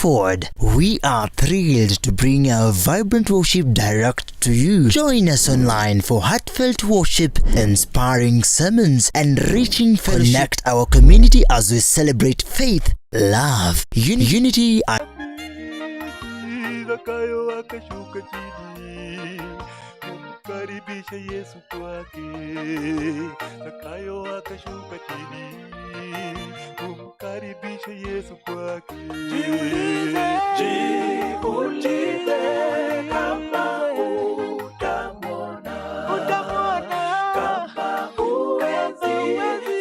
Stratford. We are thrilled to bring our vibrant worship direct to you. Join us online for heartfelt worship, inspiring sermons, and reaching fellowship. Connect our community as we celebrate faith, love, unity, and Zakayo akashuka chini kumkaribisha Yesu kwake. Zakayo akashuka chini kumkaribisha Yesu kwake. Jiulize, Jiulize kama utamwona, utamwona kama huwezi,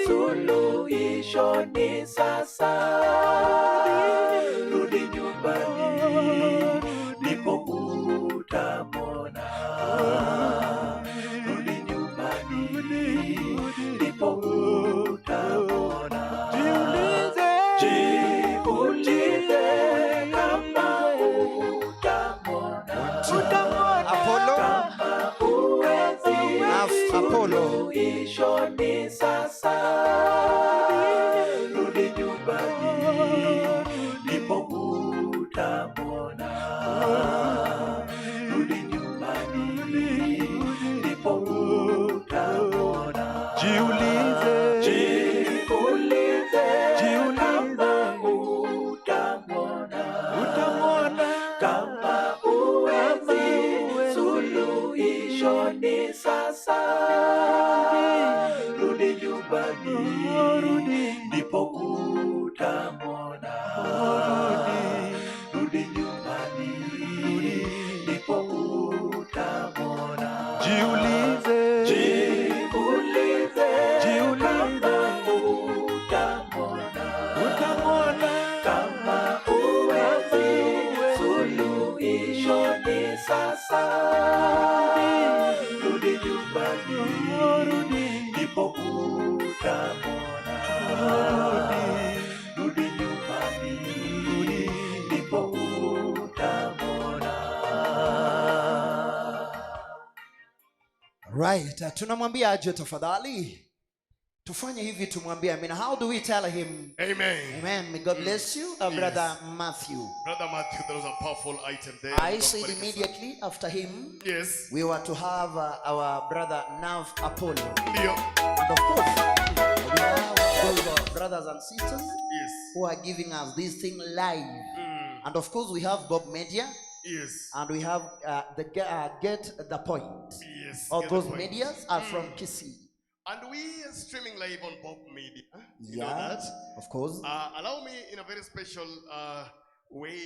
suluhisho ni sasa. Rudi nyumbani, ndipo utamwona. Rudi nyumbani, ndipo utamwona. Jiulize, Jiulize kama utamwona, utamwona Apollo. kama huwezi, Apollo. suluhisho ni sasa. Rudi nyumbani, ndipo utamwona. Rudi nyumbani, ndipo utamwona. Jiulize, Jiulize Jiulize. kama utamwona, utamwona kama huwezi, suluhisho ni sasa. Rudi nyumbani, ndipo utamwona. Rudi nyumbani, ndipo utamwona. Jiulize, Jiulize Jiulize. kama utamwona, utamwona kama huwezi, suluhisho ni sasa. Rudi nyumbani, ndipo utamwona. Rudi nyumbani, ndipo utamwona. Right. Tunamwambia aje tafadhali. Tufanye hivi tumwambie amina. How do we tell him? Amen. Amen. May God bless you, Brother Matthew. Brother Matthew, there was a powerful item there. I God said bariki sana. immediately after him, we were to have our brother Nav Apollo. Ndio. And of course, we have those brothers and sisters who are giving us this thing live. And of course, we have Bob Media and we have the Get the Point. All Get the those point. medias are from Kisii. And we are streaming live on Bob Media. You know Yeah, that? of course. Allow me in a very special way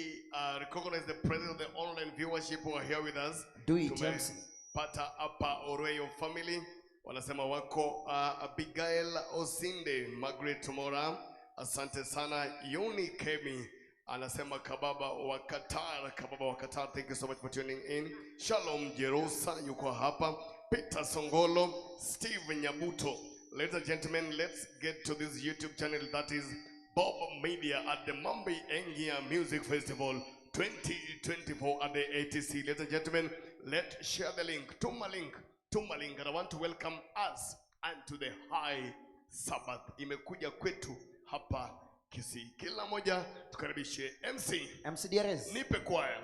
recognize the presence of the online viewership who are here with us. Do it, MC. Tumepata hapa Oreyo family wanasema wako Abigail Osinde, Margaret Mora, asante sana. Yoni Kemi anasema kababa wa Qatar, kababa wa Qatar, thank you so much for tuning in. Shalom Jerusa yuko hapa, Peter Songolo, Steve Nyabuto. Ladies and gentlemen, let's get to this YouTube channel that is Bob Media at the Mambi Engia Music Festival 2024 at the ATC. Ladies and gentlemen, let's share the link. Tuma link, tuma link. And I want to welcome us unto the high Sabbath. Imekuja kwetu hapa Kisii. Kila moja tukaribishe MC. MC DRS. Nipe kwaya.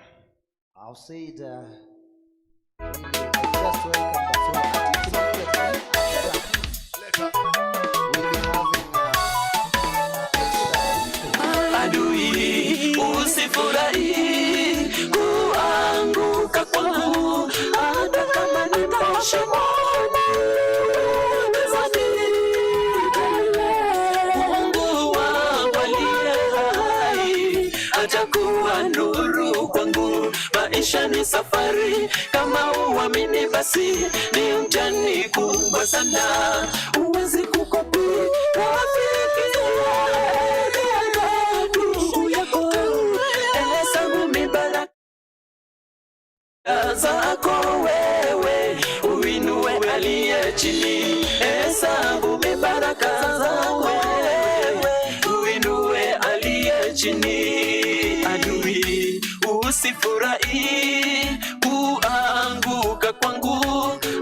I'll say it. Really, I just welcome the solo artist. Immediately after Leta. we'll be having Adui, usifurahi kuanguka kwangu, hata kama nipo shimoni. Tazamini, Mungu wangu aliye hai atakuwa nuru kwangu. Maisha ni safari, kama uamini basi ni mtihani kubwa sana, huwezi kukopi rafiki ndugu yako, hesabu mibaraka zako wewe, uinue aliye chini, hesabu mibaraka zako wewe, uinue aliye chini. Adui, usifurahi kuanguka kwangu,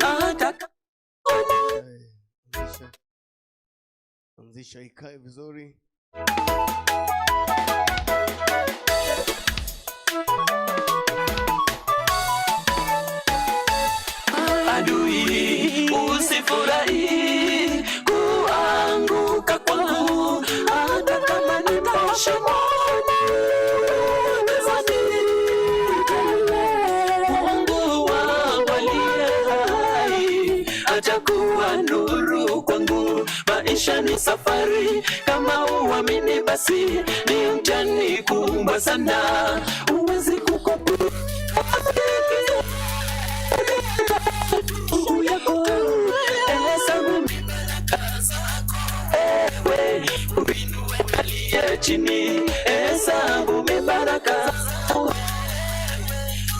hata Anzisha. Anzisha ikae vizuri. Usifurahi kuanguka kwangu, hata kama nipo shimoni. Mungu wangu aliye hai atakuwa nuru kwangu. Maisha ni safari, kama uamini basi ni mtihani kubwa sana, huwezi kukopi yako hesabu wewe uinue aliye chini, hesabu mibaraka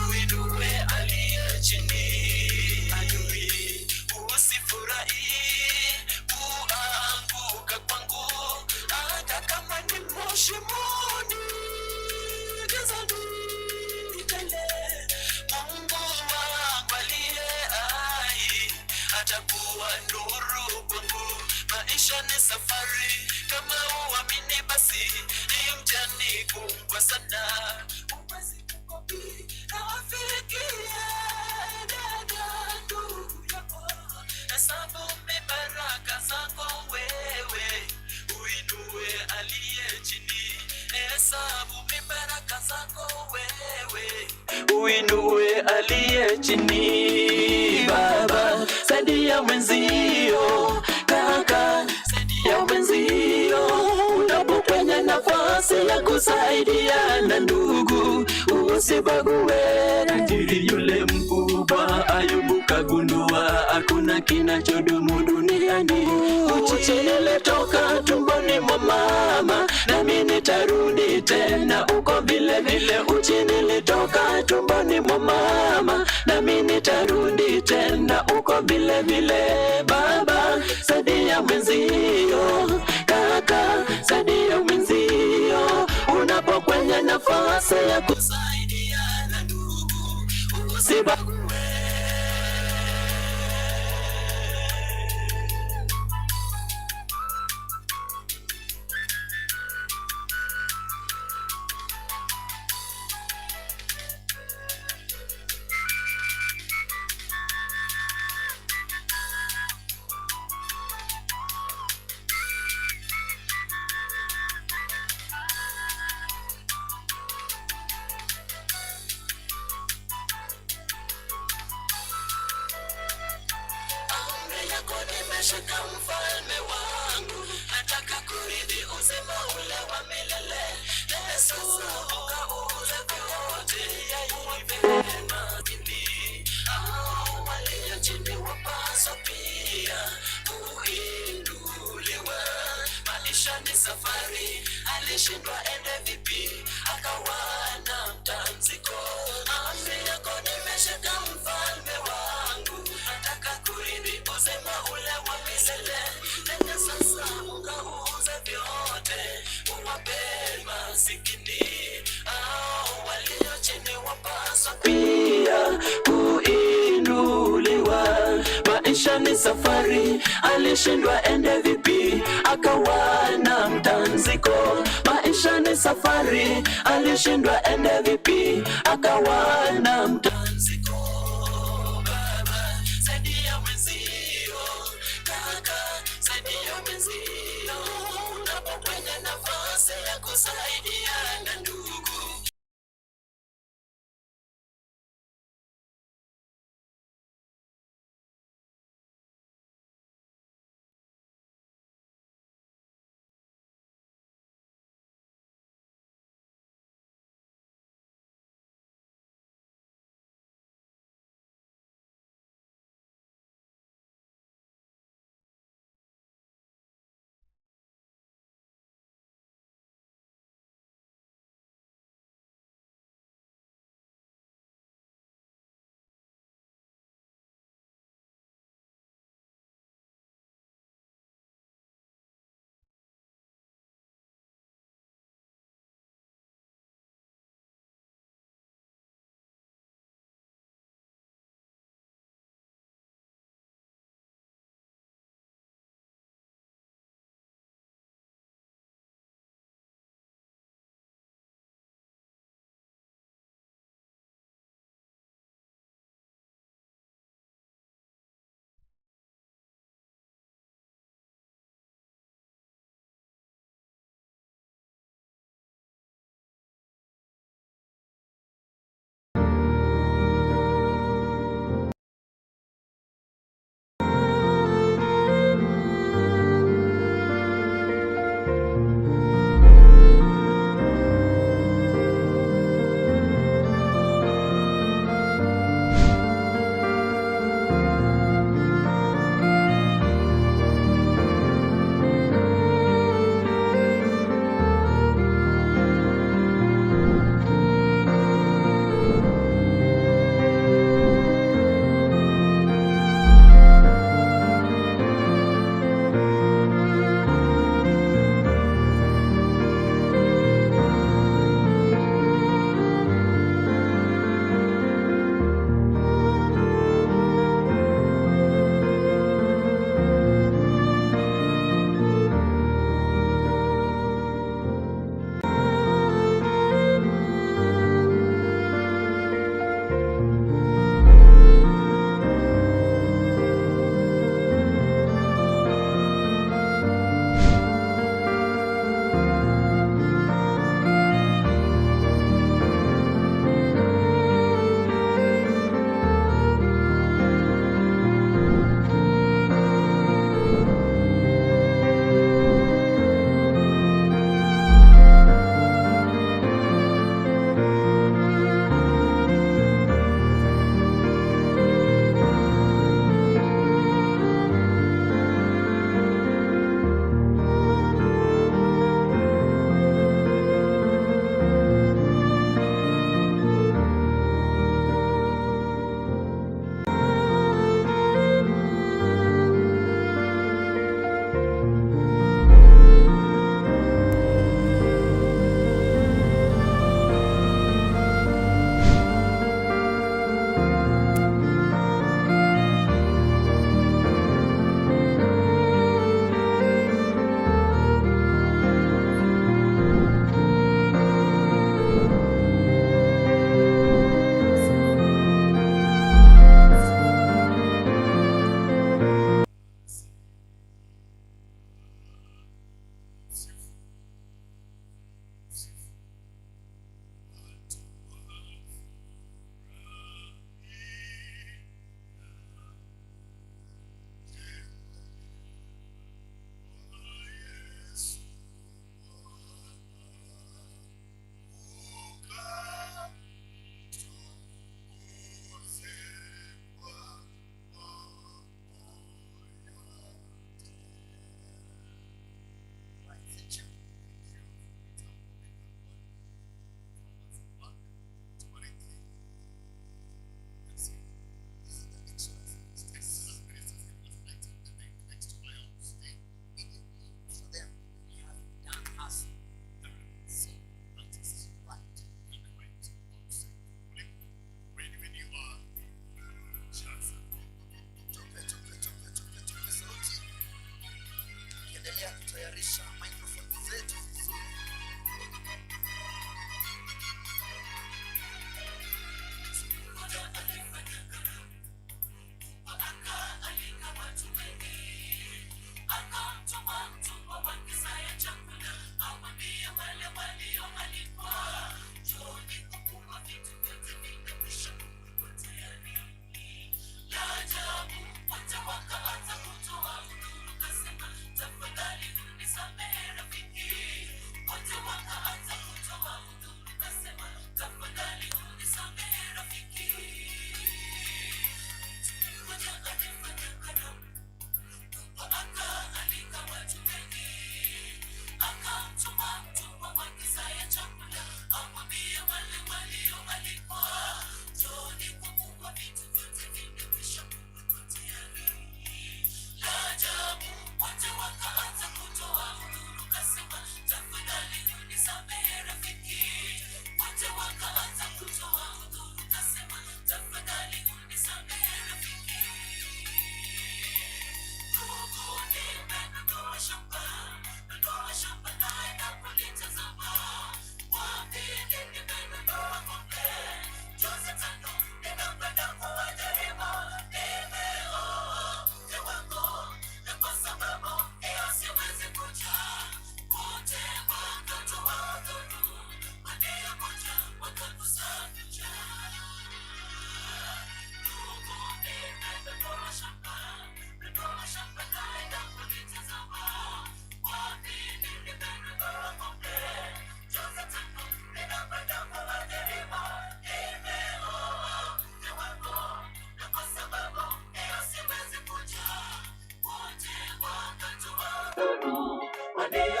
uinue aliye chini. Adui usifurahi kuanguka kwangu, hata kama nimo shimoni gizani tele. Mungu wangu aliye hai atakuwa nuru kwangu. Maisha ni safari, kama uamini basi ni mtihani kubwa sana, huwezi kukopi rafiki dada, ndugu yako, hesabu mibaraka zako wewe, uinue aliye chini, hesabu mibaraka zako wewe, uinue aliye chini. Baba, saidia mwenzio, kaka, saidia mwenzio, unapokwenya nafasi ya kusaidiana ndugu, usibague. Tajiri yule mkubwa Ayubu kagundua hakuna kinachodumu duniani. Uchi nilitoka tumboni mwa mama, nami nitarudi tena uko vile vile. Uchi nilitoka tumboni mwa mama, nami nitarudi tena uko vile vile. Baba, saidia mwenzio, kaka, saidia mwenzio, unapokwenya nafasi ya kusaidiana ndugu, usibague. Amri yako nimeshika, mfalme wangu, nataka kurithi uzima ule wa milele. Yesu, ukauze vyote, uwape maskini. Hao walio chini wapaswa pia kuinuliwa. Maisha ni safari, alishindwa ende vipi, akawa na mtanziko. Amri yako nimeshika, mfalme wangu, nataka kurithi uzima ule wa milele. Nenda sasa ukauze vyote, uwape masikini. Hao walio chini wapaswa pia kuinuliwa. Maisha ni safari, alishindwa ende vipi, akawa na mtanziko. Maisha ni safari, alishindwa ende vipi, akawa na mtanziko. Baba, saidia mwenzio, kaka, saidia mwenzio, unapokwenda nafasi ya kusaidiana ndugu.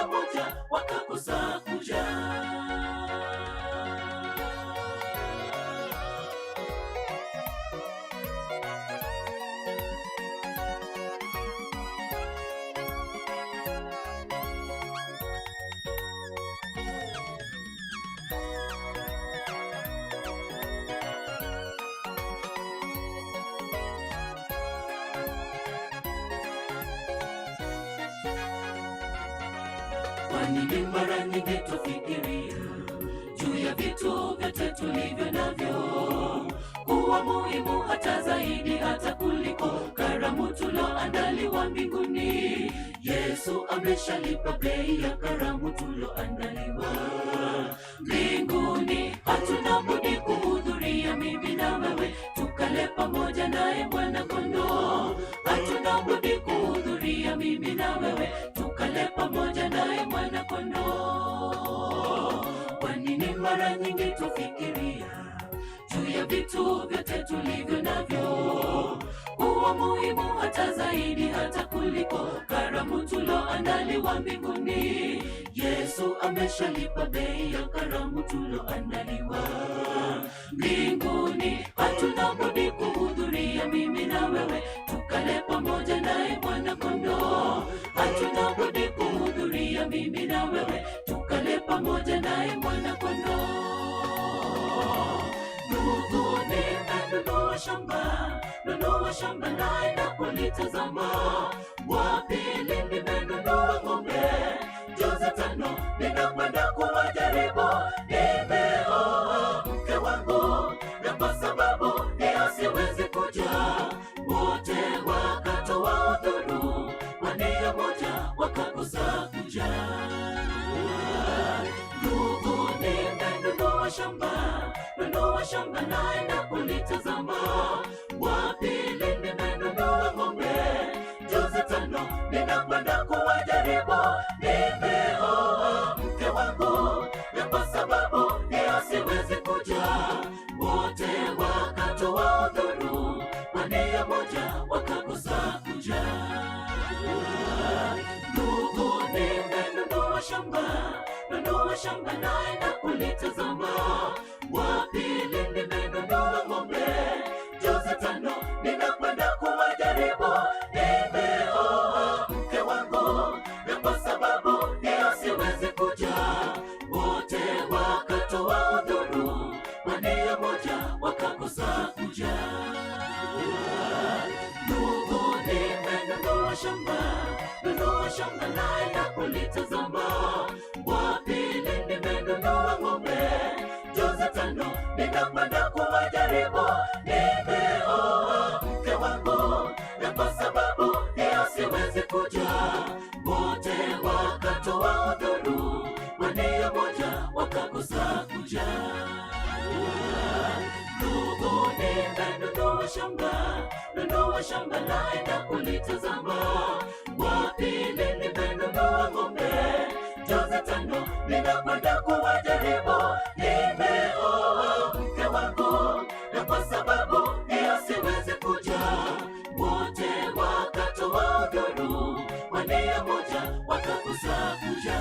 nia moja wakakosa kuja. Kwa nini mara nyingi twafikiria juu ya vitu vyote tulivyo navyo kuwa muhimu hata zaidi hata kuliko karamu tuloandaliwa mbinguni? Yesu ameshalipa bei ya karamu tuloandaliwa mbinguni. Hatuna budi kuhudhuria, mimi na wewe tukale pamoja naye Mwana Kondoo. Hatuna budi kuhudhuria, mimi na wewe tukale pamoja naye Mwana Kondoo. Kwa nini mara nyingi tufikiria juu ya vitu vyote tulivyo navyo kuwa muhimu hata zaidi hata kuliko karamu tuloandaliwa mbinguni? Yesu ameshalipa bei ya karamu tuloandaliwa mbinguni. Hatuna budi kuhudhuria, mimi na wewe tukale pamoja naye Mwana Kondoo. Hatuna budi kuhudhuria, mimi na wewe tukale pamoja naye Mwana Kondoo. Ndugu, nimenunua shamba, nunua shamba naenda kulitazama. Wa pili nimenunua ng'ombe jozi tano, ninakwenda kuwajaribu. Nimeoa mke wangu, na kwa sababu hiyo siwezi kuja. Wote wakatoa udhuru kwa nia moja, wakakosa kuja. Ndugu, nimenunua shamba, nunua shamba naenda kulitazama. Wa pili nimenunua ng'ombe jozi tano, ninakwenda kuwajaribu. Nimeoa mke wangu, na kwa sababu hiyo siwezi kuja. Wote wakatoa udhuru kwa nia moja, wakakosa kuja. Ndugu, nimenunua shamba, nunua shamba naenda kulitazama. Wa pili nimenunua ng'ombe jozi tano, ninakwenda kuwajaribu. Nimeoa mke wangu, na kwa sababu hiyo siwezi kuja. Wote wakatoa udhuru kwa nia moja, wakakosa kuja. Ndugu, nimenunua shamba, nunua shamba naenda kulitazama. Wa pili nimenunua ng'ombe jozi tano, ninakwenda kuwajaribu. Nimeoa mke wangu, na kwa sababu hiyo siwezi kuja. Wote wakatoa udhuru kwa nia moja, wakakosa kuja. Ndugu, nimenunua shamba, nunua shamba naenda kulitazama. Wa pili nimenunua ng'ombe jozi tano, ninakwenda kuwajaribu. Nimeoa mke wangu, na kwa sababu hiyo siwezi kuja. Wote wakatoa udhuru kwa nia moja, wakakosa kuja.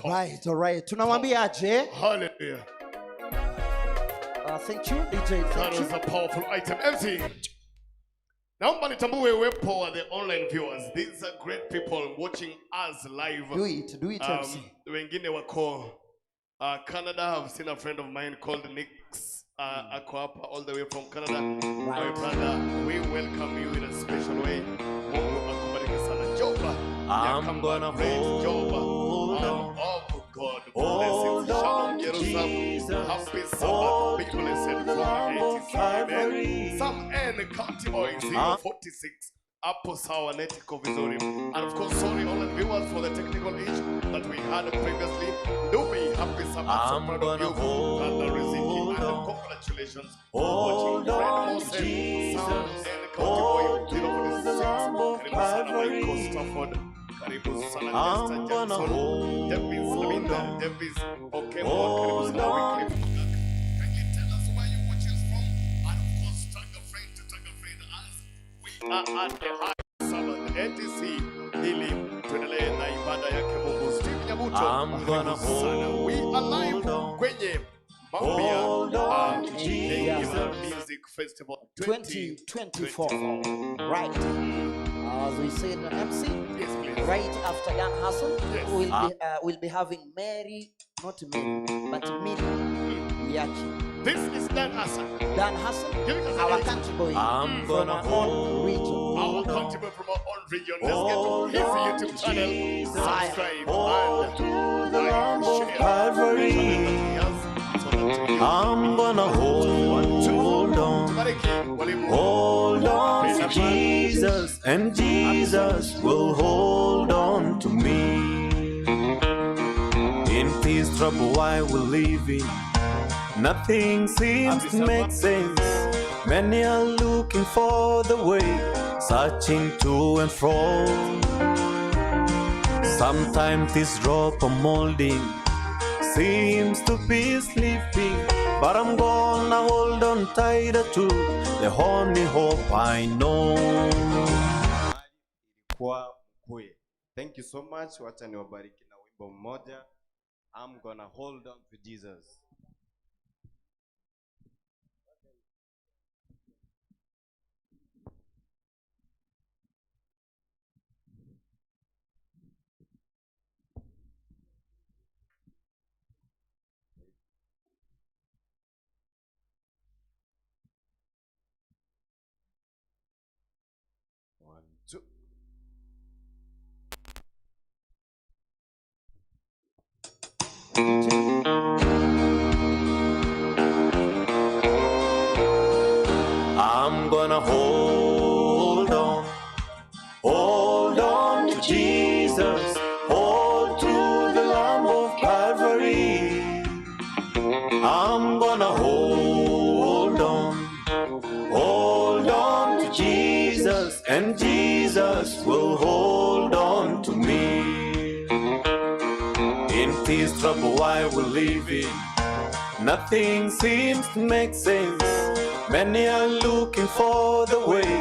Right, all right. Tunamwambia aje? Hallelujah. Thank you DJ, That thank was you. a powerful item. MC. Naomba nitambue uwepo wa the online viewers. These are great people watching us live. Do it, do it MC. Wengine wako Canada. I've seen a friend of mine called Nix. Ako hapa all the way from Canada. My brother, we welcome you in a special way. Mungu akubariki sana. Joba. I'm Yakamba, gonna great Joba. hold Man on. of God. Hold Blessings. Shalom, on, Jerusalem. Jesus. Happy Sabbath. Hold Big to blessing the from Lamb of 86. Amen. Calvary. Sam N. County Boy 046. Hapo sawa net iko vizuri. And of course, sorry all the viewers for the technical issue that we had previously. Do be happy Sabbath. So I'm proud of gonna you, Brother Riziki. hold And on. congratulations for Hold watching Fred on, Mose, Sam Jesus. N. County Boy Hold to the 046. Lamb of Karibu sana Michael Calvary. Stafford. Karibu sana Lester I'm gonna Jackson. Davis hold Aminda, on. Davis Okemo, karibu Hold sana on. Wycliffe Mugaka. Kindly tell us where you're watching from and of course tag a friend to tag a friend as we are at the high Sabbath. ATC ili tuendelee na ibada yake Mungu. Steve Nyabuto, I'm gonna karibu sana. We are live hold on. kwenye Mambia Hold on to Jesus Jesus. Music Festival 2024. Right. As we said, MC, Yes, please. right after Dan Hassan, Yes. we'll be having Mary, not Mary, but Milly Yaki. This is Dan Hassan. Dan Hassan, Giving us our an country boy I'm from gonna our own region. Our hold on. country from our own region. Let's get to Hold his on YouTube to channel. Jesus. Subscribe Hold and to the like, Lamb of share Calvary. the channel that he has so that you I'm gonna hold on. Tubariki walimu. Hold on to Jesus, and Jesus will hold on to me. In this trouble I will live in, nothing seems to make sense. Many are looking for the way, searching to and fro. Sometimes this drop of molding seems to be sleeping, but I'm gonna hold on tighter to the only hope I know. Kwa Mkuye. Thank you so much. Wacha niwabariki na wimbo mmoja. I'm gonna hold on to Jesus. One, two. I'm gonna hold on, hold on to Jesus, hold to the Lamb of Calvary. I'm gonna hold on, hold on to Jesus, and Jesus will hold on to me. In this trouble I will live in, nothing seems to make sense. Many are looking for the way,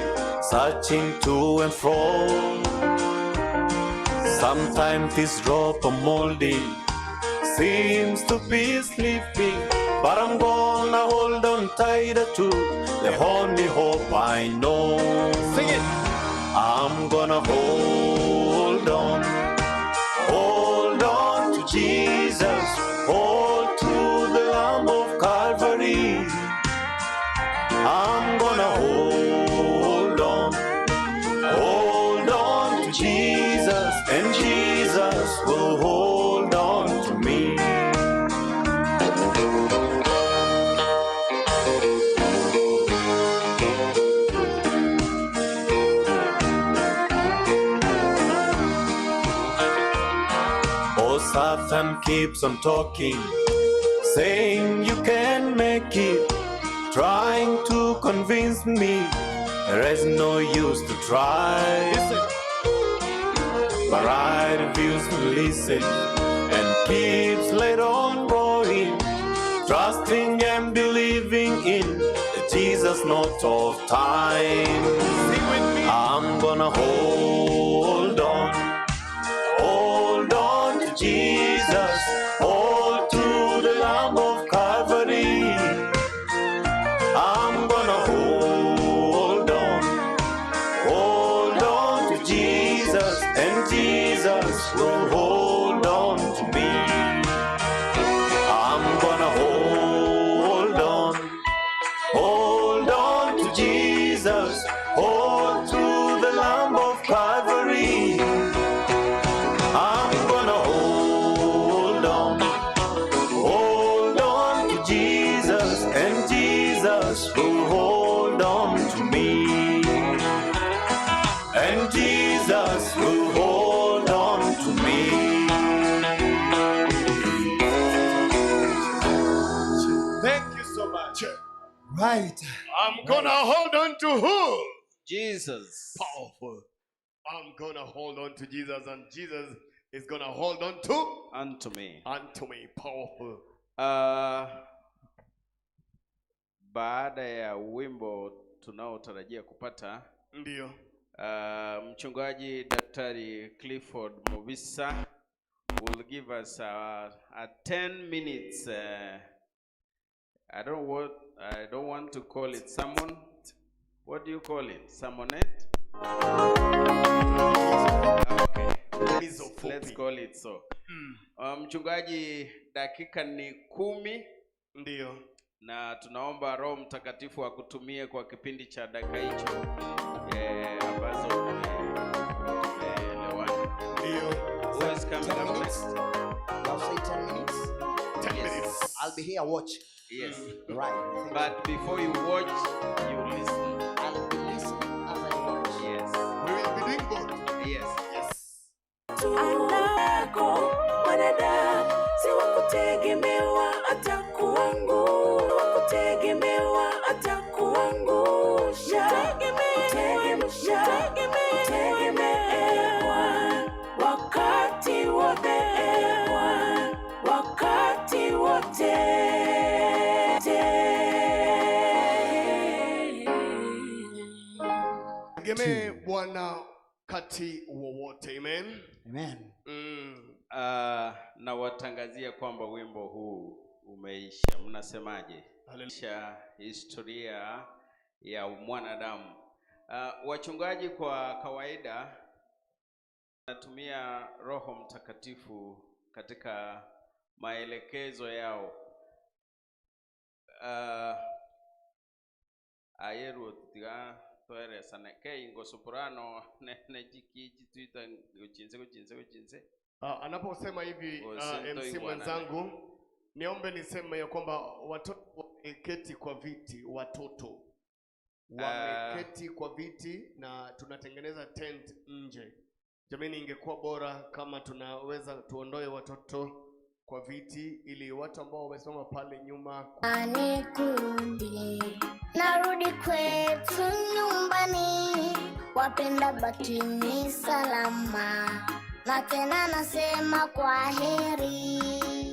searching to and fro. Sometimes this drop of moldy seems to be sleeping, but I'm gonna hold on tighter to the only hope I know. Sing it. I'm gonna hold on, hold on to Jesus, hold to the Lamb of Calvary. I'm gonna hold on, hold on to Jesus, and Jesus will hold on to me. Oh, Satan keeps on talking, saying you can make it, trying to convince me there is no use to try. But I refuse to listen and keeps laid on going, trusting and believing in the Jesus not of time. Sing with me. I'm gonna hold on, hold on to Jesus, hold to the Lamb of Calvary. I'm gonna hold on, hold on to Jesus, and Jesus will hold on to me. I'm gonna hold on, hold on to Jesus, hold to the Lamb of Calvary. I'm gonna hold on, hold on to Jesus, and Jesus will hold on to me. And Jesus will hold on to me. Thank you so much. Right. I'm gonna hold on to who? Jesus. Powerful. I'm gonna hold on to Jesus, and Jesus is gonna hold on to Unto me. unto me. Powerful. Baada ya wimbo tunaotarajia kupata Ndio. Uh, mchungaji Daktari Clifford Mubisa will give us a 10 minutes uh, I don't want I don't want to call it sermon. What do you call it? Sermonette? Okay. Let's, let's call it so. Mchungaji, dakika ni 10 Ndio. na tunaomba Roho Mtakatifu akutumie kwa kipindi cha dakika hicho ambazo tumeelewana. Ndio. Who is coming 10 up minutes. next? I'll say 10 minutes. 10 Yes. minutes. I'll be here watching. Yes. Right. Thank But before you watch, you listen. you. I'll be listening as I watch. Yes. We will be doing both. Yes. Yes. Anako mwanadamu si wa kutegemewa, atakuangusha, atakuangusha. Tegemewa wakati wote, wakati wote. Tegemee Bwana kati wowote. Amen. Amen. Nawatangazia kwamba wimbo huu umeisha. Mnasemaje? Hallelujah. Historia ya mwanadamu. Wachungaji kwa kawaida wanatumia Roho Mtakatifu katika maelekezo yao. Ayeruo tiga toeresane keingo soprano ne jiki jituita guchinze guchinze guchinze. Anaposema hivi Osento MC iguana. mwenzangu, niombe niseme ya kwamba watoto wameketi kwa viti, watoto wameketi kwa viti na tunatengeneza tent nje. Jamani, ingekuwa bora kama tunaweza tuondoe watoto kwa viti ili watu ambao wamesimama pale nyuma Kurudi, narudi kwetu nyumbani, wapenda bakini salama, na tena nasema kwa heri,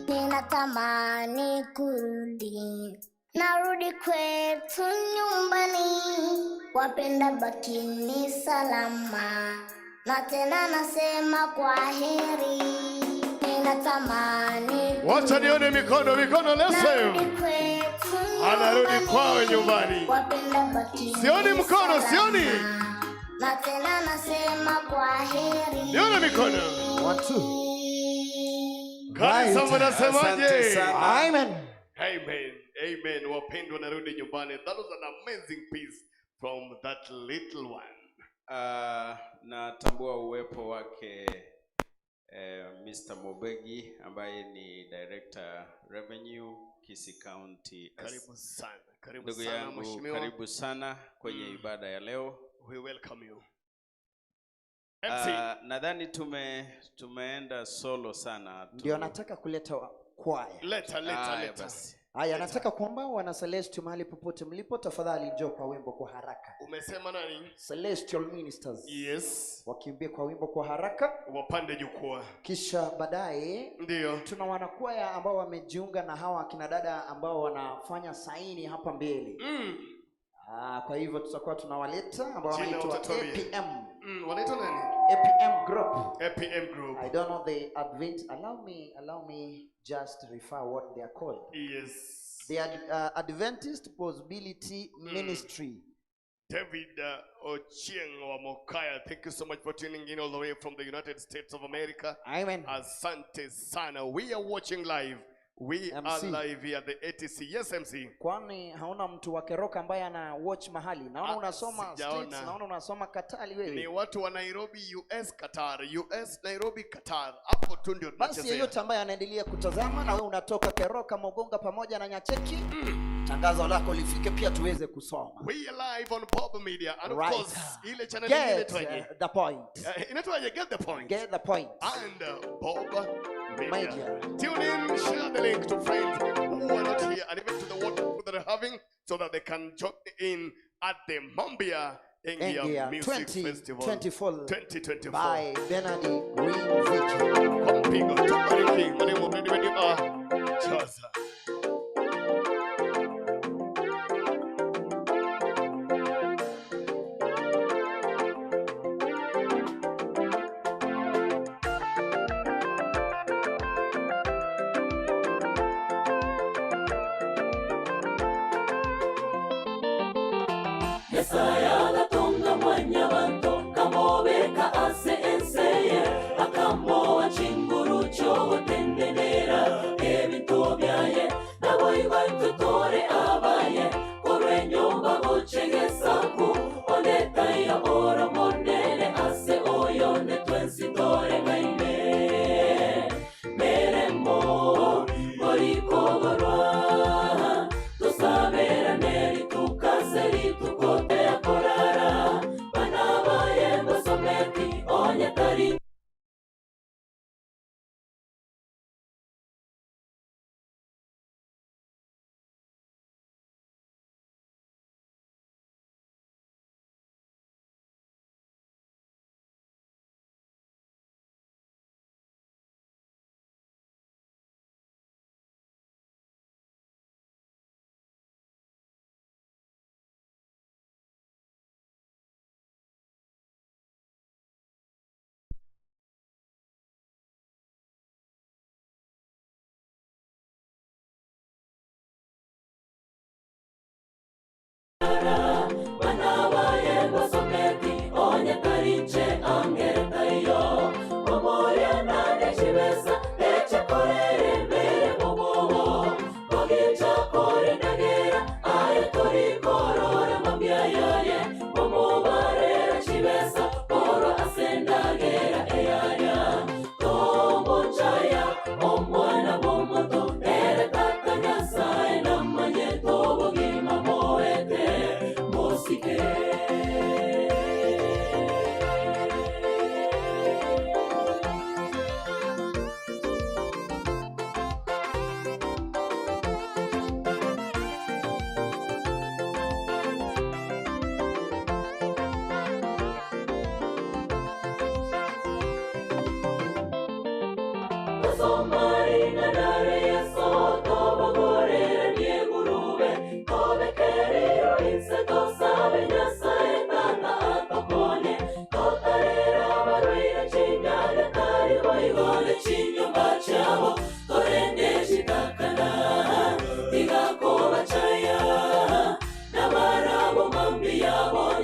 ninatamani kurudi, narudi kwetu nyumbani, wapenda bakini salama, na tena nasema kwa heri, ninatamani Wacha nione mikono, mikono lese. Narudi kwetu Anarudi nyumbani, kwao nyumbani. wapenda bakini Sioni mkono, sioni. salama. Na tena nasema kwa heri. Nione mikono. 1, 2. Kanisa Right. mnasemaje? Asante sana. Amen. Amen. Amen. Wapendwa, narudi nyumbani. That was an amazing piece from that little one. Natambua uwepo wake Mr. Mobegi ambaye ni Director Revenue Kisii County. Karibu sana. Karibu Ndugu sana yangu, mheshimiwa. karibu sana kwenye ibada ya leo. We welcome you. MC. Nadhani tumeenda solo sana. Ndio nataka kuleta kwaya. Leta, leta, Haya leta. basi. Haya, nataka kuomba wana Celestial mahali popote mlipo, tafadhali njoo kwa wimbo kwa haraka. Umesema nani? Celestial Ministers. Yes. Wakimbie kwa wimbo kwa haraka, Wapande jukwaa. kisha baadaye Ndio. tuna wanakwaya ambao wamejiunga na hawa akina dada ambao wanafanya saini hapa mbele. Kwa hivyo tutakuwa tunawaleta ambao Jina wanaitwa utatuambia. APM. Wanaitwa nani? APM Group. APM Group. I don't know the Advent. Allow me just refer what they are called. Yes. The Adventist Possibility Ministry. David Ochieng wa Mokaya, thank you so much for tuning in all the way from the United States of America. Amen. Asante sana. We are watching live. We MC. are live here at the ATC. Yes, MC. Kwani hauna mtu wa Keroka ambaye ana watch mahali? Naona unasoma Sijaona. States, naona unasoma Katali wewe. Ni watu wa Nairobi, US, Qatar. US, Nairobi, Qatar. Hapo tu ndio Basi tunachezea. yeyote ambaye anaendelea kutazama na wewe unatoka Keroka, Mogonga pamoja na Nyacheki, tangazo lako lifike pia tuweze kusoma. We are live on Bob Media and of Right. course ile channel Get, nyingine inaitwaje? the point. Inaitwaje? Get the point. Get the point. And Bob Media. Media. Tune in, share the link to friends who are not here and even to the world that are having so that they can join in at the Mambia Engia Engia Music Festival 2024 2024. by Bernard Rinziki. Kwa mpigo, tubariki. Mwalimu, ready when you are. Chaza. Nyasaye agatonga mwanyabanto kamobeka ase enseye akamoa chinguru chogotendenera ebinto byaye naboigo intwe abaye korwa enyomba gochegesaku onetayo oromonene ase oyo netwensi toreng'aine meremo gorikogorwa tusaberane ritukase ritukotea korara bana baye basometi onye tari bana baye basometi onye tarinche angeretayo omoriana nechibesa echekorere mbere bobobo kogichakorendagera aye torikorora mambia yaye omobarera chibesa korwa asendagera eyaya tomochaya omwana bw'omoto ere tata Nyasaye namanye tobogima moete mosike.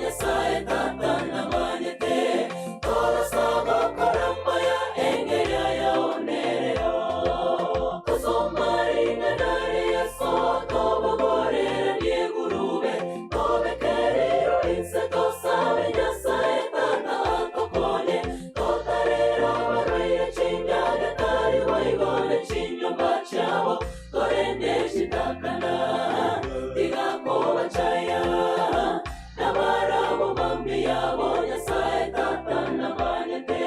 Nyasaye tata namanyete torasaba koramaya engeria yaonereo tosomaringanare yeso tobogorera niegurube tobekerero inse tosabe Nyasaye tata atokonye totarera abarwaire chinyagetari boigone chinyomba chiabo torende chitakana tigakobachaya nabarabo mambi yabo Nyasaye tata namanyete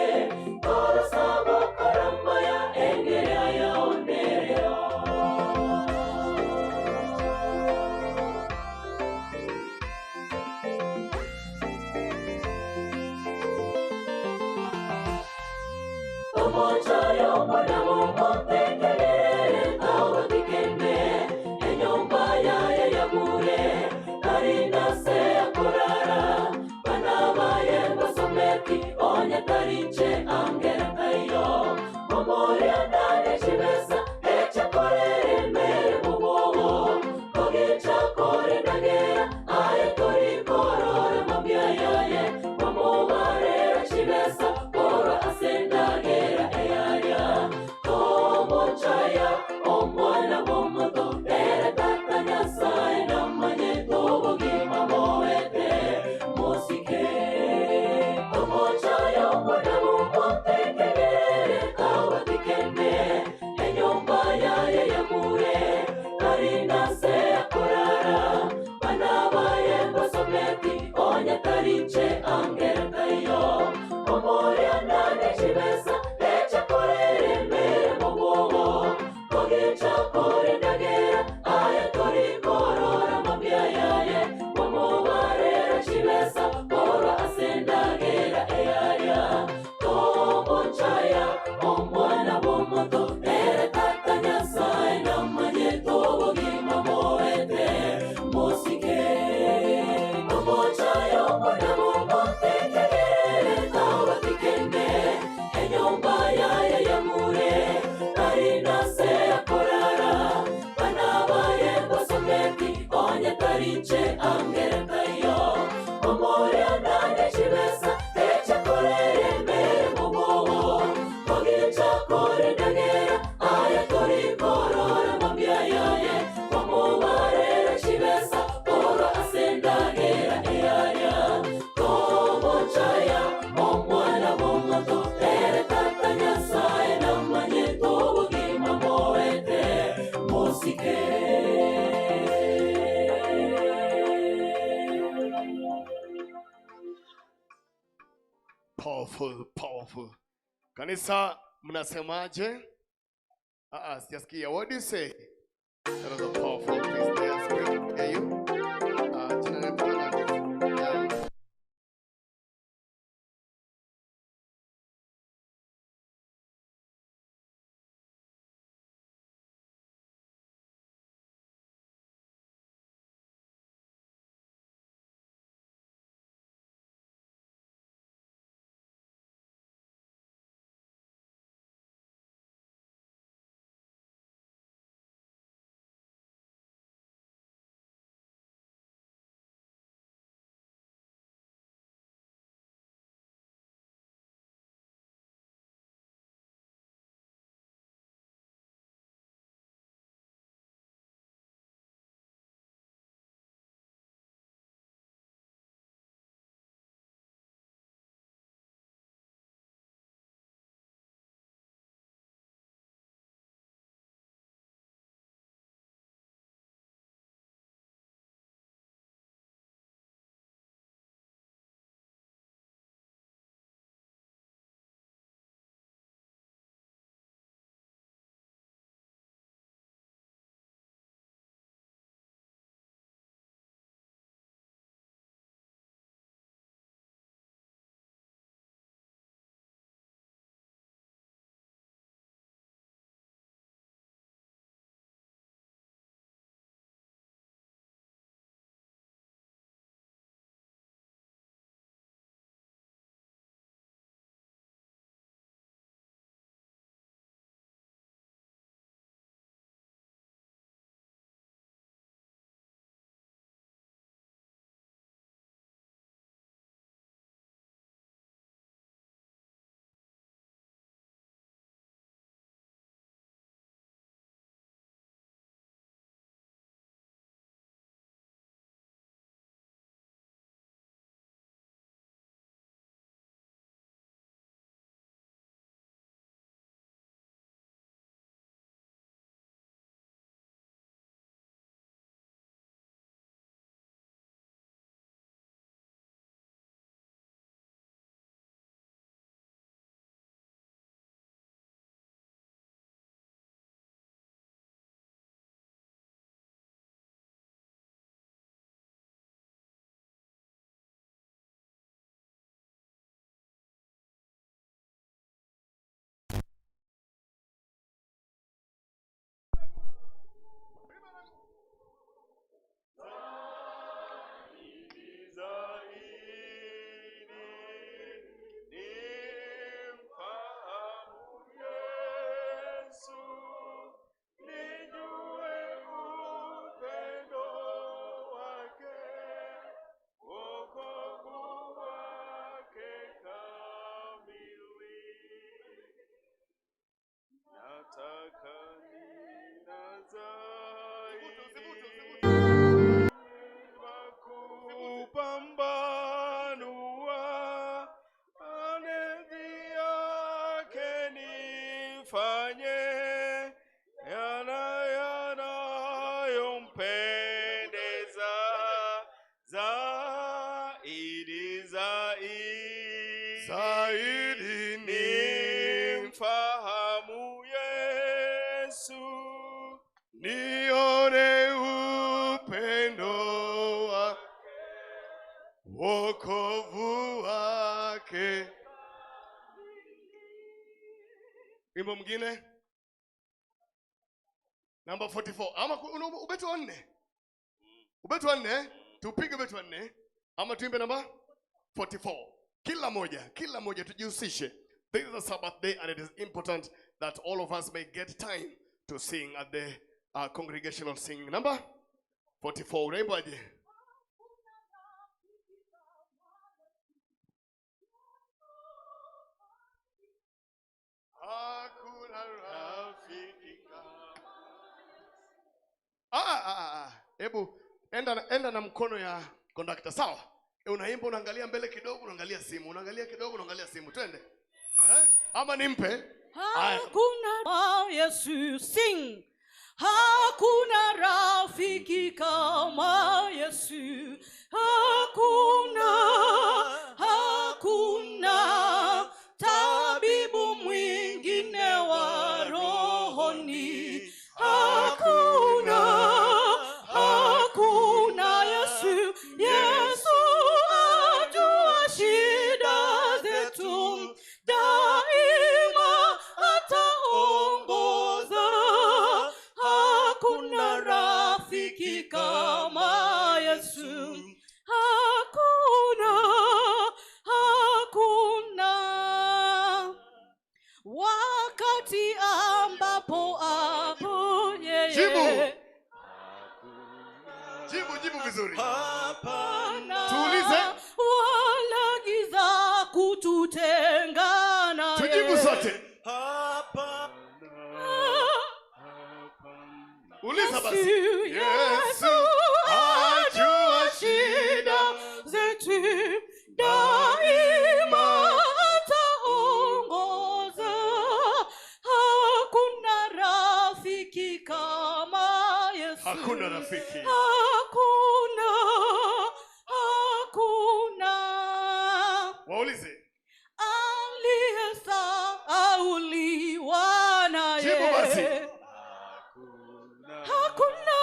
torasaba koramaya engeria yaonereo. Omochayo mwana womotekelere tawatikene enyomba yaye yabure tarinase akorara bana baye basometi onye tarinche angeretayo omorianane chibesa echakorere mbere bobobo kogichakorendagera aye torikorora mambia yaye omobarera chibesa korwa asendagera eyaya. Omosike. Powerful, powerful. Kanisa, mnasemaje? Ah, ah, sijasikia. What do you say? That was a powerful piece there. Spirit, hear you. Jina lako nani? Yeah. Zaidi nimfahamu Yesu, nione upendo wake, wokovu wake. Wimbo mwingine namba 44 ama ubeti wa 4, ubeti wa 4, tupige ubeti wa 4 ama tuimbe namba 44. Kila moja, kila moja tujihusishe. This is a Sabbath day and it is important that all of us may get time to sing at the congregational singing. Number 44. Unaimbaje? Hakuna rafiki kama. Hebu enda na mkono ya conductor, sawa? Unaimba, unaangalia mbele kidogo, unaangalia simu, unaangalia kidogo, unaangalia simu. Twende. Ama nimpe? Hakuna Yesu sing. Hakuna rafiki kama Yesu, hakuna, hakuna tabibu mwingine wa rohoni, hakuna, hakuna Yesu, Yesu ajua shida zetu, daima ataongoza. Hakuna rafiki kama Yesu, hakuna, hakuna. Wakati ambapo apo yeye Jibu. Jibu, jibu vizuri. Hapana, Tuulize. wala giza kututenga naye. Tujibu sote. Uliza basi. Yesu, Yesu ajua shida zetu, daima ataongoza. Hakuna rafiki kama Yesu. Hakuna rafiki. Hakuna, hakuna Waulize. aliyesauliwa naye. Jibu basi. Hakuna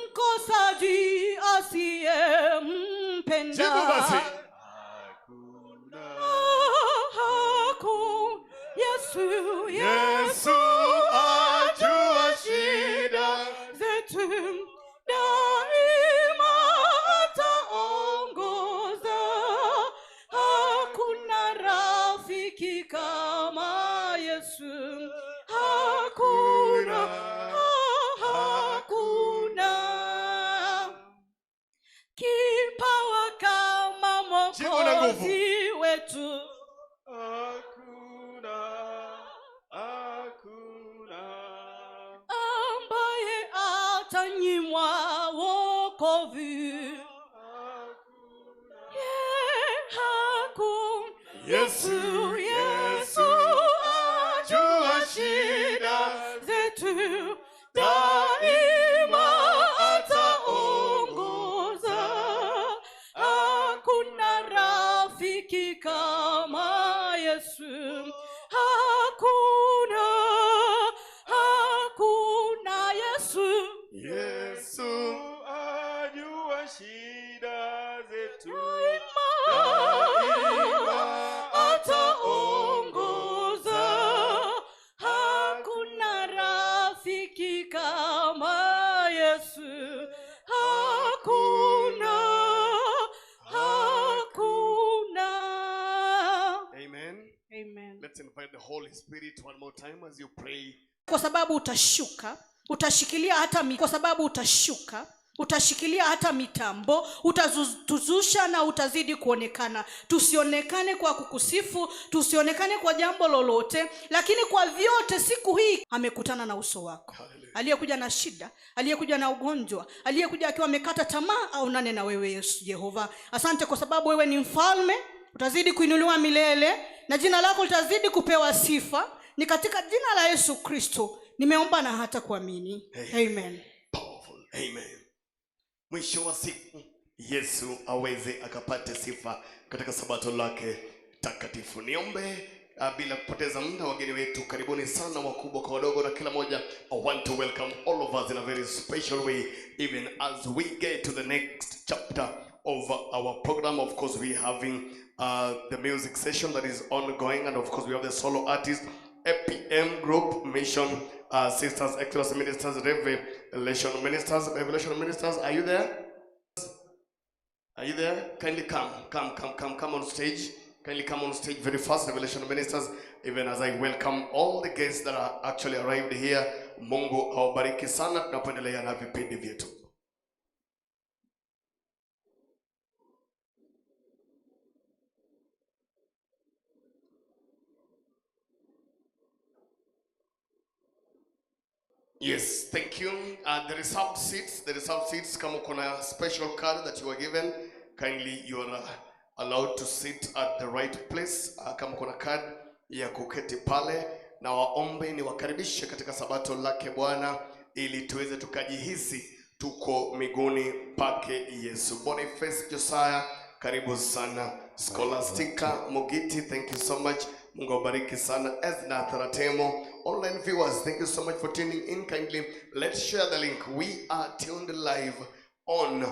mkosaji asiyempenda. Jibu basi. Haku- Yesu, Yesu ajua shida zetu, daima ataongoza. Hakuna rafiki kama Yesu, hakuna, hakuna kipawa kama Jibu na nguvu. Mwokozi wetu. Ambaye atanyimwa wokovu. Yeah, hakuna. Yesu, Yesu ajua shida zetu, daima ataongoza. Hakuna rafiki kama Yesu, hakuna, hakuna Yesu. Yesu ajua shida zetu. Daima ataongoza. Hakuna rafiki kama Yesu, hakuna, hakuna. Amen. Amen. Let's invite the Holy Spirit one more time as you pray. Kwa sababu utashuka, utashikilia hata mi, kwa sababu utashuka, utashikilia hata mitambo, utatuzusha na utazidi kuonekana. Tusionekane kwa kukusifu, tusionekane kwa jambo lolote, lakini kwa vyote siku hii amekutana na uso wako. Aliyekuja na shida, aliyekuja na ugonjwa, aliyekuja akiwa amekata tamaa, aonane na wewe Yesu Jehova. Asante kwa sababu wewe ni mfalme, utazidi kuinuliwa milele na jina lako litazidi kupewa sifa. Ni katika jina la Yesu Kristo nimeomba na hata kuamini. Amen. Powerful. Amen. Mwisho wa siku Yesu aweze akapate sifa katika sabato lake takatifu. Niombe bila kupoteza muda, wageni wetu karibuni sana, wakubwa kwa wadogo na kila moja. I want to welcome all of us in a very special way even as we get to the next chapter of our program. Of course, we having the music session that is ongoing, and of course we have the solo artist APM Group Mission Sisters, Exodus Ministers, Revelation Ministers. Revelation Ministers, are you there? Are you there? Kindly come, come, come, come, come on stage. Kindly come on stage very fast, Revelation Ministers, even as I welcome all the guests that are actually arrived here. Mungu awabariki sana tunapoendelea na vipindi vyetu. Yes, thank you. The reserved seats, the reserved seats, kama kuna special card that you were given, kindly you are allowed to sit at the right place. Kama kuna card ya kuketi pale, na waombe niwakaribishe katika sabato lake Bwana ili tuweze tukajihisi tuko miguuni pake Yesu. Boniface Josiah, karibu sana. Scholastica Mugiti, thank you so much. Mungu awabariki sana. Esna Taratemo, online viewers, thank you so much for tuning in. Kindly, let's share the link. We are tuned live on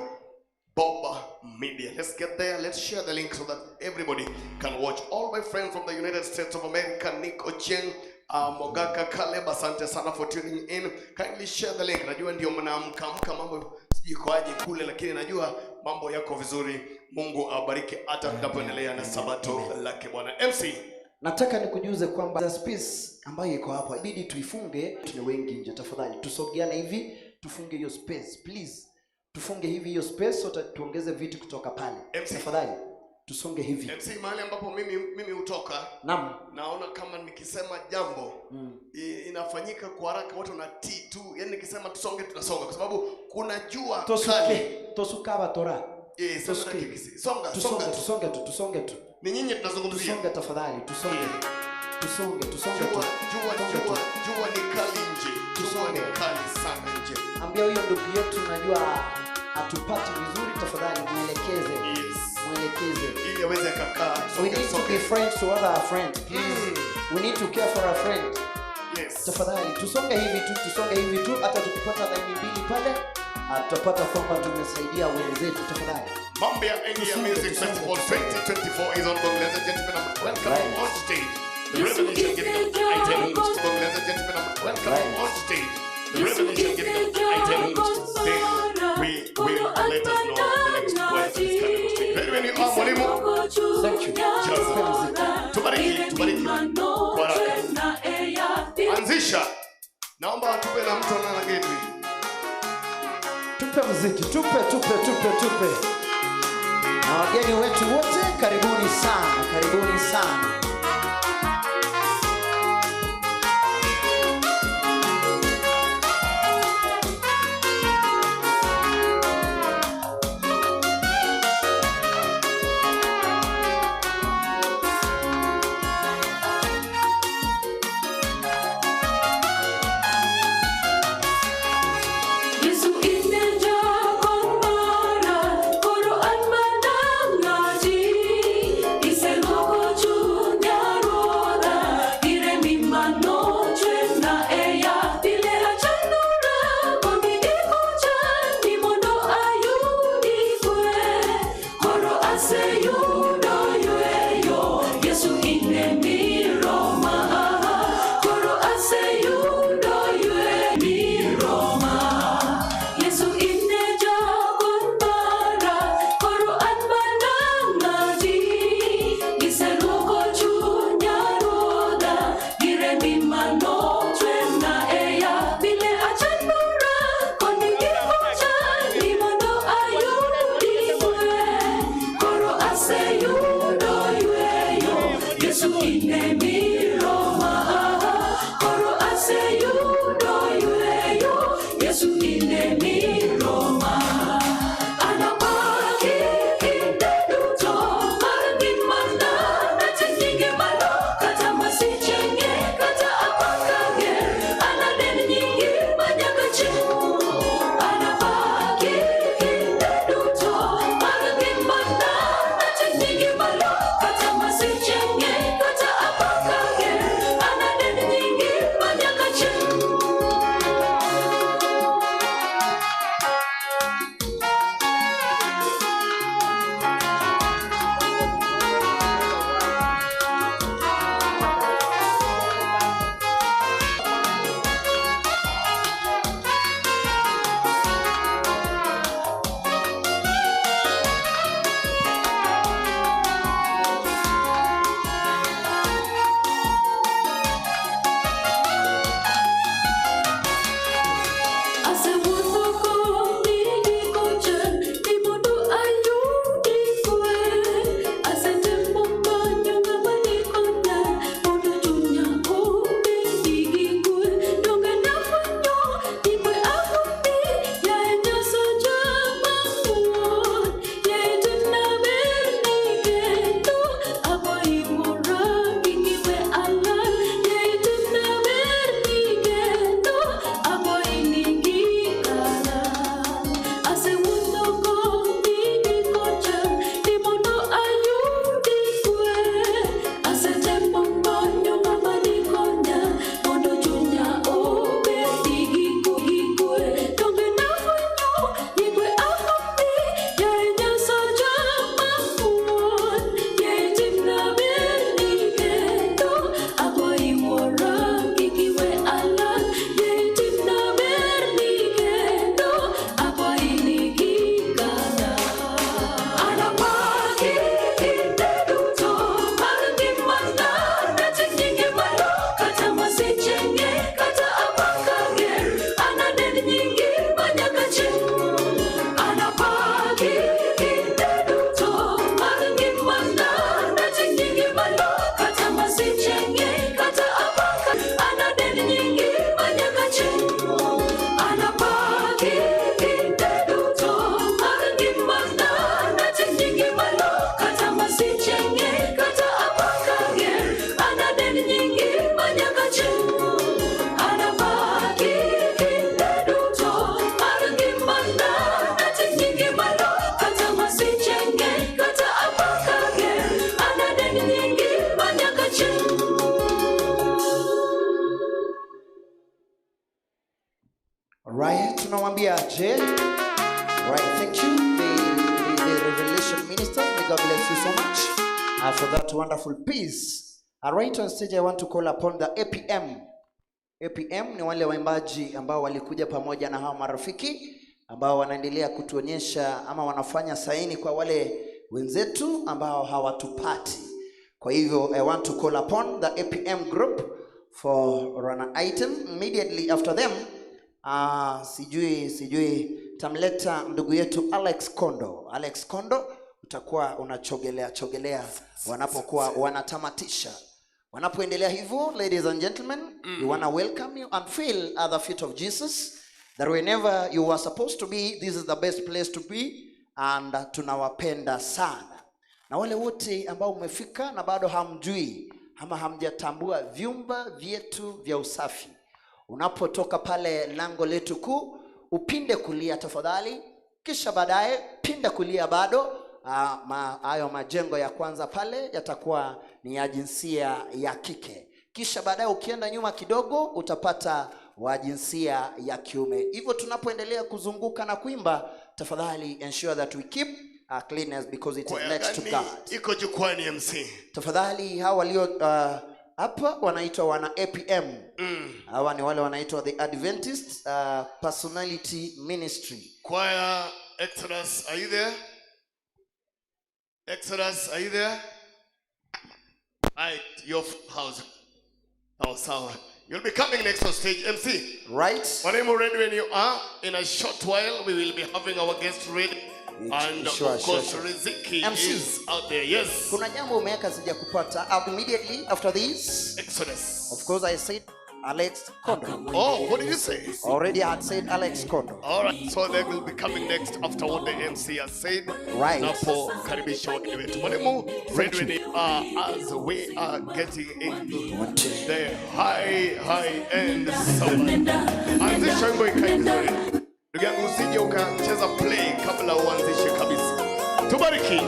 Boba Media. Let's get there. Let's share the link so that everybody can watch. All my friends from the United States of America, Nick Ochieng, Mogaka Caleb, asante sana for tuning in. Kindly share the link. Najua ndio mnaamka mambo sijui kwaje kule, lakini najua mambo yako vizuri. Mungu awabariki hata tunapoendelea na sabato lake Bwana. MC Nataka nikujuze kwamba the space ambayo iko hapa ibidi tuifunge, tuna wengi nje. Tafadhali tusogeane hivi, tufunge hiyo space please, tufunge hivi hiyo space, sote tuongeze viti kutoka pale. MC. Tafadhali tusonge hivi. MC, mahali ambapo mimi mimi hutoka Naam. naona kama nikisema jambo inafanyika kwa haraka, watu wanatii tu. Yani nikisema tusonge, tunasonga kwa sababu kuna jua kali. Tosuke, tosukaba tora. Eh, sema na Tosuke. kikisi. Songa, Tusonge, songa. tusonge tu, tusonge tu. Ni nyinyi tunazungumzia. Tusonge tafadhali, tusonge. Tusonge, tusonge tu. Jua, jua, Tusonge jua, tu. jua ni kali nje. Jua ni kali sana nje. Ambia huyo ndugu yetu najua hatupati vizuri, tafadhali mwelekeze. Yes. Mwelekeze. Ili aweze akakaa. We Songe, need to songe. be friends to other friends, please. We need to care for our friend. Yes. Tafadhali tusonge hivi tu, tusonge hivi tu, hata tukipata laini mbili pale ah, tutapata kwamba tumesaidia wenzetu. Tafadhali. Mambia India Tusonge, Music tusonge. Festival 2024 is ongoing. Ladies and gentlemen, I'm welcoming Right. on stage the Revelation giving up item. Ladies and gentlemen, I'm welcoming on stage the Revelation giving up item. Then we will let us know the next voice that is coming on stage. Ready when you are, mwalimu. Thank you. Jaza. Tubariki, tubariki kwa haraka. Anzisha. Naomba tupe na mtu anana geti. Tupe muziki, tupe, tupe, tupe, tupe. Na wageni wetu wote karibuni sana, karibuni sana. Yesu ineja konmara Quran manang ngaji Iseloko chunya Right, tunamwambia je? Right, thank you the, the, the Revelation Minister. May God bless you so much for that wonderful piece. Right on stage I want to call upon the APM. APM ni wale waimbaji ambao walikuja pamoja na hawa marafiki ambao wanaendelea kutuonyesha ama wanafanya saini kwa wale wenzetu ambao hawatupati. Kwa hivyo I want to call upon the APM group for an item immediately after them. Sijui tamleta ndugu yetu Alex Kondo. Alex Kondo utakuwa unachogelea chogelea wanapokuwa wanatamatisha. Wanapoendelea hivyo, ladies and gentlemen, we wanna welcome you and feel at the feet of Jesus that whenever you are supposed to be, this is the best place to be, and tunawapenda sana. Na wale wote ambao umefika na bado hamjui ama hamjatambua vyumba vyetu vya usafi, unapotoka pale lango letu kuu upinde kulia tafadhali, kisha baadaye pinda kulia bado. Hayo majengo ya kwanza pale yatakuwa ni ya jinsia ya kike, kisha baadaye ukienda nyuma kidogo utapata wa jinsia ya kiume. Hivyo tunapoendelea kuzunguka na kuimba, tafadhali ensure that we keep our cleanness because it is Kwaya next to gani God. iko jukwani MC? Tafadhali hawa walio hapa wanaitwa wana APM. Hawa ni wale wanaitwa the Adventist Personality Ministry. Choir Exodus, are you there? Exodus, are you there? Right, your house. Oh, sawa. You'll be coming next on stage, MC. Right. Mwalimu, ready when you are. In a short while, we will be having our guest ready. And of course, Riziki MC. is out there. Yes. Kuna jambo umeweka sijakupata. Immediately after this. Exodus. Of course, I said Alex Kondo. Oh, what did you say? Already I had said Alex Kondo. All right, so they will be coming next after what the MC has said. Right. Napo karibisha wageni wetu. Mwalimu, ready when you are as we are getting into the high, high end summer. Anzisha wimbo ikae vizuri. Ndugu yangu usije ukacheza play kabla uanzishe kabisa. Tubariki.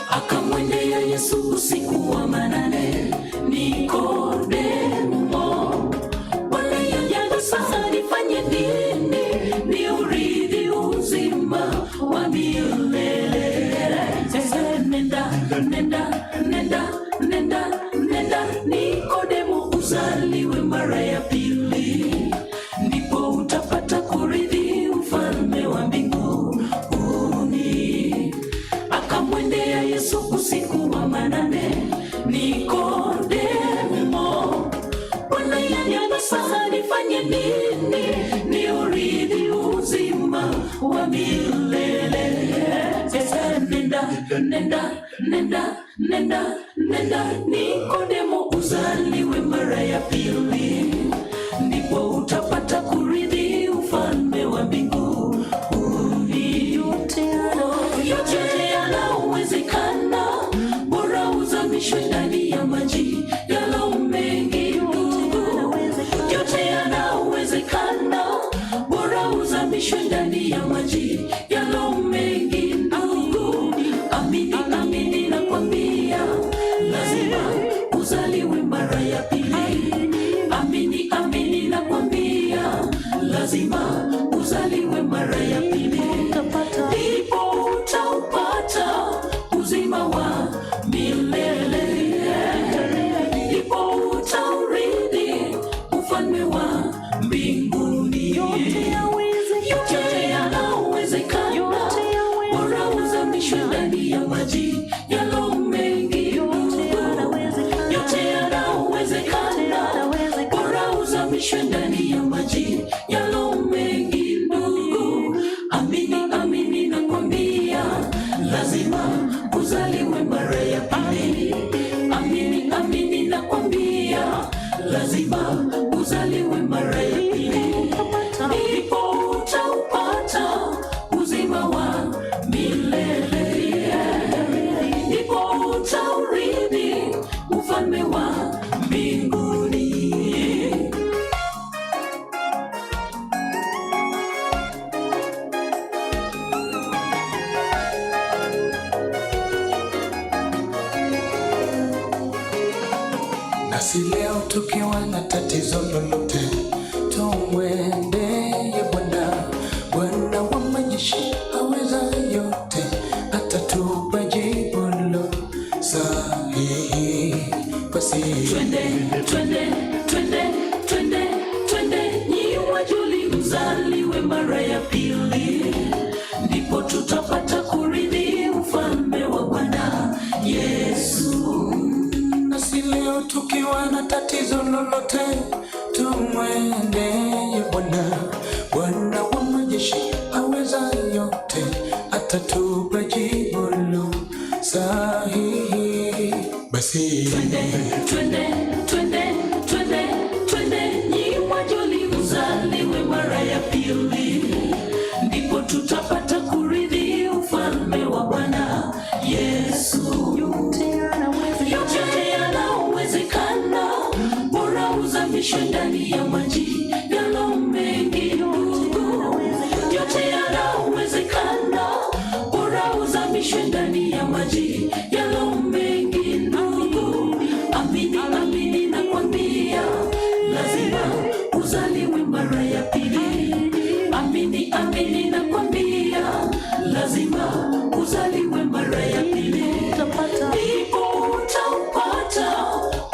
Akamwendea Yesu usiku wa manane, Nikodemo, Bwana yajaga sasa nifanye nini niurithi uzima wa milele? Nenda, nenda, nenda, nenda, nenda, Nikodemo, uzaliwe mara ya pili, ndipo utapata kurithi ufalme wa mbinguni. Akamwendea Yesu usiku wa manane, Nikodemo, Bwana yajaga sasa nifanye nini niurithi uzima wa milele? Nenda, nenda, nenda, nenda, nenda, Nikodemo, uzaliwe mara ya pili, ndipo utapata kurithi ufalme wa mbinguni. Yote yanawezekana, bora uzamishwe ndani ya maji yalo mengi. Ndugu, yote yanawezekana, bora uzamishwe ndani ya maji yalo mengi. Ndugu, amini, amini nakwambia, lazima uzaliwe mara ya pili. Amini, amini nakwambia, lazima uzaliwe mara ya pili, ndipo utaupata uzima wa milele, ndipo utaurithi ufalme wa mbinguni. Yote yanawezekana, bora uzamishwe ndani ya maji yalo mengi. Yote yanawezekana, bora uzamishwe ndani ya maji yalo mengi. Ndugu, amini, amini nakwambia, lazima uzaliwe mara ya pili. Amini, amini nakwambia, lazima uzaliwe mara ya pili, ndipo utaupata uzima wa milele, ndipo Nasi leo tukiwa na tatizo lolote, tumwendee Bwana. Bwana wa majeshi aweza yote, atatupa jibu lilo sahihi. Basi Twende, twende, twende, twende, twende, nyi wajoli mzaliwe mara ya pili, ndipo tutapata kurithi ufalme wa Bwana Yesu. Nasi leo tukiwa na tatizo lolote, tumwendee Bwana. Bwana wa majeshi aweza yote, atatupa jibu lilo sahihi. Basi Twende, twende, twende, twende, twende, nyi wajoli mzaliwe mara ya pili, ndipo tutapata kurithi ufalme wa Bwana Yesu. Yote yanawezekana, bora uzamishwe ndani ya maji yalo mengi ndugu. Yote yanawezekana, bora uzamishwe ndani ya maji yalo mengi ndugu. Amini, amini nakwambia, lazima uzaliwe mara ya pili. Amini, amini nakwambia, lazima uzaliwe mara ya pili, ndipo utaupata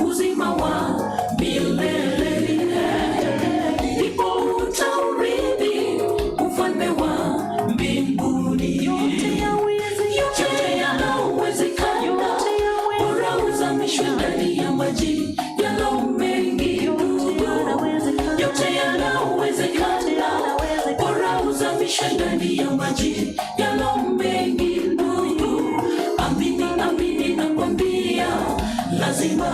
uzima wa milele, ndipo utaurithi ufalme wa mbinguni. Yote yanawezekana, bora uzamishwe ndani ya maji yalo mengi ndugu. Yote yanawezekana, bora uzamishwe ndani ya maji yalo mengi ndugu. Amini, amini nakwambia, lazima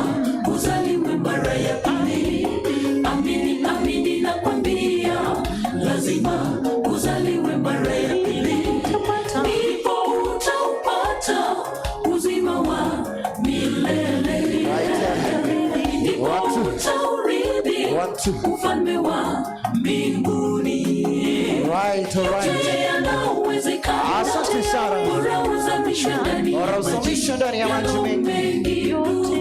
uzaliwe mara ya pili. Amini, amini nakwambia, lazima uzaliwe mara ya pili, ndipo utaupata uzima wa milele, ndipo utaurithi ufalme wa mbinguni. Right, all right. Yote yanawezekana, Asante sana. bora uzamishwe ndani ya Bora maji uzamishwe ndani ya maji yalo mengi. mengi ndugu.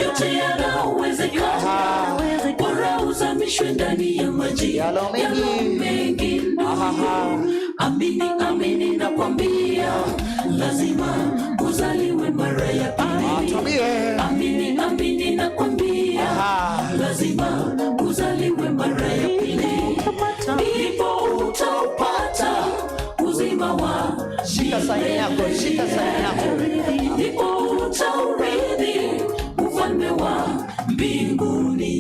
Yote yanawezekana, bora uzamishwe ndani ya maji Yalo mengi. yalo mengi ndugu. Amini, amini nakwambia, lazima uzaliwe mara ya pili. Tuambie. Amini, amini nakwambia, lazima uzaliwe mara ya pili, ndipo utaupata uzima wa Shika saini yako, shika saini yako. ndipo utaurithi ufalme wa mbinguni.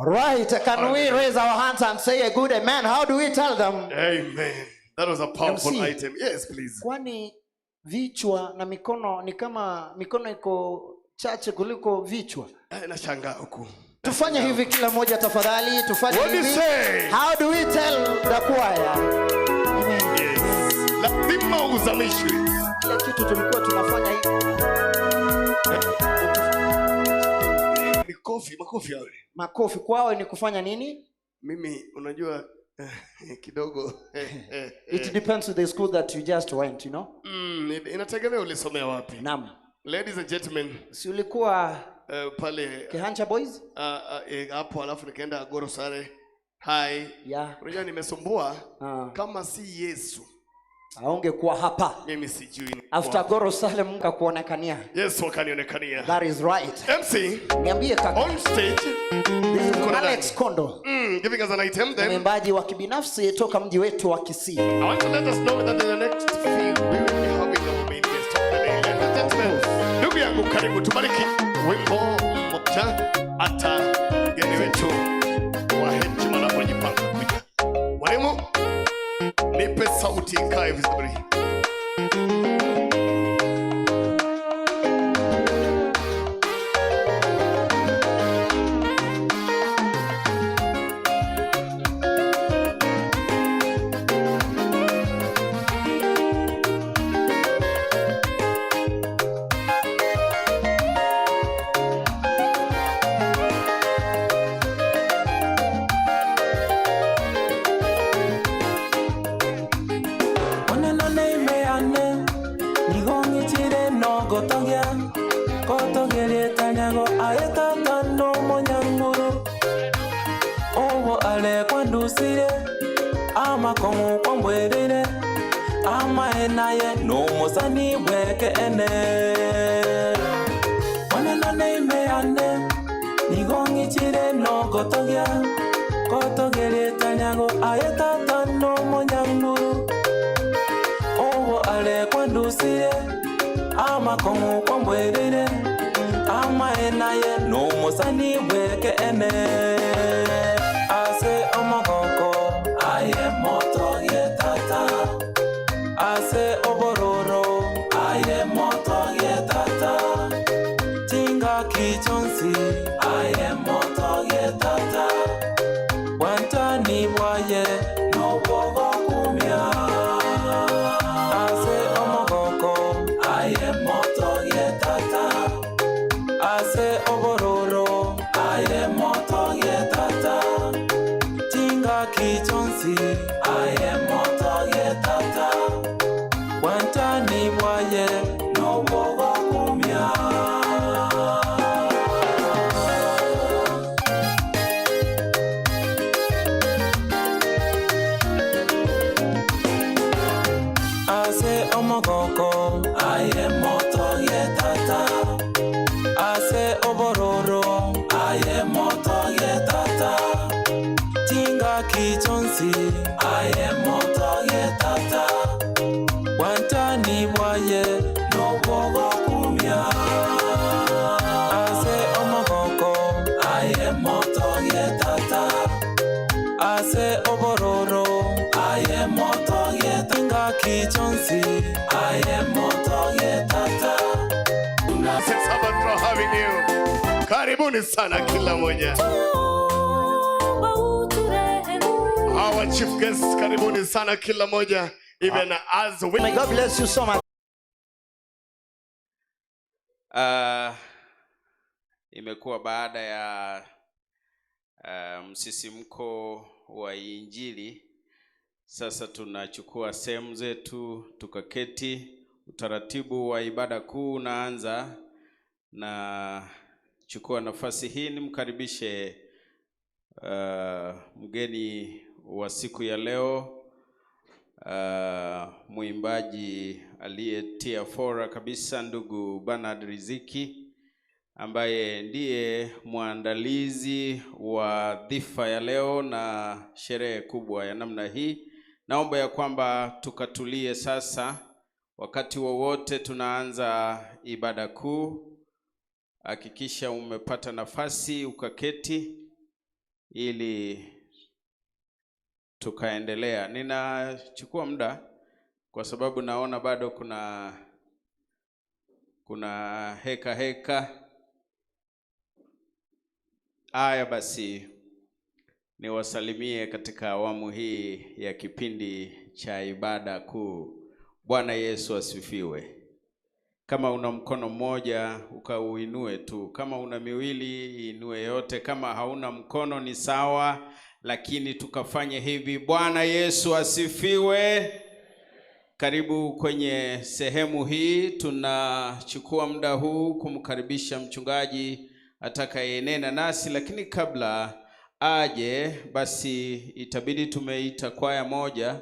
All right, can we raise our hands and say a good amen? How do we tell them? Amen. That was a powerful MC. item. Yes, please. Kwani vichwa na mikono ni kama mikono iko chache kuliko vichwa. Eh, Nashangaa huku. Tufanye hivi kila mmoja tafadhali, tufanye What do you hivi. say? How do we tell the choir? Yes. Lazima uzamishwe. Kile kitu tulikuwa tunafanya hivi. Ni kofi, makofi hayo. Makofi kwao ni kufanya nini? Mimi unajua kidogo It depends on the school that you just went, you know? inategemea ulisomea wapi. Naam. Ladies and gentlemen, Si ulikuwa pale Kehancha Boys? hapo alafu nikaenda Goro Sare. Hai. Yeah. Unajua nimesumbua Ah. kama si Yesu Aungekuwa hapa. mimi sijui ni After wapi. Goro Salem Mungu akakuonekania. Yesu akanionekania. That is right. MC Niambie kaka. on stage This is Kuna Alex Kondo. giving us an item then. Mwimbaji wa kibinafsi toka mji wetu wa Kisii. I want to let us know that in the next few we will be having our main guest of the day. Ladies and gentlemen, ndugu yangu karibu tubariki wimbo mmoja hata mgeni wetu wa heshima anapojipanga kuja. Mwalimu, nipe sauti ikae vizuri. Oneno neimeane nigong'ichire no gotogia gotogeretanyago aye. Amaenaye nomosani bw'ekeene. Monene neime yane, nigo ng'ichire nogotogia, gotogeria nyago aye Tata nomonyanguru. Obo are kwandusirie, amakong'u kwambwereire, amaenaye nomosani bw'ekeene. Ase omogoko aye motogie Tata, ase obororo aye motogie Tata, chingaki chionsi aye motogie Tata, bwanchani bwaye nobwogokumia. Ase omogoko aye motogie Tata, ase obororo aye motogie Tata, chingaki chionsi aye motogie Tata, bwanchani bwaye nobwogokumia. Ase omogoko aye motogie Tata, ase obororo aye motogie Tata, chingaki chionsi aye motogie Tata, bwanchani bwaye nobwogokumia. Ase omogoko aye motogie Tata, ase obororo aye motogie chingaki chionsi aye motogie Tata. It's about having you. Karibuni sana kila moja. Our chief guests, karibuni sana kila moja. Even as we May God bless you so much. Imekuwa baada ya msisimko wa Injili. Sasa tunachukua sehemu zetu tukaketi. Utaratibu wa ibada kuu unaanza, na chukua nafasi hii nimkaribishe mgeni wa siku ya leo, mwimbaji aliyetia fora kabisa, ndugu Bernard Riziki, ambaye ndiye mwandalizi wa dhifa ya leo na sherehe kubwa ya namna hii. Naomba ya kwamba tukatulie sasa. Wakati wowote tunaanza ibada kuu, hakikisha umepata nafasi ukaketi ili tukaendelea. Ninachukua muda kwa sababu naona bado kuna heka heka. Haya basi, niwasalimie katika awamu hii ya kipindi cha ibada kuu. Bwana Yesu asifiwe. Kama una mkono mmoja ukauinue tu, kama una miwili inue yote, kama hauna mkono ni sawa, lakini tukafanye hivi. Bwana Yesu asifiwe. Karibu kwenye sehemu hii. Tunachukua muda huu kumkaribisha mchungaji atakayenena nasi, lakini kabla aje, basi itabidi tumeita kwaya moja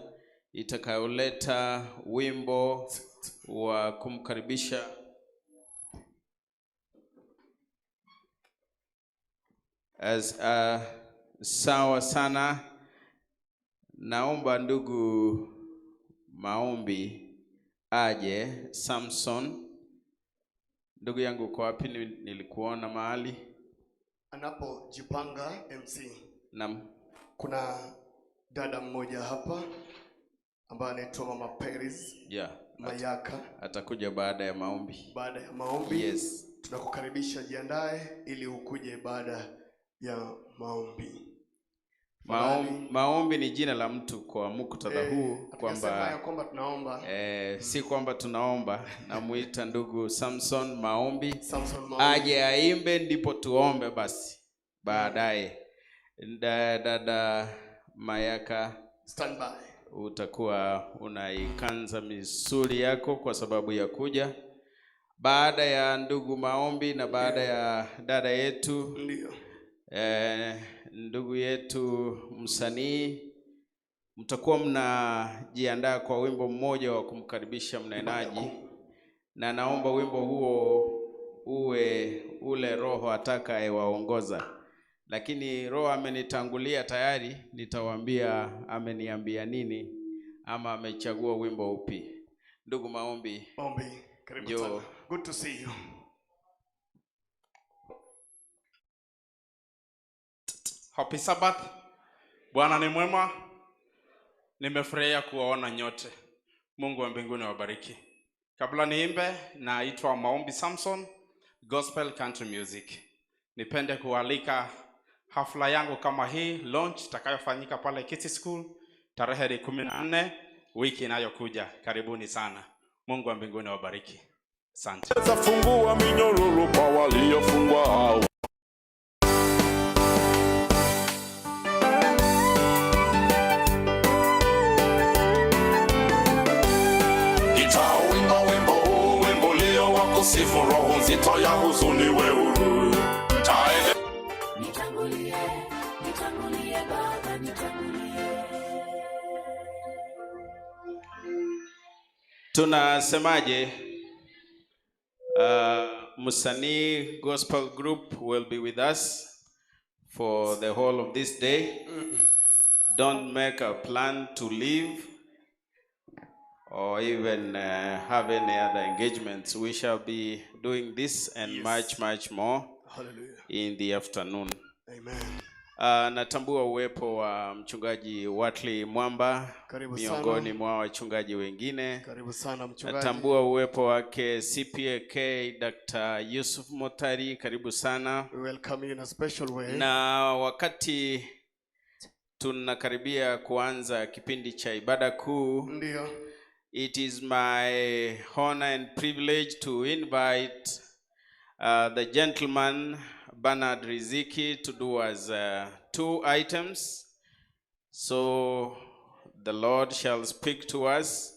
itakayoleta wimbo wa kumkaribisha. As sawa sana. Naomba ndugu Maombi aje. Samson, ndugu yangu uko wapi? Nilikuona mahali. Anapojipanga MC. Naam. Kuna dada mmoja hapa ambaye anaitwa Mama Peris. Mayaka. Atakuja baada ya maombi. Baada ya maombi. Yes. Tunakukaribisha, jiandae ili ukuje baada ya maombi. Maombi ni jina la mtu kwa muktadha huu, Hatukasema ya kwamba tunaomba. Si kwamba tunaomba. Namuita ndugu Samson Maombi. Samson Maombi. Aje aimbe ndipo tuombe basi baadaye. Dada Mayaka, stand by. Utakuwa unaikanza misuli yako kwa sababu ya kuja baada ya ndugu Maombi na baada ya dada yetu. Ndio. Ndugu yetu msanii Mtakuwa mnajiandaa kwa wimbo mmoja wa kumkaribisha mnenaji, na naomba wimbo huo uwe ule Roho atakayewaongoza, lakini Roho amenitangulia tayari, nitawaambia ameniambia nini ama amechagua wimbo upi. Ndugu Maombi, Maombi, karibu njoo. sana. Good to see you. Happy Sabbath. Bwana ni mwema. Nimefurahia kuwaona nyote. Mungu wa mbinguni awabariki. Kabla niimbe, naitwa Maombi Samson, Gospel Country Music. Nipende kualika hafla yangu kama hii launch itakayofanyika pale Kisii School tarehe ni 14 wiki inayokuja. Karibuni sana. Mungu wa mbinguni awabariki. Asante. Fungua minyororo kwa waliofungwa hao. Nitauimba wimbo huu, wimbo ulio wa kusifu, roho nzito ya huzuni we huru. Taende Nitangulie, nitangulie Baba, nitangulie. Tunasemaje? Msanii Gospel Group will be with us for the whole of this day. Don't make a plan to leave or even have any other engagements. We shall be doing this and much, much more Hallelujah. in the afternoon. Amen. Natambua uwepo wa mchungaji Watley Mwamba Karibu sana. miongoni mwa wachungaji wengine. Karibu sana mchungaji. Natambua uwepo wake CPAK Dr. Yusuf Motari, karibu sana. We welcome you in a special way. Na wakati tunakaribia kuanza kipindi cha ibada kuu, ndio, it is my honor and privilege to invite the gentleman Bernard Riziki to do us two items. So the Lord shall speak to us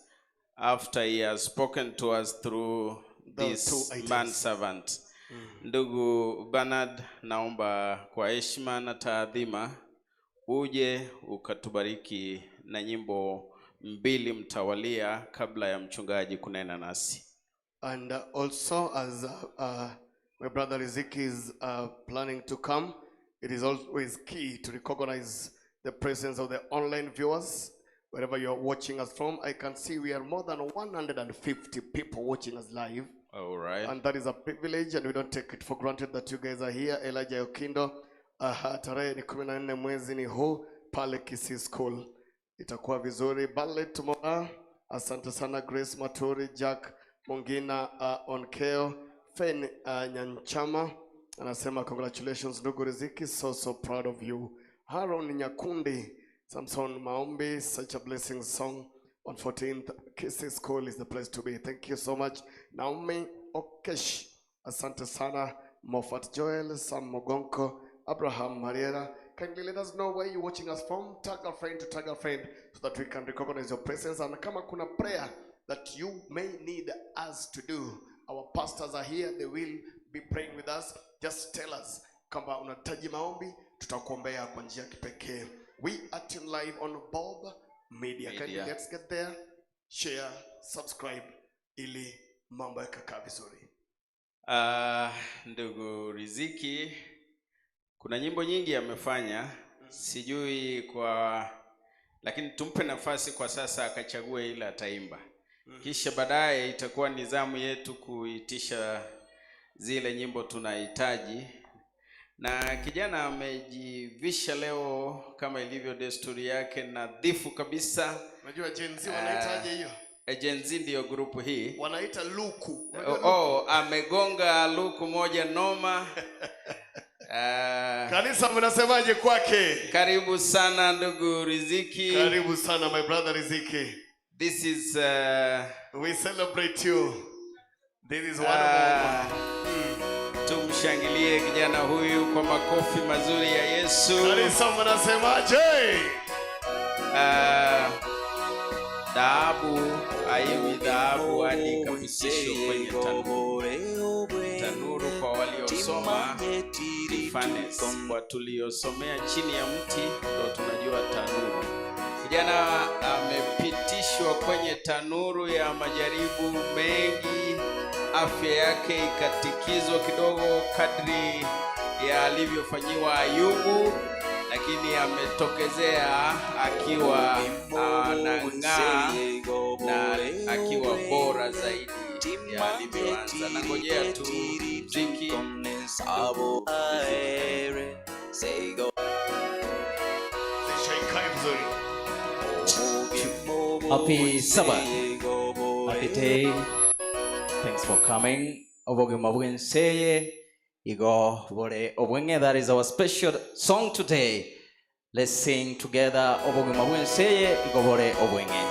after he has spoken to us through The this two items. man servant. Ndugu Bernard, naomba kwa heshima na taadhima uje ukatubariki na nyimbo mbili mtawalia kabla ya mchungaji kunena nasi. And also, as my brother Riziki is planning to come, it is always key to recognize the presence of the online viewers. Wherever you are watching us from, I can see we are more than 150 people watching us live. All right. And that is a privilege, and we don't take it for granted that you guys are here. Elijah Okindo, tarehe ni 14 mwezi ni huu pale Kisii School. Itakuwa vizuri. Ballet tomorrow. Asante sana Grace Maturi, Jack Mongina, Onkeo, Fen Nyanchama anasema congratulations ndugu Riziki, so so proud of you. Haron Nyakundi, Samson Maombi, such a blessing song on 14th Kisii School is the place to be. Thank you so much. Naomi Okesh, asante sana. Moffat Joel, Sam Mogonko, Abraham Mariera. Kindly let us know where you're watching us from. Tag a friend to tag a friend so that we can recognize your presence. And kama kuna prayer that you may need us to do, our pastors are here. They will be praying with us. Just tell us kama unahitaji maombi, tutakuombea kwa njia ya kipekee. We are tuned live on Bob Media. Kindly Media. let's get there, share, subscribe ili mambo yakakaa vizuri. Ndugu Riziki, kuna nyimbo nyingi amefanya, sijui kwa, lakini tumpe nafasi kwa sasa akachague ile ataimba, kisha baadaye itakuwa ni zamu yetu kuitisha zile nyimbo tunahitaji. Na kijana amejivisha leo kama ilivyo desturi yake, nadhifu kabisa. Unajua Gen Z wanaitaje hiyo? Gen Z ndiyo grupu hii Wanaita luku. Unajua Oh, luku? oh, amegonga luku moja noma. Kanisa mnasemaje kwake? Karibu sana ndugu Riziki. Karibu sana my brother Riziki. This is we celebrate you. This is one of our Tumshangilie kijana huyu kwa makofi mazuri ya Yesu. Kanisa mnasemaje? Dhahabu haiwi dhahabu hadi ikapitishwa kwenye tanuru. Tanuru kwa waliosoma ni furnace. Kwa tuliosomea chini ya mti ndo tunajua tanuru. Kijana amepitishwa kwenye tanuru ya majaribu mengi, afya yake ikatikizwa kidogo kadri ya alivyofanyiwa Ayubu, lakini ametokezea akiwa anang'aa na akiwa bora zaidi ya alivyoanza. Nangojea tu mziki. Zishaikae vizuri. Happy Sabbath. Happy day. Thanks for coming. Obogima bwenseye. Igo bore obwenge. That is our special song today. Let's sing together. Obogima bwenseye. Igo bore obwenge.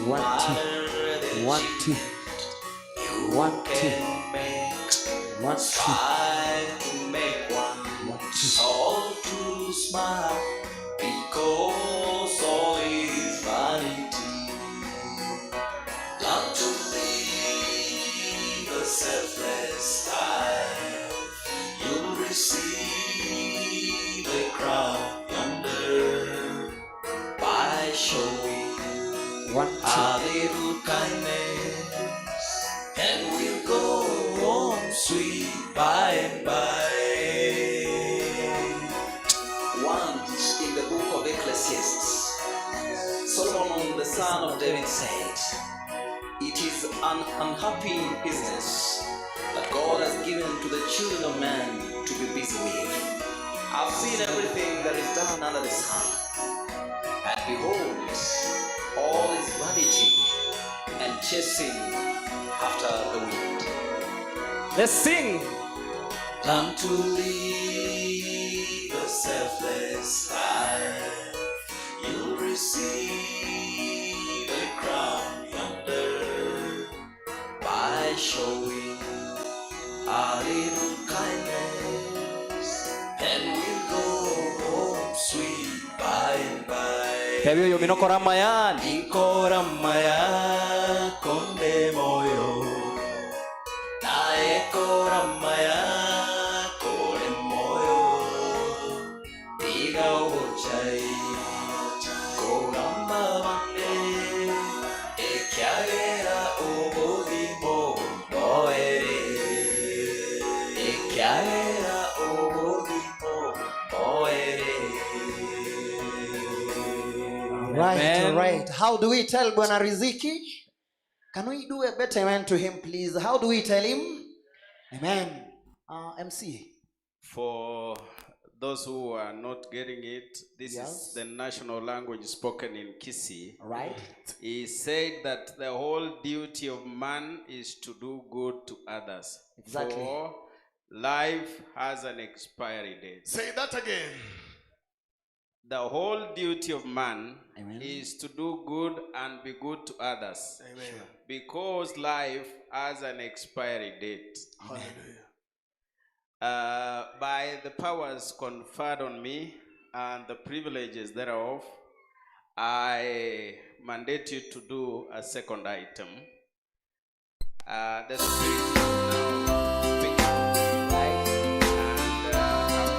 One, two. One, two. One, two. One, two. All to smile because all is vanity. Learn to live a selfless life. You'll receive a crown yonder by showing One, a two. little kindness, and we'll go home sweet by and by. Once in the book of Ecclesiastes, Solomon the son of David said, It is an unhappy business that God has given to the children of man to be busy with. I've seen everything that is done under the sun, and behold, all is vanity and chasing after the wind. Let's sing. Learn to live a selfless life. You'll receive a crown yonder by showing a little kindness, and we'll go home sweet by and by. Tebio yo minokora mayan. Inkora maya konde moyo nae kora maya kore moyo tiga obochai kogamba bande ekiagera obogimo boere ekiagera obogimo boere. Right, Amen. right. How do we tell Bwana Riziki? Can we do a better amen to him, please? How do we tell him? Amen. Uh, MC. For those who are not getting it, this Yes. is the national language spoken in Kisii. Right. He said that the whole duty of man is to do good to others. Exactly. For life has an expiry date. Say that again. The whole duty of man is to do good and be good to others. Amen. Sure. Because life has an expiry date. Hallelujah. By the powers conferred on me and the privileges thereof, I mandate you to do a second item. The Spirit is now speaking. And I'm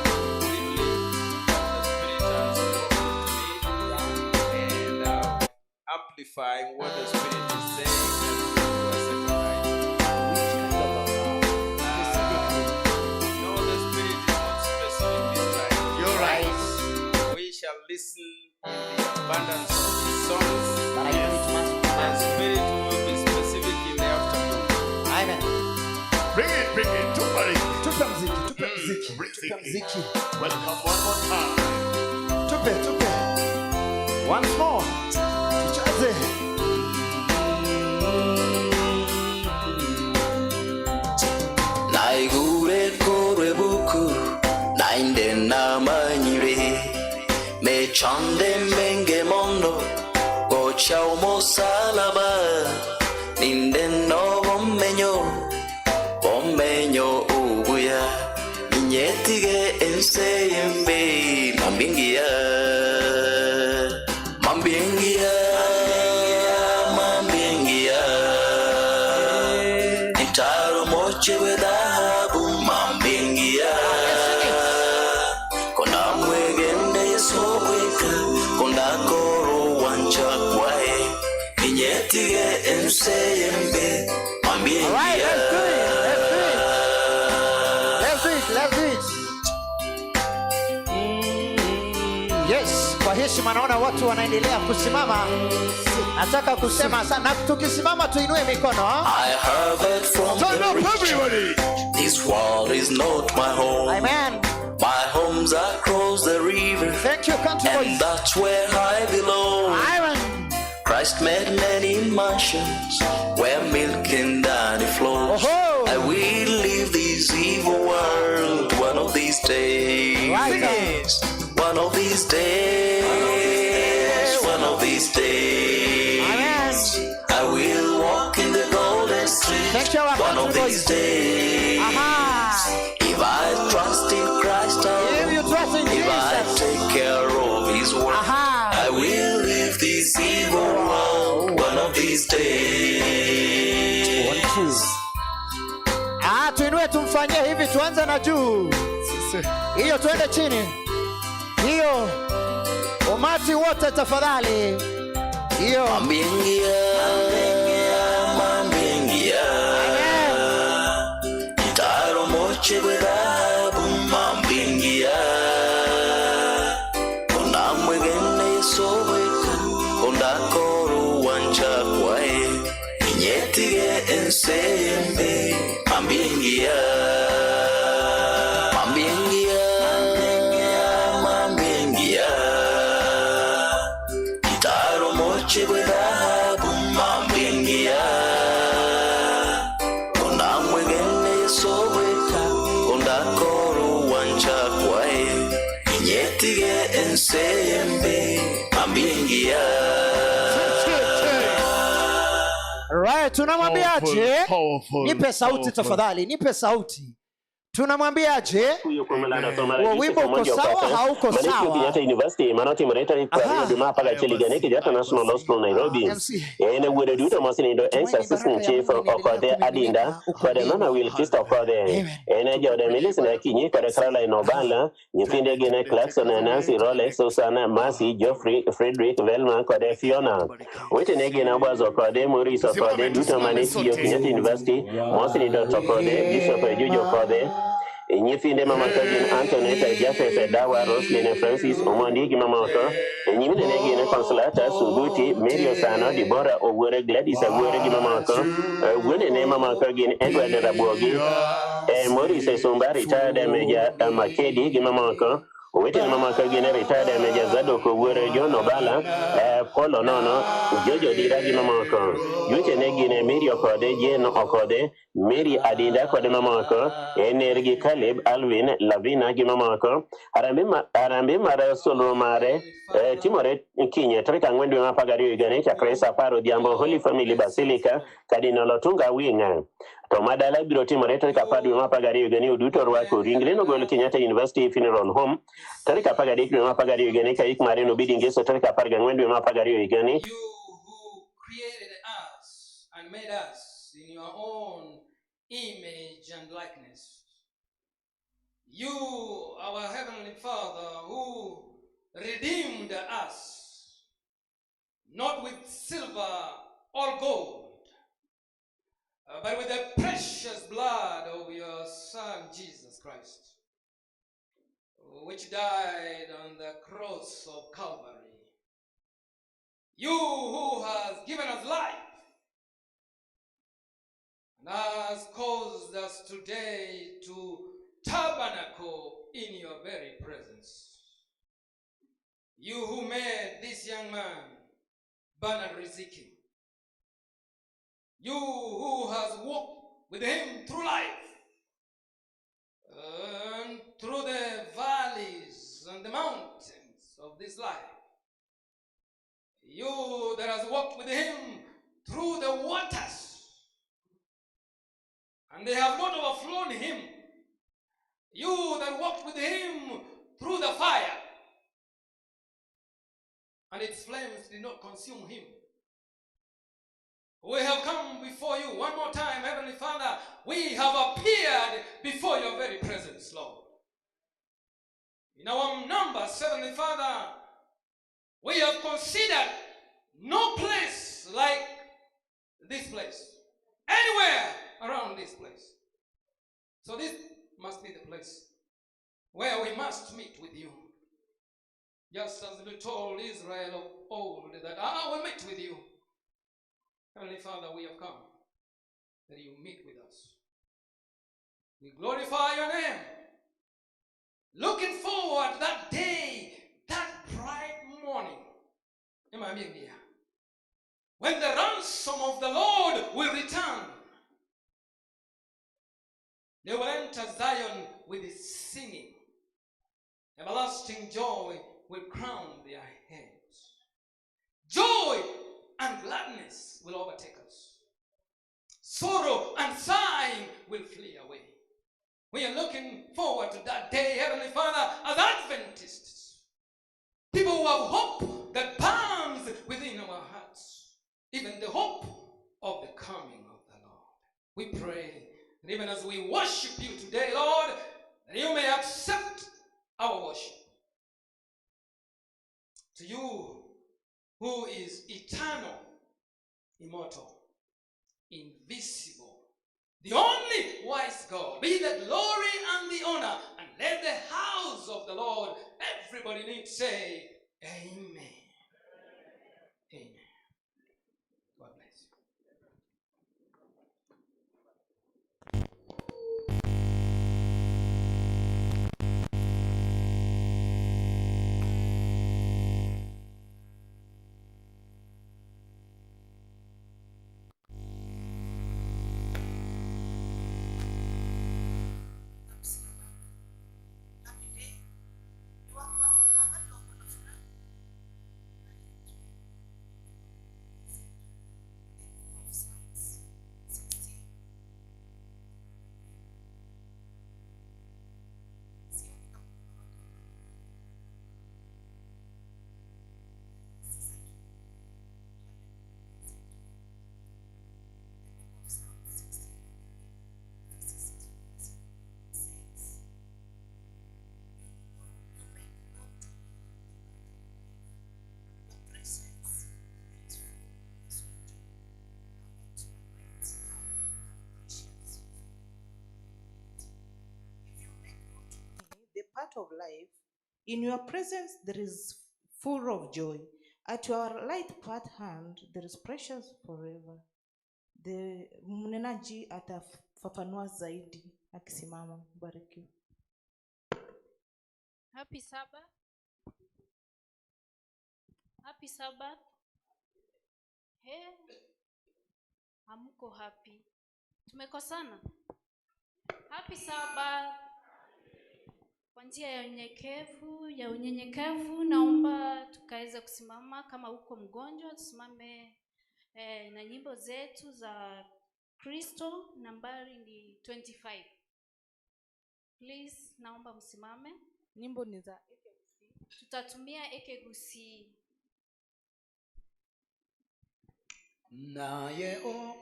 privileged that the Spirit has spoken to me and amplifying what the Spirit is saying. That we do a second item. No, the Spirit is not specific this time. You're right. We shall listen in the abundance of his songs. But I know it must be The Spirit will be specific in the afternoon. Amen. Bring it, bring it. Tubariki. Tupe mziki, tupe mziki, tupe mziki. Welcome one more time. Tupe, tupe. Once more. Tucheze. Naigure korwe buku nainde namanyire mechande menge mondo gocha omosalaba ninde no bomenyo bomenyo ubuya ninyetige ense yembe mambingia mambingia mambingia Ntaro moche we dhahabu mambingia Kona mwegende Yesu weka Kona koro wancha kwae Ninyetige ense yembe mambingia All right, let's do it. Let's do it. Let's do it. Let's do it. Yes, kwa heshima naona watu wanaendelea kusimama. Nataka kusema sana. Tukisimama tuinue mikono. ha? I have it from Turn the up, rich. everybody. This world is not my home. Amen. My home's across the river. Thank you, country And boys. that's where I belong. Amen. Christ made many mansions where milk and honey flows. I will leave this evil world one of these days. Right. One of these days. One of these days. I will walk in the golden street. Thank you, our One of country these boys. days. Aha. If I trust in Christ alone, If you trust in if I Jesus. take care of His word, Aha. I will leave this evil world one of these days. Ah, tuinue tumfanyie hivi, tuanze na juu. Hiyo tuende chini. Hiyo umati wote tafadhali. Hiyo. Mambingia, mambingia, mtaro moche gwe dhahabu mambingia, kona mwegene yesobweka konda koru wanja kwae inyetige enseyembe mambingia mambingia mambingia mtaro moche gwe dhahabu mambingia kona mwegene yesobweka konda koru wanja kwae inyetige enseyembe mambingia Right, tunamwambiaje? Powerful, Nipe sauti powerful. tafadhali, nipe sauti. Tunamwambiaje? Huo wimbo uko sawa hauko sawa? Kenyatta University manotimore tarik 20 dwe mar 11 higa ne Kenyatta National Law School Nairobi. En e wuode duto mosenindo ex assistant chief Okodhe Adinda kod Mama Wilkista Okodhe. En e joode Millicent Akinyi kod Caroline Obala, nyithinde gin Clarkson, Nancy, Rolex, Susanna, Mercy, Geoffrey, Frederick, Velma kod Fiona. Wetene gin Obaz Okodhe, Maurice Okodhe duto mane tiyo Kenyatta University, mosenindo to Okodhe, Bishop Juju Okodhe. Nyithinde mamoko gin Antonetta, Japheth, Dawa, Roslyn, Francis, Omondi gi mamoko. Nyiminene gin Consolata, Sunguti, Mary Osano, Dibora Owuore, Gladys Awuore gi mamoko. Wuonene mamoko gin Edward Rabuogi, Maurice Sumba, retired Major Makedi gi mamoko. Owetene mamoko gin retired Major Zadok Owuore, John Obala, Paul Onono, George Odira gi mamoko. Yuochene gin Mary Okodhe, Jane Okodhe, Mary Adinda kod mamoko, en nergi Caleb, Alvin, Lavina gi mamoko. Harambee ma, harambee mar solro mare eh, timore kiny tarik 4 dwe mar 12 higani chakre saa 10 odhiambo Holy Family Basilica, Cardinal Otunga Wing. To madala biro timore tarik 10 dwe mar 12 higani oduto rwako ringre nogol Kenyatta University Funeral Home tarik 13 dwe mar 12 higani ka ik mare nobedi ngeso tarik 14 dwe mar 12 higani. created us and made us in your own image and likeness. You, our Heavenly Father, who redeemed us, not with silver or gold, but with the precious blood of your Son, Jesus Christ, which died on the cross of Calvary. You who has given us life and has caused us today to tabernacle in your very presence. You who made this young man, Bernard Riziki, you who has walked with him through life and through the valleys and the mountains of this life, you that has walked with him through the waters, and they have not overflown him. You that walked with him through the fire, and its flames did not consume him. We have come before you one more time, Heavenly Father. We have appeared before your very presence, Lord. In our numbers, Heavenly Father, we have considered no place like this place, anywhere around this place. So this must be the place where we must meet with you. Just as we told Israel of old that I will meet with you. Heavenly Father, we have come that you meet with us. We glorify your name. Looking forward to that day, that bright morning. When the ransom of the Lord will return. They will enter Zion with singing. Everlasting joy will crown their heads. Joy and gladness will overtake us. Sorrow and sighing will flee away. We are looking forward to that day, Heavenly Father, as Adventists. People who have hope that burns within our hearts. Even the hope of the coming of the Lord. We pray that even as we worship you today, Lord, that you may accept our worship. To you who is eternal, immortal, invisible, the only wise God, be the glory and the honor, and let the house of the Lord, everybody need say, Amen. Amen. God bless you. part of life. In your presence there is full of joy. At your right part hand there is pleasures forever. The mnenaji atafafanua zaidi akisimama. Barikiwe. Happy Sabbath. Happy Sabbath. He, hamko happy. Tumekosana. Happy Sabbath. Kwa njia ya unyenyekevu, ya unyenyekevu naomba tukaweze kusimama kama uko mgonjwa tusimame eh, na nyimbo zetu za Kristo nambari ni 25. Please naomba msimame. Nyimbo ni za Tutatumia ekegusi. Naye o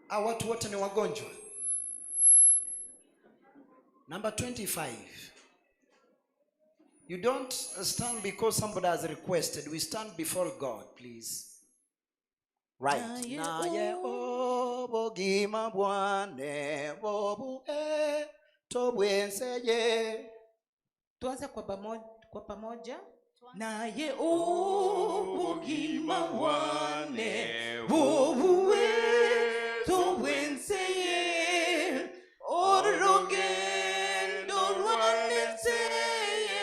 ah, watu wote ni wagonjwa. Number 25. You don't stand because somebody has requested. We stand before God, please. Right. Naye Naye obogima bwane bobu e tobwenseye. Tuanze kwa pamoja, kwa pamoja. Naye ubugima bwane bubuwe tubwenseye orugendo rwanenseye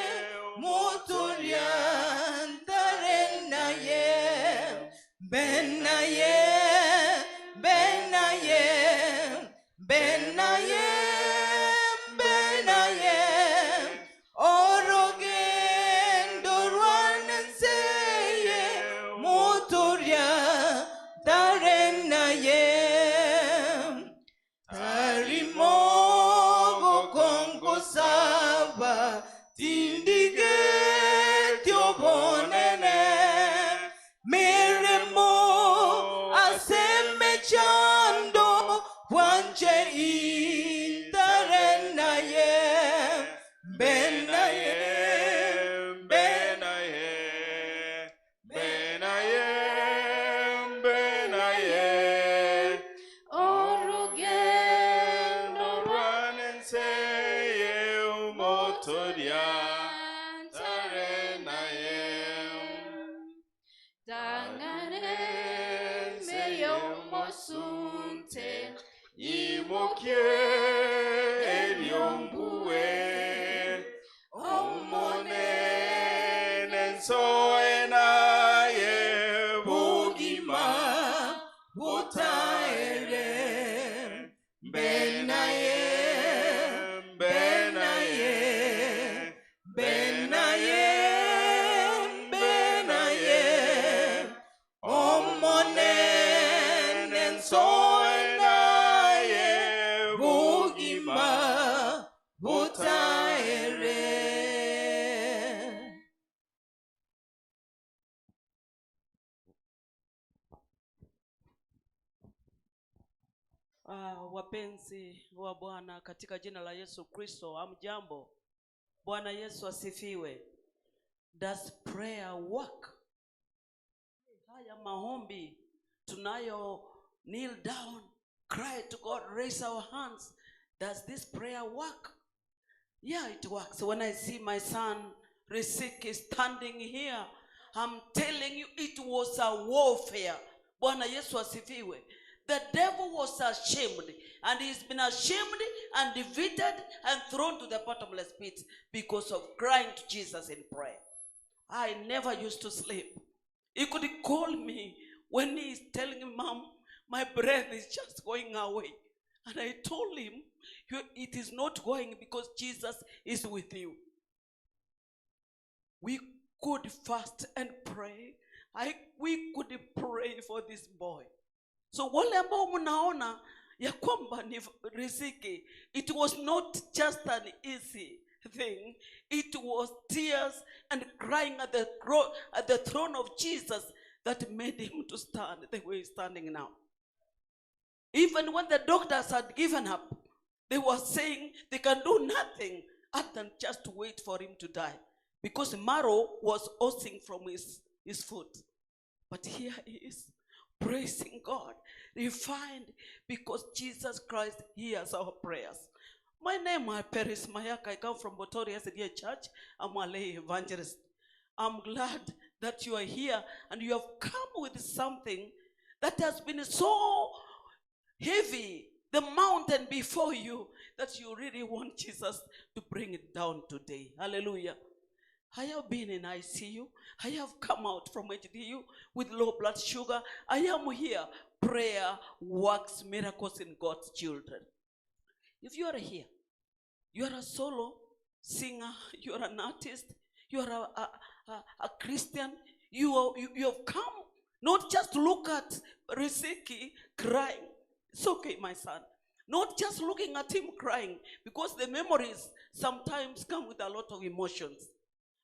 mutulyantare naye benaye benaye benaye benaye orugendo rwanenseye muturya tarenaye tarimo gokongosaba tindige tiobonene miremo asemechando bwanje intarenaye benaye Benaye, Benaye, Benaye. Orugendo Rwanenseye umotoria tarenaye. Dangane meyomosunte Imokie eliombue omonene nsoenaye bugima butaere benaye benaye benaye benaye omonene nsoenaye bugima butaere Ah, wapenzi wa Bwana katika jina la Yesu Kristo, amjambo. Bwana Yesu asifiwe. Does prayer work? Haya maombi tunayo kneel down, cry to God, raise our hands. Does this prayer work? Yeah, it works. When I see my son Riziki standing here, I'm telling you it was a warfare. Bwana Yesu asifiwe. The devil was ashamed, and he's been ashamed and defeated and thrown to the bottomless pit because of crying to Jesus in prayer. I never used to sleep. He could call me when he's telling me, Mom, my breath is just going away. And I told him, "You- It is not going because Jesus is with you. We could fast and pray. I, we could pray for this boy. So wale ambao mnaona ya kwamba ni riziki, it was not just an easy thing. It was tears and crying at the, at the throne of Jesus that made him to stand the way he's standing now. Even when the doctors had given up, they were saying they can do nothing other than just wait for him to die because marrow was oozing from his, his foot. But here he is, praising God, refined because Jesus Christ hears our prayers. My name is Paris Mayaka. I come from Botori SDA Church. I'm a lay evangelist. I'm glad that you are here and you have come with something that has been so heavy, the mountain before you, that you really want Jesus to bring it down today. Hallelujah. I have been in ICU. I have come out from HDU with low blood sugar. I am here. Prayer works miracles in God's children. If you are here, you are a solo singer, you are an artist, you are a, a, a, a Christian, you, are, you, you have come not just to look at Riziki crying. It's okay, my son. Not just looking at him crying, because the memories sometimes come with a lot of emotions.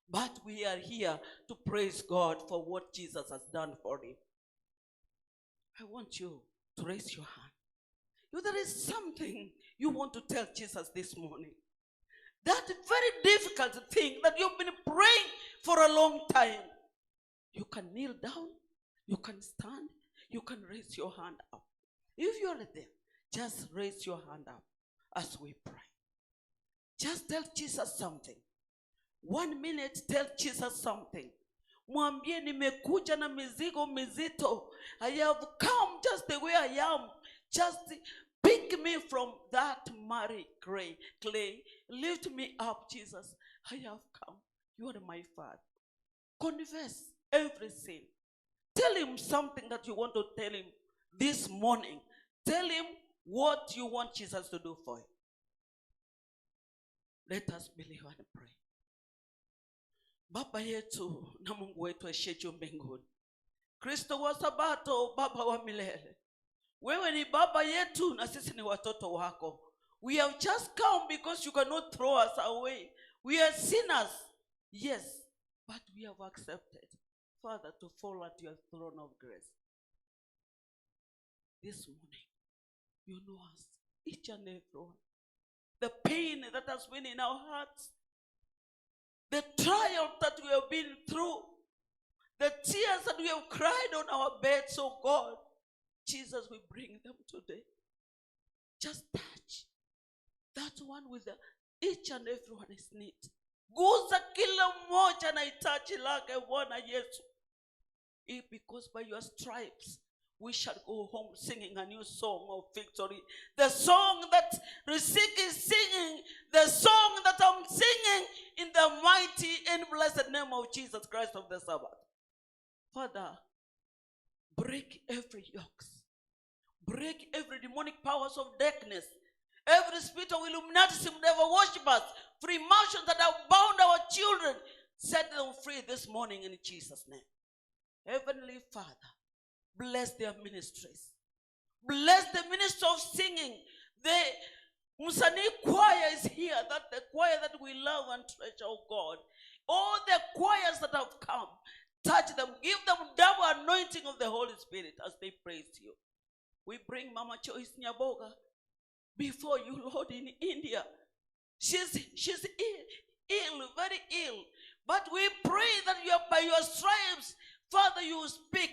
But we are here to praise God for what Jesus has done for him. I want you to raise your hand. If there is something you want to tell Jesus this morning, that very difficult thing that you've been praying for a long time, you can kneel down, you can stand, you can raise your hand up. If you are there, just raise your hand up as we pray. Just tell Jesus something. One minute, tell Jesus something. Mwambie nimekuja na mizigo mizito. I have come just the way I am. Just pick me from that miry clay. clay. Lift me up, Jesus. I have come. You are my father. Confess every sin. Tell him something that you want to tell him this morning. Tell him what you want Jesus to do for you. Let us believe and pray. Baba yetu na Mungu wetu aishiye juu mbinguni, Kristo wa Sabato, Baba wa milele, wewe ni baba yetu na sisi ni watoto wako. We have just come because you cannot throw us away. We are sinners, yes, but we have accepted, Father, to fall at your throne of grace. This morning, you know us, each and every one. The pain that has been in our hearts, the trial that we have been through, the tears that we have cried on our beds, oh God. Jesus, we bring them today. Just touch that one with the, each and every one is need. Guza kila mmoja na hitaji lake Bwana Yesu. Because by your stripes we shall go home singing a new song of victory. The song that Riziki is singing, the song that I'm singing in the mighty and blessed name of Jesus Christ of the Sabbath. Father, break every yokes, break every demonic powers of darkness, every spirit of Illuminatism, devil worshippers, Freemasons that have bound our children, set them free this morning in Jesus' name. Heavenly Father, bless their ministries. Bless the ministry of singing. The Musani choir is here, that the choir that we love and treasure, oh God. All the choirs that have come, touch them, give them double anointing of the Holy Spirit as they praise you. We bring Mama Joyce Nyaboga before you, Lord, in India. She's, she's ill, ill, very ill. But we pray that you are, by your stripes, Father, you speak.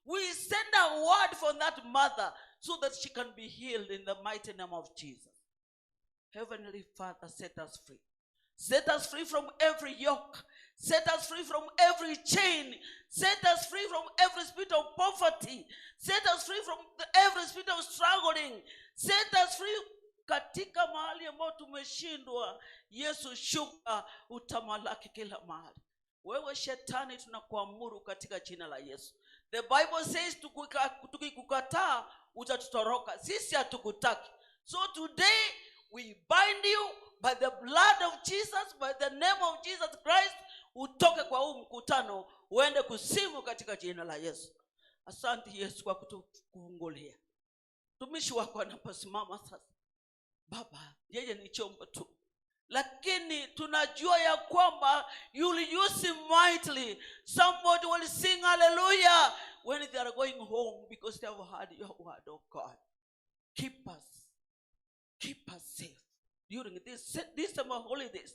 We send a word from that mother so that she can be healed in the mighty name of Jesus. Heavenly Father, set us free. Set us free from every yoke. Set us free from every chain. Set us free from every spirit of poverty. Set us free from the, every spirit of struggling. Set us free katika mahali ambayo tumeshindwa. Yesu, shuka utamalaki kila mahali. Wewe shetani, tunakuamuru katika jina la Yesu. The Bible says tukikukataa utatutoroka. Sisi hatukutaki. So today we bind you by the blood of Jesus, by the name of Jesus Christ, utoke kwa huu mkutano uende kusimu katika jina la Yesu. Asante Yesu kwa kutufungulia. Mtumishi wako anaposimama sasa, Baba, yeye ni chombo tu, lakini tunajua ya kwamba you will use him mightily. Somebody will sing hallelujah when they are going home because they have heard your word, oh God. Keep us, keep us safe during this, this summer holidays.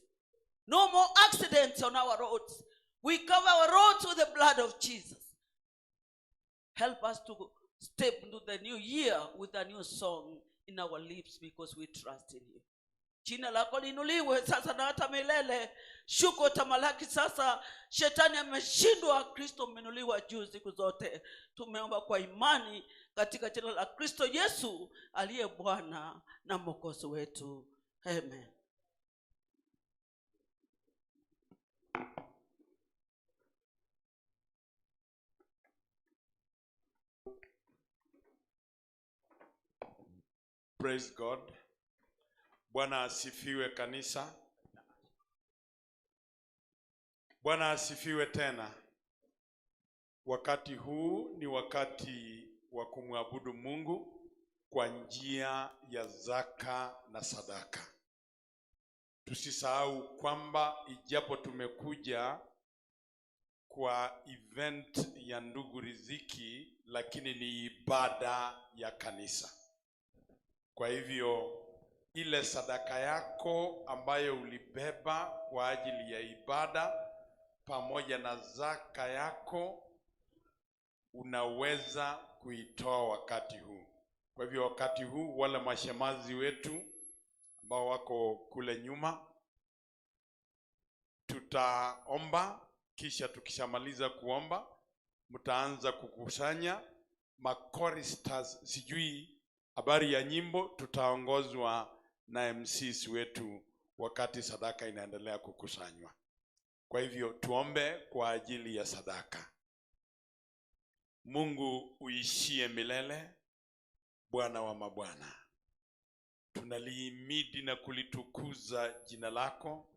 No more accidents on our roads. We cover our roads with the blood of Jesus. Help us to step into the new year with a new song in our lips because we trust in you. Jina lako liinuliwe sasa na hata milele. Shuka utamalaki sasa. Shetani ameshindwa, Kristo umeinuliwa juu siku zote. Tumeomba kwa imani katika jina la Kristo Yesu aliye Bwana na Mwokozi wetu. Amen. Praise God. Bwana asifiwe kanisa. Bwana asifiwe tena. Wakati huu ni wakati wa kumwabudu Mungu kwa njia ya zaka na sadaka. Tusisahau kwamba ijapo tumekuja kwa event ya ndugu Riziki, lakini ni ibada ya kanisa. Kwa hivyo ile sadaka yako ambayo ulibeba kwa ajili ya ibada pamoja na zaka yako unaweza kuitoa wakati huu. Kwa hivyo wakati huu wale mashemazi wetu ambao wako kule nyuma, tutaomba, kisha tukishamaliza kuomba mtaanza kukusanya makoristers, sijui habari ya nyimbo, tutaongozwa na MCs wetu wakati sadaka inaendelea kukusanywa. Kwa hivyo tuombe kwa ajili ya sadaka. Mungu uishie milele, Bwana wa mabwana, tunalihimidi na kulitukuza jina lako,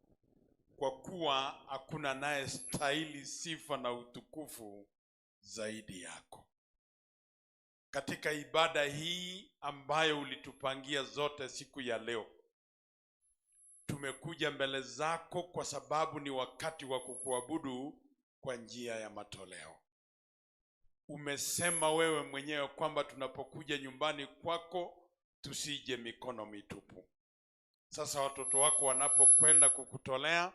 kwa kuwa hakuna anayestahili sifa na utukufu zaidi yako. Katika ibada hii ambayo ulitupangia zote siku ya leo, tumekuja mbele zako kwa sababu ni wakati wa kukuabudu kwa njia ya matoleo. Umesema wewe mwenyewe kwamba tunapokuja nyumbani kwako tusije mikono mitupu. Sasa watoto wako wanapokwenda kukutolea,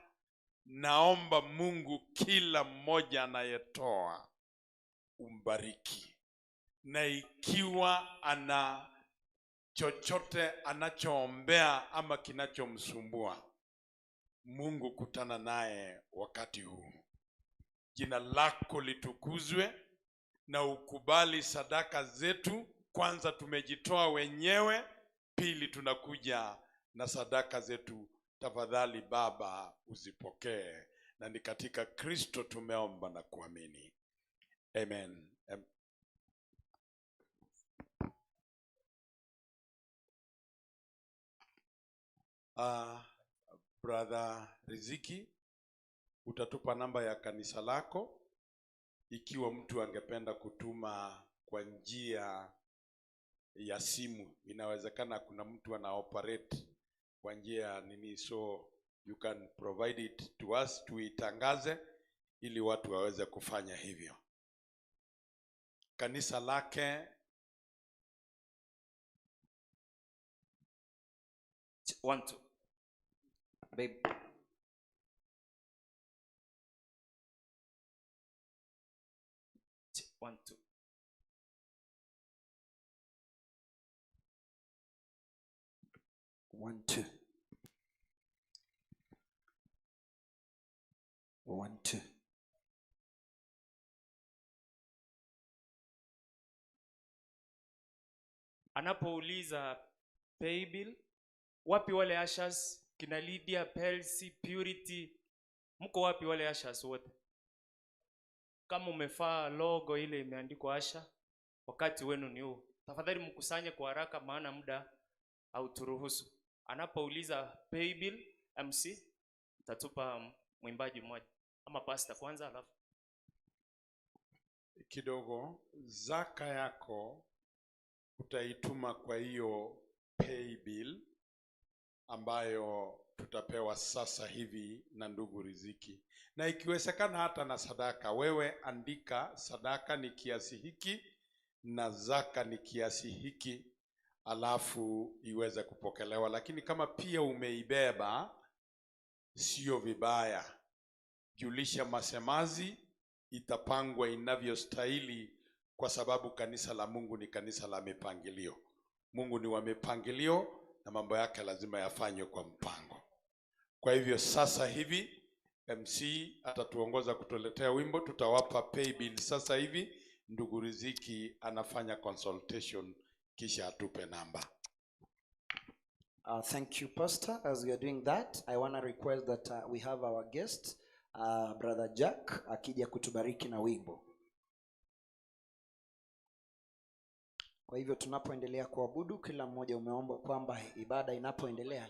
naomba Mungu kila mmoja anayetoa umbariki, na ikiwa ana chochote anachoombea ama kinachomsumbua, Mungu kutana naye wakati huu. Jina lako litukuzwe na ukubali sadaka zetu. Kwanza tumejitoa wenyewe, pili tunakuja na sadaka zetu. Tafadhali Baba uzipokee, na ni katika Kristo tumeomba na kuamini, amen. Brother Riziki, utatupa namba ya kanisa lako ikiwa mtu angependa kutuma kwa njia ya simu. Inawezekana kuna mtu ana operate kwa njia ya nini, so you can provide it to us, tuitangaze ili watu waweze kufanya hivyo. Kanisa lake 1, 2. Babe. 1, 2. 1, 2. 1, 2. Anapouliza paybill, wapi wale ushers kina Lydia, Pelsi, Purity, mko wapi wale ushers wote? Kama umefaa logo ile imeandikwa usher, wakati wenu ni huu. Tafadhali mkusanye kwa haraka, maana muda hauturuhusu. Anapouliza paybill, MC mtatupa mwimbaji mmoja ama pastor kwanza, alafu kidogo. Zaka yako utaituma kwa hiyo paybill ambayo tutapewa sasa hivi na ndugu Riziki, na ikiwezekana hata na sadaka. Wewe andika sadaka ni kiasi hiki na zaka ni kiasi hiki, alafu iweze kupokelewa. Lakini kama pia umeibeba, sio vibaya, julisha masemazi, itapangwa inavyostahili, kwa sababu kanisa la Mungu ni kanisa la mipangilio. Mungu ni wa mipangilio, na mambo yake lazima yafanywe kwa mpango. Kwa hivyo sasa hivi MC atatuongoza kutuletea wimbo, tutawapa pay bill sasa hivi. Ndugu Riziki anafanya consultation kisha atupe namba. Thank you, Pastor. As we are doing that, I want to request that we have our guest, Brother Jack, akija kutubariki na wimbo. Kwa hivyo tunapoendelea kuabudu, kila mmoja umeombwa kwamba ibada inapoendelea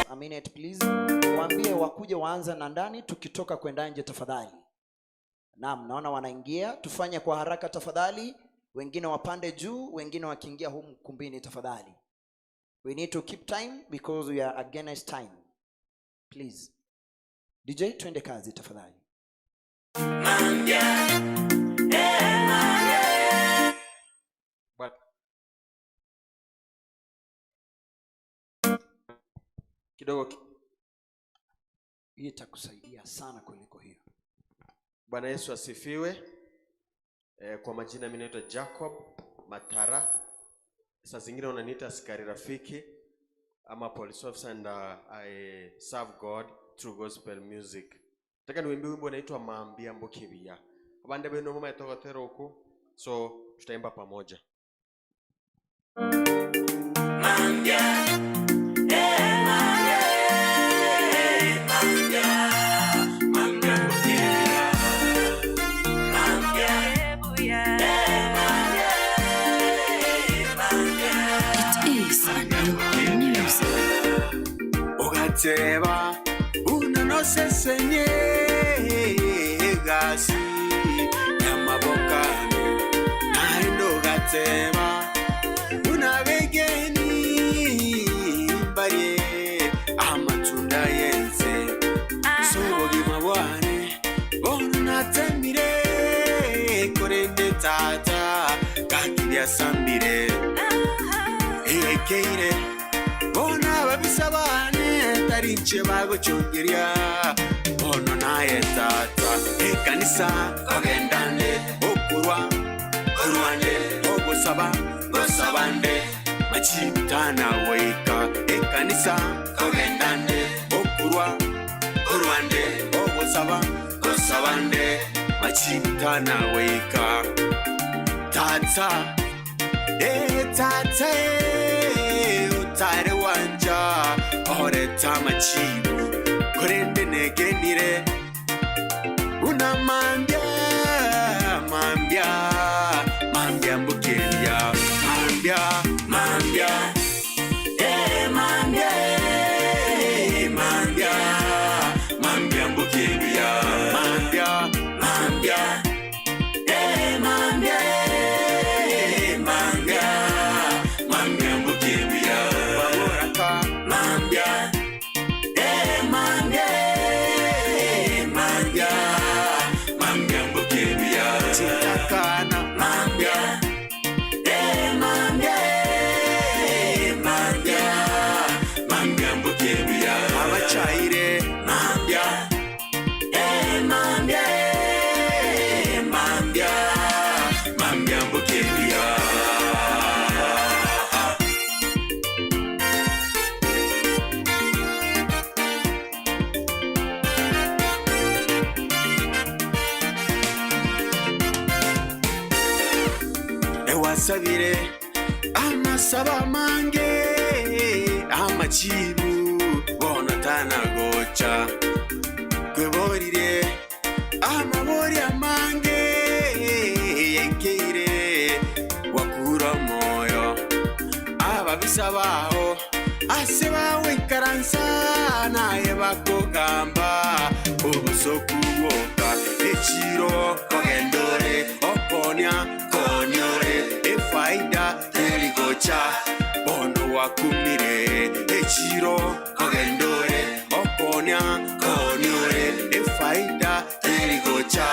A minute please. Waambie wakuje waanze na ndani, tukitoka kwenda nje tafadhali. Naam, naona wanaingia, tufanye kwa haraka tafadhali. Wengine wapande juu, wengine wakiingia humu kumbini tafadhali. We need to keep time because we are against time. Please. DJ, twende kazi tafadhali. Kidogo ki- Hii itakusaidia sana kuliko hiyo. Bwana Yesu asifiwe. Eh, kwa majina mimi naitwa Jacob Matara. Saa zingine unaniita askari rafiki ama police officer and I serve God through gospel music. Nataka niwimbe wimbo unaitwa Maambia Mbokibia. Abande beno mama etogotera huku. So tutaimba pamoja. It is a new music. Ugateba unanosesenye gasi yamabokano naendo ugateba unabegeni mbarie amatunda yenze sobogima bwane bono natemire korende tata gakibyasambire ekeire bona babisa bane tarinche bagochongeria bono naye tata ekanisa kogendande okurwa orwane ogosaba gosabande machitana weika ekanisa kogendande okurwa orwande ogosaba gosabande machitana weika tata tata utare wanja oreta machibu korende negenire una mambya mambya mambya mbukeria mambya mambya mambya mambya mambya mbukeria mambya mambya mambya mambya mambya mbukeria baboraka mambya mambya mambya mambya mbukeria chitakana mambya mambya mambya mambya mbukeria abachaire mambya mambya mambya mambya mbukeria ewasabire amasaba mange amachibu bono tanagocha kweborire amabori amange yekeire wakura moyo ababisa baho ase bawenkaransa naye bakogamba obusoku bwoka ekiro kogendore okonya konyore efaida terigocha bono wakumire ekiro kogendore okonya konyore efaida terigocha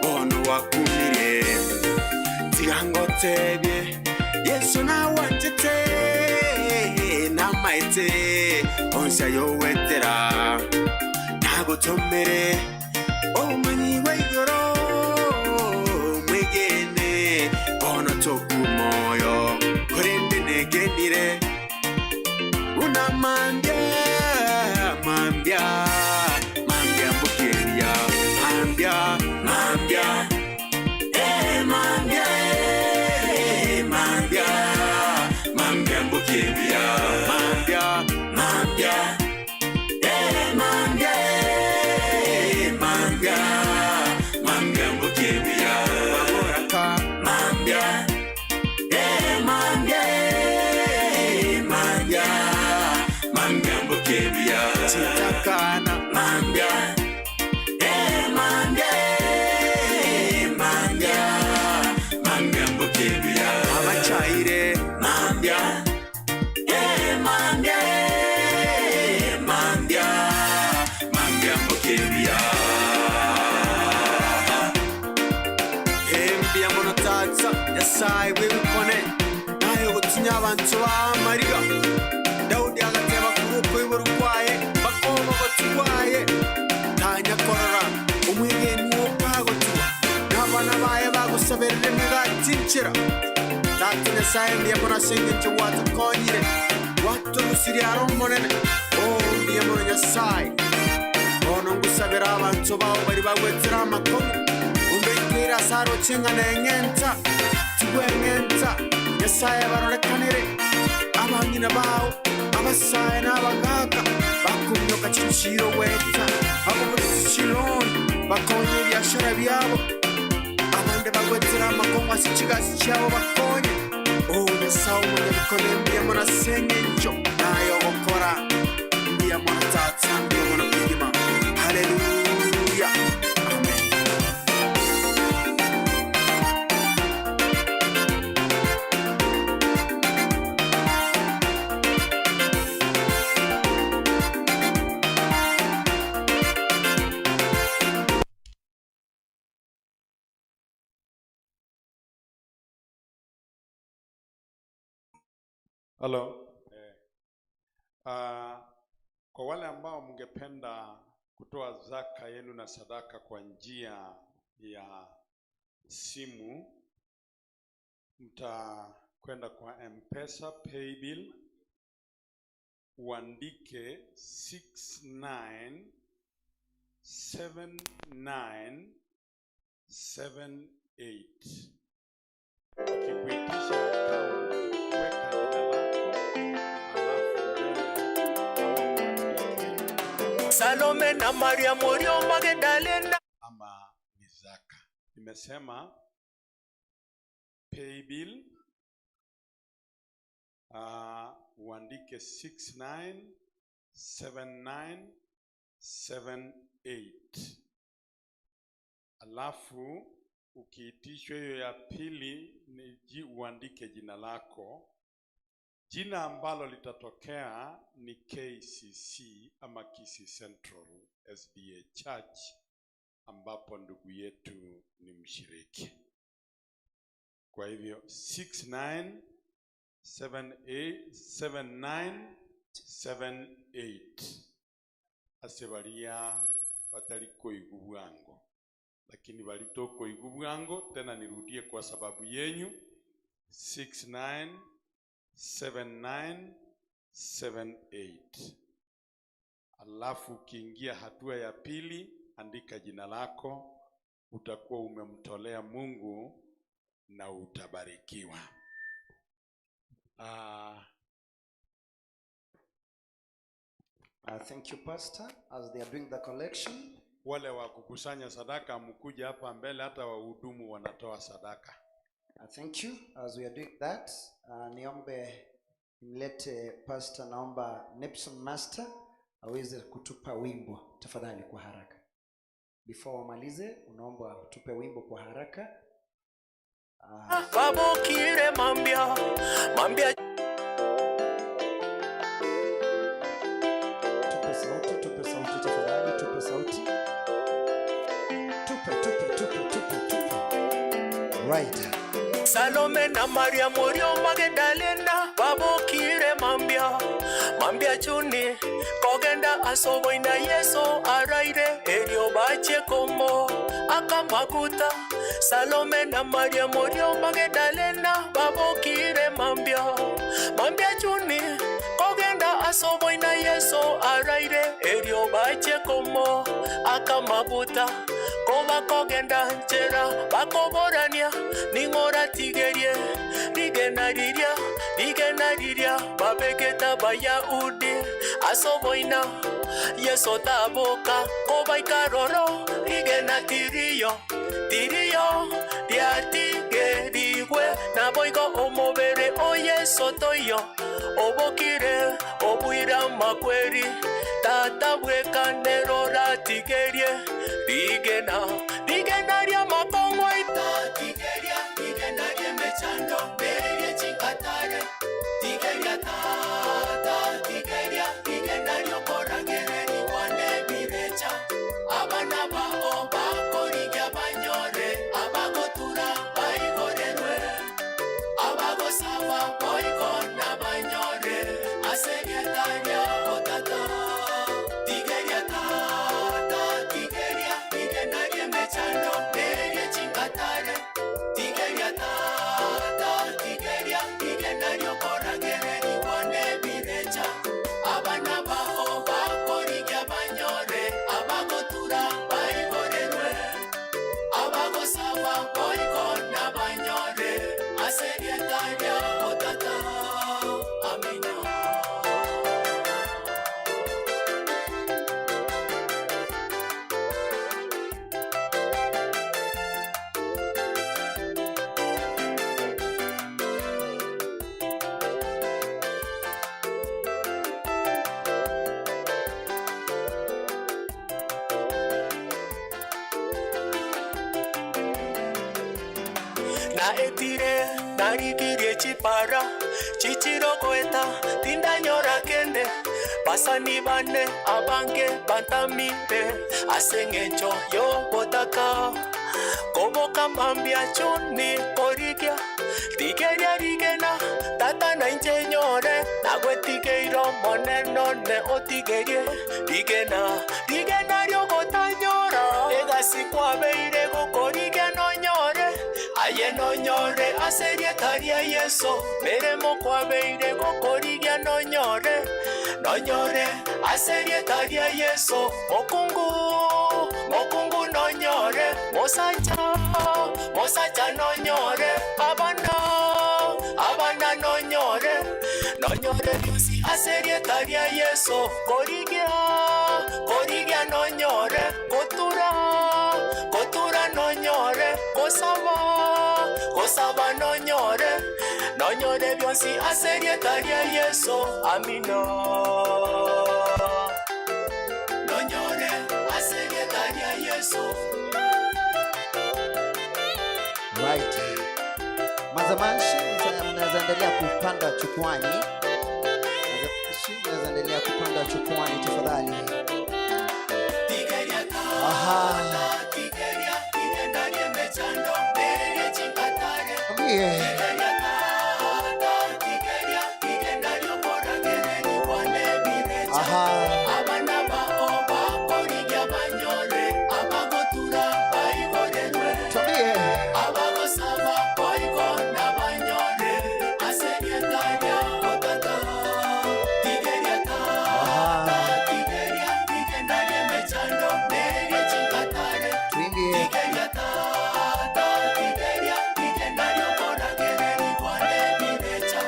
bono wakumire tigangotebye yesu nawantete namaete onsi ayowetera nagotomere omanyi wa igoro mwegene obosoku moyo, korende negenire buna mambia, mambia, mambia mbokeria, mambia, mambia, eh, mambia, eh, mambia, mambia mbokeria, mambia, mambia, eh, mambia, eh, mambia, mambia mbokeria, baboraka, mambia, eh, mambia, eh, mambia, mambia mbokeria, chitakana, mambia, eh, mambia, eh, mambia, mambia mbokeria, abachaire, mambia, eh, mambia, eh, mambia, mambia mbokeria. Embia mono tata nyasaye w'ebikone naye ogotinya abantu b'amariga Daudi agateba kuruko iburu kwaye bakoba gotugwaye tanyakorora omwegeni wokagotuwa n'abana baye bagosaberera emigati nchera tata nyasaye mbuya mono ase eng'encho gwatukonyire gwaturusirie aro omonene oo mbuya mono nyasaye bono ngusabera abantu bao bari bagwetera amakomo umbekeire ase aroche ng'a eng'enta tigwa eng'enta nyasaye barorekanire abang'ina bao abasaye n'abagaka bakumyoka chichiro gweta abo buri chichironi bakonye ebiashara byabo abande bagwetera amakongo ase chigasi chiabo bakonye o nyasaye omonyabikone mbuya mono ase eng'encho naye ogokora mbuya mono tata mbuya mono kegima haleluya amen. Halo. Eh. Kwa wale ambao mngependa kutoa zaka yenu na sadaka kwa njia ya simu, mtakwenda kwa M-Pesa Paybill, uandike 697978. Ikikuitisha account, weka jina lako alafu mbele ama Salome na Maria Morio Magdalena. ama ni zaka. Nimesema paybill uandike 697978 alafu ukiitishwa hiyo ya pili ni uandike jina lako. Jina ambalo litatokea ni KCC ama Kisii Central SDA Church ambapo ndugu yetu ni mshiriki. Kwa hivyo 69787978 ase baria batari koigwa bwango, lakini balitokoigwa bwango tena, nirudie kwa sababu yenyu 697978. Alafu ukiingia hatua ya pili, andika jina lako, utakuwa umemtolea Mungu na utabarikiwa. Thank you, Pastor. As they are doing the collection, Wale wa kukusanya sadaka mkuja hapa mbele, hata wahudumu wanatoa sadaka. Thank you. As we are doing that, niombe nimlete Pastor, naomba Nepson Master aweze kutupa wimbo tafadhali kwa haraka. Before wamalize, unaomba utupe wimbo kwa haraka. Babokire mambia mambia Tupe sauti, tupe sauti tafadhali, tupe sauti. Tupe, tupe, tupe, tupe, tupe. Right. Salome na Maria Morio Magdalena babokire mambia mambia chuni kogenda asoboina Yesu araire erio bache kombo akamakuta. Salome na Maria morio Magdalena babokire mambia mambia chuni kogenda asoboina Yeso araire erio bache komo akamabuta koba kogenda nchera bakoborania ning'oratigerie rigena riria rigena riria babegeta Bayahudi asoboina Yeso taboka kobaikaroro rigena tiriyo tiriyo riatigerigwe naboigo omobere o Yeso toiyo obokire obwira makweri tata bwekanero ratigerie rigena rigena ria makong'wa itatigeria rigena riemechando nerie chingatare tigeria tata tigeria rigena riokoragererigwa nebirecha abana bao bakorigia banyore abagotura baigorerwe abagosaba boigona banyore aserietaria otata tigeria tata tigeria rigena riemechando nerie chingatare tigeria tata tigeria rigena riokoragererigwa nebirecha abana bao bakorigia banyore abagotura baigorerwe abagosaba boigona banyore aserietaria otata amina. Na etire narigirie chipara chichirogoeta tindanyora kende basani bane abange bantamire ase eng'encho yobotaka koboka mambia chuni korigia tigeria rigena tata na inche nyore nagwetigeire omonene one otigerie rigena rigena riogotanyora egasi kwabeire gokorigia nonyore aye nonyore ase rieta ria Yeso meremo kwabeire gokorigia nonyore nonyore ase rieta ria Yeso mokungu mokungu nonyore mosacha mosacha nonyore abana abana nonyore nonyore bionsi ase rieta ria Yeso korigia korigia nonyore kotura kotura nonyore kosaba kosaba nonyore nonyore bionsi ase rieta ria Yeso amina nonyore ase rieta ria Yeso. Right. Mazamanshi mnaweza endelea kupanda chukwani. Mazamanshi mnaweza endelea kupanda chukwani tafadhali. Tigeria Aha. tata tigeria rigena riemechando nerie chingatare Mwambie. tigeria tata tigeria rigena riokoragererigwa nebirecha Aha. abana bao bakorigia banyore abagotura baigorerwe Twambie. abagosaba boigona banyore ase rieta ria otata tigeria tata tigeria rigena riemechando nerie chingatare Tuimbie. tigeria tata tigeria rigena riokoragererigwa nebirecha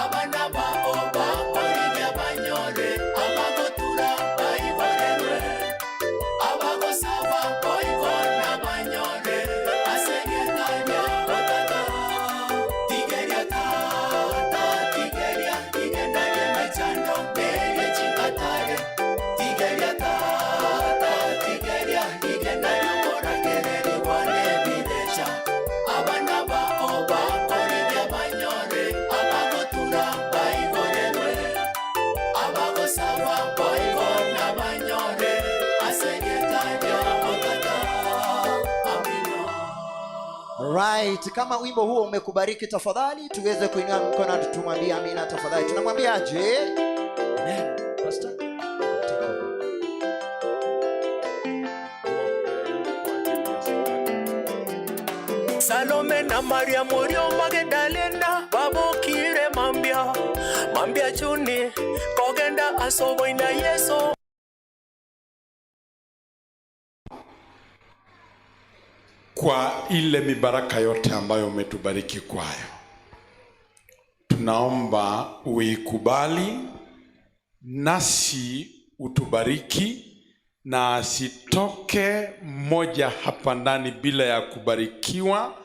abana bao bakorigia banyore abagotura baigorerwe abagosaba boigona banyore ase rieta ria otata tigeria tata tigeria rigena riemechando nerie chingatare tigeria tata tigeria rigena riokoragererigwa nebirecha abana bao bakorigia banyore abagotura baigorerwe abagosaba boigona banyore ase rieta ria otata amina. Right. Kama wimbo huo umekubariki tafadhali tuweze kuinua mkono na tumwambie amina tafadhali. Tunamwambiaje? Amen. Pastor. Take over. Tuombe kwa ajili ya sadaka. Salome na Maria morio Magdalena babokire mambia, mambia chuni kogenda ase oboina Yeso. Kwa ile mibaraka yote ambayo umetubariki kwayo, tunaomba uikubali nasi utubariki na asitoke mmoja hapa ndani bila ya kubarikiwa,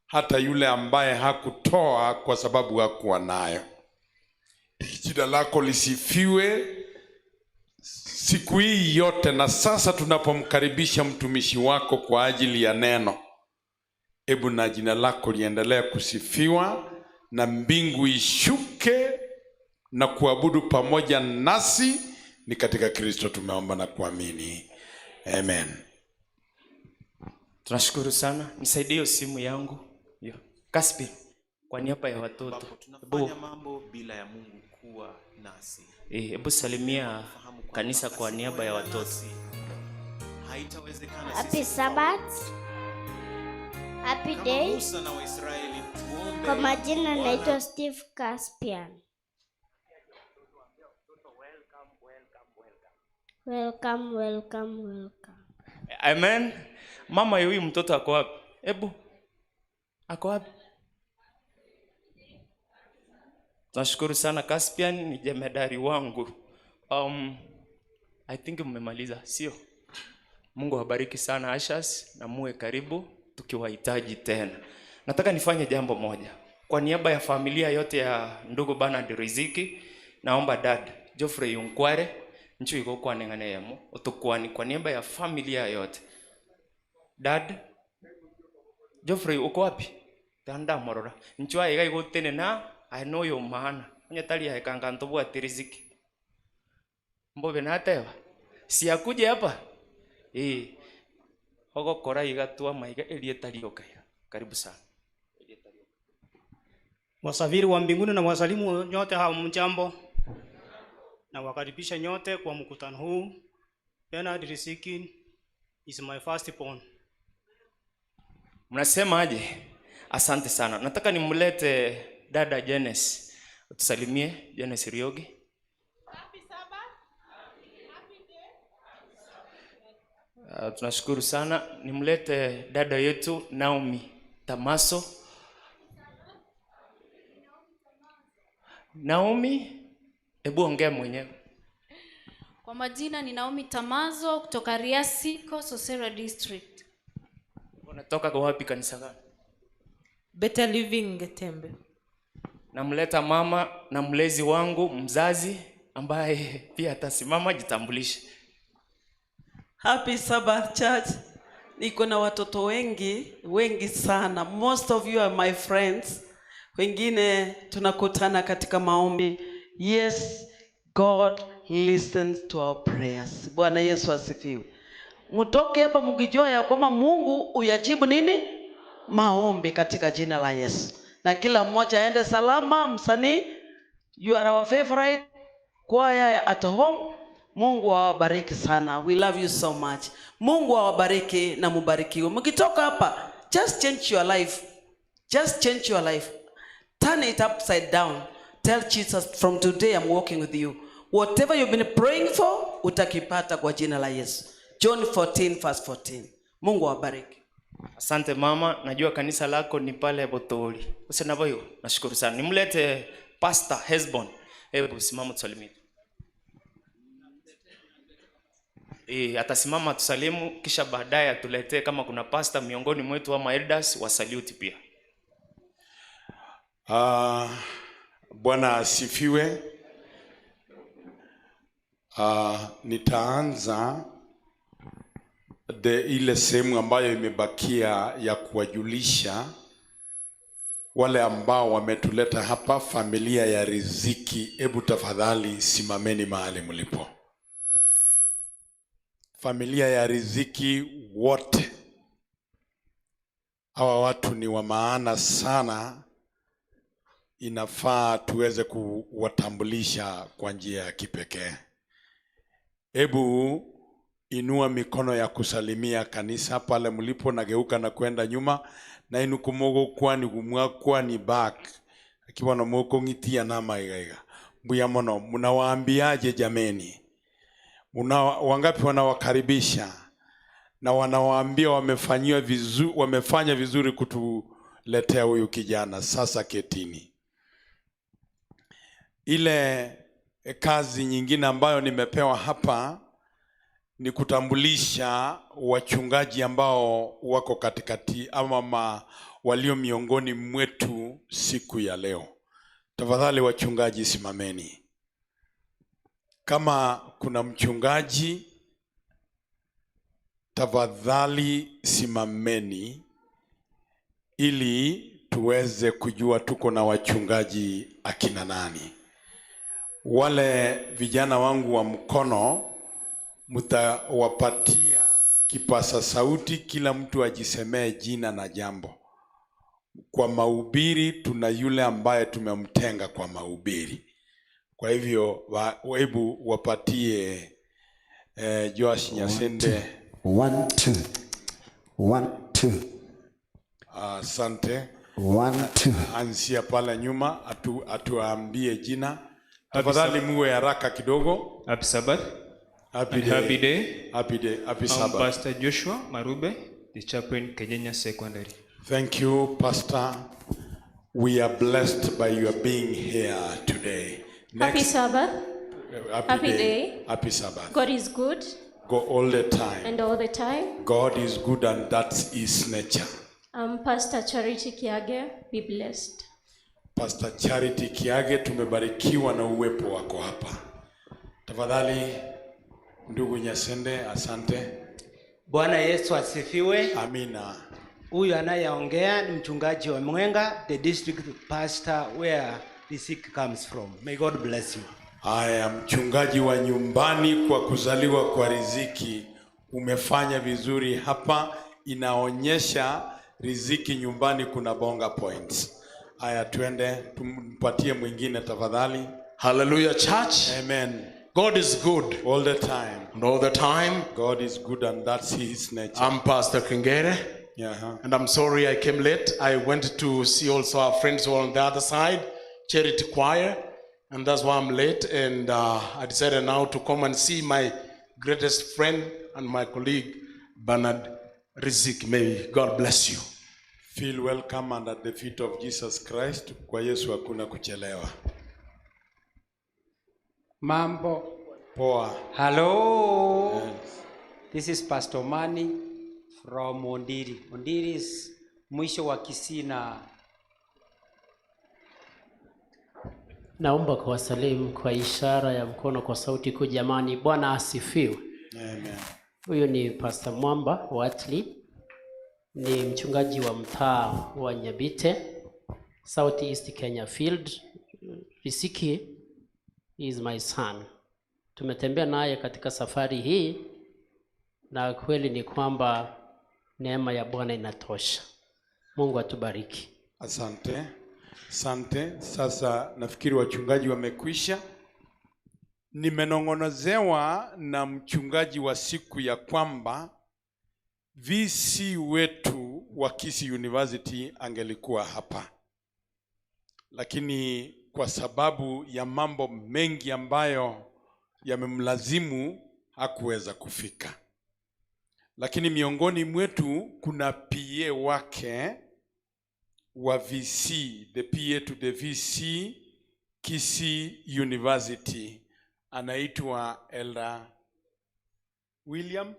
hata yule ambaye hakutoa kwa sababu hakuwa nayo. Jina lako lisifiwe siku hii yote. Na sasa tunapomkaribisha mtumishi wako kwa ajili ya neno, hebu na jina lako liendelee kusifiwa na mbingu ishuke na kuabudu pamoja nasi. Ni katika Kristo tumeomba na kuamini, amen. Tunashukuru sana, nisaidie hiyo simu yangu hiyo. Kaspi, kwa niaba ya watoto Hebu mambo bila ya Mungu kuwa nasi. Hebu salimia kanisa kwa niaba ya watoto. Haitawezekana Happy sisi Sabbath. Happy kama day. Musa na Waisraeli tuombe Kwa majina Bwana naitwa Steve Caspian. Welcome, welcome, welcome. Amen. Mama ya huyu mtoto ako wapi? Hebu ako wapi? Tunashukuru sana Caspian, ni jemedari wangu. I think mmemaliza, sio? Mungu awabariki sana Ashas na muwe karibu tukiwahitaji tena. Nataka nifanye jambo moja. Kwa niaba ya familia yote ya ndugu Bernard Riziki, naomba dad Geoffrey Yunkware nchu iko kwaneng'ane yemo utukwani kwa niaba ya familia yote. Dad Geoffrey uko wapi? Tanda morora. Nchu aiga igutene na I know your maana. Onye tali aekanga ntobwati Riziki. Mbobe nateba. Si akuje hapa? Eh. Ogokora igatwa maiga elieta rioka. Karibu sana. Wasafiri wa mbinguni na wasalimu nyote hamjambo, na wakaribisha nyote kwa mkutano huu. Bernard Riziki is my first born. Mnasemaje? Asante sana. Nataka nimlete dada Jenes. Utusalimie Jenes Riogi. Tunashukuru sana. Nimlete dada yetu Naomi Tamaso. Naomi, hebu ongea mwenyewe. Kwa majina ni Naomi Tamazo kutoka Riasiko, Sosera District. Unatoka kwa wapi kanisa gani? Better Living Getembe. Namleta mama na mlezi wangu mzazi ambaye pia atasimama jitambulishe. Happy Sabbath Church. Niko na watoto wengi wengi sana. Most of you are my friends. Wengine tunakutana katika maombi. Yes, God listens to our prayers. Bwana Yesu asifiwe. Mtoke hapa mkijua ya kwamba Mungu uyajibu nini? Maombi katika jina la Yesu. Na kila mmoja aende salama. Msanii, you are our favorite choir at home. Mungu awabariki sana. We love you so much. Mungu awabariki na mubarikiwe. Mkitoka hapa, just change your life. Just change your life. Turn it upside down. Tell Jesus from today I'm walking with you. Whatever you've been praying for, utakipata kwa jina la Yesu. John 14 verse 14. Mungu awabariki. Asante mama, najua kanisa lako ni pale Botoli. Usinavoyo, nashukuru sana. Nimlete Pastor Hesbon. Hebu simama tusalimie. Atasimama tusalimu kisha baadaye atuletee kama kuna pastor miongoni mwetu ama elders wasalute pia. Bwana asifiwe. Nitaanza ile sehemu ambayo imebakia ya kuwajulisha wale ambao wametuleta hapa, familia ya Riziki. Hebu tafadhali simameni mahali mlipo. Familia ya Riziki wote, hawa watu ni wa maana sana, inafaa tuweze kuwatambulisha kwa njia ya kipekee. Hebu Inua mikono ya kusalimia kanisa pale mlipo, nageuka na kwenda nyuma nainu komogokwani gumwakwani back aki bono mokong'itia namaiga iga mbuya mono mnawaambiaje jameni Muna, wangapi wanawakaribisha na wanawaambia wamefanyiwa vizu, wamefanya vizuri kutuletea huyu kijana sasa ketini ile kazi nyingine ambayo nimepewa hapa ni kutambulisha wachungaji ambao wako katikati ama ma, walio miongoni mwetu siku ya leo. Tafadhali wachungaji, simameni. Kama kuna mchungaji, tafadhali simameni ili tuweze kujua tuko na wachungaji akina nani. Wale vijana wangu wa mkono mtawapatia kipasa sauti, kila mtu ajisemee jina na jambo. Kwa mahubiri tuna yule ambaye tumemtenga kwa mahubiri. Kwa hivyo hebu wapatie eh, Joash Nyasende. One, two. One, two. Asante. One, two. Ansia pale nyuma atu, atuambie jina. Tafadhali muwe haraka kidogo. Happy Sabbath. Happy And day. Happy day. Happy day. Happy I'm Sabbath. Pastor Joshua Marube, the chaplain Kenya Secondary. Thank you, Pastor. We are blessed by your being here today. Happy Next, Sabbath. happy, Happy day. day. Happy Sabbath. God is good Go all the time. and all the time. God is good and that's his nature. I'm Pastor Charity Kiage. Be blessed. Pastor Charity Kiage, tumebarikiwa na uwepo wako hapa. Tafadhali ndugu Nyasende, asante. Bwana Yesu asifiwe. Amina. Huyu anayeongea ni mchungaji wa Mwenga, the district pastor where Riziki comes from. May God bless you. Haya, mchungaji wa nyumbani kwa kuzaliwa kwa Riziki, umefanya vizuri hapa, inaonyesha Riziki nyumbani kuna bonga points. Haya, twende tumpatie mwingine tafadhali. Hallelujah, church. Amen. God is good all the time. And all the time. God is good and that's his nature. I'm Pastor Kengere. Yeah. And I'm sorry I came late. I went to see also our friends who are on the other side, Charity Choir. And that's why I'm late. And I decided now to come and see my greatest friend and my colleague, Bernard Rizik. May God bless you. Feel welcome and at the feet of Jesus Christ. Kwa Yesu hakuna kuchelewa. Mambo. Poa. Hello. This is Pastor Mani from Ondiri. Ondiri is mwisho wa Kisii na Naomba kuwasalimu kwa ishara ya mkono kwa sauti kuu. Jamani, Bwana asifiwe. Amen. Huyu ni Pastor Mwamba Watli, ni mchungaji wa mtaa wa Nyabite, South East Kenya Field. Riziki is my son. Tumetembea naye katika safari hii na kweli ni kwamba neema ya Bwana inatosha. Mungu atubariki. Asante, asante. Sasa nafikiri wachungaji wamekwisha. Nimenong'onozewa na mchungaji wa siku ya kwamba VC wetu wa Kisii University angelikuwa hapa, lakini kwa sababu ya mambo mengi ambayo yamemlazimu hakuweza kufika. Lakini miongoni mwetu kuna PA wake wa VC, the PA to the VC Kisii University, anaitwa Elder William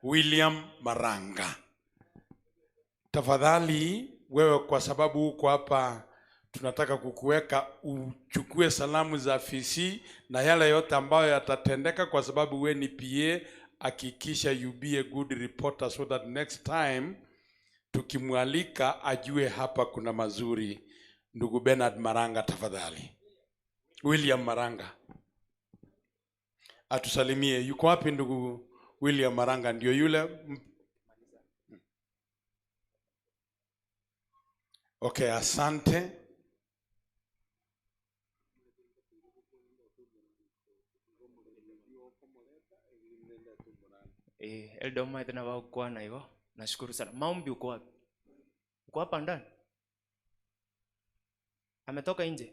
William Maranga. Tafadhali wewe, kwa sababu uko hapa, tunataka kukuweka uchukue salamu za VC na yale yote ambayo yatatendeka, kwa sababu we ni PA. Hakikisha you be a good reporter so that next time tukimwalika ajue hapa kuna mazuri. Ndugu Bernard Maranga, tafadhali. William Maranga atusalimie. Yuko wapi ndugu William Maranga? Ndio yule. Okay, asante. Eh, Elder Omaete na bagokwana igo. Nashukuru sana. Maombi uko wapi? Uko hapa ndani? Ametoka nje.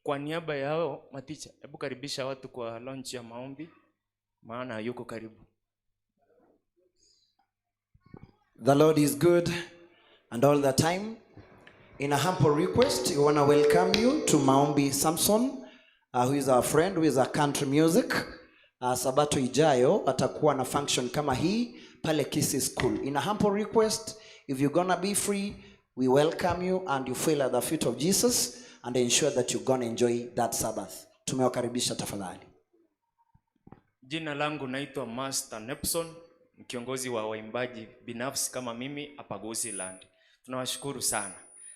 Kwa niaba yao maticha, hebu karibisha watu kwa launch ya maombi, maana yuko karibu. The Lord is good and all the time. In a humble request, we want to welcome you to Maombi Samson, who is our friend, who is a country music. Sabato ijayo atakuwa na function kama hii pale Kisii School. In a humble request, if you're gonna be free, we welcome you and you feel at the feet of Jesus and ensure that you're gonna enjoy that Sabbath. Tumewakaribisha tafadhali. Jina langu naitwa Master Nepson, kiongozi wa waimbaji binafsi kama mimi hapa Gosiland. Tunawashukuru sana.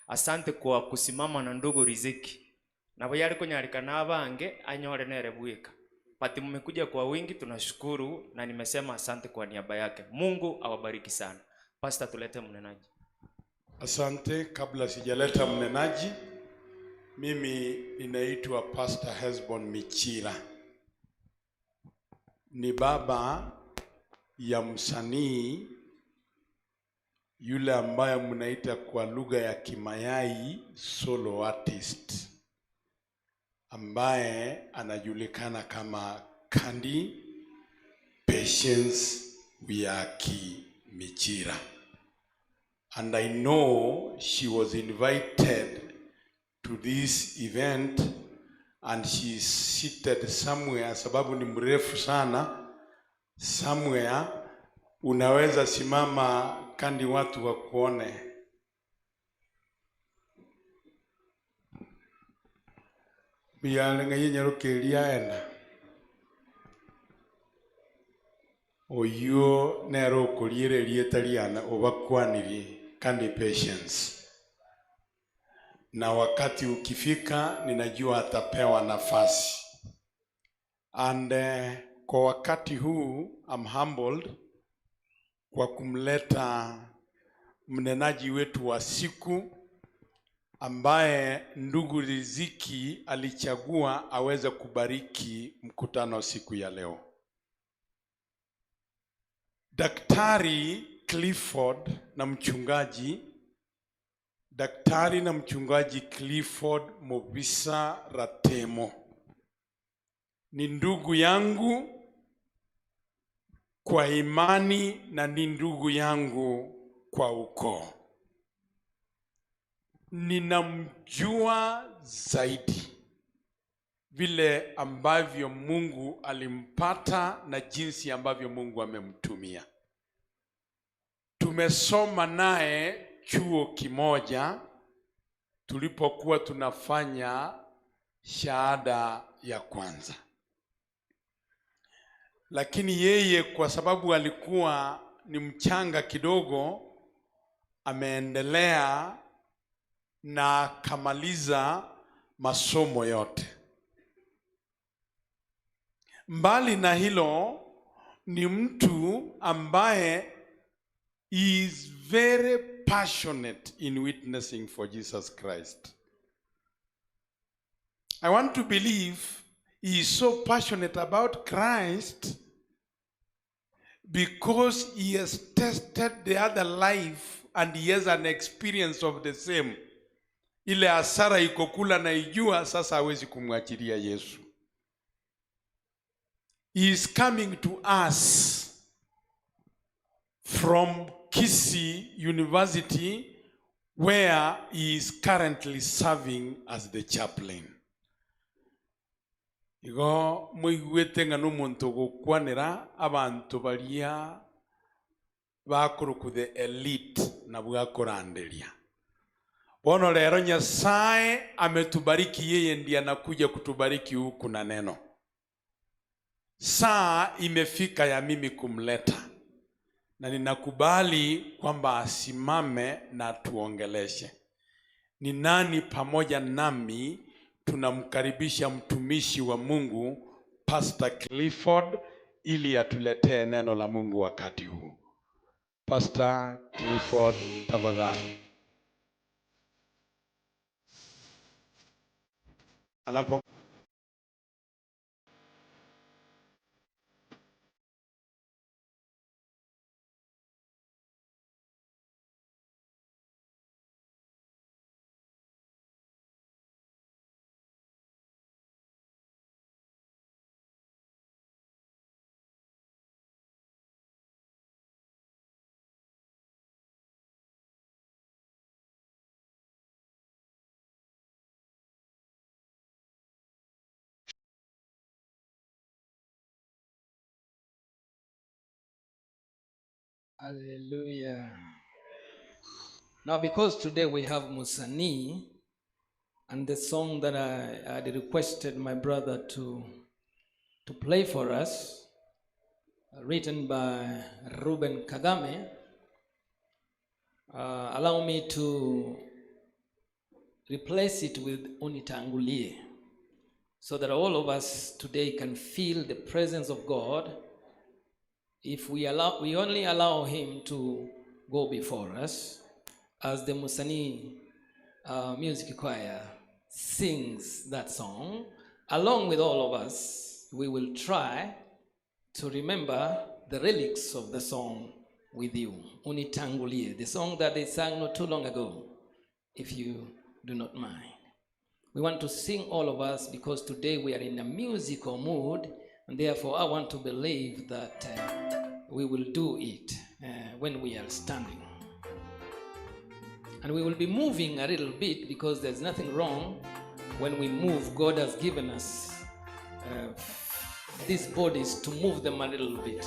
Asante kwa kusimama na ndugu Riziki. Nabo yari kunyarika n'abange anyore nere bwika. Pati mmekuja kwa wingi, tunashukuru na nimesema asante kwa niaba yake. Mungu awabariki sana. Pastor, tulete mnenaji. Asante. Kabla sijaleta mnenaji, mimi ninaitwa Pastor Hesbon Michira, ni baba ya msanii yule ambaye mnaita kwa lugha ya Kimayai solo artist, ambaye anajulikana kama Candy Patience Wiyaki Michira. And I know she was invited to this event and she is seated somewhere, sababu ni mrefu sana, somewhere unaweza simama kandi watu wakuone. Bialenga yenyarukeria ena oyo nero okoriereria etariana obakwanirie kandi patience na wakati ukifika ninajua atapewa nafasi and kwa wakati huu I'm humbled kwa kumleta mnenaji wetu wa siku ambaye ndugu Riziki alichagua aweze kubariki mkutano siku ya leo. Daktari Clifford na mchungaji Daktari na mchungaji Clifford Mobisa Ratemo ni ndugu yangu kwa imani na ni ndugu yangu kwa ukoo. Ninamjua zaidi vile ambavyo Mungu alimpata na jinsi ambavyo Mungu amemtumia. Tumesoma naye chuo kimoja tulipokuwa tunafanya shahada ya kwanza, lakini yeye kwa sababu alikuwa ni mchanga kidogo, ameendelea na akamaliza masomo yote. Mbali na hilo, ni mtu ambaye is very passionate in witnessing for Jesus Christ. I want to believe he is so passionate about Christ because he has tested the other life and he has an experience of the same. Ile hasara iko kula na ijua, sasa hawezi kumwachilia Yesu. He is coming to us from Kisii University where he is currently serving as the chaplain. Igo muiguĩte ng'a nĩ omonto ogokwanera abanto baria bakorokwa the elite nabwo akoranderia. Bono rero Nyasaye ametubariki, yeye ndiye anakuja kutubariki huku na neno. Saa imefika ya mimi kumleta na ninakubali kwamba asimame na tuongeleshe. Ni nani pamoja nami tunamkaribisha mtumishi wa Mungu Pastor Clifford ili atuletee neno la Mungu wakati huu. Pastor Clifford, tafadhali. Anapo Hallelujah. Now, because today we have Musani and the song that I had requested my brother to, to play for us, written by Ruben Kagame, uh, allow me to replace it with Unitangulie so that all of us today can feel the presence of God if we allow we only allow him to go before us as the Musani uh, music choir sings that song along with all of us we will try to remember the relics of the song with you unitangulie the song that they sang not too long ago if you do not mind we want to sing all of us because today we are in a musical mood, and therefore I want to believe that uh, we will do it uh, when we are standing. And we will be moving a little bit because there's nothing wrong when we move. God has given us uh, these bodies to move them a little bit.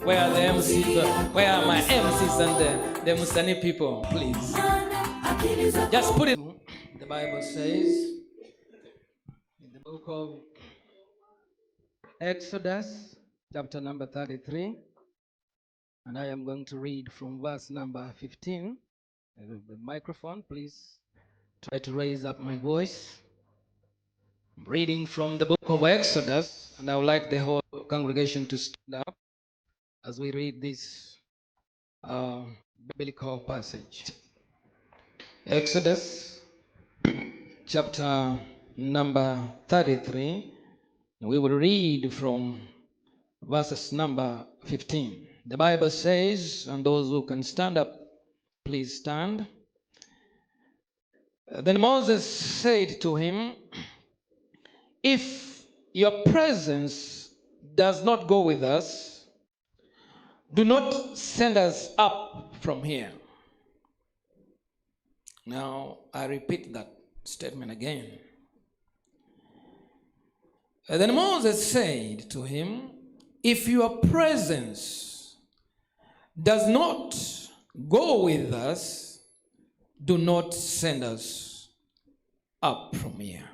Where are the MCs? Where are my MCs and the, the Musani people, please? Just put it. The Bible says in the book of Exodus, chapter number 33, and I am going to read from verse number 15. The microphone, please try to raise up my voice. I'm reading from the book of Exodus, and I would like the whole congregation to stand up as we read this uh, biblical passage. Exodus chapter number 33. We will read from verses number 15. The Bible says, and those who can stand up, please stand. Then Moses said to him, If your presence does not go with us, do not send us up from here. Now, I repeat that statement again. Then Moses said to him, If your presence does not go with us, do not send us up from here.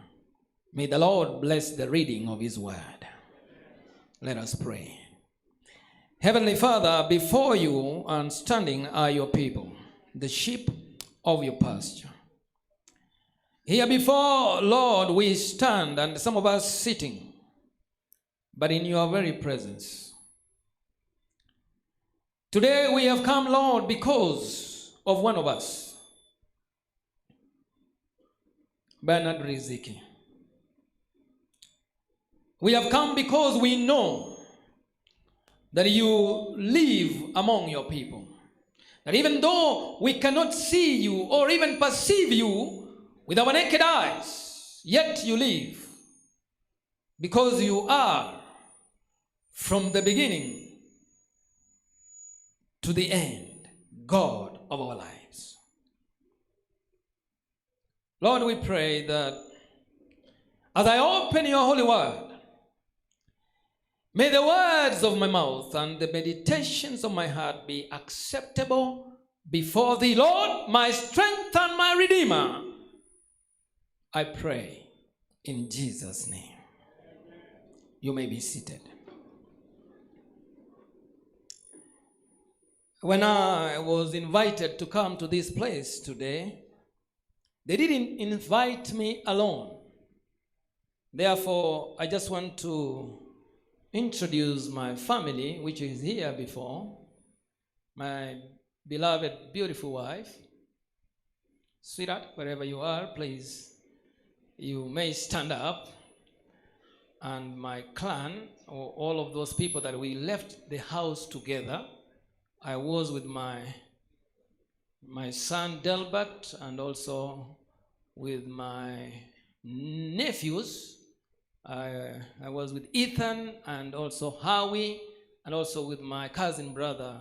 May the Lord bless the reading of his word. Let us pray. Heavenly Father, before you and standing are your people, the sheep of your pasture. Here before, Lord, we stand, and some of us sitting, but in your very presence. Today we have come, Lord, because of one of us, Bernard Riziki. We have come because we know that you live among your people. That even though we cannot see you or even perceive you with our naked eyes, yet you live because you are from the beginning to the end God of our lives. Lord, we pray that as I open your holy word, may the words of my mouth and the meditations of my heart be acceptable before thee, Lord, my strength and my redeemer. I pray in Jesus' name. You may be seated. When I was invited to come to this place today, they didn't invite me alone. Therefore, I just want to introduce my family, which is here before, my beloved, beautiful wife. Sweetheart, wherever you are, please, you may stand up. And my clan, or all of those people that we left the house together, I was with my my son Delbert and also with my nephews. I, I was with Ethan and also Howie and also with my cousin brother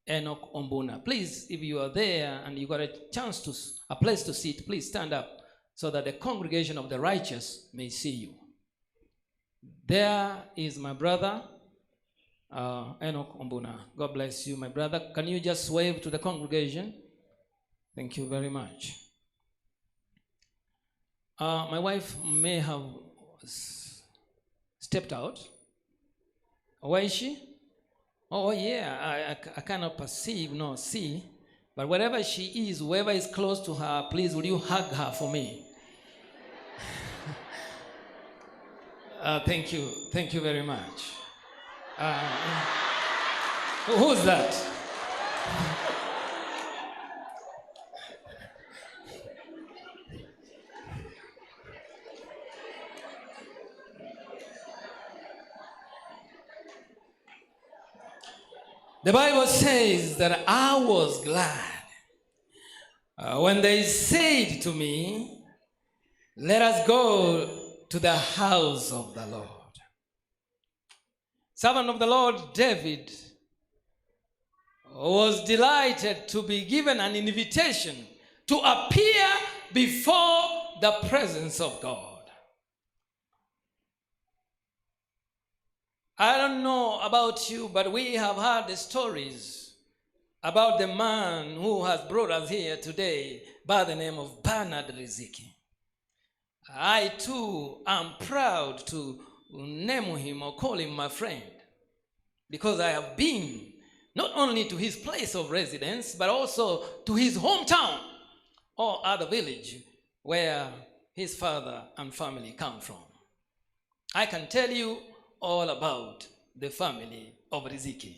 Enoch Ombuna. Please, if you are there and you got a chance to a place to sit, please stand up so that the congregation of the righteous may see you. There is my brother uh, Enoch Ombuna. God bless you, my brother. Can you just wave to the congregation? Thank you very much. Uh, my wife may have stepped out. Where is she? Oh, yeah, I, I, I cannot perceive nor see. But wherever she is, whoever is close to her, please will you hug her for me? Uh, thank you. Thank you very much. Uh, who's that? The Bible says that I was glad uh, when they said to me, Let us go to the house of the Lord. Servant of the Lord David was delighted to be given an invitation to appear before the presence of God. I don't know about you, but we have heard the stories about the man who has brought us here today by the name of Bernard Riziki. I too am proud to name him or call him my friend because I have been not only to his place of residence but also to his hometown or other village where his father and family come from. I can tell you all about the family of Riziki.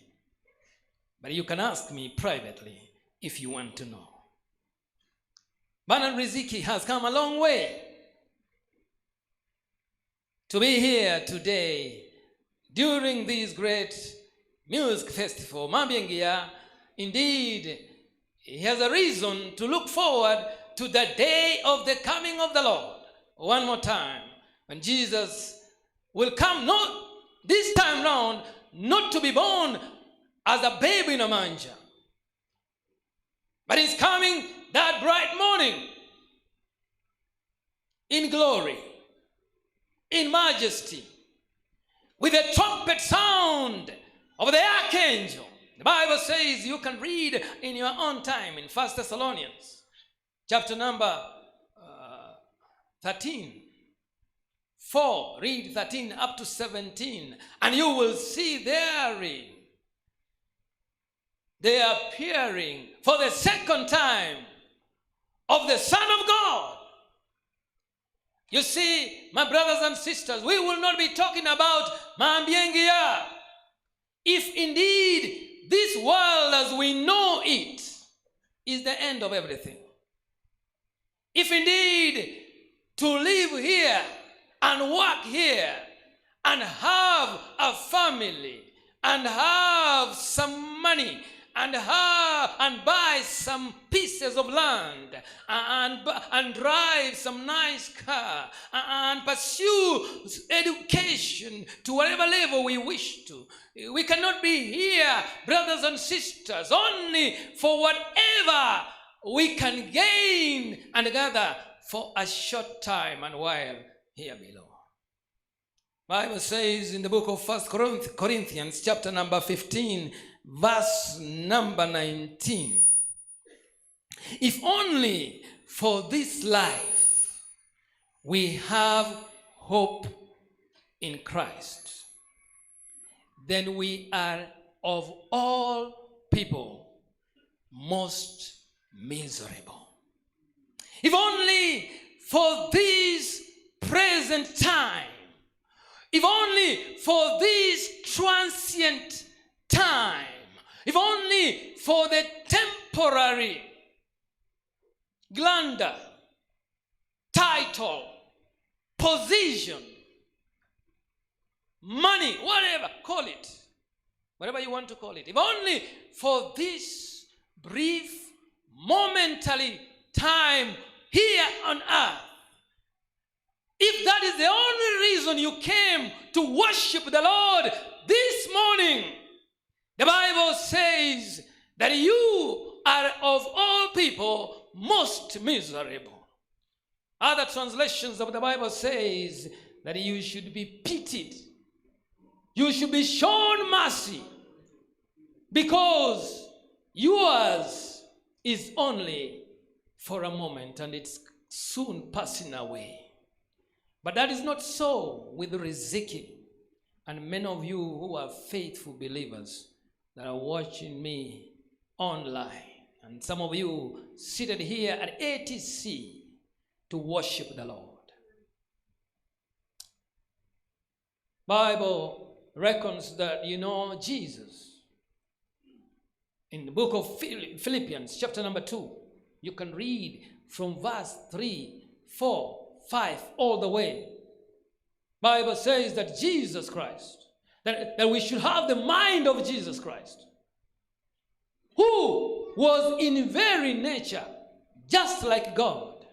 But you can ask me privately if you want to know. Bernard Riziki has come a long way to be here today during this great music festival. Mambia Engiya, indeed, he has a reason to look forward to the day of the coming of the Lord. One more time, when Jesus will come, not this time round, not to be born as a baby in a manger, but he's coming that bright morning in glory, in majesty, with a trumpet sound of the archangel. The Bible says you can read in your own time in First Thessalonians, chapter number uh, 13. 4, read 13 up to 17, and you will see therein the appearing for the second time of the Son of God. You see, my brothers and sisters, we will not be talking about Mambia Engiya. If indeed this world as we know it is the end of everything. If indeed to live here and work here and have a family and have some money and have and buy some pieces of land and, and drive some nice car and pursue education to whatever level we wish to. We cannot be here, brothers and sisters, only for whatever we can gain and gather for a short time and while here below. Bible says in the book of First Corinthians, chapter number 15, verse number 19. If only for this life we have hope in Christ, then we are of all people most miserable. If only for this present time, if only for this transient time, if only for the temporary glander, title, position, money, whatever, call it. Whatever you want to call it. If only for this brief, momentary time here on earth. If that is the only reason you came to worship the Lord this morning, the Bible says that you are of all people most miserable. Other translations of the Bible says that you should be pitied. You should be shown mercy because yours is only for a moment and it's soon passing away. But that is not so with Riziki and many of you who are faithful believers that are watching me online, and some of you seated here at ATC to worship the Lord. Bible reckons that you know Jesus. In the book of Philippians, chapter number 2, you can read from verse 3, 4, 5, all the way. Bible says that Jesus Christ, that, that we should have the mind of Jesus Christ, who was in very nature just like God,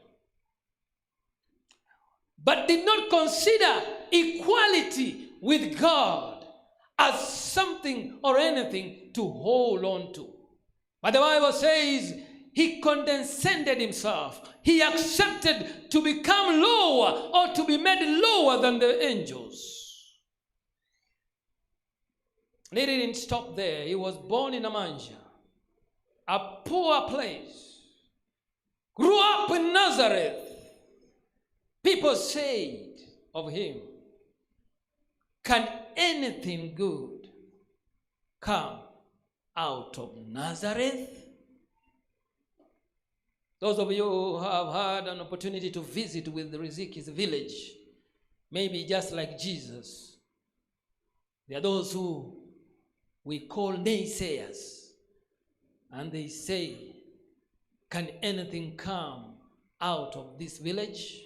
but did not consider equality with God as something or anything to hold on to. But the Bible says he condescended himself. He accepted to become lower or to be made lower than the angels. And he didn't stop there. He was born in a manger, a poor place. Grew up in Nazareth. People said of him, Can anything good come out of Nazareth? Those of you who have had an opportunity to visit with Riziki's village, maybe just like Jesus, there are those who we call naysayers, and they say, Can anything come out of this village?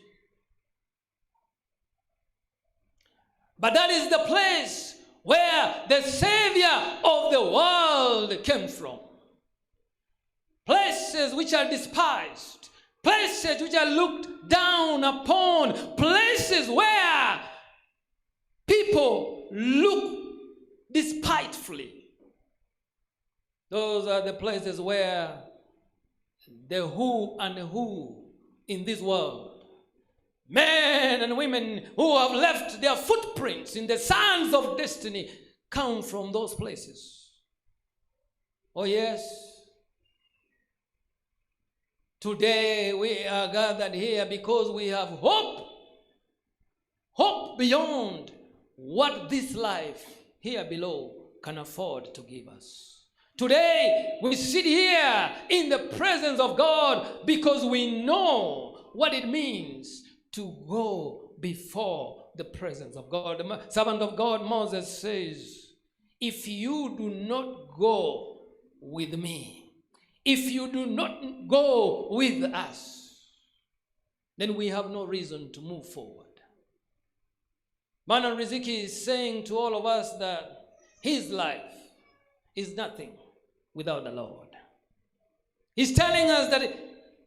But that is the place where the Savior of the world came from. Places which are despised, places which are looked down upon, places where people look despitefully. Those are the places where the who and who in this world, men and women who have left their footprints in the sands of destiny, come from those places. Oh, yes. Today we are gathered here because we have hope. Hope beyond what this life here below can afford to give us. Today we sit here in the presence of God because we know what it means to go before the presence of God. The servant of God Moses says, If you do not go with me, if you do not go with us, then we have no reason to move forward. Manan Riziki is saying to all of us that his life is nothing without the Lord. He's telling us that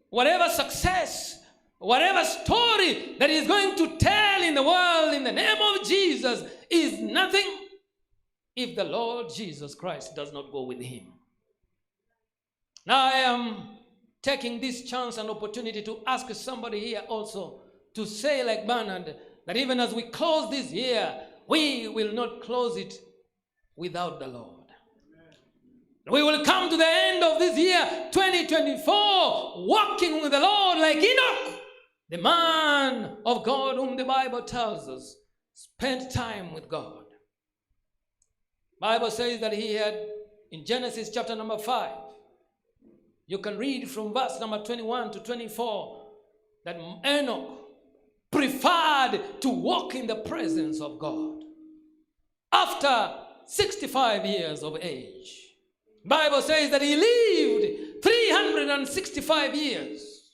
whatever success, whatever story that he's going to tell in the world in the name of Jesus is nothing if the Lord Jesus Christ does not go with him. Now I am taking this chance and opportunity to ask somebody here also to say, like Bernard, that even as we close this year, we will not close it without the Lord. We will come to the end of this year, 2024, walking with the Lord like Enoch, the man of God whom the Bible tells us spent time with God. Bible says that he had in Genesis chapter number 5. You can read from verse number 21 to 24 that Enoch preferred to walk in the presence of God after 65 years of age. Bible says that he lived 365 years.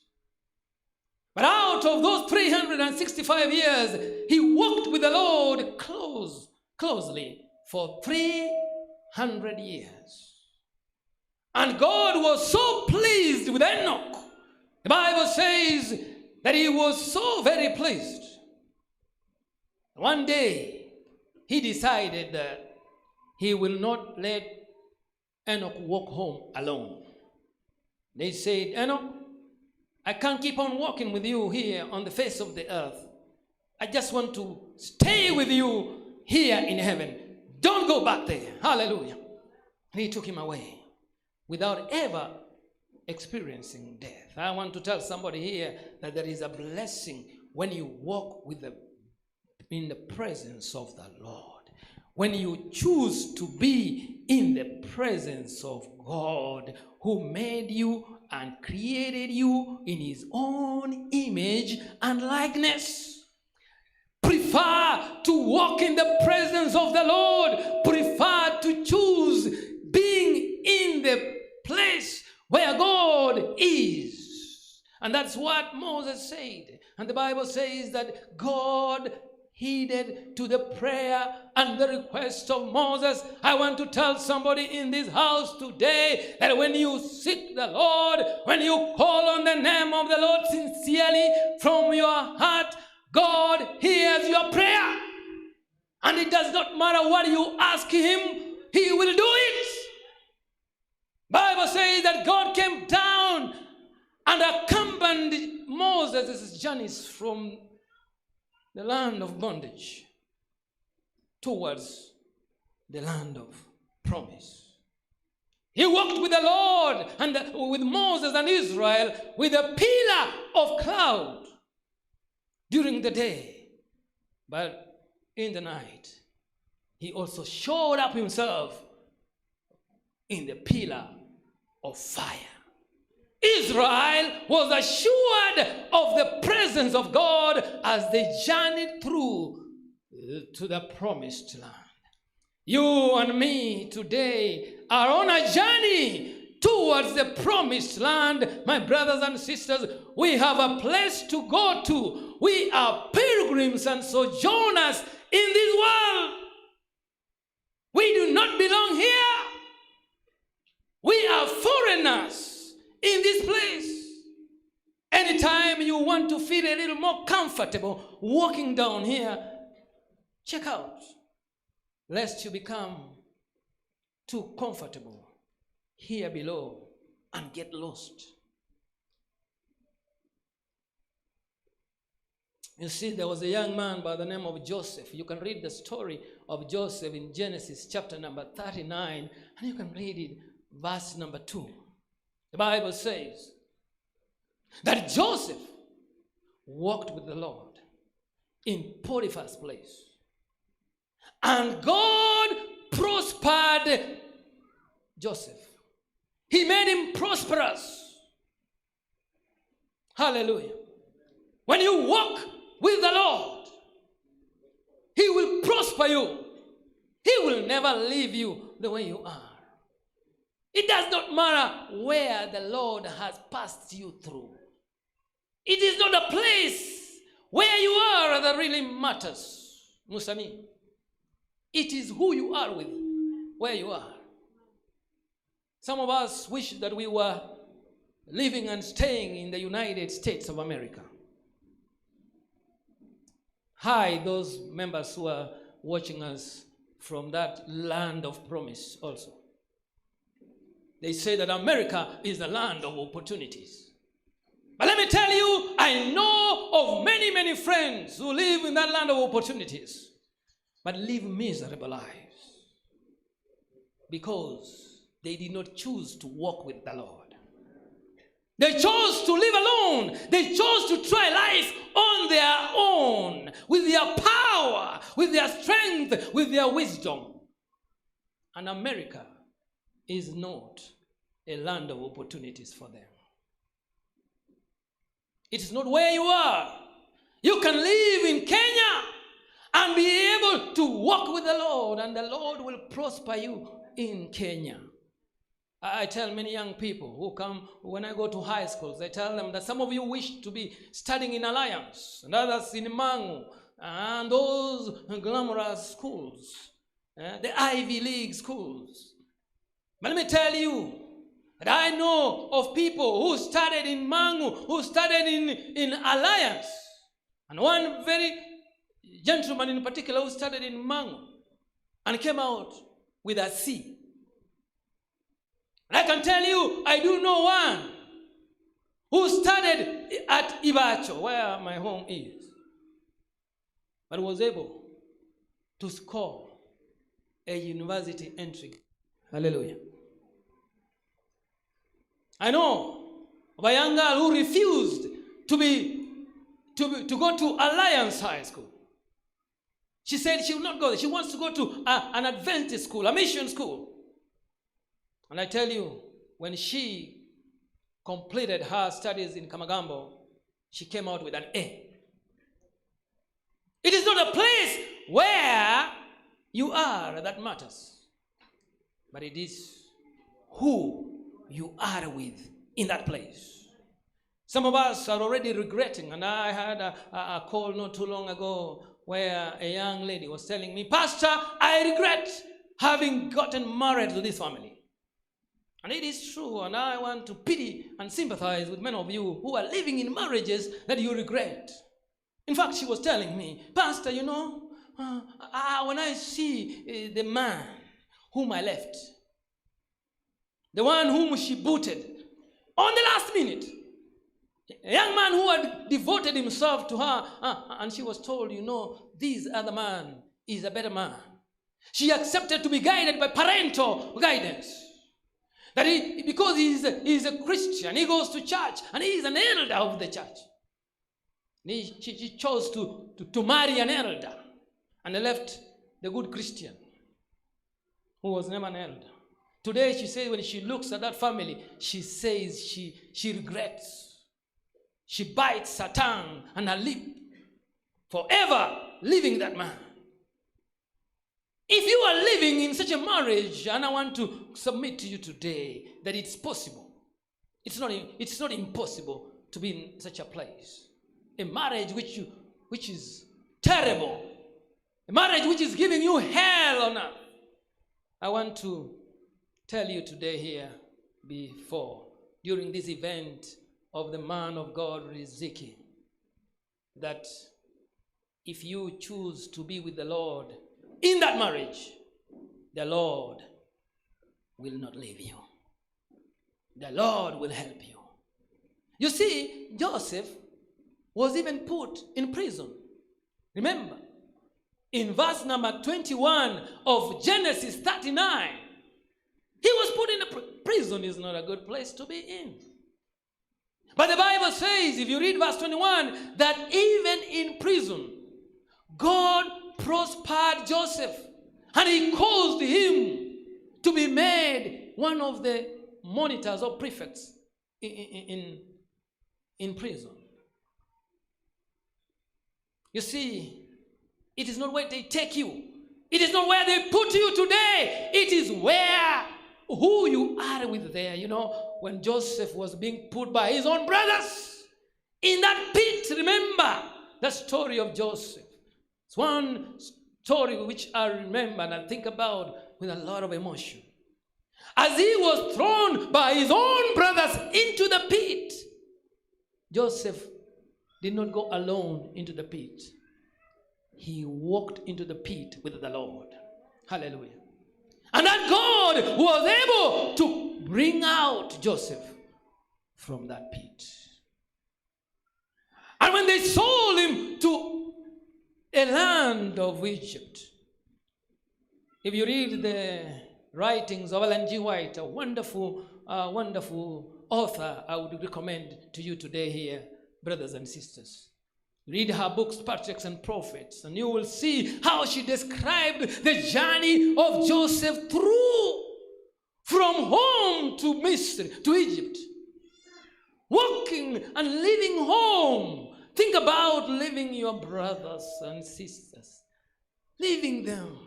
But out of those 365 years, he walked with the Lord close, closely for 300 years. And God was so pleased with Enoch. The Bible says that he was so very pleased. One day, he decided that he will not let Enoch walk home alone. They said, Enoch, I can't keep on walking with you here on the face of the earth. I just want to stay with you here in heaven. Don't go back there. Hallelujah. And he took him away without ever experiencing death. I want to tell somebody here that there is a blessing when you walk with the in the presence of the Lord. When you choose to be in the presence of God who made you and created you in his own image and likeness. Prefer to walk in the presence of the Lord. Prefer to choose being in the place where God is. And that's what Moses said. And the Bible says that God heeded to the prayer and the request of Moses. I want to tell somebody in this house today that when you seek the Lord, when you call on the name of the Lord sincerely from your heart, God hears your prayer. And it does not matter what you ask him, he will do it. Bible says that God came down and accompanied Moses' journeys from the land of bondage towards the land of promise. He walked with the Lord and with Moses and Israel with a pillar of cloud during the day. But in the night, he also showed up himself in the pillar of fire. Israel was assured of the presence of God as they journeyed through to the promised land. You and me today are on a journey towards the promised land. My brothers and sisters, we have a place to go to. We are pilgrims and sojourners in this world. We do not belong here. We are foreigners in this place. Anytime you want to feel a little more comfortable walking down here, check out, lest you become too comfortable here below and get lost. You see, there was a young man by the name of Joseph. You can read the story of Joseph in Genesis chapter number 39, and you can read it, verse number 2. The Bible says that Joseph walked with the Lord in Potiphar's place. And God prospered Joseph. He made him prosperous. Hallelujah. When you walk with the Lord, He will prosper you. He will never leave you the way you are. It does not matter where the Lord has passed you through. It is not a place where you are that really matters, Musani. It is who you are with, where you are. Some of us wish that we were living and staying in the United States of America. Hi, those members who are watching us from that land of promise also. They say that America is the land of opportunities. But let me tell you, I know of many, many friends who live in that land of opportunities, but live miserable lives because they did not choose to walk with the Lord. They chose to live alone. They chose to try life on their own, with their power, with their strength, with their wisdom. And America is not a land of opportunities for them. It is not where you are. You can live in Kenya and be able to walk with the Lord, and the Lord will prosper you in Kenya. I tell many young people who come when I go to high schools, I tell them that some of you wish to be studying in Alliance and others in Mangu and those glamorous schools, eh, the Ivy League schools. But let me tell you that I know of people who studied in Mangu, who studied in, in Alliance, and one very gentleman in particular who studied in Mangu and came out with a C. And I can tell you, I do know one who studied at Ibacho, where my home is. but was able to score a university entry. Hallelujah. I know of a young girl who refused to be to, be, to go to Alliance High School. She said she will not go there. She wants to go to a, an Adventist school, a mission school. And I tell you, when she completed her studies in Kamagambo, she came out with an A. It is not a place where you are that matters, but it is who you are with in that place. Some of us are already regretting, and I had a, a, a call not too long ago where a young lady was telling me, Pastor, I regret having gotten married to this family. And it is true, and I want to pity and sympathize with many of you who are living in marriages that you regret. In fact, she was telling me, Pastor, you know, uh, when I see uh, the man whom I left, the one whom she booted on the last minute, a young man who had devoted himself to her, uh, and she was told, you know, this other man is a better man. She accepted to be guided by parental guidance. That he, because he's a, he's a Christian, he goes to church, and he is an elder of the church. And he, she, she chose to, to, to marry an elder and left the good Christian who was never an elder. Today, she says, when she looks at that family, she says she, she regrets. She bites her tongue and her lip, forever leaving that man. If you are living in such a marriage, and I want to submit to you today that it's possible. It's not, it's not impossible to be in such a place. A marriage which, you, which is terrible. A marriage which is giving you hell on earth. I want to tell you today here before, during this event of the man of God, Riziki, that if you choose to be with the Lord in that marriage, the Lord will not leave you. The Lord will help you. You see, Joseph was even put in prison. Remember, in verse number 21 of Genesis 39, he was put in a pr- prison is not a good place to be in. But the Bible says, if you read verse 21, that even in prison, God prospered Joseph and he caused him to be made one of the monitors or prefects in, in, in prison. You see, it is not where they take you. It is not where they put you today. It is where who you are with there. You know, when Joseph was being put by his own brothers in that pit, remember the story of Joseph. It's one story which I remember and I think about with a lot of emotion. As he was thrown by his own brothers into the pit, Joseph did not go alone into the pit. He walked into the pit with the Lord. Hallelujah. And that God was able to bring out Joseph from that pit. And when they sold him to a land of Egypt, if you read the writings of Ellen G. White, a wonderful, uh, wonderful author I would recommend to you today here, brothers and sisters. Read her books, Patriarchs and Prophets, and you will see how she described the journey of Joseph through from home to Misri, to Egypt. Walking and leaving home. Think about leaving your brothers and sisters. Leaving them.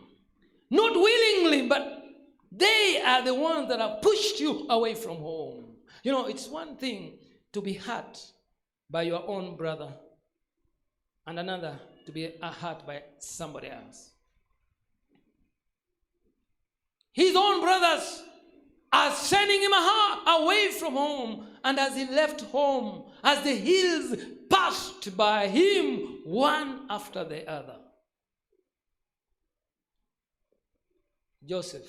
Not willingly, but they are the ones that have pushed you away from home. You know, it's one thing to be hurt by your own brother and another to be hurt by somebody else. His own brothers are sending him away from home. And as he left home, as the hills passed by him, one after the other, Joseph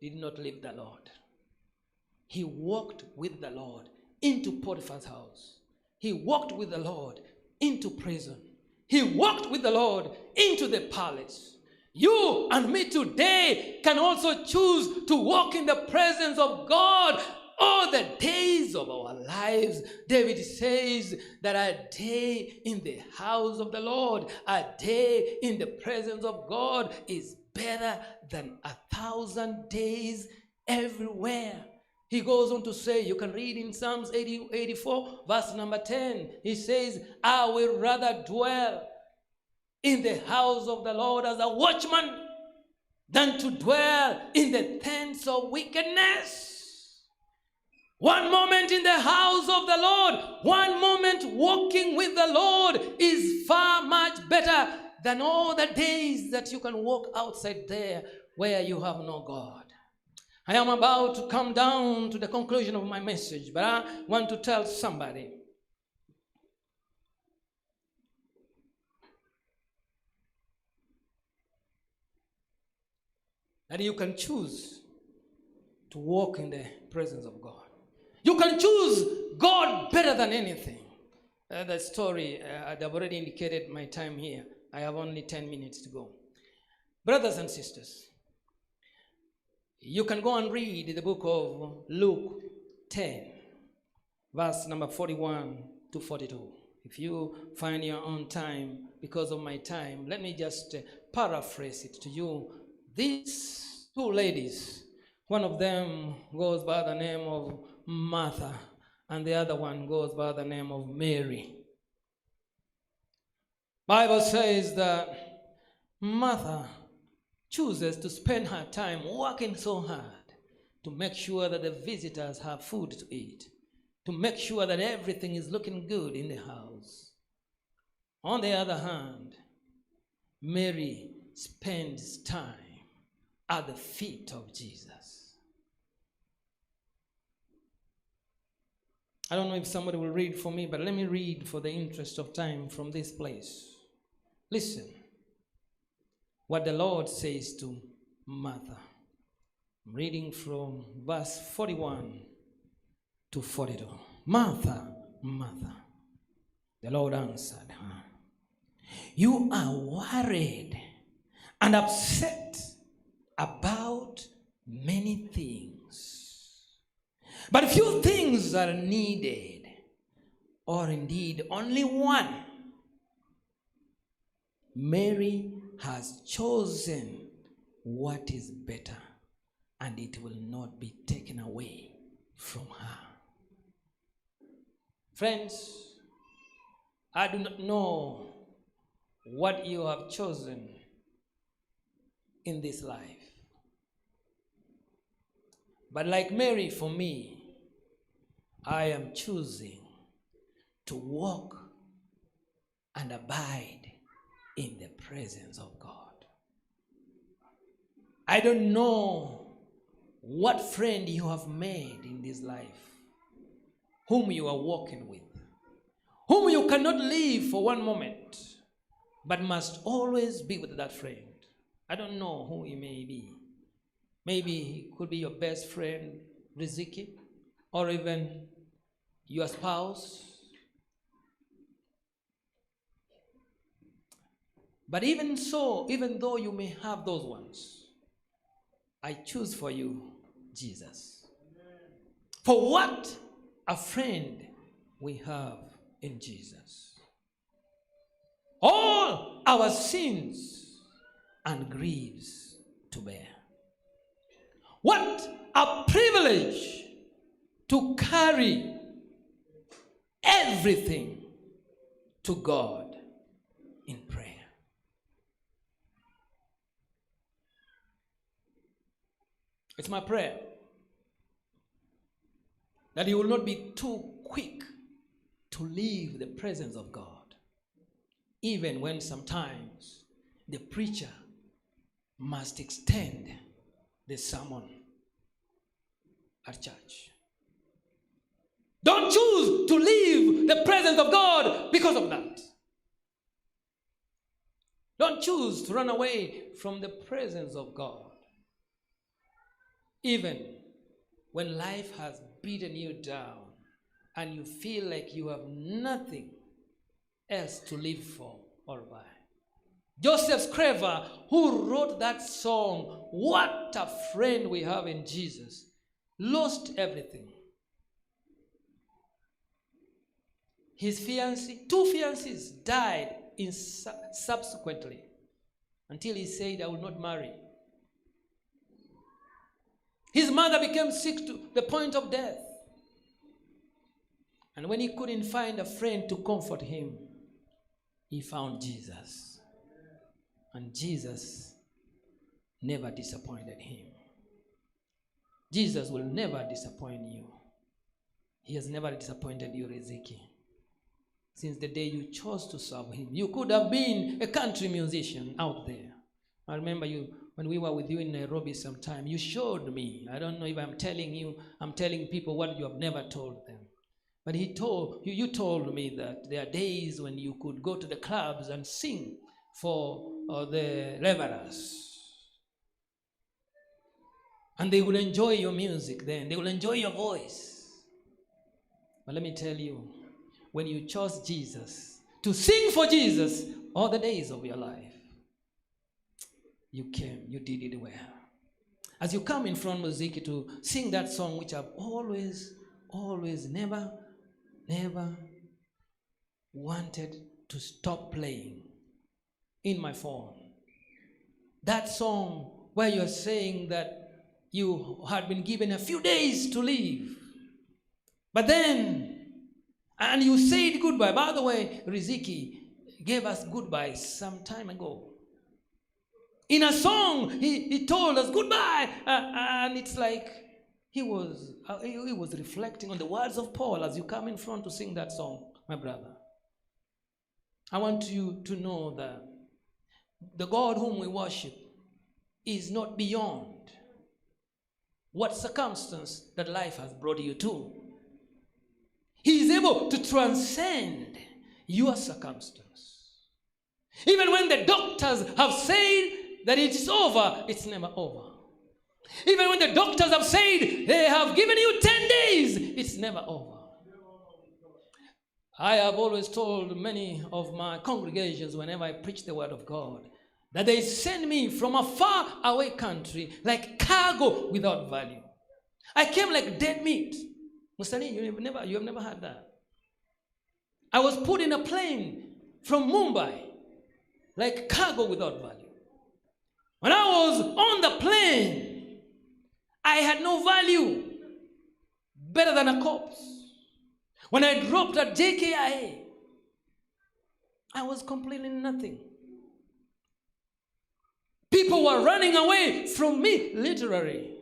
did not leave the Lord. He walked with the Lord into Potiphar's house. He walked with the Lord into prison. He walked with the Lord into the palace. You and me today can also choose to walk in the presence of God all the days of our lives. David says that a day in the house of the Lord, a day in the presence of God is better than 1,000 days everywhere. He goes on to say, you can read in Psalms 80, 84, verse number 10. He says, I will rather dwell in the house of the Lord as a watchman than to dwell in the tents of wickedness. One moment in the house of the Lord, one moment walking with the Lord is far much better than all the days that you can walk outside there where you have no God. I am about to come down to the conclusion of my message, but I want to tell somebody. That you can choose to walk in the presence of God. You can choose God better than anything. The story, I've already indicated my time here. I have only 10 minutes to go. Brothers and sisters, you can go and read the book of Luke 10, verse number 41 to 42. If you find your own time, because of my time, let me just paraphrase it to you. These two ladies, one of them goes by the name of Martha, and the other one goes by the name of Mary. Bible says that Martha chooses to spend her time working so hard to make sure that the visitors have food to eat, to make sure that everything is looking good in the house. On the other hand, Mary spends time at the feet of Jesus. I don't know if somebody will read for me, but let me read for the interest of time from this place. Listen what the Lord says to Martha. I'm reading from verse 41 to 42. Martha, Martha, the Lord answered her, you are worried and upset about many things, but few things are needed, or indeed only one. Mary has chosen what is better, and it will not be taken away from her. Friends, I do not know what you have chosen in this life. But like Mary, for me, I am choosing to walk and abide in the presence of God. I don't know what friend you have made in this life, whom you are walking with, whom you cannot leave for one moment, but must always be with that friend. I don't know who he may be. Maybe he could be your best friend, Riziki, or even your spouse. But even so, even though you may have those ones, I choose for you Jesus. For what a friend we have in Jesus. All our sins and griefs to bear. What a privilege to carry everything to God in prayer. It's my prayer that you will not be too quick to leave the presence of God, even when sometimes the preacher must extend the sermon at church. Don't choose to leave the presence of God because of that. Don't choose to run away from the presence of God, even when life has beaten you down and you feel like you have nothing else to live for. All by. Joseph Scriver, who wrote that song, What a Friend We Have in Jesus, lost everything. His fiancée, two fiancées died in subsequently until he said, I will not marry. His mother became sick to the point of death. And when he couldn't find a friend to comfort him, he found Jesus. And Jesus never disappointed him. Jesus will never disappoint you. He has never disappointed you, Riziki. Since the day you chose to serve him, you could have been a country musician out there. I remember you when we were with you in Nairobi sometime, you showed me. I don't know if I'm telling you, I'm telling people what you have never told them. But he told you, you told me that there are days when you could go to the clubs and sing for uh, the revelers. And they will enjoy your music then. They will enjoy your voice. But let me tell you, when you chose Jesus to sing for Jesus all the days of your life, you came, you did it well. As you come in front, Muziki, to sing that song which I've always, always, never, never wanted to stop playing in my phone. That song where you're saying that you had been given a few days to live. But then, and you said goodbye. By the way, Riziki gave us goodbye some time ago. In a song, he, he told us goodbye. Uh, and it's like he was, uh, he, he was reflecting on the words of Paul as you come in front to sing that song, my brother. I want you to know that the God whom we worship is not beyond what circumstance that life has brought you to. He is able to transcend your circumstance. Even when the doctors have said that it is over, it's never over. Even when the doctors have said they have given you 10 days, it's never over. I have always told many of my congregations whenever I preach the word of God that they send me from a far away country like cargo without value. I came like dead meat. Musani, you have never, you have never had that. I was put in a plane from Mumbai like cargo without value. When I was on the plane, I had no value, better than a corpse. When I dropped at JKIA, I was completely nothing. People were running away from me, literally.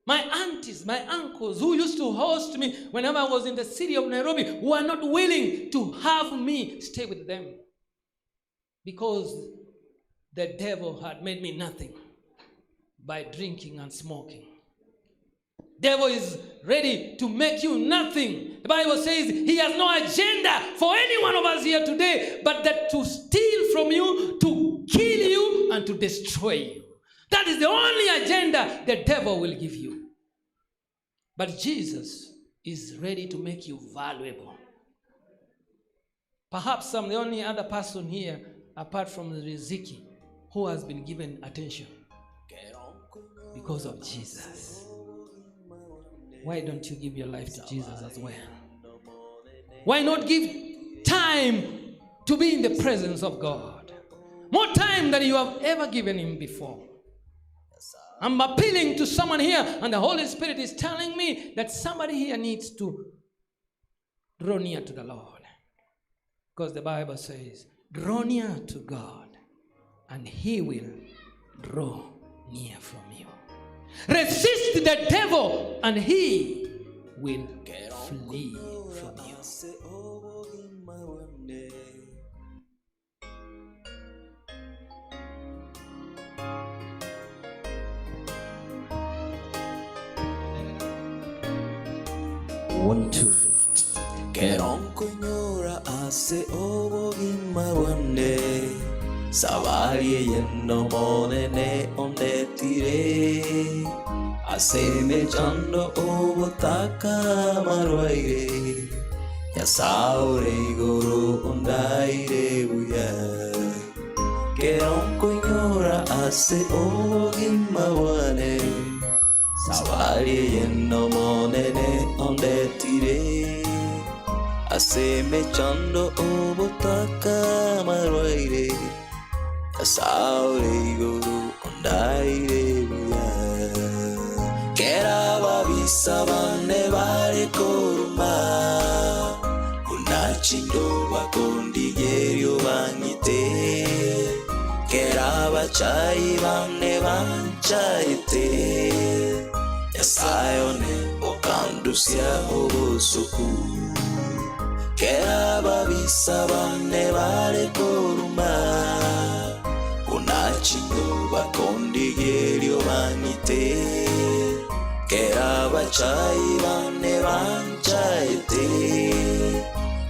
My aunties, my uncles who used to host me whenever I was in the city of Nairobi were not willing to have me stay with them because the devil had made me nothing by drinking and smoking. Devil is ready to make you nothing. The Bible says he has no agenda for any one of us here today, but that to steal from you, to kill you, and to destroy you. That is the only agenda the devil will give you. But Jesus is ready to make you valuable. Perhaps I'm the only other person here, apart from Riziki, who has been given attention because of Jesus. Why don't you give your life to Jesus as well? Why not give time to be in the presence of God? More time than you have ever given Him before. I'm appealing to someone here, and the Holy Spirit is telling me that somebody here needs to draw near to the Lord. Because the Bible says, draw near to God, and He will draw near from you. Resist the devil, and he will flee from you. One, two. Kero nkoinyora ase obogima bwane Sabari eye n'Omonene ondetire Ase emechando obotaka amarwaire Nyasae ore igoro ondaire buya. ase obogima bwane, Safari eye n'Omonene ondetire, Ase emechando obotaka amarwaire, Nyasae ore igoro ondaire buya. Kera ababisa bane bare koruma, Buna chindoba kondigeria obang'ite, Kera abachayi bane banchaete, Nyasae one okandusia obosoku. Kera ababisa bane bare koruma, Buna chindoba kondigeria obang'ite, Kera abachayi bane banchaete,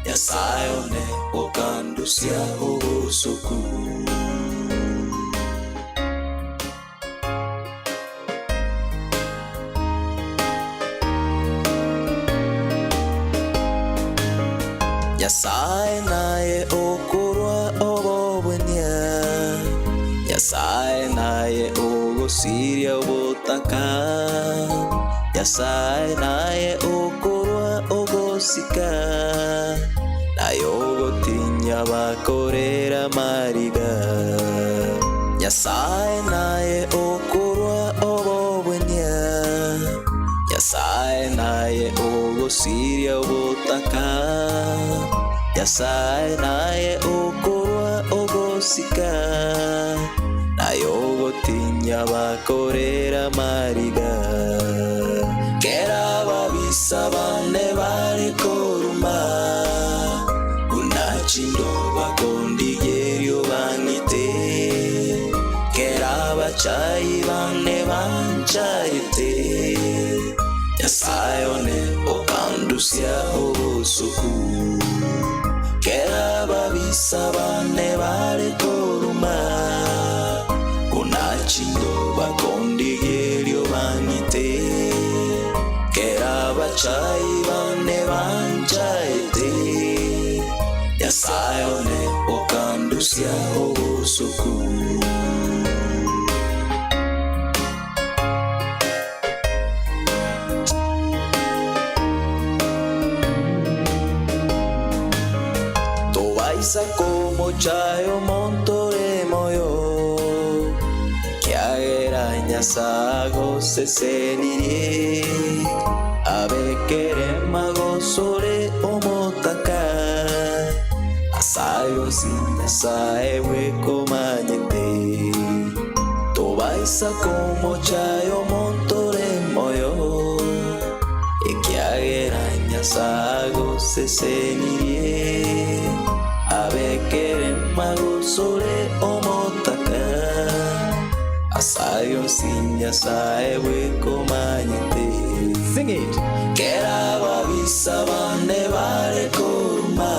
Nyasae one okandusia obosoku. Nyasae naye okorwa obobwania, Nyasae naye ogosiria obotaka, Nyasae naye okorwa ogosika, Naye ogotinya bakorera amariga. Nyasae naye okorwa obobwania, Nyasae naye ogosiria obotaka, Nyasae naye okorwa ogosika, Naye ogotinya bakorera amariga. Kera ababisa bane bare koruma, Buna chindoba kondigeria obang'ite, Kera abachayi bane banchaete, Nyasae one okandusia obosoku. Kera ababisa bane bare koruma, Buna chindoba kondigeria obang'ite, Kera abachayi bane banchaete, Nyasae one okandusia obosoku. Tobaisa komochaya omonto ore moyo, ekiagera Nyasae agosesenirie, Abekere magosore omotaka, Ase ayio onsi Nyasae bwekomanyete. Tobaisa komochaya omonto ore moyo, ekiagera Nyasae agosesenirie, Abekere magosore omotaka, Ase ayio onsi Nyasae bwekomanyete. Sing it. Kera ababisa bane bare koruma,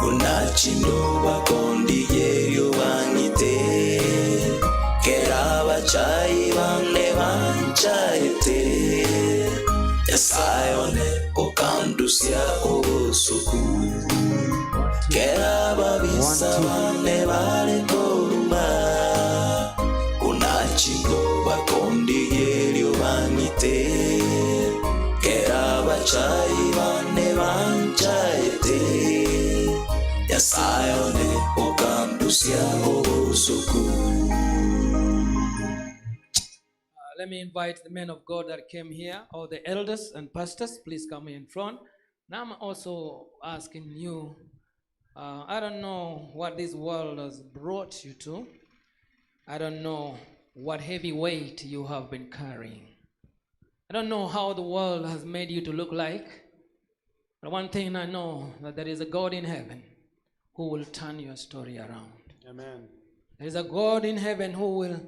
Buna chindoba kondigeria obang'ite, Kera abachayi bane banchaete, Nyasae one okandusia obosoku. Kera ababisa bane bare koruma, Buna chindoba kondigeria obang'ite, Kera abachayi bane banchaete, Nyasae one okandusia obosoku. Let me invite the men of God that came here, all the elders and pastors, please come in front. Now I'm also asking you, I don't know what this world has brought you to. I don't know what heavy weight you have been carrying. I don't know how the world has made you to look like. But one thing I know, that there is a God in heaven who will turn your story around. Amen. There is a God in heaven who will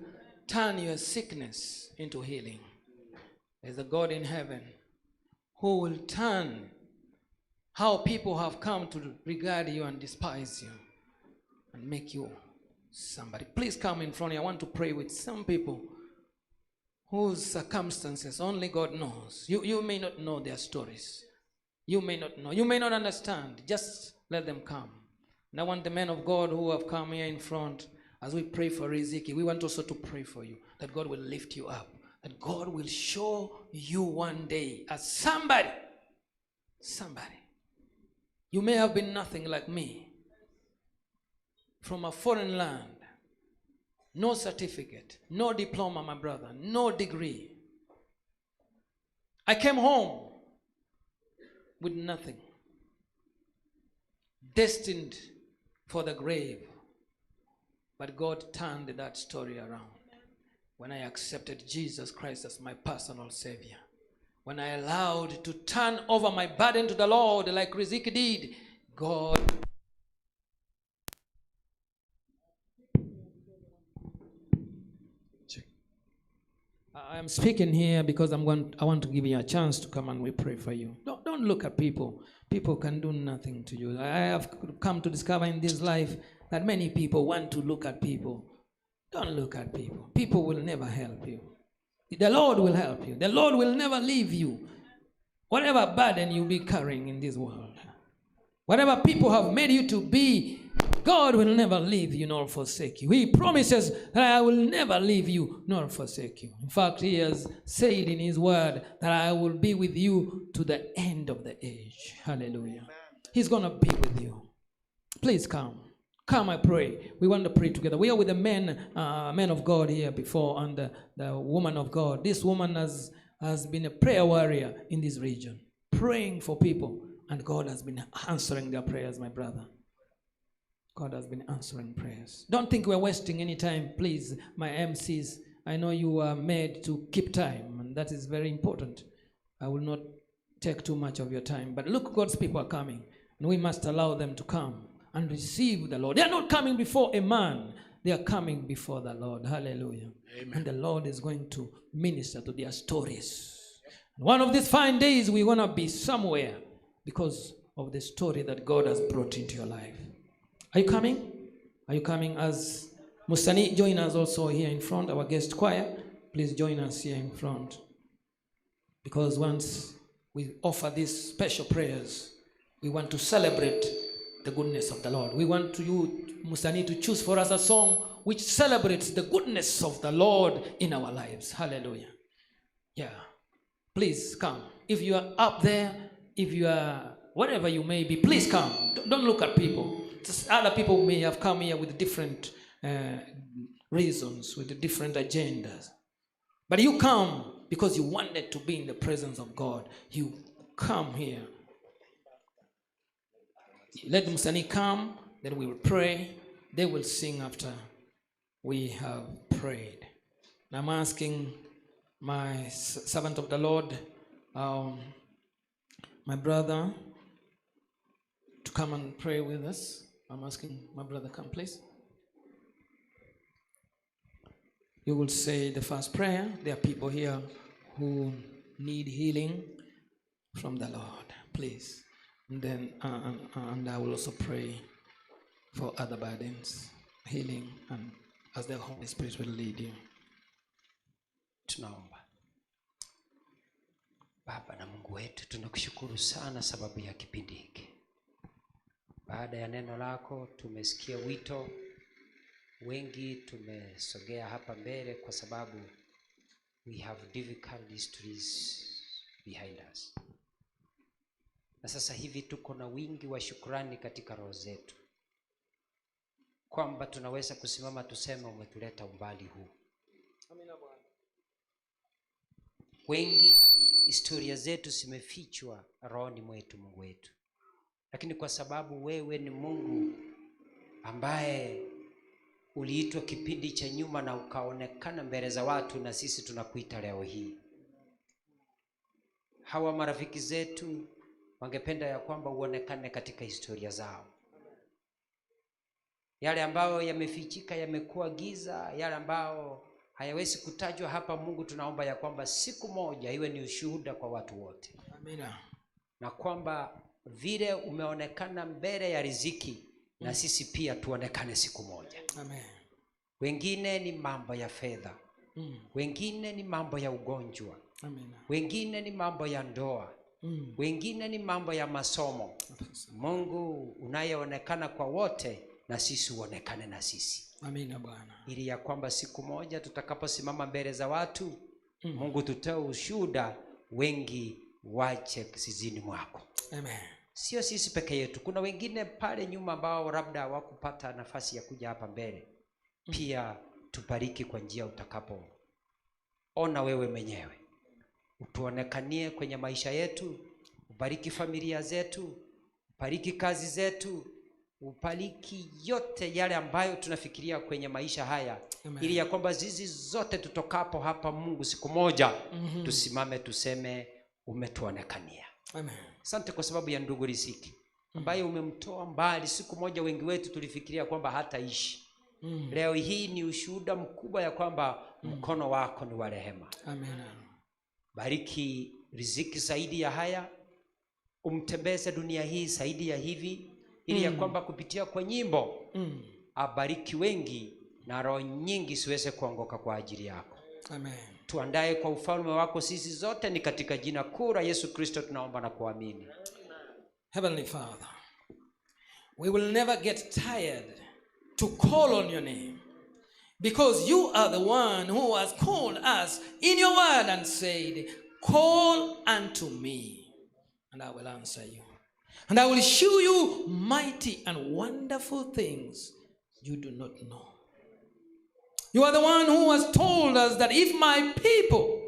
turn your sickness into healing. There is a God in heaven who will turn how people have come to regard you and despise you and make you somebody. Please come in front. I want to pray with some people whose circumstances only God knows. You may not know their stories. You may not know. You may not understand. Just let them come. And I want the men of God who have come here in front, As we pray for Riziki, we want also to pray for you that God will lift you up, that God will show you one day as somebody. Somebody. You may have been nothing like me from a foreign land. No certificate, no diploma, my brother, no degree. I came home with nothing, destined for the grave. But God turned that story around when I accepted Jesus Christ as my personal Savior. When I allowed to turn over my burden to the Lord like Riziki did, God I am speaking here because I'm going, I want to give you a chance to come and we pray for you. Don't, don't look at people. People can do nothing to you. I have come to discover in this life that many people want to look at people. Don't look at people. People will never help you. The Lord will help you. The Lord will never leave you. Whatever burden you be carrying in this world, whatever people have made you to be, God will never leave you nor forsake you. He promises that I will never leave you nor forsake you. In fact, He has said in His word that I will be with you to the end of the age. Hallelujah. He's going to be with you. Please come. Come, I pray. We want to pray together. We are with the men, men of God here before, and the, the woman of God. This woman has, has been a prayer warrior in this region, praying for people, and God has been answering their prayers, my brother. God has been answering prayers. Don't think we're wasting any time, please, my MCs. I know you are made to keep time, and that is very important. I will not take too much of your time. But look, God's people are coming, and we must allow them to come and receive the Lord. They are not coming before a man, they are coming before the Lord. Hallelujah. Amen. And the Lord is going to minister to their stories. And one of these fine days, we want to be somewhere because of the story that God has brought into your life. Are you coming? Are you coming as Musani? Join us also here in front, our guest choir. Please join us here in front. Because once we offer these special prayers, we want to celebrate the goodness of the Lord. We want to you, Musani, to choose for us a song which celebrates the goodness of the Lord in our lives. Hallelujah. Yeah. Please come. If you are up there, if you are whatever you may be, please come. Don't- Don't look at people. Just other people may have come here with different uh, reasons, with different agendas. But you come because you wanted to be in the presence of God. You come here. Let Musani come, then we will pray. They will sing after we have prayed. And I'm asking my servant of the Lord, um, my brother, to come and pray with us. I'm asking my brother, come please. You will say the first prayer. There are people here who need healing from the Lord. Please. And then, uh, and, and I will also pray for other burdens, healing, and as the Holy Spirit will lead you. Tunaomba. Baba na Mungu wetu, tunakushukuru sana sababu ya kipindi hiki. Baada ya neno lako tumesikia wito, wengi tumesogea hapa mbele kwa sababu we have difficult histories behind us, na sasa hivi tuko na wingi wa shukrani katika roho zetu kwamba tunaweza kusimama tuseme umetuleta umbali huu. Wengi historia zetu zimefichwa rohoni mwetu, Mungu wetu, lakini kwa sababu wewe ni Mungu ambaye uliitwa kipindi cha nyuma na ukaonekana mbele za watu, na sisi tunakuita leo hii. Hawa marafiki zetu wangependa ya kwamba uonekane katika historia zao. Yale ambayo yamefichika yamekuwa giza, yale ambayo hayawezi kutajwa hapa, Mungu tunaomba ya kwamba siku moja iwe ni ushuhuda kwa watu wote Amina. na kwamba vile umeonekana mbele ya riziki na sisi pia tuonekane siku moja. Amen. Wengine ni mambo ya fedha, Mm. wengine ni mambo ya ugonjwa, Amina. wengine ni mambo ya ndoa, Mm. wengine ni mambo ya masomo. Mungu unayeonekana kwa wote, Na sisi uonekane na sisi, Amina Bwana. ili ya kwamba siku moja tutakaposimama mbele za watu Mungu tutoe ushuhuda, wengi wache zizini mwako. Amen. Sio sisi peke yetu, kuna wengine pale nyuma ambao labda hawakupata nafasi ya kuja hapa mbele. Pia tubariki kwa njia utakapoona wewe mwenyewe, utuonekanie kwenye maisha yetu, ubariki familia zetu, ubariki kazi zetu, ubariki yote yale ambayo tunafikiria kwenye maisha haya. Amen. Ili ya kwamba zizi zote tutokapo hapa Mungu, siku moja tusimame tuseme umetuonekania. Amen. Asante kwa sababu ya ndugu Riziki ambaye umemtoa mbali. Siku moja wengi wetu tulifikiria kwamba hataishi. Leo hii ni ushuhuda mkubwa ya kwamba mkono wako ni wa rehema. Amen. Bariki Riziki zaidi ya haya, umtembeze dunia hii zaidi ya hivi, ili ya kwamba kupitia kwa nyimbo abariki wengi na roho nyingi siweze kuanguka kwa ajili yako. Amen. Tuandae kwa ufalme wako sisi zote, ni katika jina kuu la Yesu Kristo tunaomba na kuamini. Heavenly Father, we will never get tired to call on your name because you are the one who has called us in your word and said, Call unto me, and I will answer you. And I will show you mighty and wonderful things you do not know. You are the one who has told us that if my people,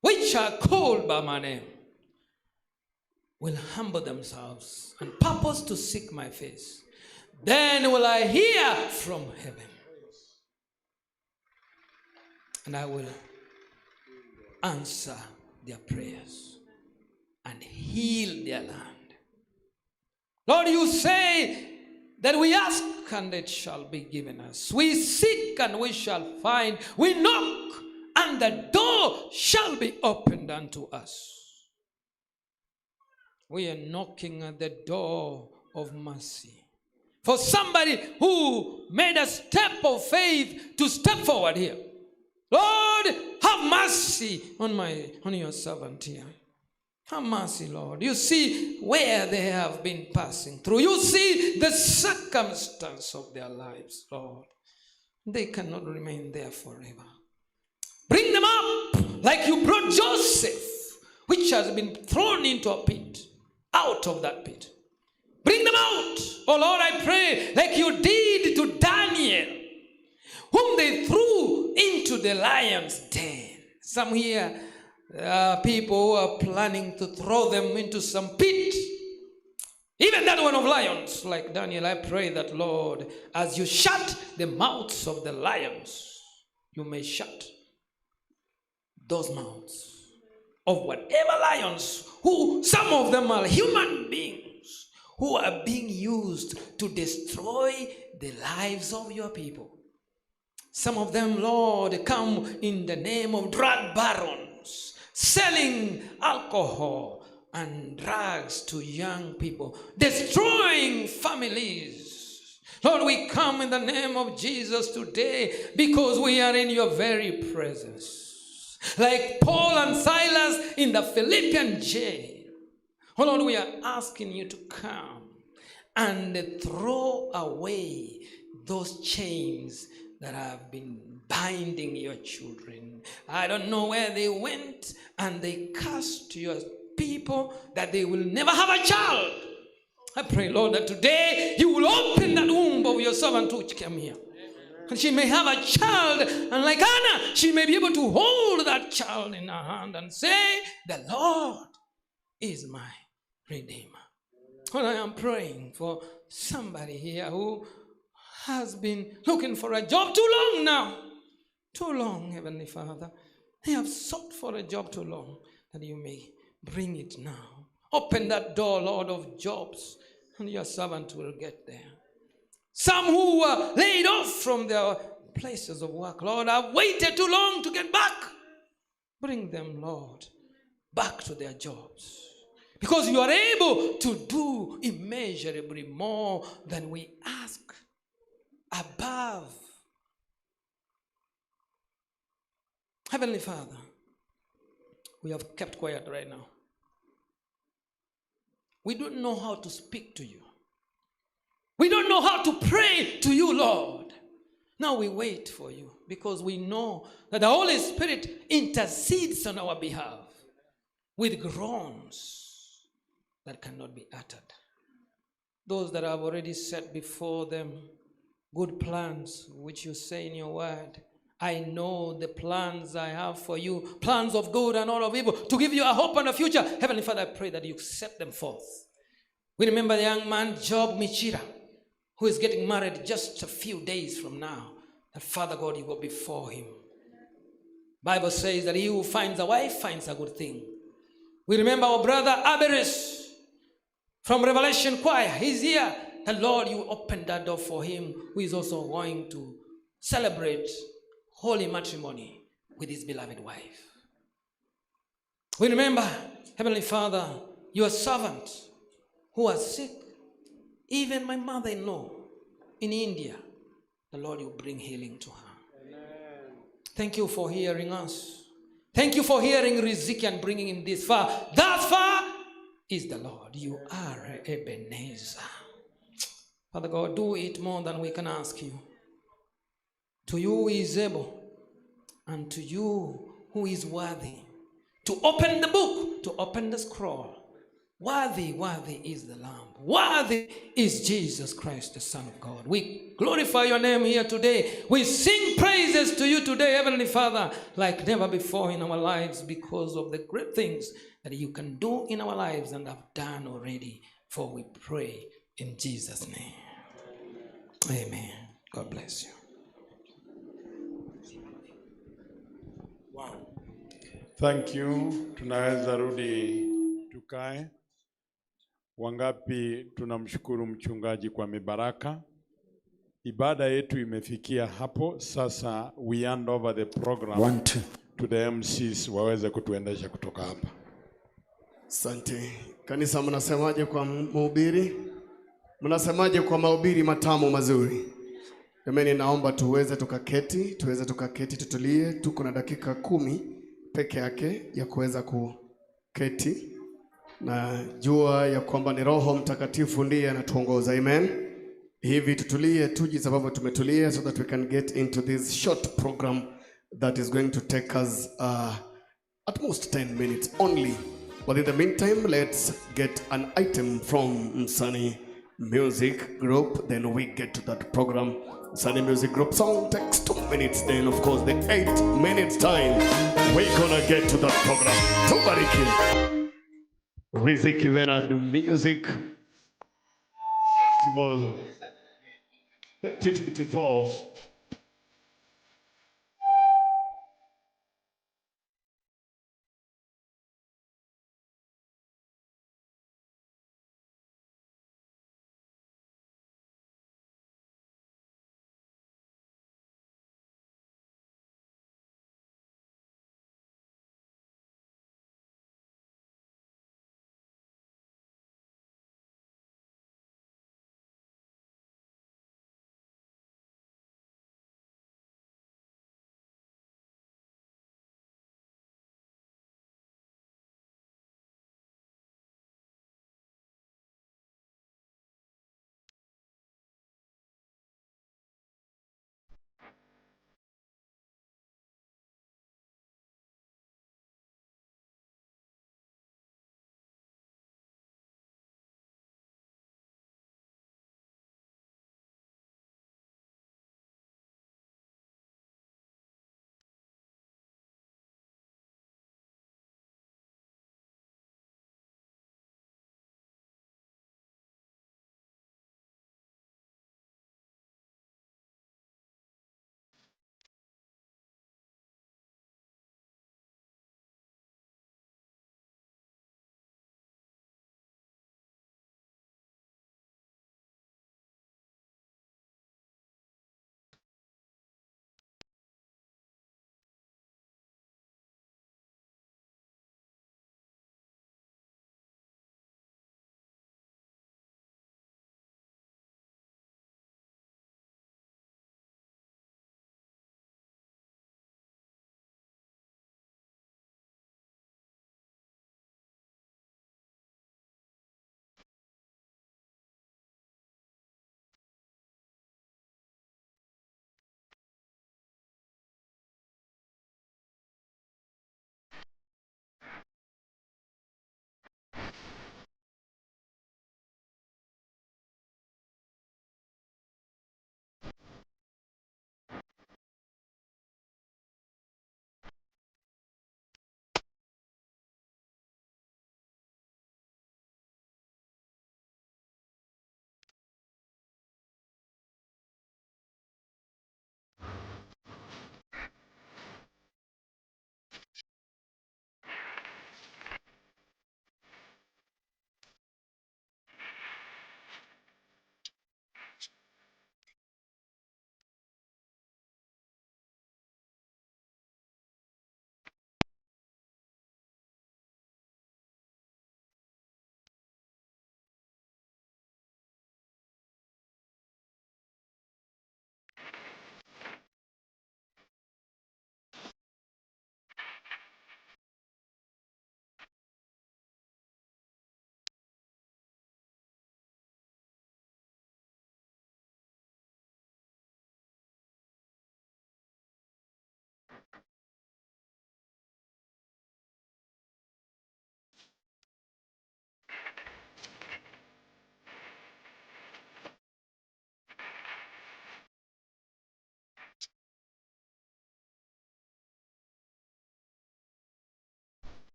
which are called by my name, will humble themselves and purpose to seek my face, then will I hear from heaven. And I will answer their prayers and heal their land. Lord, you say that we ask and it shall be given us. We seek and we shall find. We knock and the door shall be opened unto us. We are knocking at the door of mercy. For somebody who made a step of faith to step forward here. Lord, have mercy on your servant here. Have mercy, Lord. You see where they have been passing through. You see the circumstance of their lives, Lord. They cannot remain there forever. Bring them up like you brought Joseph, which has been thrown into a pit, out of that pit. Bring them out. Oh Lord, I pray, like you did to Daniel, whom they threw into the lion's den. Some here people who are planning to throw them into some pit. Even that one of lions, like Daniel, I pray that, Lord, as you shut the mouths of the lions, you may shut those mouths of whatever lions, who some of them are human beings, who are being used to destroy the lives of your people. Some of them, Lord, come in the name of drug barons, selling alcohol and drugs to young people, destroying families. Lord, we come in the name of Jesus today because we are in your very presence. Like Paul and Silas in the Philippian jail. Oh Lord, we are asking you to come and throw away those chains that have been binding your children. I don't know where they went and they cursed your people that they will never have a child. I pray, Lord, that today you will open that womb of your servant who came here. And she may have a child, and like Anna, she may be able to hold that child in her hand and say, The Lord is my Redeemer. Well, I am praying for somebody here who has been looking for a job too long now. Too long, Heavenly Father. They have sought for a job too long, that you may bring it now. Open that door, Lord, of jobs, and your servant will get there. Some who were laid off from their places of work, Lord, have waited too long to get back. Bring them, Lord, back to their jobs. Because you are able to do immeasurably more than we ask above. Heavenly Father, we have kept quiet right now. We don't know how to speak to you. We don't know how to pray to you, Lord. Now we wait for you because we know that the Holy Spirit intercedes on our behalf with groans that cannot be uttered. Those that have already set before them good plans, which you say in your word. I know the plans I have for you, plans of good and not of evil, to give you a hope and a future. Heavenly Father, I pray that you set them forth. We remember the young man, Job Michira, who is getting married just a few days from now. That Father God, you go before him. Bible says that he who finds a wife finds a good thing. We remember our brother Aberis from Revelation Choir. He's here. The Lord, you open that door for him, who is also going to celebrate holy matrimony with his beloved wife. We remember, Heavenly Father, your servant who was sick, even my mother in law in India. The Lord, you bring healing to her. Thank you for hearing us. Thank you for hearing Riziki and bringing him this far. That far is the Lord. You are Ebenezer. Father God, do it more than we can ask you. To you who is able, and to you who is worthy, to open the book, to open the scroll. Worthy, worthy is the Lamb. Worthy is Jesus Christ, the Son of God. We glorify your name here today. We sing praises to you today, Heavenly Father, like never before in our lives because of the great things that you can do in our lives and have done already. For we pray in Jesus' name. Amen. God bless you. Thank you. Tunaweza rudi tukae. Wangapi tunamshukuru mchungaji kwa mibaraka. Ibada yetu imefikia hapo sasa, we hand over the program One, two. to the MCs waweze kutuendesha kutoka hapa. Asante. Kanisa, mnasemaje kwa mhubiri? Mnasemaje kwa mahubiri matamu mazuri? Jamani, naomba tuweze tukaketi, tuweze tukaketi, tutulie. Tuko na dakika kumi peke yake ya kuweza kuketi. Najua ya kwamba ni Roho Mtakatifu ndiye anatuongoza. Amen. Hivi tutulie tu jinsi ambavyo tumetulia, so that we can get into this short program that is going to take us at most 10 minutes only. But in the meantime, let's get an item from Msanii Music Group. Then we get to that program. Msanii Music Group song takes 2 minutes. Then, of course, the 8 minutes time, we're gonna get to that program. Tubariki. Riziki Leonard Music. 2024.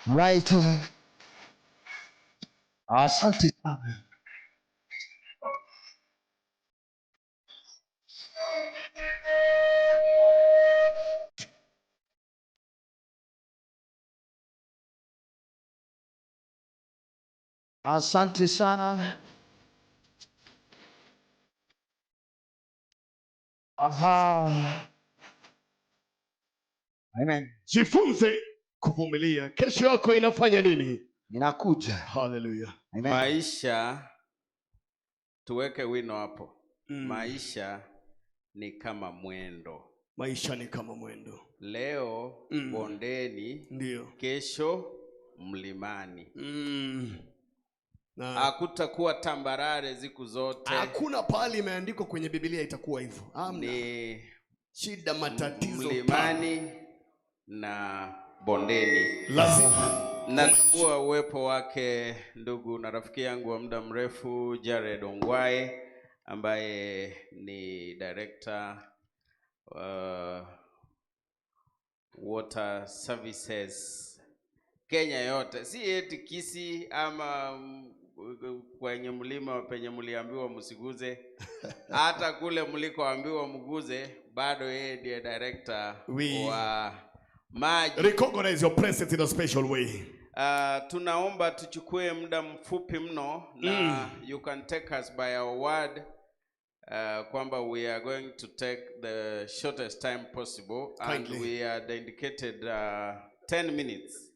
Right. Asante sana. Asante sana. Aha. Amen. Jifunze kuvumilia. Kesho yako inafanya nini? Inakuja. Hallelujah. Maisha tuweke wino hapo. Maisha ni kama mwendo. Maisha ni kama mwendo. Leo bondeni, Ndio. kesho mlimani. Mm. Na Hakutakuwa tambarare siku zote. hakuna pahali imeandikwa kwenye Biblia itakuwa hivyo. Hamna. Ni shida, matatizo, mlimani na bondeni. Lazima. Natambua uwepo wake ndugu na rafiki yangu wa muda mrefu Jared Ongwae ambaye ni director Water Services Kenya yote, si eti Kisii ama kwenye mlima penye mliambiwa msiguze, hata kule mlikoambiwa mguze, bado yeye ndiye director We wa maji. recognize your presence in a special way. Tunaomba tuchukue muda mfupi mno na you can take us by our word kwamba we are going to take the shortest time possible and Kindly. we are dedicated 10 minutes.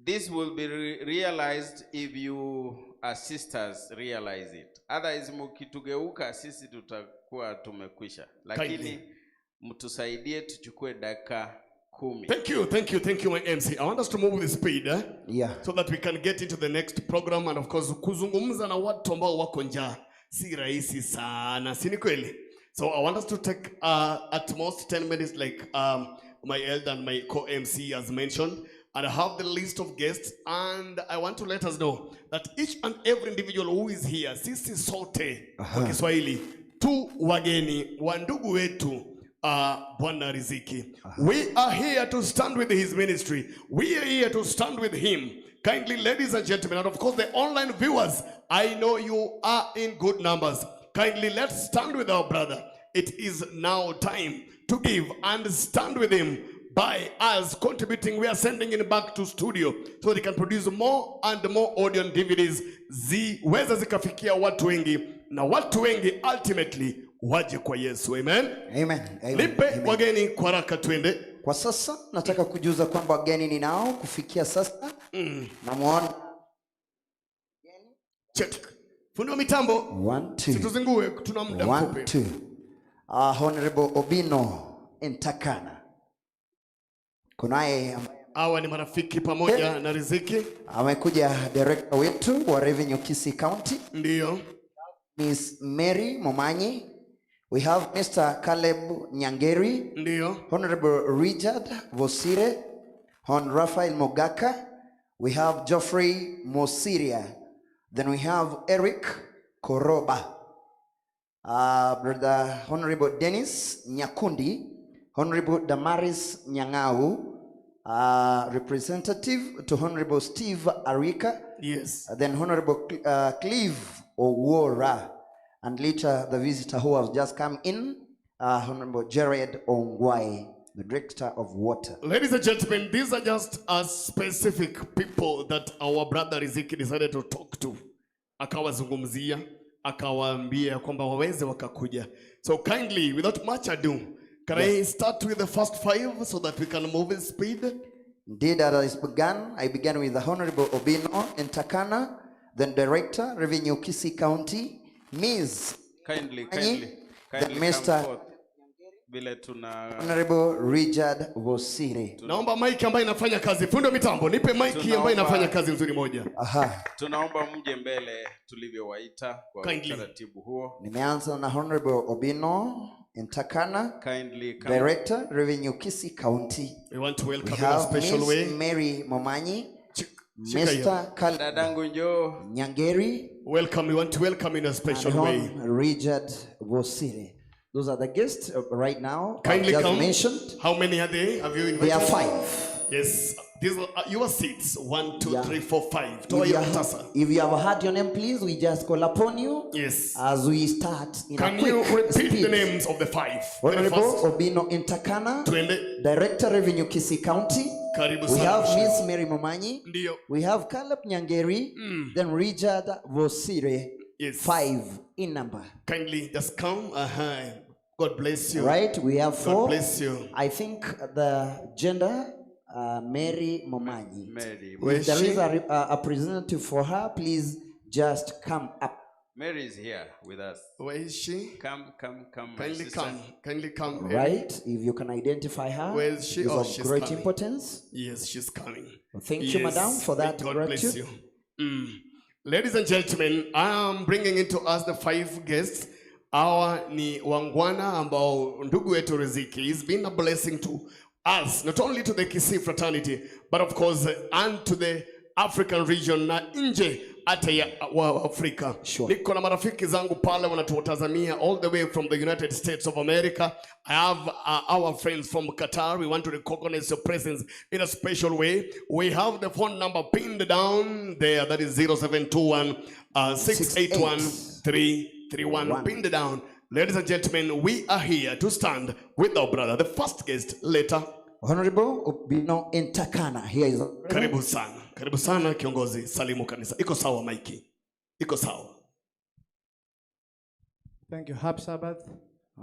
This will be realized if you assist us realize it. Otherwise mkitugeuka sisi tutakuwa tumekwisha. Lakini Kindly. mtusaidie tuchukue dakika 10. Thank you, thank you, thank you, my MC. I want us to move with speed eh? Yeah. So that we can get into the next program and of course kuzungumza na watu ambao wako njaa si rahisi sana, si ni kweli? So I want us to take at most 10 minutes like my elder and my co-MC has mentioned. And I have the list of guests and I want to let us know that each and every individual who is here, sisi sote kwa Kiswahili tu wageni wa ndugu wetu Bwana Riziki. We are here to stand with his ministry. We are here to stand with him. Kindly, ladies and gentlemen, and of course the online viewers, I know you are in good numbers. Kindly, let's stand with our brother. It is now time to give and stand with him by us contributing. We are sending him back to studio so they can produce more and more audio and DVDs ziweze zikafikia watu wengi na watu wengi ultimately waje kwa Yesu. Amen. Amen. Amen. Nipe Amen. wageni kwa haraka tuende. Kwa sasa nataka kujuza kwamba wageni ninao kufikia sasa namuona Check. Fundi wa mitambo. One, two. Situzingue, tuna muda One, mfupi. two. Honorable Obino Ntakana. Kunaye hawa ni marafiki pamoja na Riziki. Amekuja director wetu wa Revenue Kisii County. Ndio. Miss Mary Momanyi. We have Mr. Caleb Nyangeri. Ndio. Honorable Richard Vosire. Hon Raphael Mogaka. We have Geoffrey Mosiria. Then we have Eric Koroba. Brother Honorable Dennis Nyakundi, Honorable Damaris Nyang'au, representative to Honorable Steve Arika. Yes. Then Honorable Clive Owora, and later the visitor who has just come in, Honorable Jared Ongwae, the Director of Water. Ladies and gentlemen, these are just a specific people that our brother Riziki decided to talk to. Akawazungumzia, akawaambia kwamba waweze wakakuja. So kindly, without much ado, can I start with the first five so that we can move in speed? Indeed, as I began, I began with the Honorable Obino Ntakana, then Director, Revenue Kisii County, Miz Kindly, Manyi, kindly, then kindly come Mister forth. Vile tuna Honorable Richard Vosire. Naomba mic ambayo inafanya kazi. Fundi wa mitambo, nipe mic ambayo inafanya kazi nzuri moja. Aha. Tunaomba mje mbele tulivyowaita kwa Kindly. utaratibu huo. Nimeanza na Honorable Obino Ntakana, Kindly come. Director, Revenue Kisii County. We want to welcome We in a have special Miss way. Mary Momanyi, shika Mr. hiyo. Caleb Dadangu njoo. Nyangeri, Welcome, we want to welcome in a special and way. Hon Richard Vosire. Those are the guests right now. I've Kindly just come. mentioned. How many are they? Have you invited? They are five. Yes, these are your seats. One, two, Yeah. three, four, five. Toa If you, hiyo have, mtasa. if you have heard your name, please, we just call upon you. Yes. As we start in Can a quick you repeat speed. the names of the five? Very Honorable fast. Obino Intakana, Twende. Director Revenue Kisii County. Karibu We sana. have mheshimiwa. Miss Mary Momanyi. Ndio. We have Caleb Nyangeri. Then Richard Vosire. Yes. Five in number. Kindly just come. Uh-huh. God bless you. Right? We have God four. bless you. I think the gender, Mary Momanyi. Mary. Where If is there she? is a, re- a representative for her, please just come up. Mary is here with us. Where is she? Come, come, come. my Kindly sister. come. Kindly come. Mary. Right? If you can identify her, Where is she? is Oh, of she's great coming. importance. Yes, she's coming. Well, thank you, madam, for May that God bless gratitude. you. Mm. Ladies and gentlemen, I am bringing into us the five guests. Hawa ni wangwana ambao ndugu wetu Riziki has been a blessing to us, not only to the Kisii fraternity, but of course and to the African region na nje hata ya wa Afrika. Sure. Niko na marafiki zangu pale wanatutazamia all the way from the United States of America. I have our friends from Qatar. We want to recognize your presence in a special way. We have the phone number pinned down there. That is 0721 681 331. Pinned down. Ladies and gentlemen, we are here to stand with our brother, the first guest later. Honorable Obino Intakana. Here is Karibu sana. Karibu sana kiongozi, salimu kanisa. Iko sawa Maiki? Iko sawa. Thank you. Happy Sabbath.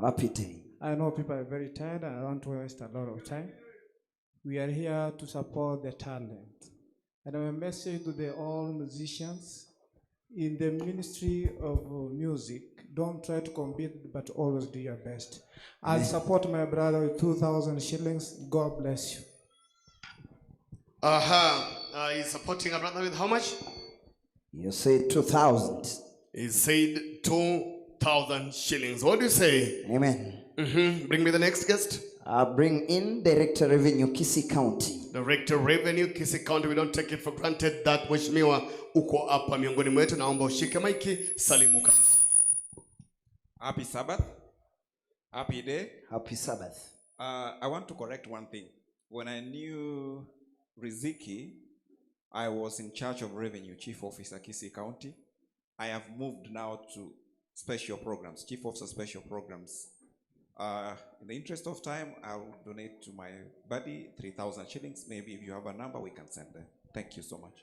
Happy day. I know people are very tired and I don't want to waste a lot of time. We are here to support the talent. And my message to the all musicians in the ministry of music, don't try to compete, but always do your best. I'll support my brother with 2,000 shillings. God bless you. Aha. He's supporting our brother with how much? You say 2,000. He said 2,000 shillings. What do you say? Amen. Bring me the next guest. Bring in Director Revenue Kisii County. Director Revenue Kisii County. We don't take it for granted that mheshimiwa uko hapa miongoni mwetu. Naomba ushike maiki, salimu kanisa. Happy Sabbath. Happy day. Happy Sabbath. I want to correct one thing. When I knew Riziki, I was in charge of revenue, Chief Officer, Kisii County. I have moved now to special programs, Chief Officer Special Programs. In the interest of time, I will donate to my buddy 3,000 shillings. Maybe if you have a number, we can send them. Thank you so much.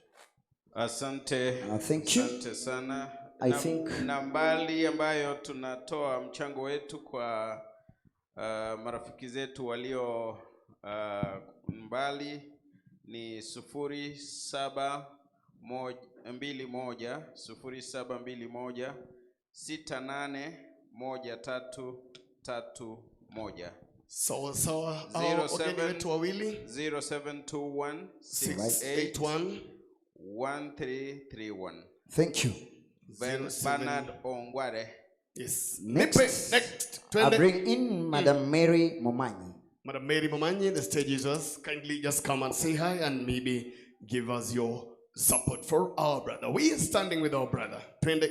Asante. Uh, thank you. Asante sana. I think- nambari ambayo tunatoa mchango wetu kwa marafiki zetu walio mbali ni 0721 0721 681331. Sawa sawa. Hao wageni wetu wawili 0721 681 1331. Thank you. Ben, 07 Bernard Ongware. Yes. Next, Nipe, next. I Twende. bring in Madam Mary Momanyi. Madam Mary Momanyi, the stage is yours. Kindly just come and say hi and maybe give us your support for our brother. We are standing with our brother. Twende.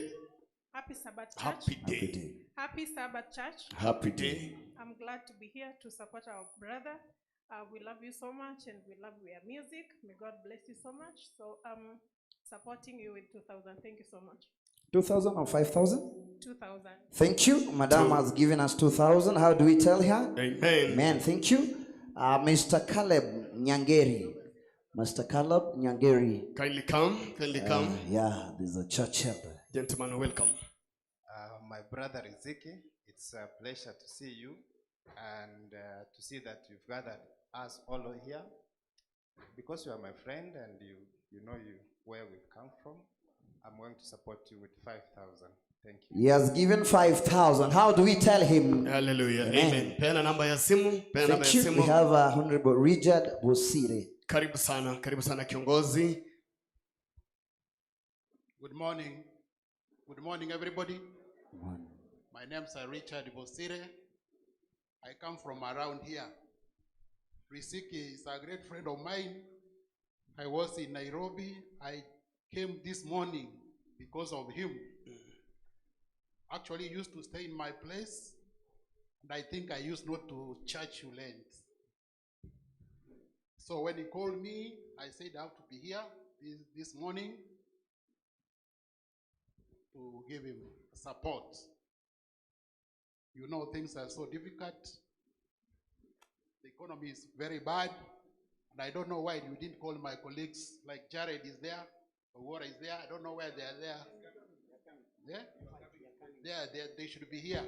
Happy Sabbath, Church. Happy day. Happy Sabbath, Church. Happy day. I'm glad to be here to support our brother. We love you so much and we love your music. May God bless you so much. So I'm supporting you with 2,000. Thank you so much. 2,000 or 5,000? 2,000. Thank you. Madam has given us 2,000. How do we tell her? Amen. Amen. Thank you. Mr. Caleb Nyangeri. Mr. Caleb Nyangeri. Kindly come. Kindly come. Yeah, there's a church helper. Gentlemen, welcome. My brother Riziki, it's a pleasure to see you and to see that you've gathered us all here. Because you are my friend and you know where we've come from, I'm going to support you with 5,000. Thank you. He has given 5,000. How do we tell him? Hallelujah. Amen. Amen. Peana namba ya simu. Peana namba Thank ya you. simu. We have Honorable Richard Bosire. Karibu sana. Karibu sana kiongozi. Good morning. Good morning, everybody. My name is Richard Bosire. I come from around here. Riziki is a great friend of mine. I was in Nairobi. I came this morning because of him. Actually, he used to stay in my place, and I think I used not to charge you rent. So when he called me, I said I have to be here this, this morning to give him support. You know, things are so difficult. The economy is very bad. And I don't know why you didn't call my colleagues, like Jared is there, Owora is there. I don't know where they are there. Yeah? They, are, they, they should be here.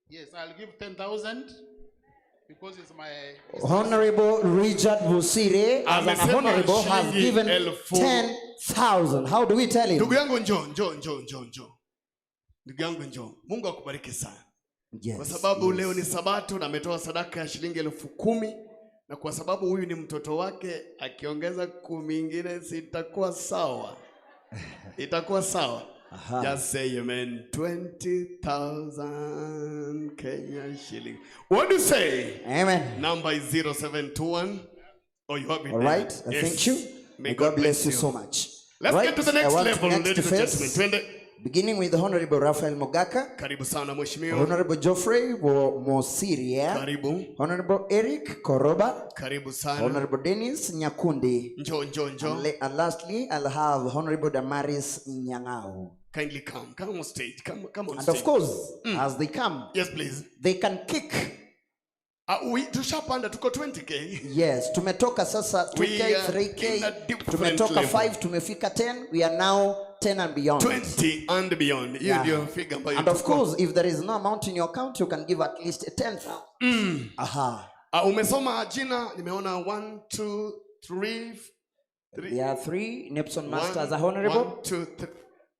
Yes, I'll give 10,000 because it's my. It's Honorable Richard Busire as an Amesema honorable has shilingi given elfu- 10,000. How do we tell him? Ndugu yangu njoo, njoo, njoo, njoo, njoo. Ndugu yangu njoo. Mungu akubariki sana. Yes, kwa sababu yes. leo ni Sabato na ametoa sadaka ya shilingi elfu kumi na kwa sababu huyu ni mtoto wake, akiongeza kumi ingine sitakuwa sawa, itakuwa sawa. Aha. Just say amen. 20,000 Kenya shilling. What do you say? Amen. Number is 0721. Oh, you have it All there. right. Yes. Thank you. May God bless you so much. Let's right. get to the next I want level, next ladies and phase, gentlemen. Twende. Beginning with Honorable Raphael Mogaka. Karibu sana mheshimiwa. Honorable Geoffrey Mosiria. Karibu. Honorable Eric Koroba. Karibu sana. Honorable Dennis Nyakundi. Njoo, njoo, njoo. And, and lastly, I'll have Honorable Damaris Nyang'au. Kindly come. Come on stage. Come, come on And stage. of course, as they come, yes, please. They can kick. Uh, we, tushapanda tuko 20k. Yes, tumetoka sasa 2K, We are 3K, in a different tumetoka level. 5, tumefika 10. We are now 10 and beyond. 20 and beyond. Hiyo Yeah. ndio figure ambayo And of tuko. course, if there is no amount in your account, you can give at least 10,000. Aha. Uh, umesoma jina nimeona 1 2 3 There are three Nepson Masters One, are honorable. one, two, three.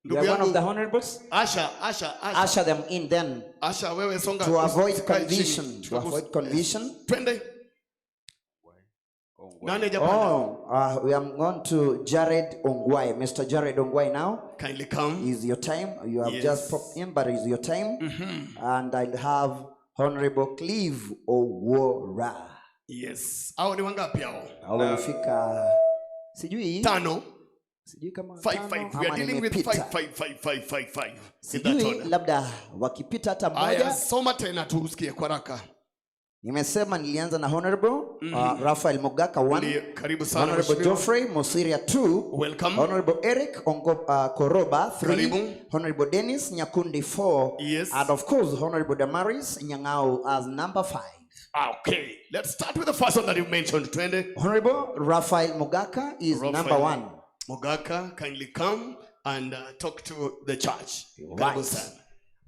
You are Ndugu one of yangu, the honorables. Asha, Asha, Asha. Usher them in then. Asha, wewe songa. To avoid Usikae chini. confusion. To avoid confusion. Twende. Nani hajapanda? Oh, we are going to Jared Ongwai. Mr. Jared Ongwai now. Kindly come. Is your time. You have Yes. just popped in, but it's your time. And I'll have Honorable Cleve Owora. Yes. Hao ni wangapi hao? Hao wamefika sijui Tano. Sijui kama Five, tano five. We ama are dealing with nimepita. five, five, five, five, five, five. In that Sijui order. labda wakipita hata Aya, mmoja. soma tena tusikie kwa haraka. Nimesema nilianza na Honorable Raphael Mogaka 1. Ndiyo, karibu sana Honorable mheshimiwa. Geoffrey Mosiria 2. Welcome. Honorable Eric Ongo, Koroba 3. Karibu. Honorable Dennis Nyakundi 4. Yes. And of course Honorable Damaris Nyang'au as number 5. Okay, let's start with the first one that you mentioned. Twende. Honorable Raphael Mogaka is Raphael number 1. Mogaka, kindly come and talk to the church. Right. Karibu sana.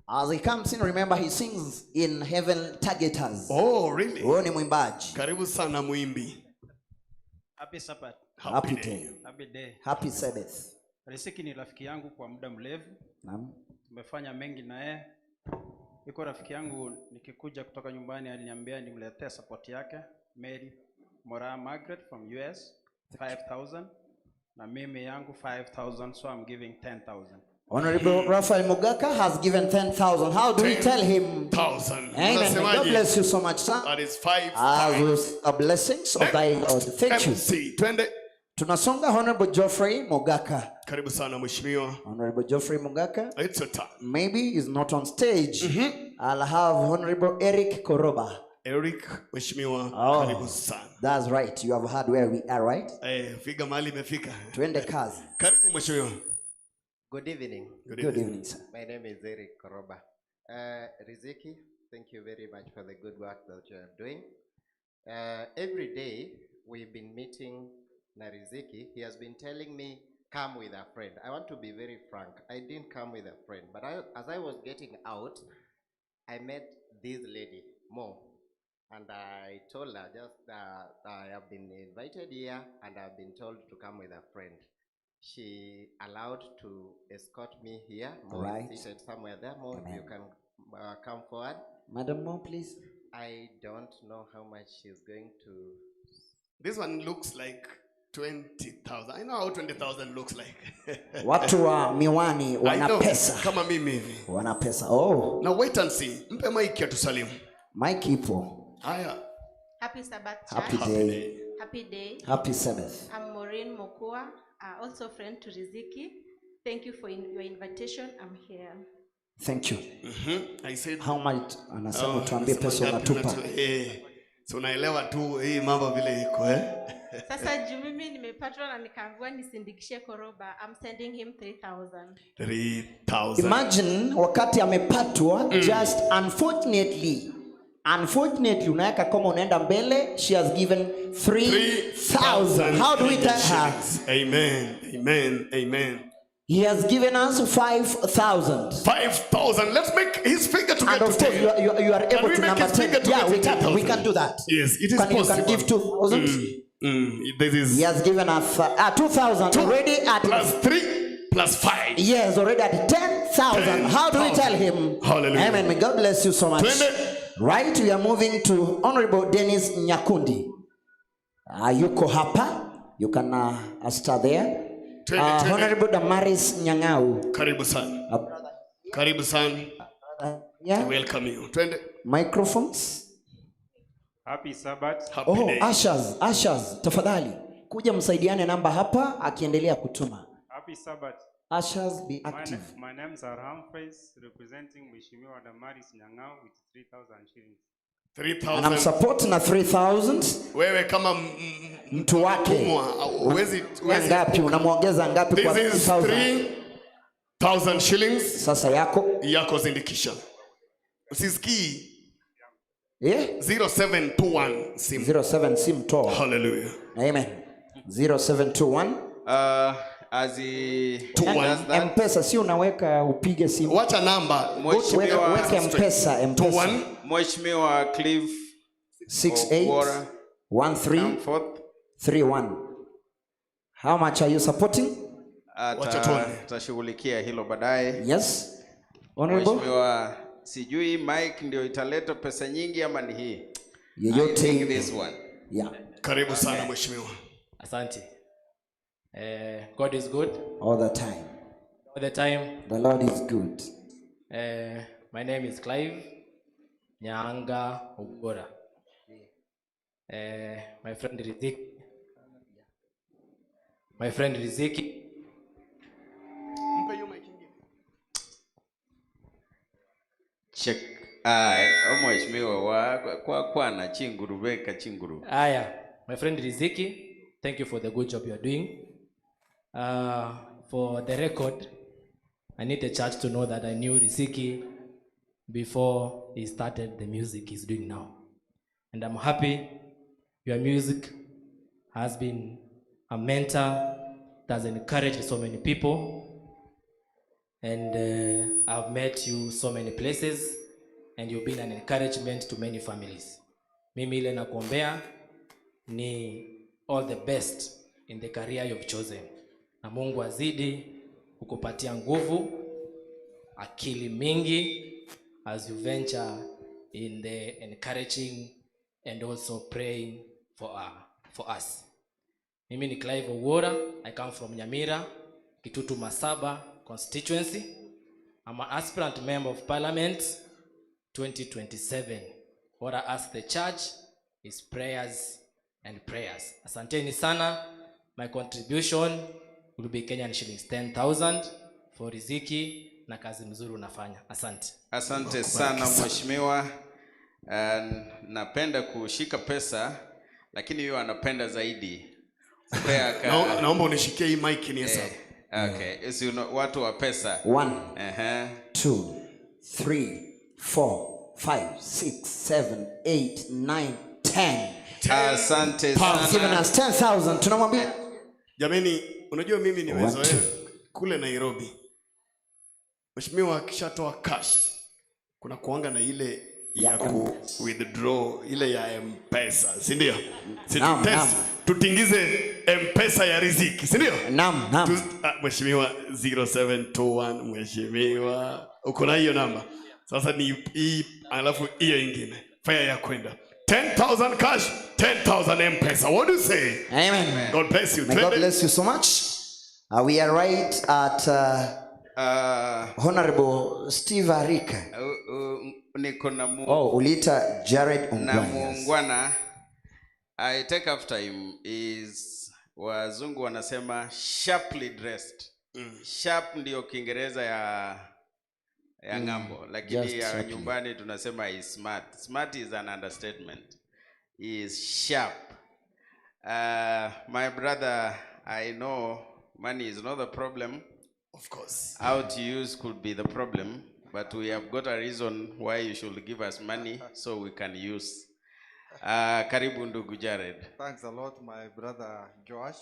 As he comes in, remember he sings in Heaven Targeters. Oh, really? Huyo ni mwimbaji. Karibu sana mwimbi. Happy Sabbath. Happy day. Happy day. Happy Sabbath. Riziki ni rafiki yangu kwa muda mrefu. Naam. Tumefanya mengi na yeye. Yuko rafiki yangu nikikuja kutoka nyumbani aliniambia nimletee support yake Mary Mora Margaret from US 5000 na mimi yangu 5000 so I'm giving 10000. Honorable Raphael Mogaka has given 10,000. How do we tell him? 10,000. Amen. May God Unasemaje? bless you so much, sir. That is five. As with the blessings of thy Lord. Thank you. MC. Twende. Tunasonga Honorable Geoffrey Mogaka. Karibu sana mheshimiwa. Honorable Geoffrey Mogaka. It's your time. Maybe is not on stage. I'll have Honorable Eric Koroba. Eric, mheshimiwa, Oh. karibu sana. That's right. You have heard where we are, right? Eh, figa mahali imefika. Twende kazi. Karibu mheshimiwa. Good evening. Good Good evening, sir. My name is Eric Koroba. Riziki, thank you very much for the good work that you are doing. Every day we've been meeting na Riziki. He has been telling me, come with a friend. I want to be very frank. I didn't come with a friend, but as I was getting out, I met this lady, Mo, and I told her just I have been invited here and I've been told to come with a friend. She allowed to escort me here. Mo is Right. seated somewhere there. Mo, if Amen. you can come forward. Madam Mo, please. I don't know how much she's going to. This one looks like 20,000. I know how 20,000 looks like. Watu wa miwani I wana know, pesa. Kama mimi hivi. Wana pesa. Oh, Now wait and see. Mpe mic atusalimu. Mike ipo. Haya. Happy Sabbath, church. Happy day. Happy day. Happy Sabbath. I'm Maureen Mokua, also friend to Riziki. Thank you for your invitation. I'm here. Thank you. I said How much anasema Oh, tuambie anasema pesa ngapi unatupa. unatu- eh. Si unaelewa tu hii mambo vile iko eh? Sasa juu mimi nimepatwa na nikaambiwa nisindikishe koroba. I'm sending him 3000. 3000. Imagine wakati amepatwa just unfortunately unfortunately unaweka kama unaenda mbele she has given 3000 how do we tell her Amen. Amen. Amen. he has given us 5000 5000 Let's make his figure to and get of to course 10. you are, you are, you are Can able we to make number his figure 10 to yeah get we to can we 10,000? can do that Yes, it is can, you possible. can give 2000 This is he has given us 2000 already at plus 3 plus 5. Yes, already at 10,000. How do we tell him? Hallelujah. Amen. May God bless you so much. Twende. Right, we are moving to Honorable Dennis Nyakundi. Yuko hapa. You can start there. Twende, twende. Honorable Damaris Nyang'au. Karibu sana. Karibu sana. Yeah. Welcome you. Twende. Microphones. Happy Sabbath. Oh, ushers, ushers, tafadhali. Kuja msaidiane namba hapa akiendelea kutuma. Happy Sabbath. Ushers be My, active. my name's are Humphreys, representing Mheshimiwa Damaris Nyang'au with 3,000 shillings. 3000. Anamsupport na 3000 Wewe kama mtu wake. mtumwa huwezi huwezi Ngapi unamwongeza ngapi kwa This is 3000? 3000 shillings. Sasa yako yako zindikisha. Usisikii. Yeah? 0721 simu. 07 simu toa. Hallelujah. Amen. 0721 As he does that, M-Pesa si unaweka upige simu. Wacha namba. Weka, weka M-Pesa, M-Pesa. Mheshimiwa Cliff 68 Owuora, 13 forth. 31. How much are you supporting? Atashughulikia hilo baadaye. Yes. Honorable. Mheshimiwa, sijui mic ndio italeta pesa nyingi ama ni hii. Yeyote. I think this one. Yeah. Karibu sana mheshimiwa. Asante. God is good All the time. all the time. The Lord is good. My name is Clive Nyanga Ogora. My friend Riziki. My friend Riziki. Check. Ah, mheshimiwa wa kwa kwana chinguru beka chinguru. Aya, my friend Riziki, thank you for the good job you are doing. For the record, I need the church to know that I knew Riziki before he started the music he's doing now. And I'm happy your music has been a mentor that has encouraged so many people. And I've met you so many places and you've been an encouragement to many families. Mimi ile nakuombea ni all the best in the career you've chosen. Na Mungu azidi kukupatia nguvu, akili mingi as you venture in the encouraging and also praying for us. Mimi ni Clive Owuora, I come from Nyamira, Kitutu Masaba constituency. I'm an aspirant member of parliament 2027. What I ask the church is prayers and prayers. Asanteni sana. My contribution will be Kenyan shillings 10,000 for Riziki na kazi mzuri unafanya. Asante. Asante sana mheshimiwa. Napenda kushika pesa lakini huyo anapenda zaidi. Kupea ka... Naomba unishikie hii mic ni hesabu. Okay. Si watu wa pesa. 1, 2, 3, 4, 5, 6, 7, 8, 9, 10. Asante He's given sana. us 10,000. Tunamwambia Jameni, unajua mimi nimezoea One, kule Nairobi. Mheshimiwa akishatoa cash kuna kuanga na ile ya ku withdraw ile ya M-Pesa, si ndio? Si Naam, naam. tutingize M-Pesa ya Riziki, si ndio? Naam, naam. Mheshimiwa 0721, mheshimiwa uko na hiyo namba. Sasa ni hii alafu hiyo ingine. Fare ya kwenda. 10,000 cash, 10,000 M-Pesa. What do you say? Amen. God bless you. May God Twende. bless you so much. We are right at Honorable Steve Arika. Niko na mu Oh, uliita Jared na Ungwana. muungwana. I take after him is wazungu wanasema sharply dressed. Sharp ndio Kiingereza ya ng'ambo, lakini Just ya sharply. nyumbani tunasema is smart. Smart is an understatement. He is sharp. Uh, my brother, I know money is not the problem. Of course. How to use could be the problem, but we have got a reason why you should give us money so we can use. Uh, karibu ndugu Jared. Thanks a lot, my brother Josh.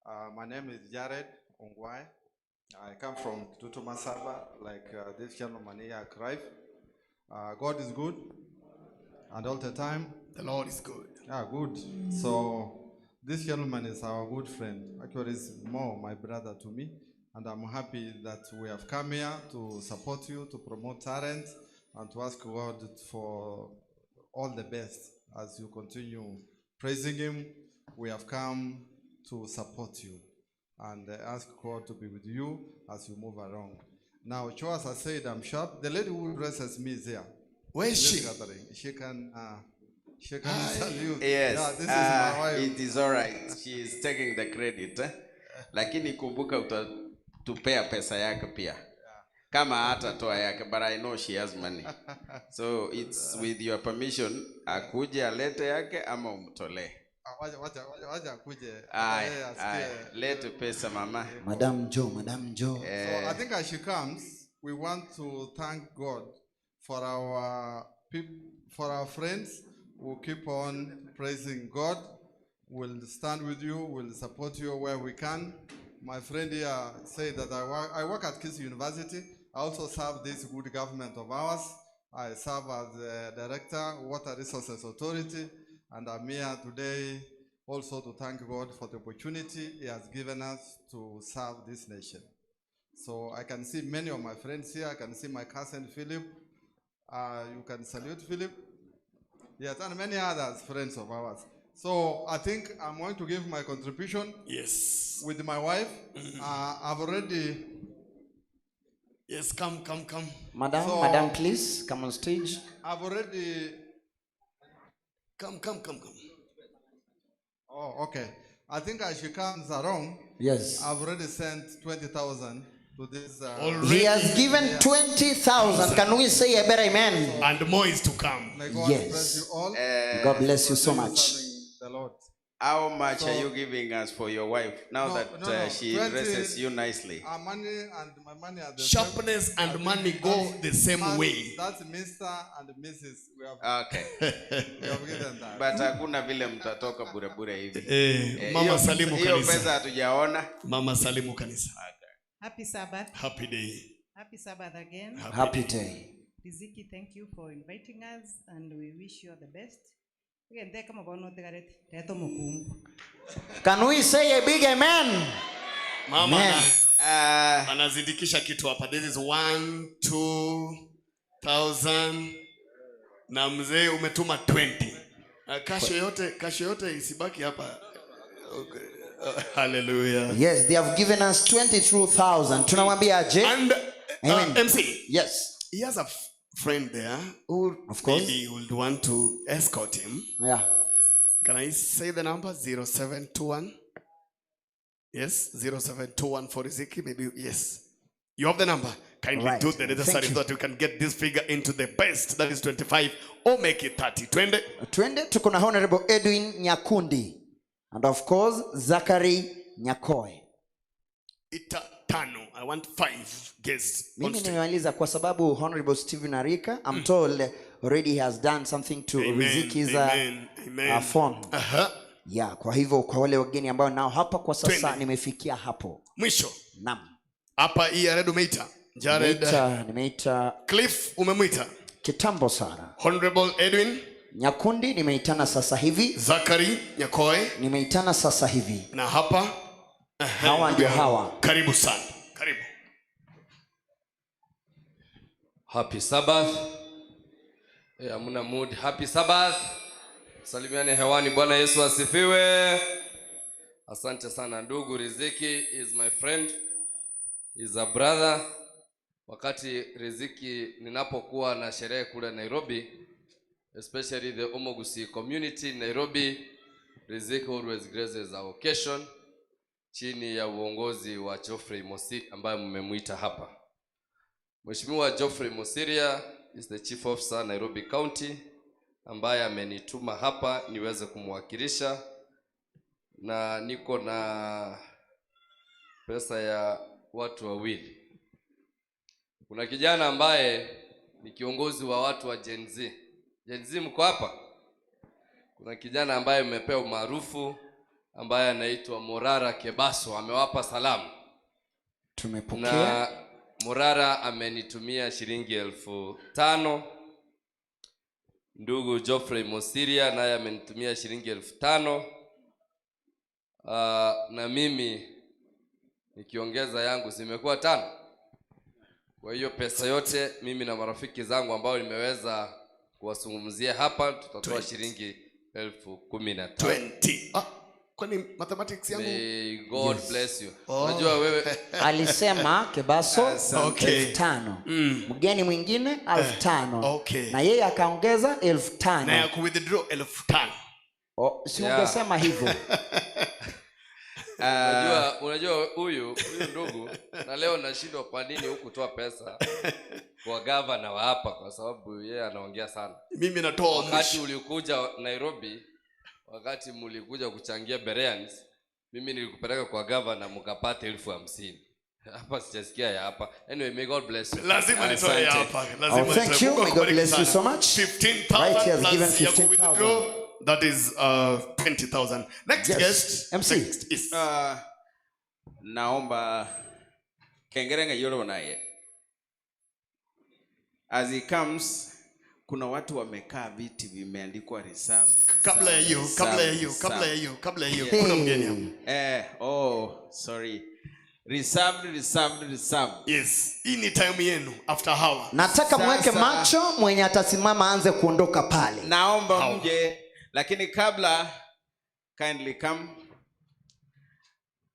Uh, my name is Jared Ongwai. I come from Tutumasaba, like uh, this gentleman here, Clive. Uh, God is good, and all the time. The Lord is good. Yeah, good. So this gentleman is our good friend. Actually, is more my brother to me, and I'm happy that we have come here to support you, to promote talent, and to ask God for all the best as you continue praising Him. We have come to support you and ask God to be with you as you move along. Now, Choas has said, I'm sharp. The lady who dresses me is here. Where is This she? gathering. She can, uh, she can salute. Yes, Yeah, this is my wife. it is all right. She is taking the credit. Eh? Lakini kumbuka utatupea pesa yake pia. Kama hatatoa yake, but I know she has money. So it's with your permission akuje alete yake ama umtolee. Ah, Wacha, wacha, wacha, wacha akuje. Aya, Yeye asikie. aya, lete pesa mama. Madam Joe, Madam Joe. So I think as she comes, we want to thank God for our peop- for our friends who keep on praising God. We'll stand with you. We'll support you where we can. My friend here said that I work, I work at Kisii University. I also serve this good government of ours. I serve as the director, Water Resources Authority, and I'm here today also to thank God for the opportunity He has given us to serve this nation. So I can see many of my friends here. I can see my cousin Philip. Uh, you can salute Philip. Yes, and many others, friends of ours. So I think I'm going to give my contribution. Yes. With my wife. Uh, I've already. Yes, come, come, come. Madam, So- Madam, please come on stage. I've already. Come, come, come, come. Oh, okay. I think as she comes around. Yes. I've already sent 20,000 to this. Uh, He has given 20,000. Can we say a better amen? And more is to come. May God Yes. bless you all. God bless you so much. The Lord. How much So- are you giving us for your wife now No, that no, uh, no. she 20 dresses you nicely? Our money and my money are the Sharpness same. I and think money go that's- the same that's- way. That's Mr. and Mrs. We have, Okay. we have given that. But hakuna vile mtatoka bure bure hivi. Eh, mama hiyo- salimu Hiyo kanisa. pesa hatujaona. Mama salimu kanisa. Happy Sabbath. Happy day. Happy Sabbath again. Happy Happy day. Riziki, thank you for inviting us and we wish you all the best. Tugende kama bono tigareti reto mukungu. Can we say a big amen? Mama Amen. ana, anazidikisha kitu hapa. This is one, two thousand na mzee umetuma 20. Na kasho yote, kasho yote isibaki hapa. Okay. Hallelujah. Yes, they have given us 22,000. Tunamwambia aje? And Amen. MC. Yes. He has a friend there who of course maybe would want to escort him. Yeah. Can I say the number? 0721. Yes, 0721 for Riziki. Maybe, yes. You have the number. Kindly Right. do the necessary Thank you. so that you can get this figure into the best. That is 25 or make it 30. Twende. Twende tuko na Honorable Edwin Nyakundi and of course Zachary Nyakoe. Ita tano. I want five guests. on Mimi stage. nimemaliza kwa sababu Honorable Stephen Arika I'm told already he has done something to Amen, Riziki's amen, amen. phone. Aha. Yeah, kwa hivyo kwa wale wageni ambao nao hapa kwa sasa Twende. nimefikia hapo. Mwisho. Naam. Hapa hii ya Red umeita. Jared. Nimeita, nimeita Cliff umemwita. Kitambo sana. Honorable Edwin Nyakundi nimeitana sasa hivi. Zachary Nyakoe nimeitana sasa hivi. Na hapa Aha, Hawa ndio hawa. Karibu sana. Karibu. Happy Sabbath. Eh, hamna mood. Happy Sabbath. Salimiane hewani. Bwana Yesu asifiwe. Asante sana ndugu Riziki is my friend. Is a brother. Wakati Riziki ninapokuwa na sherehe kule Nairobi, especially the Omogusi community in Nairobi, Riziki always graces our occasion chini ya uongozi wa Geoffrey Mosi ambaye mmemwita hapa. Mheshimiwa Geoffrey Mosiria is the Chief Officer Nairobi County. ambaye amenituma hapa niweze kumwakilisha, na niko na pesa ya watu wawili. Kuna kijana ambaye ni kiongozi wa watu wa Gen Z. Gen Z mko hapa? Kuna kijana ambaye mmepewa umaarufu ambaye anaitwa Morara Kebaso, amewapa salamu. Tumepokea. Na Morara amenitumia shilingi 5,000. Ndugu Geoffrey Mosiria naye amenitumia shilingi 5,000. Na mimi nikiongeza yangu zimekuwa 5. Kwa hiyo pesa yote mimi na marafiki zangu ambao nimeweza kuwazungumzia hapa tutatoa 20. shilingi 15,000. 20. Ah, kwani mathematics yangu? May God Yes. bless you. Oh. Unajua wewe Alisema Kebaso Asante. Okay. 5,000. Mgeni mwingine 5,000. Okay. Na yeye akaongeza 5,000. Na ya kuwithdraw 5,000. Oh, si Yeah. ungesema hivyo. Unajua huyu ndugu, na leo nashindwa kwa nini hukutoa pesa kwa gavana wa hapa, kwa sababu yeye anaongea sana. Mimi natoa Wakati mwisho. ulikuja Nairobi, wakati mlikuja kuchangia Bereans, mimi nilikupeleka kwa gavana mkapate 50,000. Hapa sijasikia ya hapa. Anyway, may God bless you. Lazima nitoe ya Asante. hapa. Lazima Oh, thank nitoe. you. Mungu May God akubariki bless you sana. so much. 15,000 Right, he has plus given ya 15,000. kuwithdraw, that is 20,000. Next Yes. guest. MC. Next is. Naomba Kengerenga yolo naye. As he comes, kuna watu wamekaa viti vimeandikwa reserve. Kabla ya hiyo, Reserve, kabla ya hiyo, reserve. kabla ya hiyo, kabla ya hiyo, Yeah. kuna mgeni hapa. Oh, sorry. Reserved, reserved, reserved. Yes. Hii ni time yenu after hour. Nataka mweke Sasa- macho, mwenye atasimama aanze kuondoka pale. Naomba mje, lakini kabla kindly come.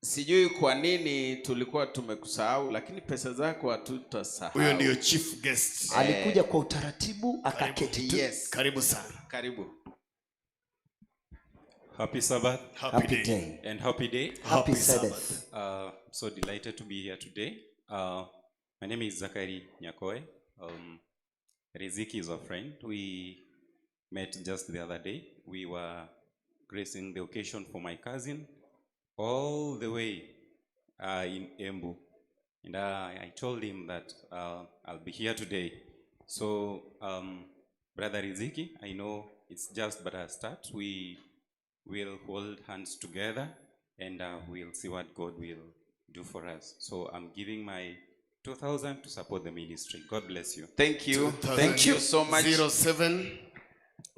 Sijui kwa nini tulikuwa tumekusahau, lakini pesa zako hatutasahau. Huyo ndio chief guest. Alikuja kwa utaratibu akaketi tu. Yes. Karibu sana. Karibu. Happy Sabbath. Happy Happy day. day. And happy day. Happy Happy Sabbath. Sabbath. So delighted to be here today. My name is Zachary Nyakoe. Riziki is a friend. We met just the other day. We were gracing the occasion for my cousin all the way in Embu. And I told him that I'll be here today. So, Brother Riziki, I know it's just but a start. We will hold hands together and we'll see what God will do for us. So I'm giving my 2,000 to support the ministry. God bless you. Thank you. 2,000. Thank you so much. 07,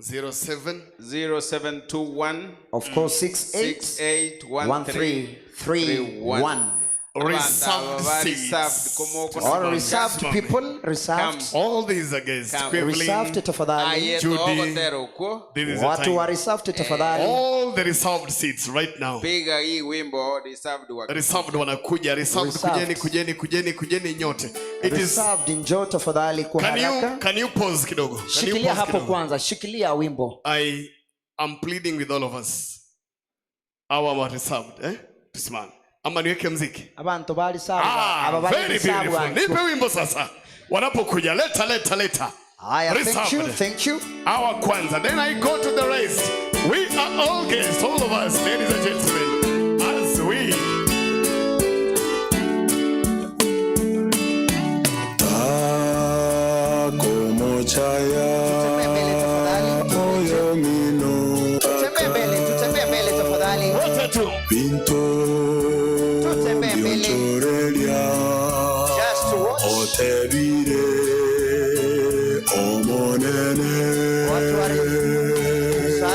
07. 0721. Of course, six eight 68 one one three three three three one. one. Reserved Abantu seats. reserved, kumoko All na reserved Come. people, reserved. Come. All these are guests. Come. Quivling, Reserved tafadhali. Aye, Judy. togotero uko. This is the Watu time. wa reserved tafadhali. All the reserved seats right now. Piga hii wimbo reserved wa. Reserved wanakuja, reserved, Reserved. kujeni, kujeni, kujeni, kujeni nyote. It is Reserved, njoo tafadhali kwa Can haraka. you pause kidogo? Can you Shikilia pause hapo kidogo? kwanza, shikilia wimbo. I am pleading with all of us. Our were reserved, eh? Tusimame. Ama niweke mziki. Abantu bali sawa. Aba bali Very sawa. beautiful. Nipe wimbo sasa. Wanapokuja leta leta leta. Haya, thank you, Reserved. thank you. Our kwanza. Then I go to the rest. We are all guests, all of us, ladies and gentlemen, as we Tutembee mbele tafadhali. Tutembee mbele, tutembee mbele tafadhali. Wote tu. Tutembee mbele. Just to watch. Watu wa reserved.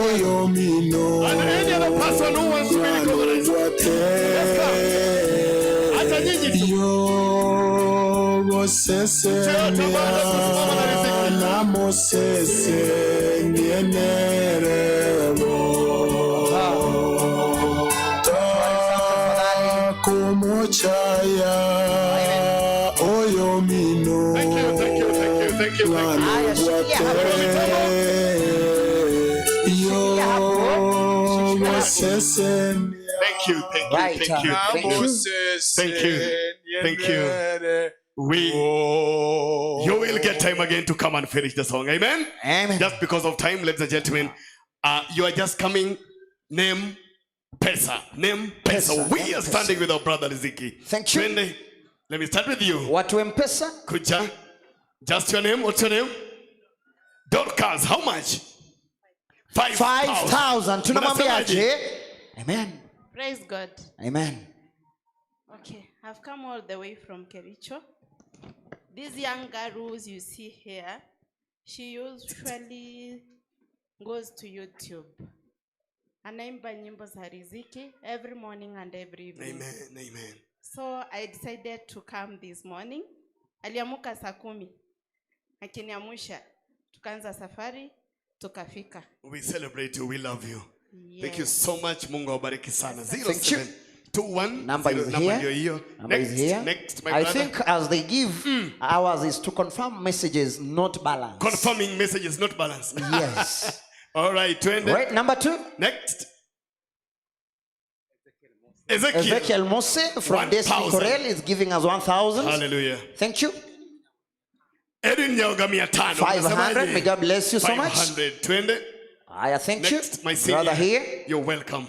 And any other person who wants to be recognized. Let's come. Hata nyinyi tu. Yote ambaye anasimama na riziki. Thank you, thank you, thank you, thank you, thank you. Haya, shikilia hapo. Shikilia hapo. Shikilia hapo. Thank you, thank you, Right, thank you, thank thank you. you. Thank you, thank you. We you will get time again to come and finish the song. Amen. Amen. Just because of time, ladies and gentlemen, uh, you are just coming. Name pesa. Name pesa. Pesa, We name are pesa. standing with our brother Riziki. Thank you. Twende. Let me start with you. Watu M-Pesa. Kuja. Just your name. What's your name? Dorcas. How much? 5,000. 5000 tunamwambiaje? Mnasemaje? Amen. Praise God. Amen. Okay, I've come all the way from Kericho. This young girl who you see here, she usually goes to YouTube. Anaimba nyimbo za riziki every morning and every evening. Amen. Amen. So I decided to come this morning. Aliamuka saa kumi akiniamusha, tukaanza safari tukafika. We celebrate you. We love you. Thank you Yes. so much. Mungu awabariki sana. Thank you. 0721 Number zero- is number here. ndio hiyo. Number is Next, here. next, my I brother. think as they give ours is to confirm messages, not balance. Confirming messages, not balance. Yes. All right, twende. Right, number two. Next. Ezekiel. Ezekiel Mose from Destiny 1,000. Corel is giving us 1,000. Hallelujah. Thank you. Edwin Nyaoga 500. 500. May God bless you so much. 500. Twende. Aya, thank Next, you. my senior. Brother here. You're welcome.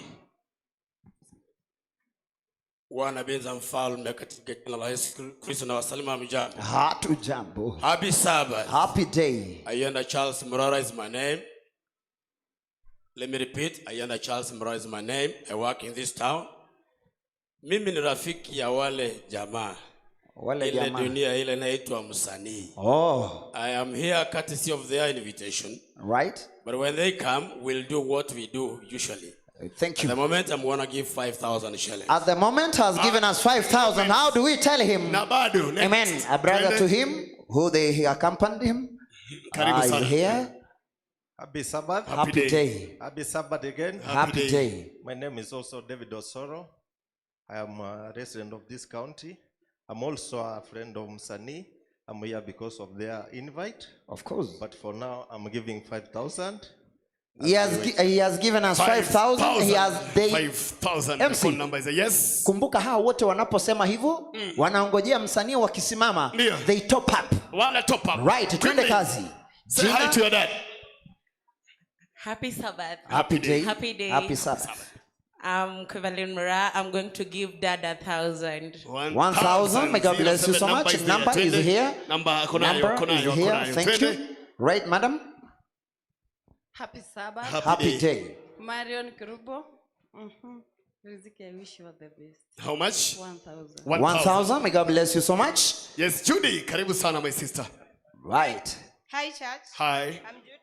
Bwana benza mfalme katika jina la Yesu Kristo na wasalimu hamjambo. Hatujambo. Happy Sabbath. Happy day. Ayanda Charles Murara is my name. Let me repeat, Ayanda Charles Murara is my name. I work in this town. Mimi ni rafiki ya wale jamaa. Wale ile jamaa. dunia ile inaitwa msanii. Oh, I am here courtesy of their invitation. right. But when they come, we'll do what we do usually. Thank At you. the moment, I'm gonna give 5,000 shillings. At the moment has given us 5,000. How do we tell him? Na bado. Next. Amen. A brother Twende. to him who they accompanied him Karibu is sana. here. Happy Sabbath. Happy Happy day. day. Happy Sabbath again. Happy Happy day. My name is also David Osoro. I am a resident of this county. I'm also a friend of Msanii. I'm here because of their invite. Of course. But for now, I'm giving 5,000. He has, gi- he has given us 5,000. He has they 5,000. The MC. phone number is a yes. Kumbuka hawa wote wanaposema hivyo wanaongojea msanii wakisimama they top up. Wala top up. Right, twende Quickly. kazi. Say hi Jina? to your dad. Happy Sabbath. Happy day. Happy day. Happy Sabbath. I'm Kwevalin Mura. I'm going to give Dad a thousand. 1,000. May God bless you so Number much. is there. Number is Twende. here. Number akonayo, Number akonayo, is here. akonayo. Thank Twende. you. Right, madam? Happy Sabbath. Happy Happy day. Marion Kirubo. Riziki, I wish you all the best. How much? 1,000. 1,000. May God bless you so much. Yes, Judy, karibu sana my sister. Right. Hi, church. Hi. I'm Judy.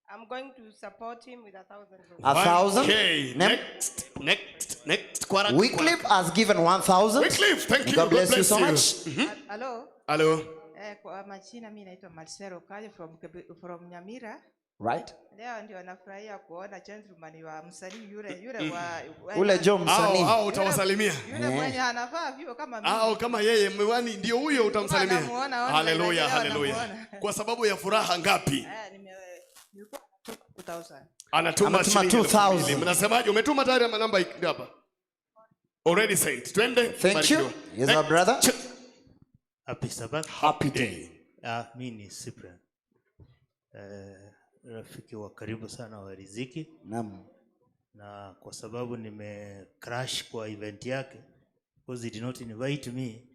I'm going to support him with a thousand. A thousand. Okay. Nem- Next, next, next. Kwara, Wycliffe has given 1,000. Wycliffe, thank May you. God bless you so you. much. Mhm. Hello. Hello. Eh, kwa majina mi naitwa Marcelo Kaje from, Kebi- from Nyamira. Right. Leo ndio nafurahia kuona gentleman wa msanii yule yule wa wa- Ule Joe msanii. Au, au utawasalimia. Yule mwenye anavaa vio kama mimi. Au kama yeye miwani ndio huyo utamsalimia. Namuona, ona, Haleluya, leo haleluya. namuona. Kwa sababu ya furaha ngapi? Eh, nilikuwa 2000. Anatuma Ametuma shilingi elfu 2,000. mbili. Mnasemaje? Umetuma tayari ama namba iko hapa? Already sent. Twende. Thank you. Barikiwa. Yes, our brother. Happy Sabbath. Happy day. Ah, mi ni Cyprian. Eh, rafiki wa karibu sana wa Riziki. Naam. Na kwa sababu nime crash kwa event yake because he did not invite me,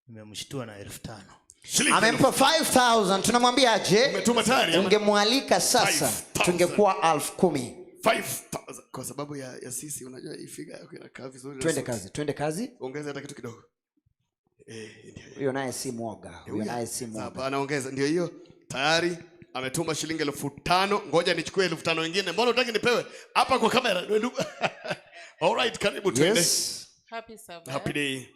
nimemshtua na elfu tano. Amempa 5,000. Tunamwambia aje? tayari, ama? Ungemwalika sasa 5,000. tungekuwa elfu kumi. 5,000. Kwa sababu ya, ya sisi unajua hii figa yako inakaa vizuri. na Twende suti. kazi, twende kazi. Ongeza hata kitu kidogo. Eh, ndio. Huyo naye si mwoga. Huyo naye si mwoga. Hapa anaongeza ndio hiyo tayari ametuma shilingi elfu tano ngoja nichukue elfu tano ingine mbona utaki nipewe hapa kwa kamera Ndugu. All right karibu twende Yes. Happy Sabbath. happy day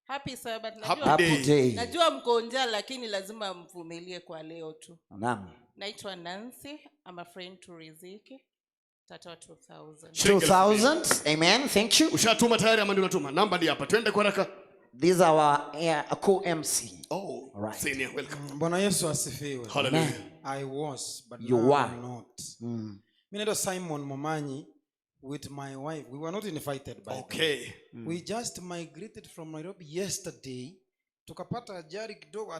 Happy Sabbath. Happy Najua, day. Happy day. Najua mko njaa lakini lazima mvumilie kwa leo tu. Naam. Naitwa Nancy. I'm a friend to Riziki. Tatoa 2000. 2000. Amen. Thank you. Ushatuma tayari ama ndio unatuma? Namba ndio hapa. Twende kwa haraka. This is our co-MC. Oh, right. Senior, welcome. Bwana Yesu asifiwe. Hallelujah. I was but You now were. I'm not. Mm. Mi naitwa Simon Momanyi with my wife. We were not invited by them. Okay. We just migrated from Nairobi yesterday. Tukapata ajali kidogo,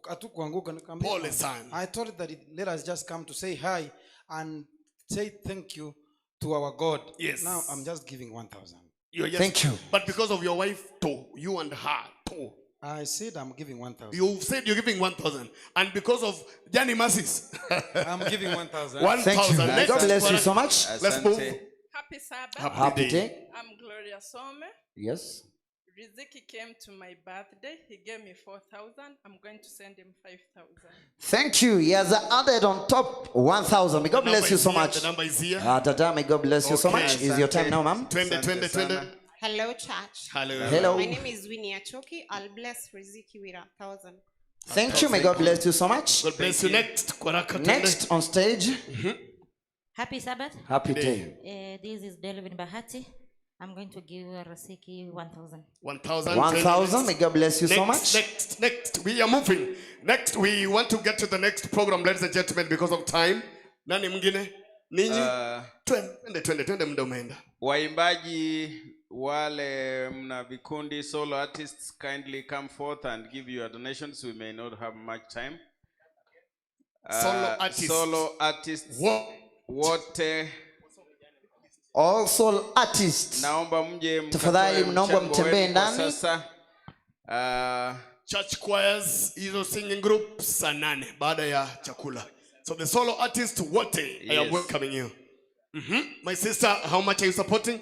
hatukuanguka. Nikamwambia, Pole sana. I thought that let us just come to say hi and say thank you to our God. Yes. Now I'm just giving 1,000. You're just, Thank you. But because of your wife, too, you and her, too. I said I'm giving 1,000. You said you're giving 1,000. And because of Johnny Massis. I'm giving 1,000. 1,000. Thank you. Next God bless you one. so much. Let's move. Happy Sabbath. Happy Happy day. day. I'm Gloria Some. Yes. Riziki came to my birthday. He gave me 4,000. I'm going to send him 5,000. Thank you. He has added on top 1,000. May God The bless number you is so here. much. The number is here. Dada, may God bless you so Okay. much. Is your time now, ma'am? Twende, twende, twende. Hello, church. Hello. Hello. My name is Winnie Achoki. I'll bless Riziki with 1,000. Thank you. May God bless you so much. God bless you. Next. Kwaraka, twende. Next on stage. Happy Sabbath. Happy day. This is Delvin Bahati. I'm going to give Rasiki 1,000. 1,000. 1,000. May God bless you so Next, much. Next, next. We are moving. Next, we want to get to the next program, ladies and gentlemen, because of time. Nani mwingine? Ninyi? Twende, twende, twende, muda umeenda. Waimbaji wale mna vikundi solo artists kindly come forth and give your donations. We may not have much time. Solo artists. Solo artists wote All soul artists. naomba mje mkatoe Tafadhali mnaomba mchango mtembee wenu kwa ndani. Sasa Church choirs, hizo singing groups saa nane baada ya chakula. So the solo artist wote, I am Yes. welcoming you. My sister, how much are you supporting?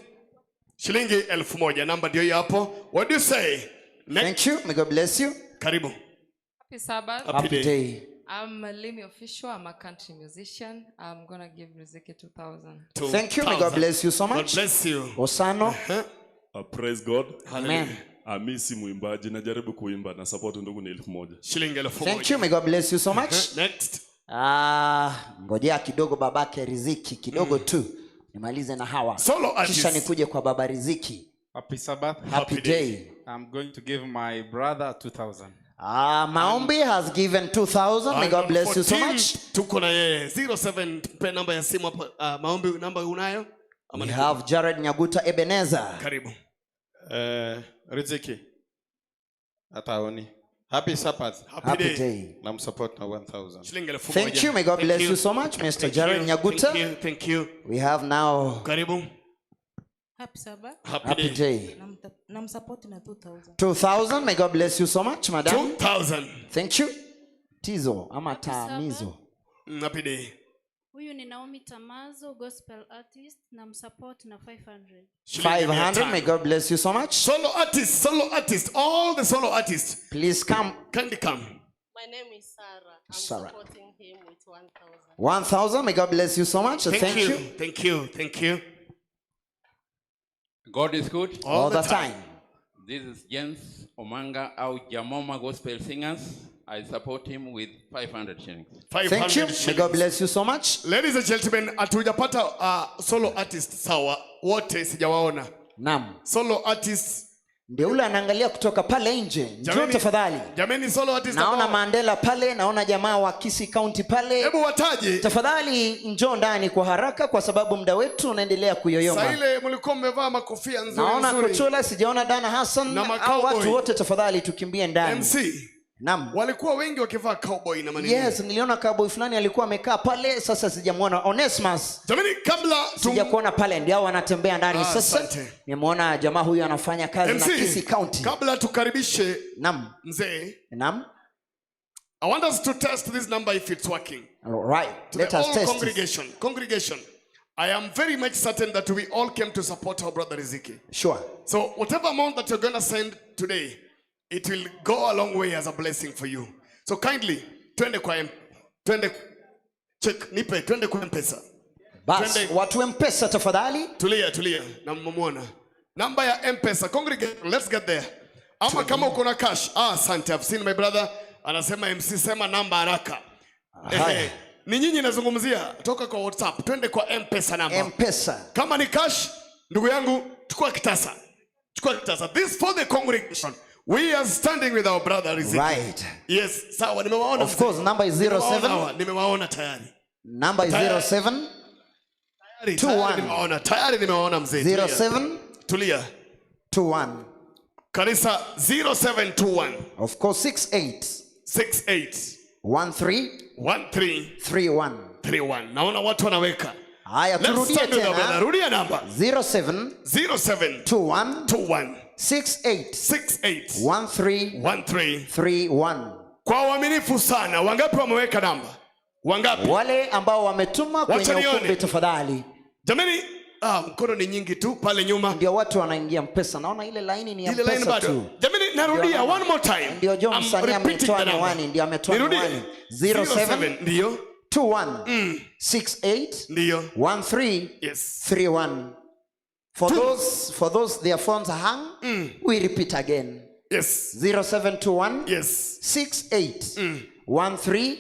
Shilingi 1000. Namba ndio hiyo hapo. What do you say? Next. Thank you. May God bless you. Karibu. Happy Sabbath. Happy Happy day. day. I'm Limi Official. I'm a country musician. I'm gonna give Riziki 2,000. Thank you. May God bless you so much. God bless you. Osano. Praise God. Amen. Mi si mwimbaji, najaribu kuimba na support ndugu ni 1000. Shilingi elfu Thank you. May God bless you so much. Next. Ngojea kidogo babake Riziki kidogo tu nimalize na hawa. Solo artists. Kisha nikuje kwa baba Riziki. Happy Sabbath. Happy day. I'm going to give my brother 2,000. Maombi has given 2,000. May God bless you so 14, much. Tuko na yeye 07, mpe namba ya simu hapo. Maombi namba unayo? Ama We ni- have Jared Nyaguta Ebenezer. Karibu. Riziki. Hata Happy Sabbath. Happy Happy day. day. Namsupport na 1,000. Shilingi elfu Thank moja. you. May God Thank bless you. you so much, Mr. Thank Jared you. Nyaguta. Thank you. Thank you. We have now Karibu. Happy Sabbath. Happy Happy day. Namsupport na 2,000. 2,000. May God bless you so much, madam. 2,000. Thank you. Tizo ama Tamizo. Happy day. Huyu ni Naomi Tamazo, gospel artist na msupport na 500. 500. May God bless you so much. Solo artists, solo artists, all the solo artists. Please come. Kindly come. My name is Sarah. I'm Sarah. supporting him with 1,000. 1,000. May God bless you so much. Thank, Thank you. you. Thank you. Thank you. God is good. All All the the time. This is Jens Omanga au Jamoma Gospel Singers. I support him with 500 shillings. Thank you. May God bless you so much. Ladies and gentlemen, hatujapata solo artist sawa. Wote sijawaona. Naam. Solo artist Ndio ule anaangalia kutoka pale nje. Njoo Jameni- tafadhali. Jameni solo artist Naona ambao- Mandela pale, naona jamaa wa Kisii County pale. Hebu wataje. Tafadhali njoo ndani kwa haraka kwa sababu muda wetu unaendelea kuyoyoma. Saa ile mlikuwa mmevaa makofia nzuri Naona nzuri. Kochola, sijaona Dana Hassan Na au macowboy. watu wote tafadhali tukimbie ndani. MC. Naam. Walikuwa wengi wakivaa cowboy na manini. Yes, niliona cowboy fulani alikuwa amekaa pale, sasa sijamuona. Onesmus. Jamani, kabla sijakuona pale, ndio wanatembea ndani Ah, sasa. asante. Nimeona jamaa huyu anafanya kazi na MC, Kisii County. Kabla tukaribishe Naam. mzee. Naam. I want us to test this number if it's working. All right. To Let the us all test. it. congregation, congregation. I am very much certain that we all came to support our brother Riziki. Sure. So whatever amount that you're going to send today, it will go a long way as a blessing for you. So kindly, twende kwa M, twende check nipe, twende kwa M-Pesa. Bas, Twende. watu wa M-Pesa tafadhali. Tulia, tulia, nammuona. Namba ya M-Pesa, congregation, let's get there. Ama kama uko na cash, asante, I've seen my brother anasema MC sema namba haraka. Ehe, ni nyinyi nazungumzia, toka kwa WhatsApp, twende kwa M-Pesa namba. M-Pesa. Kama ni cash, ndugu yangu, chukua kitasa. Chukua kitasa. This for the congregation. We are standing with our brother Riziki. Right. Yes, sawa, nimewaona. Of course, number is 07. Nimewaona hawa, nimewaona tayari. Number is Tayari. 07 Tayari, Two tayari one. nimewaona, tayari nimewaona mzee. Tulia. 07 Tulia. 21. Kanisa 0721 Of course 68 68 13 13 31. 31. Naona watu wanaweka. Haya, Let's turudie start with our brother. tena. Rudia namba. 07 07 21 21 68 68 13 13 31. Kwa uaminifu sana, wangapi wameweka namba? Wangapi? Wale ambao wametuma Wacha kwenye nione. ukumbi tafadhali. Jamani, ah, mkono ni nyingi tu pale nyuma. Ndio watu wanaingia Mpesa. Naona ile laini ni ya Ile line Mpesa bado. tu. Jamani, narudia Ndio, one more time. Ndio John I'm msanii repeating ametoa the number. miwani, ndio ametoa Nirudie. miwani. 07 ndio 21 68 ndio 13 Yes. 31. For those their phones hang, we repeat again. Yes. 0721 Yes. 68 13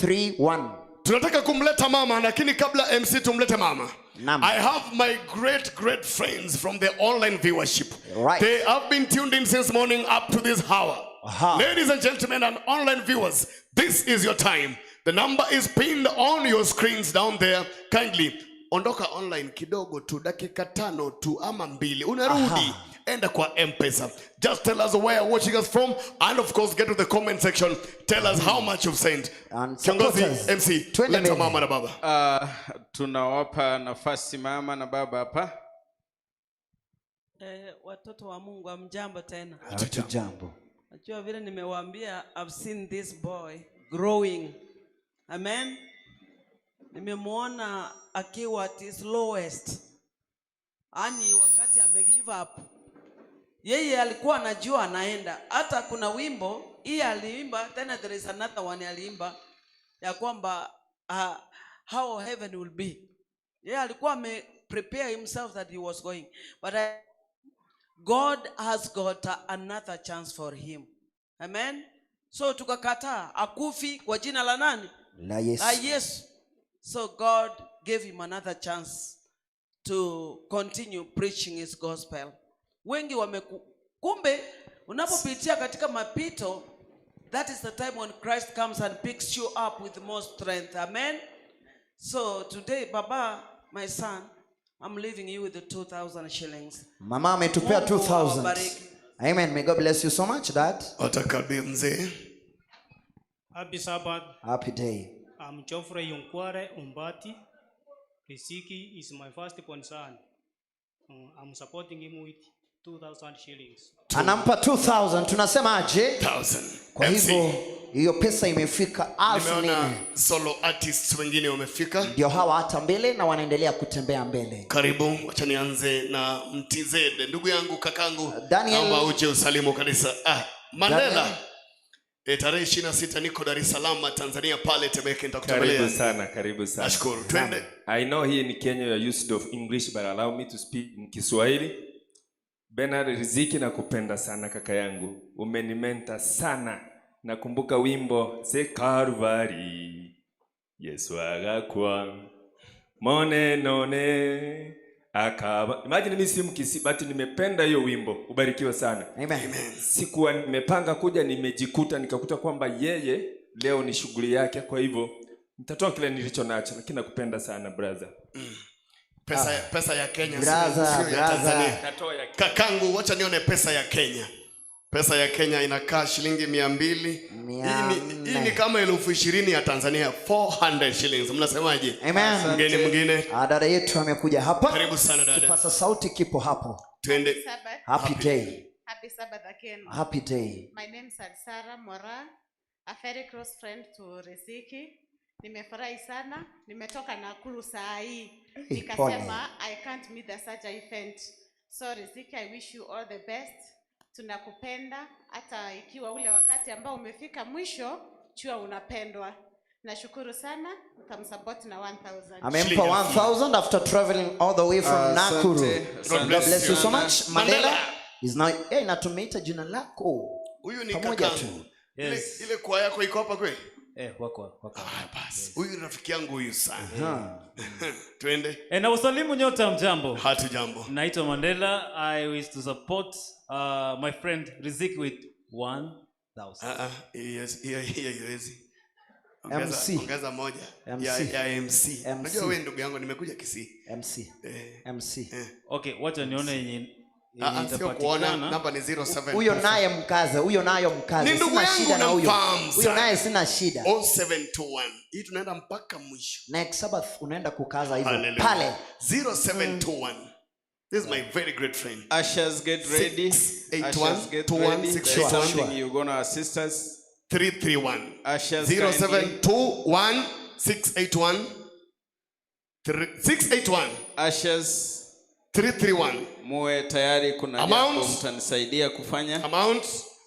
31. Tunataka kumleta mama lakini kabla MC tumlete mama. Naam. I have my great great friends from the online viewership. Right. They have been tuned in since morning up to this hour. Aha. Ladies and gentlemen and online viewers, this is your time. The number is pinned on your screens down there. Kindly ondoka online kidogo tu dakika tano tu ama mbili unarudi enda kwa mpesa just tell us where you're watching us from and of course get to the comment section tell us how much you've sent And kiongozi supporters. mc Twende leta mbele. mama na baba Tunawapa nafasi mama na baba hapa. Eh, watoto wa Mungu amjambo tena. Hatujambo. Najua vile nimewaambia I've seen this boy growing. Amen. Nimemwona akiwa at his lowest. Yaani wakati ame give up. Yeye alikuwa anajua anaenda. Hata kuna wimbo hii aliimba tena there is another one aliimba ya kwamba how heaven will be. Yeye alikuwa ame prepare himself that he was going. But God has got another chance for him. Amen. So tukakataa akufi kwa jina la nani? La Yesu. La Yesu. So God gave him another chance to continue preaching his gospel. Wengi wameku kumbe unapopitia katika mapito that is the time when Christ comes and picks you up with more strength. Amen. So today Baba, my son, I'm leaving you with the 2000 shillings. Mama ametupea Mungu 2000. awabariki. Amen. May God bless you so much dad. Watakabidhi mzee. Happy Sabbath. Happy day. I'm Geoffrey Yunkware Umbati. Riziki is my first concern. I'm supporting him with 2,000 shillings. Anampa 2000 tunasema aje? 1000. Kwa MC. hivyo hiyo pesa imefika elfu Nimeona nne. solo artists wengine wamefika. Ndio hawa hata mbele na wanaendelea kutembea mbele. Karibu, wacha nianze na MTZ, ndugu yangu kakangu, Daniel- naomba uje usalimu kanisa. Ah, Mandela. Daniel. E, tarehe 26 niko Dar es Salaam Tanzania pale Temeke nitakutembelea. Karibu sana, karibu sana. Nashukuru. Twende. I know here in Kenya you are used of English but allow me to speak in Kiswahili. Bernard Riziki nakupenda sana kaka yangu. Umenimenta sana. Nakumbuka wimbo Se Calvary. Yesu agakwa. Mone none akaba. Imagine mimi si Mkisii but nimependa hiyo wimbo. Ubarikiwe sana. Amen. Sikuwa nimepanga kuja, nimejikuta nikakuta kwamba yeye leo ni shughuli yake, kwa hivyo nitatoa kile nilicho nacho, lakini nakupenda sana brother. Pesa, pesa ya Kenya sio- Brother, sio ya brother. Tanzania. Natoa ya Kakangu, wacha nione pesa ya Kenya. Pesa ya Kenya inakaa shilingi 200. Hii ni kama 20,000 ya Tanzania, 400 shillings. Mnasemaje? Amen. Mgeni mwingine. Ah, dada yetu amekuja hapa. Karibu sana dada. Kipasa sauti kipo hapo. Twende. Sabbath. Happy day. Happy Sabbath again. Happy day. My name is Sarah Mora, a very close friend to Riziki. Nimefurahi sana, nimetoka Nakuru saa hii. Hey, Nikasema I can't miss the such event. So Riziki, I wish you all the best. Tunakupenda hata ikiwa ule wakati ambao umefika mwisho, jua unapendwa. Nashukuru sana, utamsupport na 1000. Amempa 1000 after traveling all the way from Asante, Nakuru. asante God bless you so sana. much. Mandela is now eh, na tumeita jina lako. Huyu ni Pamoja kakangu. tu. Ile, ile kwa yako iko hapa kweli? Eh, wako wako. Ah, basi. Huyu ni rafiki yangu huyu sana. Aha. Twende. Eh, na wasalimu nyote hamjambo. Hatujambo. Naitwa Mandela. I wish to support my friend Riziki with 1000. Ah, ah, yes, hiyo hiyo haiwezi. Ongeza, MC. ongeza moja MC. ya MC. MC. Unajua wewe ndugu yangu nimekuja Kisii. MC. Eh. MC. Okay, wacha nione yenye Ah, ah, sio kuona namba ni 07. Huyo naye mkaze, huyo nayo mkaze. Ni ndugu Sina yangu shida na huyo. namfahamu Huyo sana. naye sina shida. 0721. Hii tunaenda mpaka mwisho. Next Sabbath unaenda kukaza hivyo Hallelujah. pale. 0721. This is my very great friend. Ushers get ready. 681 Ushers get 21 ready. There's 681 something you're gonna assist us. 331. Ushers kindly. 0721 681 681 Ushers 331. muwe tayari, kuna Amount? jambo mtanisaidia kufanya. Amount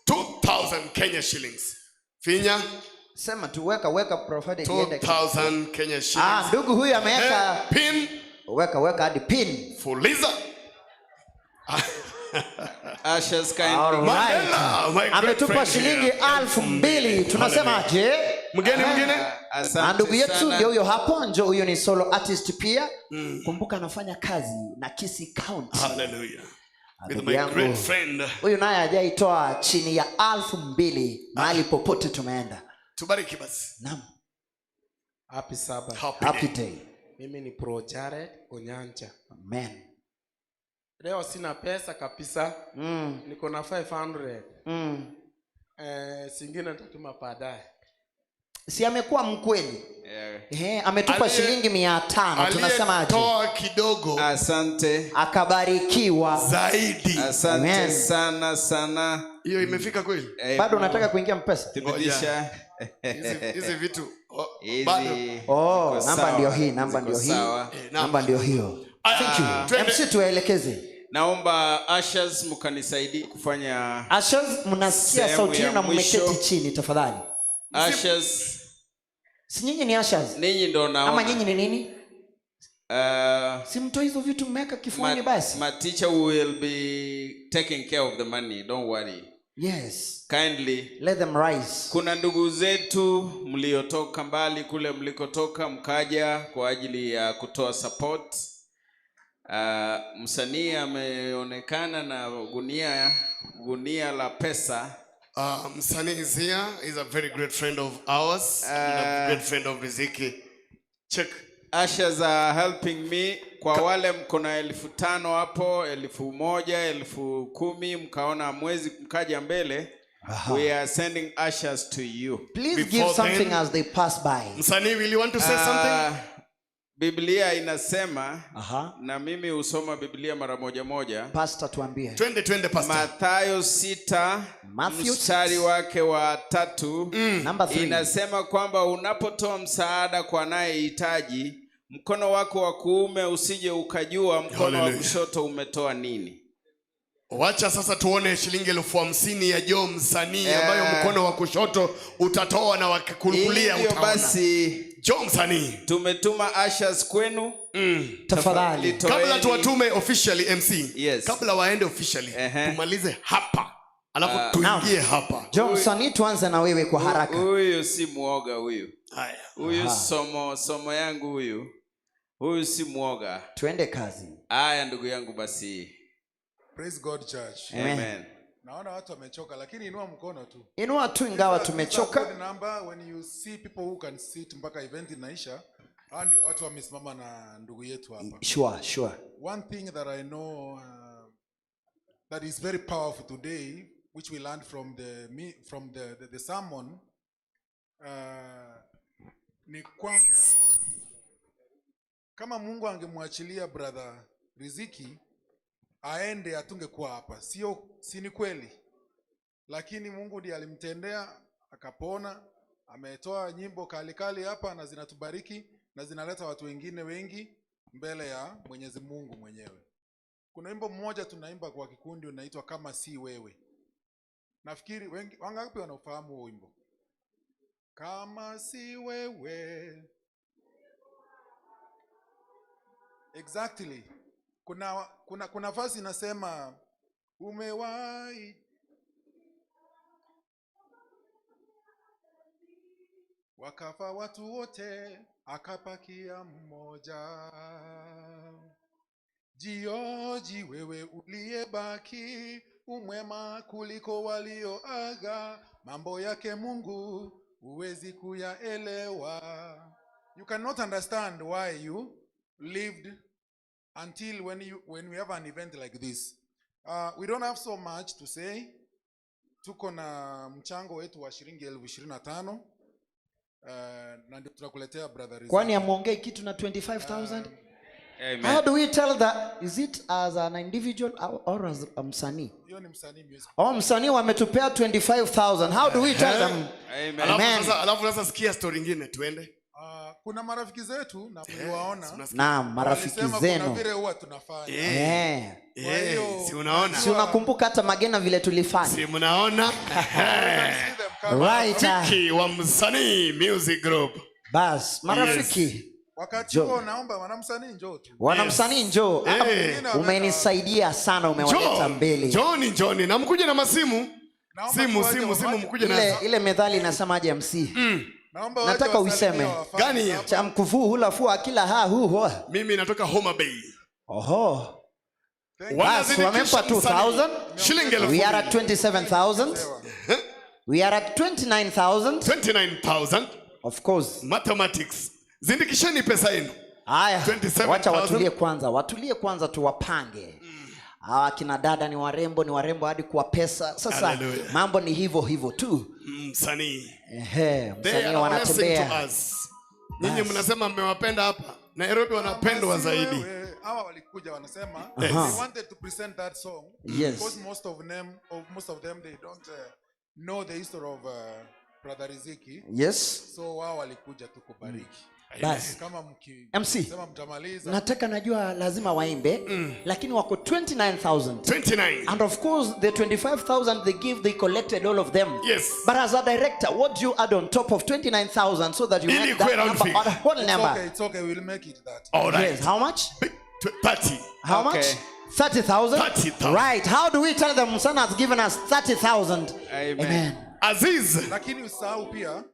2000 Kenya shillings. Finya Sema tu weka weka provided iende. 2000 Kenya shillings. Ah, ndugu huyu ameweka Eh, pin. Weka weka hadi pin. Fuliza. Ushers kindly. All right. Mandela, my great Ametupa friend shilingi here. 2000. Tunasemaje? Mgeni mwingine? Na ndugu yetu sana. ndio huyo hapo, njo huyo ni solo artist pia. Kumbuka anafanya kazi na Kisii County. Hallelujah. With Ndugu my yangu. great friend. Huyu naye hajaitoa chini ya 2000 mahali popote tumeenda. Tubariki basi. Naam. Happy Sabbath. Happy, Happy day. Mimi ni Pro Jared Onyanja. Amen. Leo sina pesa kabisa. Niko na 500. Eh, singine nitatuma baadaye. Si amekuwa mkweli? Yeah. Ehe, ametupa shilingi 500 tunasema aje? Aliyetoa kidogo Asante. Akabarikiwa zaidi. Asante Amen. sana sana. Hiyo imefika kweli? Eh, Bado unataka kuingia mpesa? Thibitisha. Hizi hizi vitu oh, Hizi bado. Oh, ziko namba sawa. ndio hii, namba Ziko ndio hii. sawa. Namba ndio hiyo. Thank you. twende. MC tuwaelekeze. Naomba ushers mkanisaidie kufanya Ushers, mnasikia Sehemu sauti ya yenu na mmeketi mwisho. chini tafadhali. Ushers, Si nyinyi ni ushers? ninyi ndo naona. Ama nyinyi ni nini? Uh, Si mtoe hizo vitu mmeweka kifuani basi. my teacher will be taking care of the money, don't worry. Yes. Kindly. Let them rise. Kuna ndugu zetu mliotoka mbali kule mlikotoka mkaja kwa ajili ya kutoa support. Msanii ameonekana na gunia la pesa. Msanii is here. He's a very great friend of ours. and a great friend of Riziki. Check. Ushers are helping me. Kwa wale mko na 5,000 hapo, 1,000, 10,000, mkaona mwezi mkaja mbele. We are sending ushers to you. Please Before give something then- as they pass by. Msanii, will you want to say something? Biblia inasema Aha. na mimi husoma Biblia mara moja moja. Pastor tuambie. Twende twende pastor. Mathayo 6 Matthew mstari wake wa 3 Number three. inasema kwamba unapotoa msaada kwa anayehitaji, mkono wako wa kuume usije ukajua mkono wa Hallelujah. kushoto umetoa nini. Wacha sasa tuone shilingi 50,000 ya Joe msanii Eh. ambayo mkono wa kushoto utatoa na wa kulia Hivyo utaona. basi Joe msanii. tumetuma ushers kwenu. Tafadhali. Toeni. Kabla tuwatume officially MC. Yes. Kabla waende officially tumalize hapa. Alafu tuingie hapa. Joe msanii tuanze na wewe kwa haraka. Huyu si muoga huyu. Haya. Huyu Aha. somo yangu huyu. Huyu si muoga. Tuende kazi. Haya ndugu yangu basi. Praise God church. Amen. Amen. Naona watu wamechoka lakini inua mkono tu. Inua tu ingawa These are tumechoka. good number when you see people who can sit mpaka event inaisha. Hao ndio watu wamesimama na ndugu yetu hapa. Sure, sure. One thing that I know that is very powerful today which we learned from the sermon ni kwamba kama Mungu angemwachilia brother Riziki aende atungekuwa hapa. Sio, si ni kweli? Lakini Mungu ndiye alimtendea akapona, ametoa nyimbo kali kali hapa na zinatubariki na zinaleta watu wengine wengi mbele ya Mwenyezi Mungu mwenyewe. Kuna wimbo mmoja tunaimba kwa kikundi unaitwa Kama Si Wewe. Nafikiri wengi wangapi wanaofahamu huo wimbo? Kama si wewe. Exactly. Kuna verse inasema umewahi wakafa watu wote akapakia mmoja. Jioji wewe uliyebaki, umwema kuliko walioaga, mambo yake Mungu huwezi kuyaelewa. You cannot understand why you lived until when we have an event like this. We don't have so much to say. Tuko na mchango wetu wa shilingi 25,000 na ndio tunakuletea brother Riziki. Kwani amuongei kitu na 25,000? Amen. How do we tell that? Is it as an individual or as a msanii? Hiyo ni msanii music. Oh, msanii wametupea 25,000. How do we tell them? Alafu sasa, alafu sasa sikia story ingine tuende. Kuna marafiki zetu na mliwaona. Naam, marafiki Walisema zenu. Kuna vile huwa tunafanya. Eh. Kwa hiyo, Si unaona? Si unakumbuka hata Magena vile tulifanya? Si mnaona? Right. Marafiki wa msanii music group. Bas, marafiki. Wakati Njoo. huo naomba wanamsanii njoo tu. Wanamsanii njoo. Eh. Ah, Umenisaidia sana, umewaleta Njoo. mbele. Njoni, njoni. Na mkuje na masimu. Simu, simu, simu mkuje Ile, nazo. ile methali inasemaje MC? Naomba waje Nataka wasalimie uiseme. wafanye Gani hiyo? Cha mkuvuu hula fua kila ha hu hoa. Mimi natoka Homa Bay. Oho. Bas, Wanazidikisha wamempa 2000. msanii. Shilingi elfu We are at mbili. 27,000. We are at 29,000. 29,000. Of course. Mathematics. Zindikisheni pesa yenu. Haya, 27,000. wacha watulie kwanza, watulie kwanza tuwapange. Hawa kina dada ni warembo, ni warembo hadi kwa pesa. Sasa Hallelujah. mambo ni hivyo hivyo tu. Msanii. Ehe, They msanii are a blessing to wanatembea. us. Nyinyi mnasema mmewapenda hapa. Nairobi wanapendwa Si zaidi. wewe, hawa walikuja wanasema Yes. they wanted to present that song Yes. because most of them they don't know the history of brother Riziki. Yes. So wao walikuja tu kubariki. Basi. Kama mki MC. sema mtamaliza. Nataka najua lazima waimbe lakini wako 29,000. 29. And of course the 25,000 they give they collected all of them. Yes. But as a director what do you add on top of 29,000 so that you Ili make ikuwe that round number figure. a whole It's number? okay, it's okay, we'll make it that. All right. Yes, how much? 30. How Okay. much? 30,000? 30,000. Right. How do we tell them Musana has given us 30,000? Amen. Amen. Aziz. Lakini usahau pia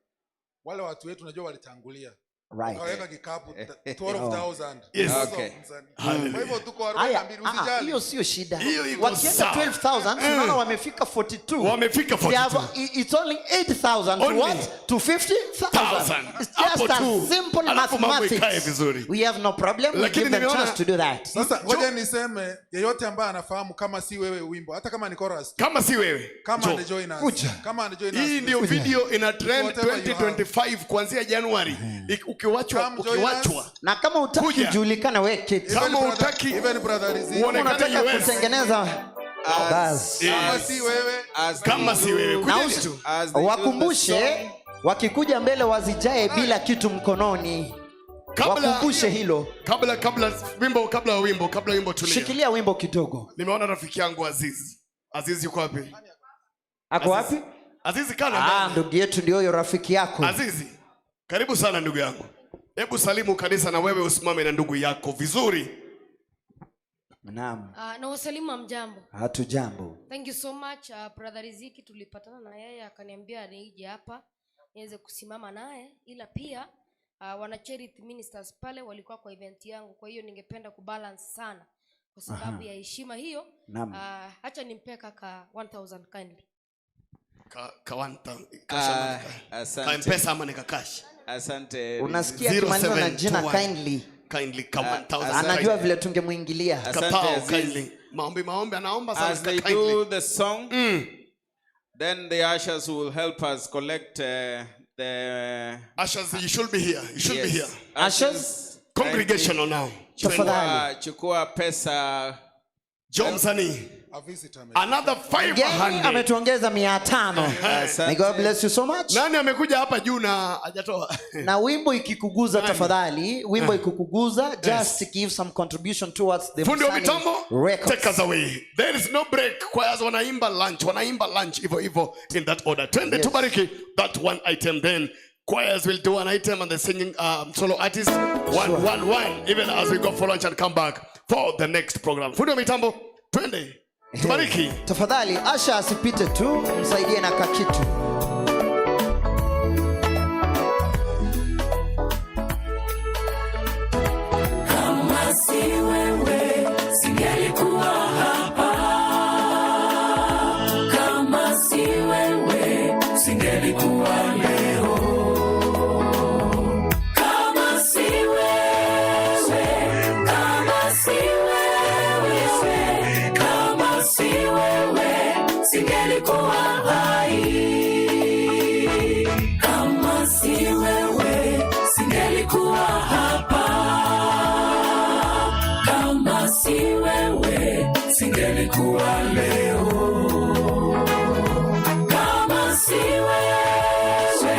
wale watu wetu najua walitangulia. Right. Wakaweka kikapu 12,000. Yes. Because of Okay. msanii. Hallelujah. Kwa hivyo tuko Haya, 42 ah, usijali. hiyo sio shida. Hiyo iko Wakienda sawa. 12,000 tunaona wamefika 42. Wamefika They have, 42. it's only 8,000 to Only. what? To 50,000. Thousand. It's Hapo just a tu. simple Alafu mambo ikae mathematics. vizuri. We have no problem. We Lakini give them nimeona- chance to do that. Sasa ngoja niseme yeyote ambaye anafahamu kama si wewe wimbo hata kama ni chorus Kama si wewe. kama Njoo. ane join us. Kuja. Kama ane join us. Hii ndio video ina trend Whatever you have. 2025 kuanzia Januari. Ukiwachwa Come join ukiwachwa. Na kama hutaki Kuja. julikana we keti. Even Kama brother- hutaki even brother Riziki. Kama uonekane unataka US. kutengeneza basi. Kama si wewe As Kama si wewe Na kujeni usi- tu. As they do the wakumbushe song, wakikuja mbele wazijae bila kitu mkononi. Wakumbushe hilo. Kabla kabla wimbo kabla ya wimbo kabla wimbo tulia. Shikilia wimbo kidogo. Nimeona rafiki yangu Aziz. Aziz yuko wapi? Ako wapi? Aziz kana Ah, mbele. ndugu yetu ndio huyo rafiki yako. Azizi, karibu sana ndugu yangu. Hebu salimu kanisa na wewe usimame na ndugu yako vizuri. Naam. Na wasalimu hamjambo. Hatujambo. Thank you so much brother Riziki, tulipatana na yeye akaniambia nije hapa niweze kusimama naye, ila pia wana Charity Ministers pale walikuwa kwa event yangu, kwa hiyo ningependa kubalance sana kwa sababu Aha. ya heshima hiyo. Naam. Acha nimpe kaka 1000 kindly. Ka, ka one Ah, ka asante. M-Pesa ama ni ka cash? Asante. Unasikia akimaliza na jina 0721. kindly. Kindly ka Ah, 1000. Anajua vile tungemwingilia. Asante, Kapao Aziz. kindly. Maombi maombi anaomba sana As ka they kindly. do the song, then the ushers will help us collect the Ushers, you should be here. You should be Yes. here. Ushers? Congregational now. Tafadhali. Chukua pesa. Joe msanii. A visitor ame- Another Mgeni 500. ametuongeza 500. Asante. May God bless you so much. Nani amekuja hapa juu na hajatoa? Na wimbo ikikuguza tafadhali, wimbo ikikuguza just give some contribution towards the Fundi wa Msanii mitambo, Records. take us away. There is no break. Choirs wanaimba lunch, wanaimba lunch hivyo hivyo in that order. Twende Yes. tubariki that one item then. Choirs will do an item and the singing solo artist one, Sure. one, one, even as we go for lunch and come back for the next program. Fundi wa mitambo, twende tubariki. Tafadhali Asha asipite tu, msaidie na kakitu. Kama si wewe singelikuwa hapa, kama si wewe singelikuwa leo, kama si wewe, kama si wewe, kama si singelikuwa hai. Kama si wewe, singelikuwa hapa. Kama si wewe, singelikuwa leo. Kama si wewe,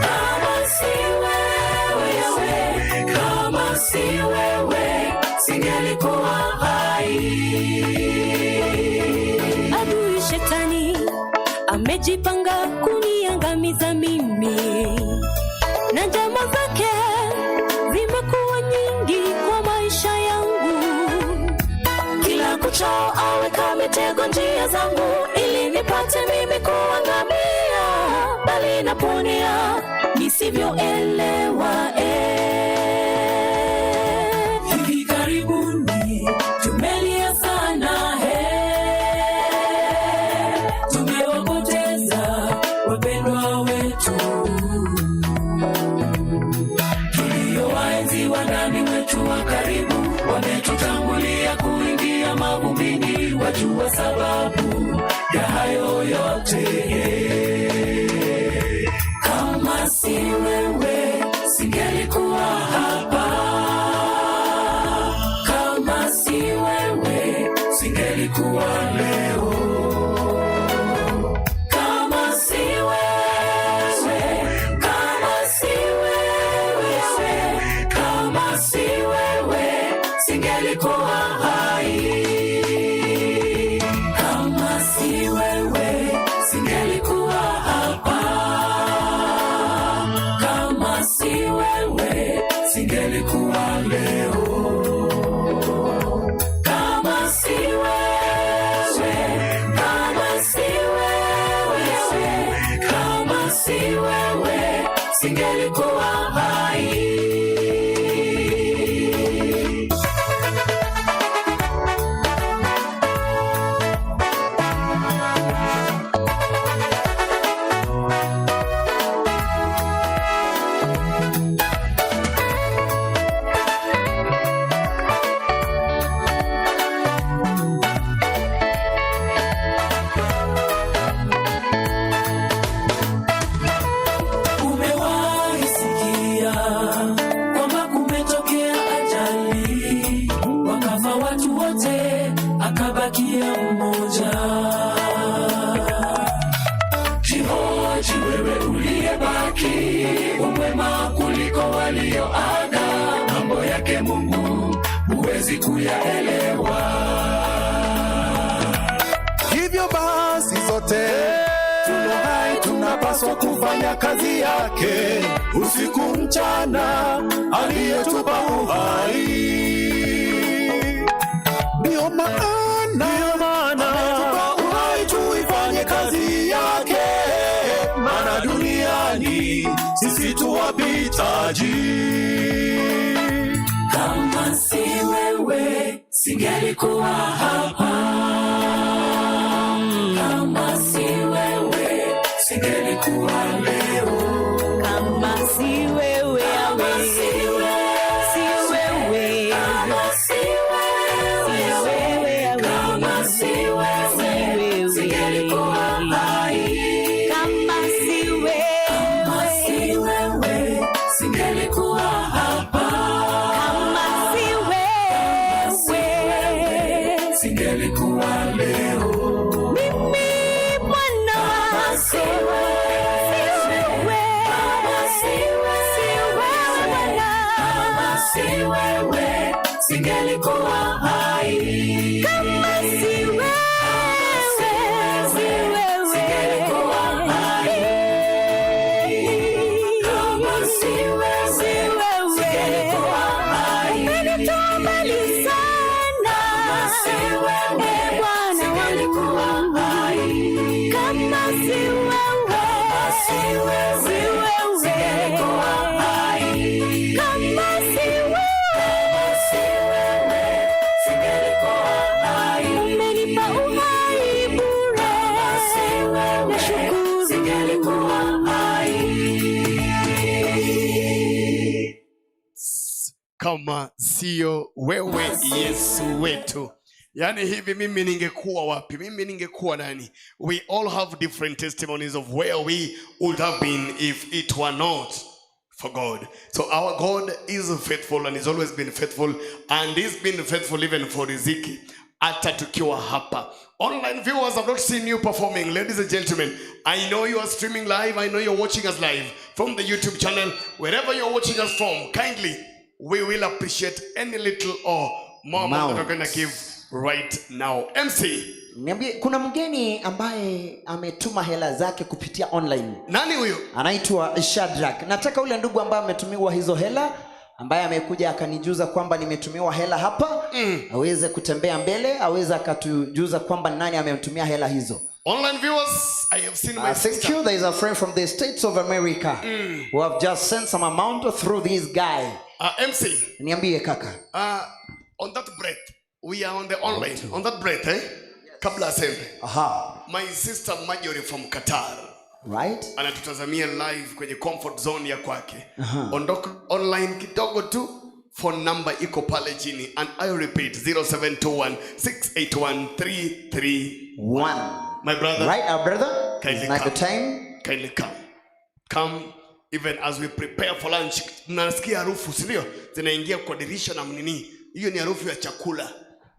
kama si wewe, kama si wewe, singelikuwa hai. Adui shetani amejipanga kuniangamiza mimi, na njama zake zimekuwa nyingi kwa maisha yangu. Kila kuchao aweka mitego njia zangu, ili nipate mimi kuangamia, bali naponea nisivyoelewa eh. Hivi karibuni tumelia sana he, tumewapoteza wapendwa wetu tuliowaenzi wandani wetu wa karibu, wametutangulia kuingia mavumbini, wajua sababu ya hayo yote. Kama si wewe singelikuwa hapa kama si wewe singelikuwa leo. Kama si wewe, kama si wewe, kama si wewe singelikuwa hai. Kama si wewe singelikuwa hapa. Kama si wewe singelikuwa leo. Kama si wewe, kama si wewe, kama si wewe, singelikuwa hai. Umewahi sikia kwamba kumetokea ajali, wakafa watu wote, akabakia mmoja. Jihoji wewe uliyebaki, umwema kuliko walioaga. Mambo yake Mungu huwezi kuyaelewa. Hivyo basi sote tulo hai tunapaswa kufanya kazi yake usiku mchana, aliyetupa uhai. Ndiyo maana ametupa uhai tuifanye kazi yake, maana duniani sisi tu wapitaji. Kama si wewe singelikuwa hapa. Kama si wewe singelikuwa leo. Kama si wewe, Kama si wewe, si wewe, kama si wewe, kama si wewe, singelikuwa hai. Kama si wewe, Kama si wewe, singelikuwa hapa. Kama si wewe, singelikuwa leo. Mimi mwana Kama si wewe, kama si wewe, kama si wewe, singelikuwa hai. Kama si wewe, Singelikuwa hai. Kama si wewe, singelikuwa hai. Umenitoa mbali sana, Kama si wewe, Eh, Bwana singelikuwa wangu. hai. Kama si wewe, Kama si wewe, si wewe, singelikuwa hai. Kama si wewe, Kama si wewe, singelikuwa hai. umenipa uhai bure, Kama si wewe, nashukuru. singelikuwa hai. Kama sio wewe Yesu wetu. Yaani hivi mimi ningekuwa wapi? Mimi ningekuwa nani? We all have different testimonies of where we would have been if it were not for God. So our God is faithful and he's always been faithful and he's been faithful even for Riziki. Hata tukiwa hapa. Online viewers have not seen you performing. Ladies and gentlemen, I know you are streaming live. I know you're watching us live from the YouTube channel. Wherever you're watching us from, kindly, we will appreciate any little or more amount that we're going to give right now. MC. Niambie, kuna mgeni ambaye ametuma hela zake kupitia online. Nani huyo? Anaitwa Shadrack. Nataka ule ndugu ambaye ametumiwa hizo hela ambaye amekuja akanijuza kwamba nimetumiwa hela hapa aweze kutembea mbele, aweze akatujuza kwamba nani amemtumia hela hizo. Online viewers, I have seen my Thank sister. you. There is a friend from the States of America who have just sent some amount through this guy. MC. Niambie kaka. On that breath, we are on the online. On that breath, eh? Kabla aseme. Aha. My sister Marjorie from Qatar. Right? Anatutazamia live kwenye comfort zone ya kwake. Aha. Ondoka online kidogo tu. Phone number iko pale chini and I repeat 0721 681 331. My brother. Right, our brother? Kindly It's not come. the time. Kindly come. Come even as we prepare for lunch. Mnasikia harufu, si ndio? Zinaingia kwa dirisha na mnini. Hiyo ni harufu ya chakula.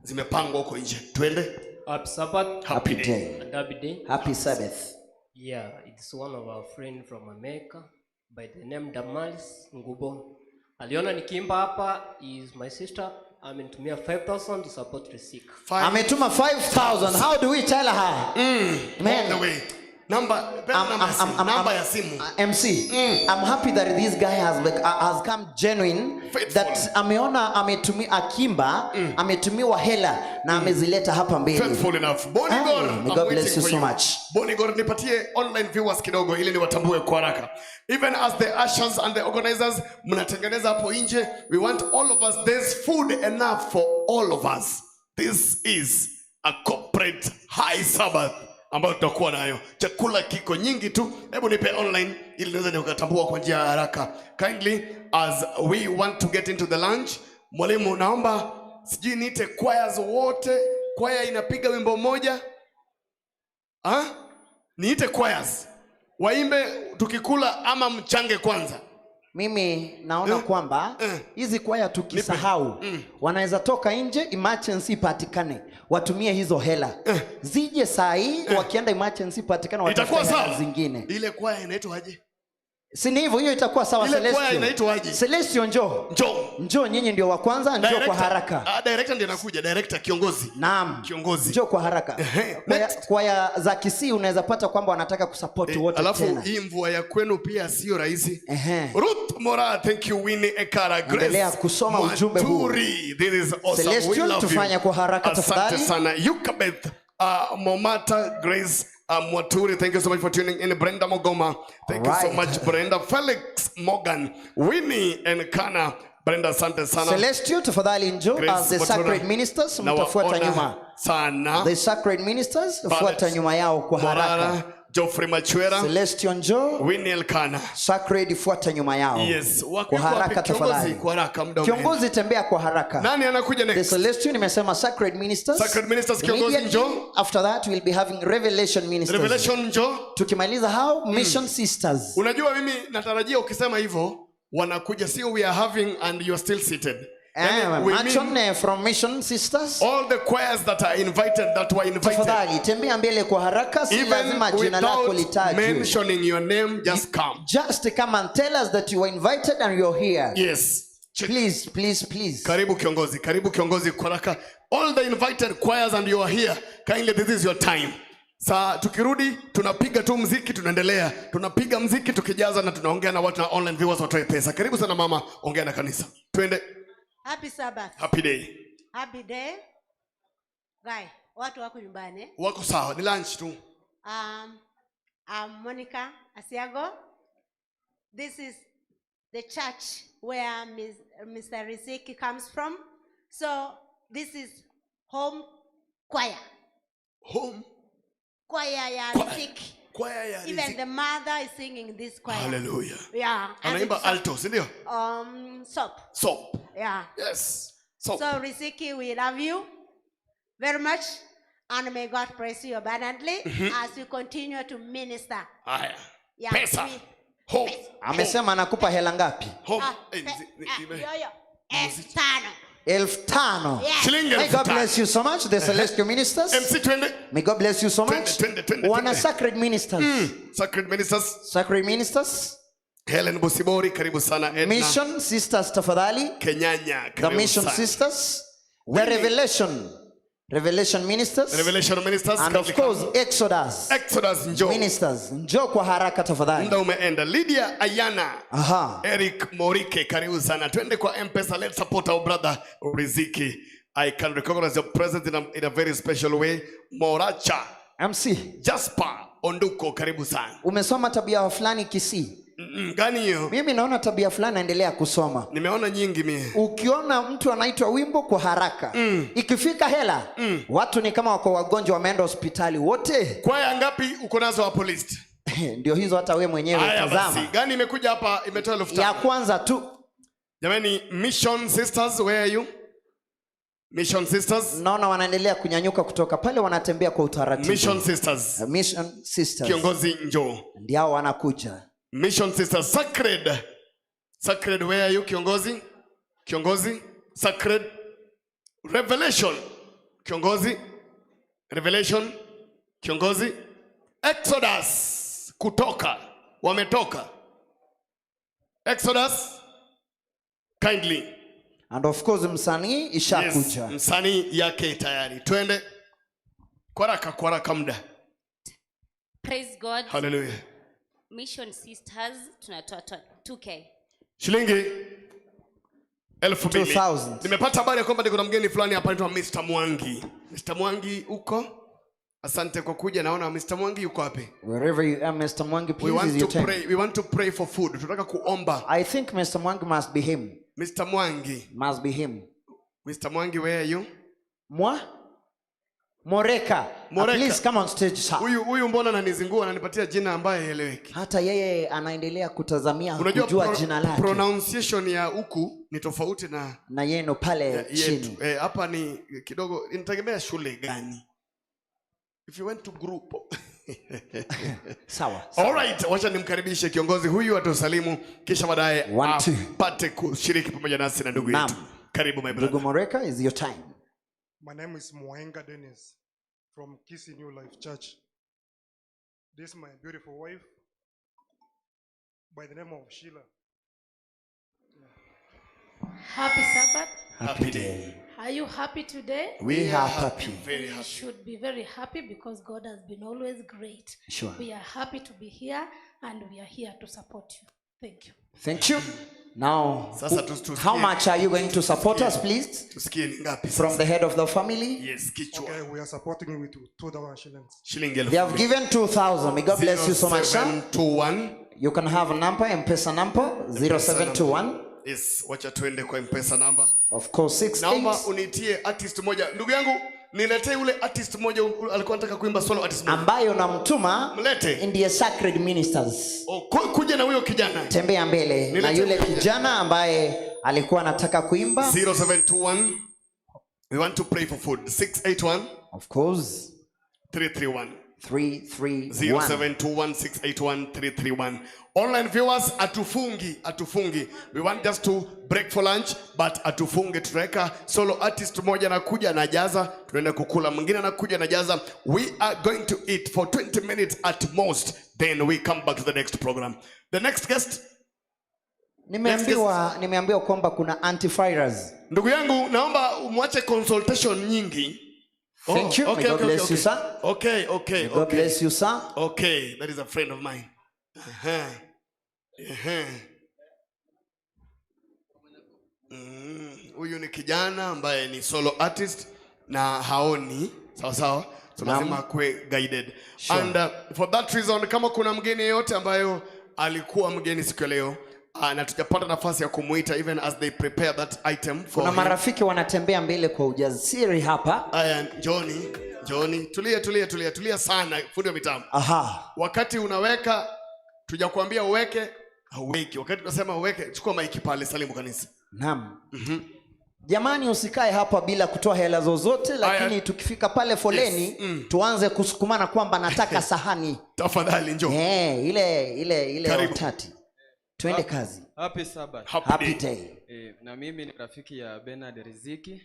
Zimepangwa huko nje. Twende. Happy Sabbath. Happy day. And happy day. Happy Sabbath. Yeah, it's one of our friend from America by the name Damaris Ngubo. Aliona nikiimba hapa is my sister. Amenitumia 5000 to support the sick. Ametuma 5000. How do we tell her? Man. All the way. Number, namba ya simu. MC, I'm happy that this guy has like, has come genuine that ameona ametumi akimba ametumiwa hela na amezileta hapa mbele. Faithful enough. Bonigor, Aye, may I'm God bless waiting you for so much. Bonigor, nipatie online viewers kidogo ili niwatambue kwa haraka. Even as the ushers and the organizers mnatengeneza hapo nje, we want all of us, there's food enough for all of us. This is a corporate high Sabbath ambayo tutakuwa nayo. Chakula kiko nyingi tu. Hebu nipe online ili niweze nikatambua kwa njia ya haraka. Kindly as we want to get into the lunch, mwalimu naomba sijui niite choirs wote, kwaya inapiga wimbo mmoja. Ha? Niite choirs waimbe tukikula ama mchange kwanza. Mimi naona kwamba hizi kwaya tukisahau wanaweza toka nje, emergency ipatikane, watumie hizo hela zije saa hii, wakienda emergency ipatikane, Itakuwa watafute hela sawa. zingine. Ile kwaya inaitwa aje? Si ni hivyo, hiyo itakuwa sawa. Ile kwaya Celestio, inaitwa aje? Celestio njoo, njoo, njoo, nyinyi ndio wa kwanza, njoo kwa Director. haraka. Ah, director ndiye anakuja, director kiongozi. Naam. Kiongozi. Njoo kwa haraka. Kwaya, kwaya za Kisii unaweza pata kwamba wanataka kusupport wote Alafu tena. hii mvua ya kwenu pia sio rahisi. Ruth Mora, thank you Winnie Ekara Grace. Endelea kusoma ujumbe huu. Mwaturi, This is awesome. We Celestial, love you. tufanye kwa haraka Asante tafadhali. sana. Yukabeth Momata Grace Mwaturi, thank you so much for tuning in. Brenda Mogoma, thank you so Right. much Brenda. Felix Morgan, Winnie and Kana. Brenda, asante sana. Celestial, tafadhali njoo Grace as the Matura. sacred ministers, Na mtafuata waona nyuma. Sana. The sacred ministers, Violet fuata nyuma yao kwa Morara, haraka. Geoffrey Machwera, Celestial njoo. Winnie Elkana. Sacred, fuata nyuma yao. Yes, wako Kwa haraka wapi? Kiongozi, tafadhali. kwa haraka muda umeenda. Kiongozi tembea kwa haraka. Nani anakuja next? The Celestial nimesema sacred ministers. Sacred ministers, kiongozi Immediately njoo. After that we'll be having revelation ministers. Revelation njoo. Tukimaliza hao mission sisters. Unajua mimi natarajia ukisema hivyo wanakuja, sio we are having and you are still seated. Yani, we Machon mean from mission sisters. all the choirs that are invited that were invited. Tafadhali tembea mbele kwa haraka, si Even lazima jina lako without litajwe. mentioning your name, just come. Just come and tell us that you were invited and you're here. Yes. Please, please, please. Karibu kiongozi, karibu kiongozi kwa haraka. All the invited choirs and you are here. Kindly this is your time. Saa tukirudi tunapiga tu mziki tunaendelea. Tunapiga mziki tukijaza na tunaongea na watu na online viewers watoe pesa. Karibu sana mama, ongea na kanisa. Twende. Happy Sabbath. Happy day. Happy day. Guy, watu wako nyumbani. eh? Wako sawa, ni lunch tu. I'm Monica Asiago. This is the church where Ms. Mr. Riziki comes from. So this is home choir. Home Choir ya Riziki. Choir ya Even Riziki. the mother is singing this choir. Hallelujah. Yeah. and Anaimba it's- alto, si ndio? Sop. Sop. Yeah. Yes. Sop. So Riziki, we love you. very much and may God bless you abundantly as you continue to minister. Haya. Yeah, Pesa. we- Home. Amesema anakupa hela ngapi? Home. Ah, Eh, pe- ah, yoyo, 5,000. 5,000. Yes. Shilingi May elfu God tano. bless you so much, the celestial ministers. MC twende. May God bless you so much. Twende, twende, Wana twende. sacred ministers. Sacred ministers. Sacred ministers. Helen Bosibori karibu sana Edna. Mission sisters tafadhali. Kenyanya The karibu mission sana. sisters. The revelation. Revelation ministers. Revelation ministers. And of course Exodus. Exodus njoo. Ministers. Njoo kwa haraka tafadhali. Muda umeenda. Lydia Ayana. Aha. Eric Morike karibu sana. Twende kwa M-Pesa. Let's support our brother Riziki. I can recognize your presence in a very special way. Moracha. MC. Jasper Onduko karibu sana. Umesoma tabia fulani Kisii? Gani hiyo? Mimi naona tabia fulani naendelea kusoma. Nimeona nyingi mie. Ukiona mtu anaitwa wimbo kwa haraka ikifika hela watu ni kama wako wagonjwa wameenda hospitali wote. Kwaya ngapi uko nazo hapo list? Ndio hizo hata we mwenyewe Haya basi. tazama. Gani imekuja hapa imetoa 5,000? Ya kwanza tu. Jamani, Mission Sisters, where are you? Mission Sisters. Naona wanaendelea kunyanyuka kutoka pale, wanatembea kwa utaratibu. Mission Sisters. Mission Sisters. Kiongozi njoo. Ndio wanakuja. Mission Sisters Sacred. Sacred, where are you kiongozi? Kiongozi Sacred. Revelation. Kiongozi. Revelation. Kiongozi. Exodus. Kutoka. Wametoka. Exodus. Kindly. And of course msanii ishakuja. Yes, msanii yake tayari. Twende. Kwa haraka, kwa haraka muda. Praise God. Hallelujah. Mission Sisters tunatoa 2K. Shilingi 2,000. 2000. Nimepata habari ya kwamba niko na mgeni fulani hapa anaitwa Mr. Mwangi. Mr. Mwangi uko? Asante kwa kuja. Naona Mr. Mwangi yuko wapi? Wherever you are, Mr. Mwangi, We please want is your to time. pray. We want to pray for food. Tunataka kuomba. I think Mr. Mwangi must be him. Mr. Mwangi. Must be him. Mr. Mwangi, where are you? Mwa? Moreka. Moreka. Please come on stage, sir. Huyu huyu mbona ananizingua ananipatia jina ambaye haieleweki. Hata yeye anaendelea kutazamia Unajua kujua jina lake pronunciation ya huku ni tofauti na na yenu pale yetu. chini. Eh, hapa ni kidogo inategemea shule gani. If you went to group. Sawa. All right, wacha nimkaribishe kiongozi huyu atusalimu kisha baadaye apate kushiriki pamoja nasi na ndugu yetu. Karibu my brother. Ndugu Moreka, is your time. My name is Mwaenga Dennis from Kisi New Life Church. This is my beautiful wife by the name of Sheila. Happy Sabbath. Happy day. Are you happy today? We are happy. Very We happy. should be very happy because God has been always great. Sure. We are happy to be here and we are here to support you. Thank you. Thank you. Now, Sasa tusikie. how much are you going to support us, please? Tusikie ni ngapi From the head of the family? Yes, kichwa. Okay, we are supporting you with 2,000 shillings. Shilingi They have given 2,000. May God bless you so much, sir. 0721. You can have a number, M-Pesa number, 0721. Yes, wacha tuende kwa M-Pesa number. Of course, 68. Naomba unitie artist moja. Ndugu yangu, niletee yule artist moja alikuwa anataka kuimba solo artist moja. Ambayo namtuma Mlete. ndiye Sacred Ministers. Oh, kuja na huyo kijana. Tembea mbele na Niletee yule huyo kijana. kijana ambaye alikuwa anataka kuimba. 0721. We want to pray for food. 681 Of course. 331. 331. 0721681331. Online viewers, atufungi, atufungi. We want just to break for lunch, but atufungi. Tutaweka solo artist mmoja anakuja anajaza, tunaenda kukula, mwingine anakuja anajaza. We are going to eat for 20 minutes at most, then we come back to the next program. The next guest, Nimeambiwa kwamba kuna antivirus. ndugu yangu, naomba umwache consultation nyingi. Thank you. May God bless you, sir. Okay, okay, May God okay. bless you, sir. Okay, that is a friend of mine. Huyu ni kijana ambaye ni solo artist na haoni sawa sawa, so Naam. lazima akuwe guided. Sure. And for that reason, kama kuna mgeni yeyote ambayo alikuwa mgeni siku ya leo na tujapata nafasi ya kumuita even as they prepare that item for Kuna him. marafiki wanatembea mbele kwa ujasiri hapa. Aya, njoni, njoni, tulia, tulia, tulia, tulia sana, fundi wa mitambo. Aha. Wakati unaweka, tujakwambia uweke, hauweki. Wakati tunasema uweke, chukua maiki pale, salimu kanisa. Naam. Jamani, usikae hapa bila kutoa hela zozote, lakini tukifika pale foleni Yes. Tuanze kusukumana kwamba nataka sahani tafadhali, njoo. Eh, ile ile ile Karibu. watati. Twende kazi. Happy Sabbath. Happy Happy day. Na mimi ni rafiki ya Bernard Riziki.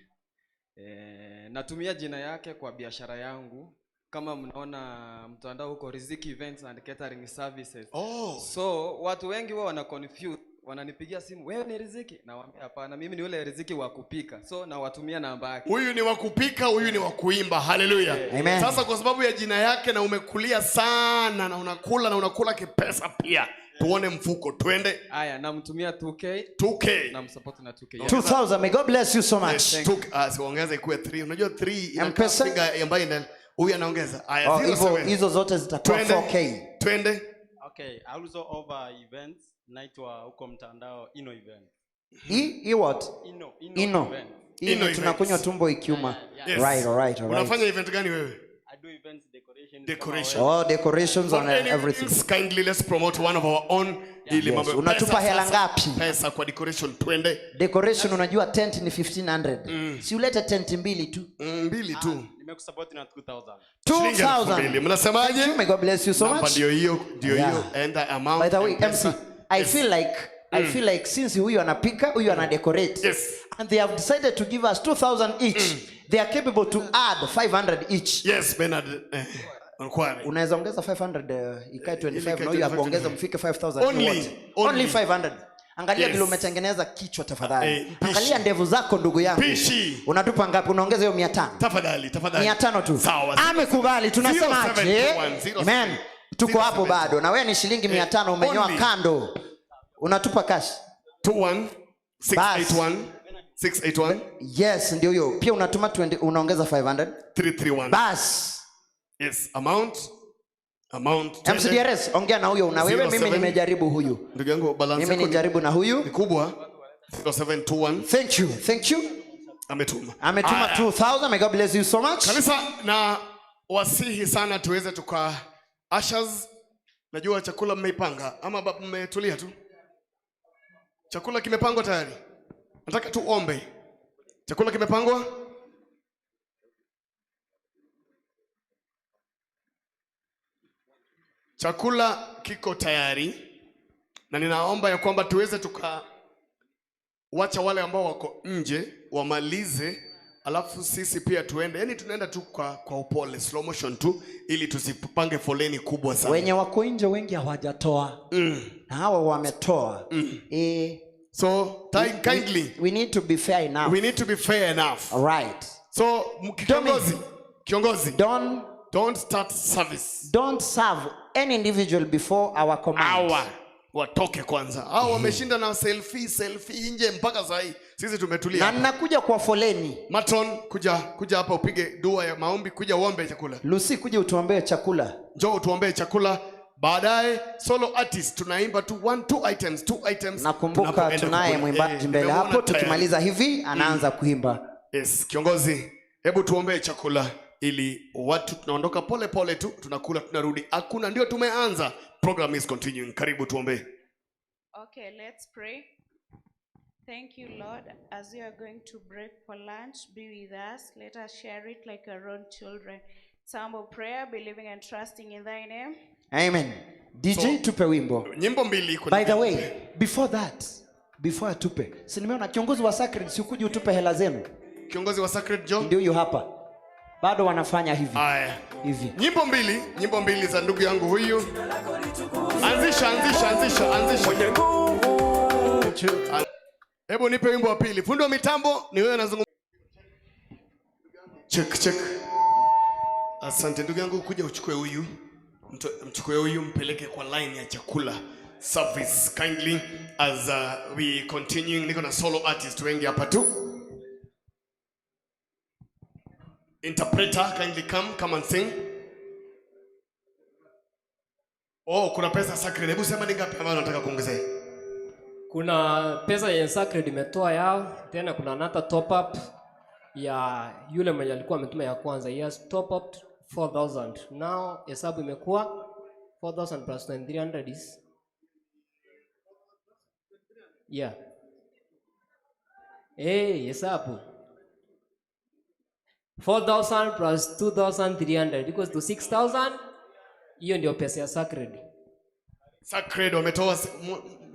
Natumia jina yake kwa biashara yangu. Kama mnaona mtandao huko Riziki Events and Catering Services. Oh. So watu wengi wao wana confuse, wananipigia simu, wewe ni Riziki? Nawaambia hapana, mimi ni yule Riziki wa kupika. So nawatumia namba yake. Huyu ni wa kupika, huyu ni wa kuimba. Haleluya. Amen. Sasa kwa sababu ya jina yake na umekulia sana na unakula na unakula kipesa pia. Tuone mfuko, twende. Aya, namtumia 2K. 2K. Namsupport na 2K. 2000. May God bless you so much. Yes, siongeze ikuwe 3. Unajua 3 inakaa M-Pesa? figure ambayo ina huyu anaongeza. Aya, Oh, hivyo 07. hizo zote zitakuwa Twende. 4K. Twende. Okay, I also offer events. Naitwa huko mtandao Ino Event. I what? Ino, Ino Ino. Event. Ino Ino tunakunywa events. tumbo ikiuma. Yes. Right, all right, all right. Unafanya event gani wewe? I do events decoration. Decoration. Oh, decorations For on any everything. events, kindly let's promote one of our own ili Yes. mambo Unatupa pesa hela sasa, ngapi? Pesa kwa decoration twende. Decoration unajua tent ni 1500. Si ulete tent mbili tu. Mbili tu. Nimekusupport na 2000. Shilingi elfu 2000. mbili. Mnasemaje? Thank you. May God bless you so Namba much. ndio hiyo, ndio Yeah. hiyo. And the amount. By the way, M-Pesa. MC, I feel like I feel like since huyu anapika, huyu anadecorate. Yes. And they have decided to give us 2000 each. They are capable to add 500 each. Yes, Bernard. Onkware. Unaweza ongeza 500 ikae 25 ikae na huyu 25. akuongeza mfike 5000 Only, wote. only. Only 500. Angalia Yes. vile umetengeneza kichwa tafadhali. Eh, mpishi. Angalia ndevu zako ndugu yangu. Mpishi. Unatupa ngapi? Unaongeza hiyo 500. Tafadhali, tafadhali. 500 tu. Sawa. Amekubali tunasemaje? 071, Amen. Tuko hapo bado. Na wewe ni shilingi 500 umenyoa only. kando. Unatupa cash. 21 681 681 Yes, ndio hiyo. Pia unatuma 20, unaongeza 500. 331. Bas. Yes, amount amount. twende. MCDRS ongea na huyo una wewe, mimi 07. nimejaribu huyu. Ndugu yangu balance Mimi yako ni- nijaribu na huyu. ni kubwa. 0721. Thank you. Thank you. Ametuma. Ametuma Aya. 2000. May God bless you so much. Kanisa na wasihi sana tuweze tuka ushers. Najua chakula mmeipanga ama mmetulia tu? Chakula kimepangwa tayari. Nataka tuombe. Chakula kimepangwa? Chakula kiko tayari na ninaomba ya kwamba tuweze tuka wacha wale ambao wako nje wamalize, alafu sisi pia tuende. Yani tunaenda tu kwa upole, slow motion tu, ili tusipange foleni kubwa sana. Wenye wako nje wengi hawajatoa. Na hawa wametoa. Eh, So kindly we need to be fair enough. We need to be fair enough. Right. So kiongozi, kiongozi, don't start service. Don't serve any individual before our command. Our watoke kwanza. Hao wameshinda na selfie selfie nje mpaka saa hii. Sisi tumetulia. Na ninakuja kwa foleni. Matron, kuja hapa upige dua ya maombi, kuja uombe chakula. Lucy, kuja utuombee chakula. Njoo utuombee chakula. Baadaye solo artist tunaimba tu one two items, two items. Nakumbuka Tunapoenda tunaye kukula. mwimbaji mbele nimemwona hapo, tayari. tukimaliza hivi anaanza kuimba. Yes, kiongozi, hebu tuombee chakula ili watu tunaondoka pole pole tu, tunakula tunarudi. Hakuna, ndio tumeanza. Program is continuing. Karibu tuombee. Okay, let's pray. Thank you, Lord. As we are going to break for lunch, be with us. Let us share it like our own children. It's humble prayer, believing and trusting in thy name. Amen. DJ tupe wimbo. Nyimbo mbili kwenye By the way, before that, before atupe. Si nimeona kiongozi wa Sacred si ukuje utupe hela zenu. Kiongozi wa Sacred Joe ndio huyu hapa. Bado wanafanya hivi. Haya. Hivi. Nyimbo mbili za ndugu yangu huyu. Anzisha, anzisha, anzisha, anzisha. Hebu nipe wimbo wa pili. Fundi wa mitambo ni wewe anazungumza. Check check. Asante ndugu yangu, kuja uchukue huyu. Mchukue huyu mpeleke kwa line ya chakula service kindly as we continuing. Niko na solo artist wengi hapa tu. Interpreter kindly come and sing. Oh, kuna pesa sacred. Hebu sema ni ngapi ambayo nataka kuongezea? Kuna pesa yenye Sacred imetoa yao, tena kuna another top up ya yule mwenye alikuwa ametuma ya kwanza. He has top up 4000. Now hesabu imekuwa 4000 plus 9300 is yeah. Eh, hesabu. 4000 plus 2300 equals to 6000. Hiyo ndio pesa ya Sacred. Sacred wametoa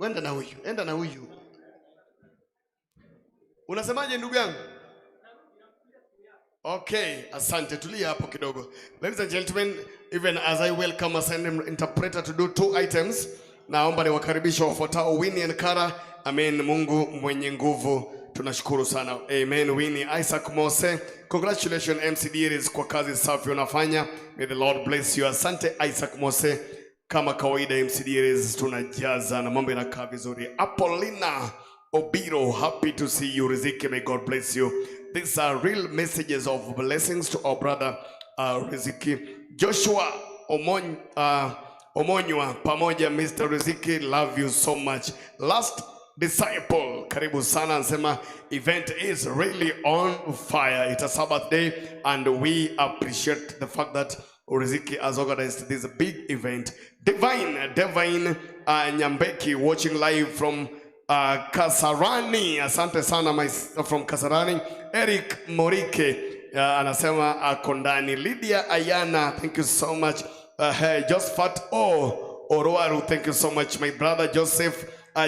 enda na huyu, enda na huyu. Unasemaje ndugu yangu? Okay, asante. Tulia hapo kidogo. Ladies and gentlemen, even as I welcome a sign interpreter to do two items, naomba niwakaribishe wafuatao Winnie and Kara. Amen. Mungu mwenye nguvu, tunashukuru sana. Amen. Winnie Isaac Mose, congratulations MC Dieres kwa kazi safi unafanya. May the Lord bless you. Asante Isaac Mose. Kama kawaida MC Dieres tunajaza na mambo yanakaa vizuri. Apolina Obiro, happy to see you. Riziki, may God bless you. These are real messages of blessings to our brother Riziki. Joshua Omonywa pamoja Mr. Riziki, love you so much. Last disciple, karibu sana, anasema event is really on fire. It's a Sabbath day and we appreciate the fact that Riziki has organized this big event. Divine Nyambeki watching live from Kasarani. Asante sana my sister from Kasarani. Eric Morike anasema ako ndani. Lydia Ayana, thank you so much. Hey, Josephat O Orwaru, thank you so much. My brother Joseph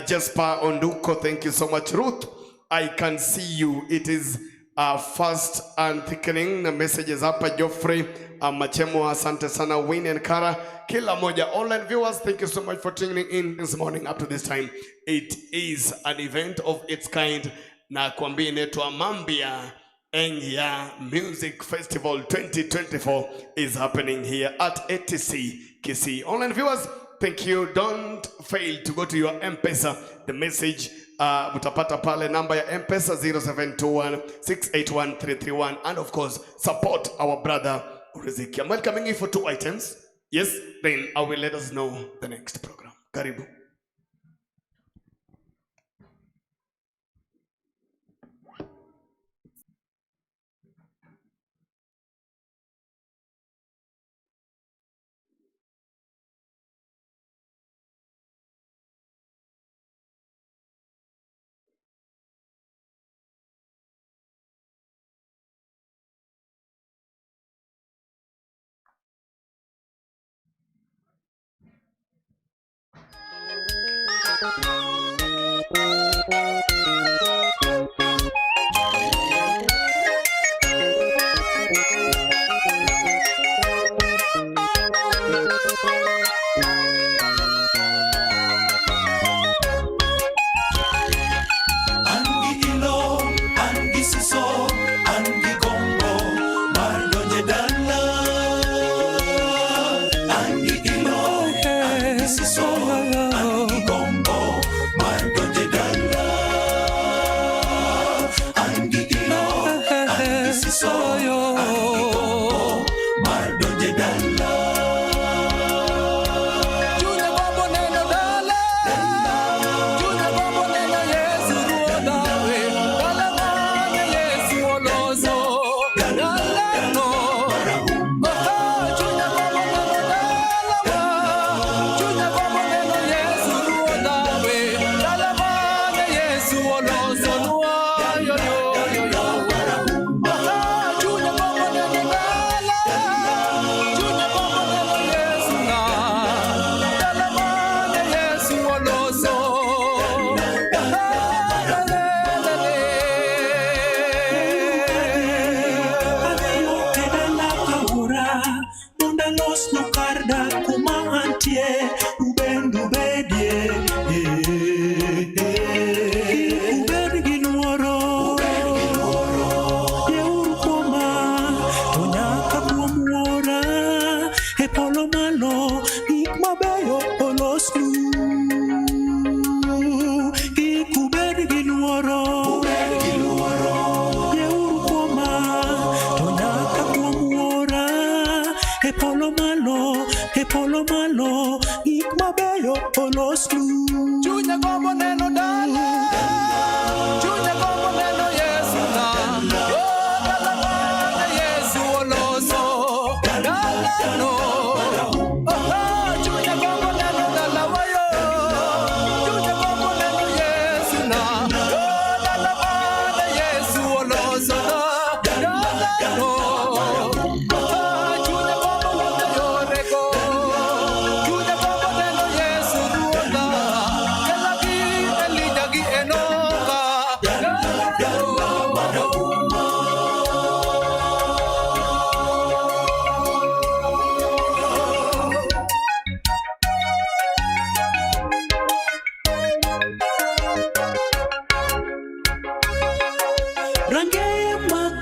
Jasper Onduko, thank you so much. Ruth, I can see you. It is fast and thickening. Na messages hapa Geoffrey Machemo, asante sana. Win and Kara, kila moja. Online viewers, thank you so much for tuning in this morning up to this time. It is an event of its kind. Na kuambia inaitwa Mambia Engia Music Festival 2024 is happening here at ATC Kisii. Online viewers, thank you. Don't fail to go to your M-Pesa. The message utapata pale namba ya M-Pesa 0721681331, and of course support our brother Riziki. I'm welcoming you for two items. Yes, then I will let us know the next program. Karibu.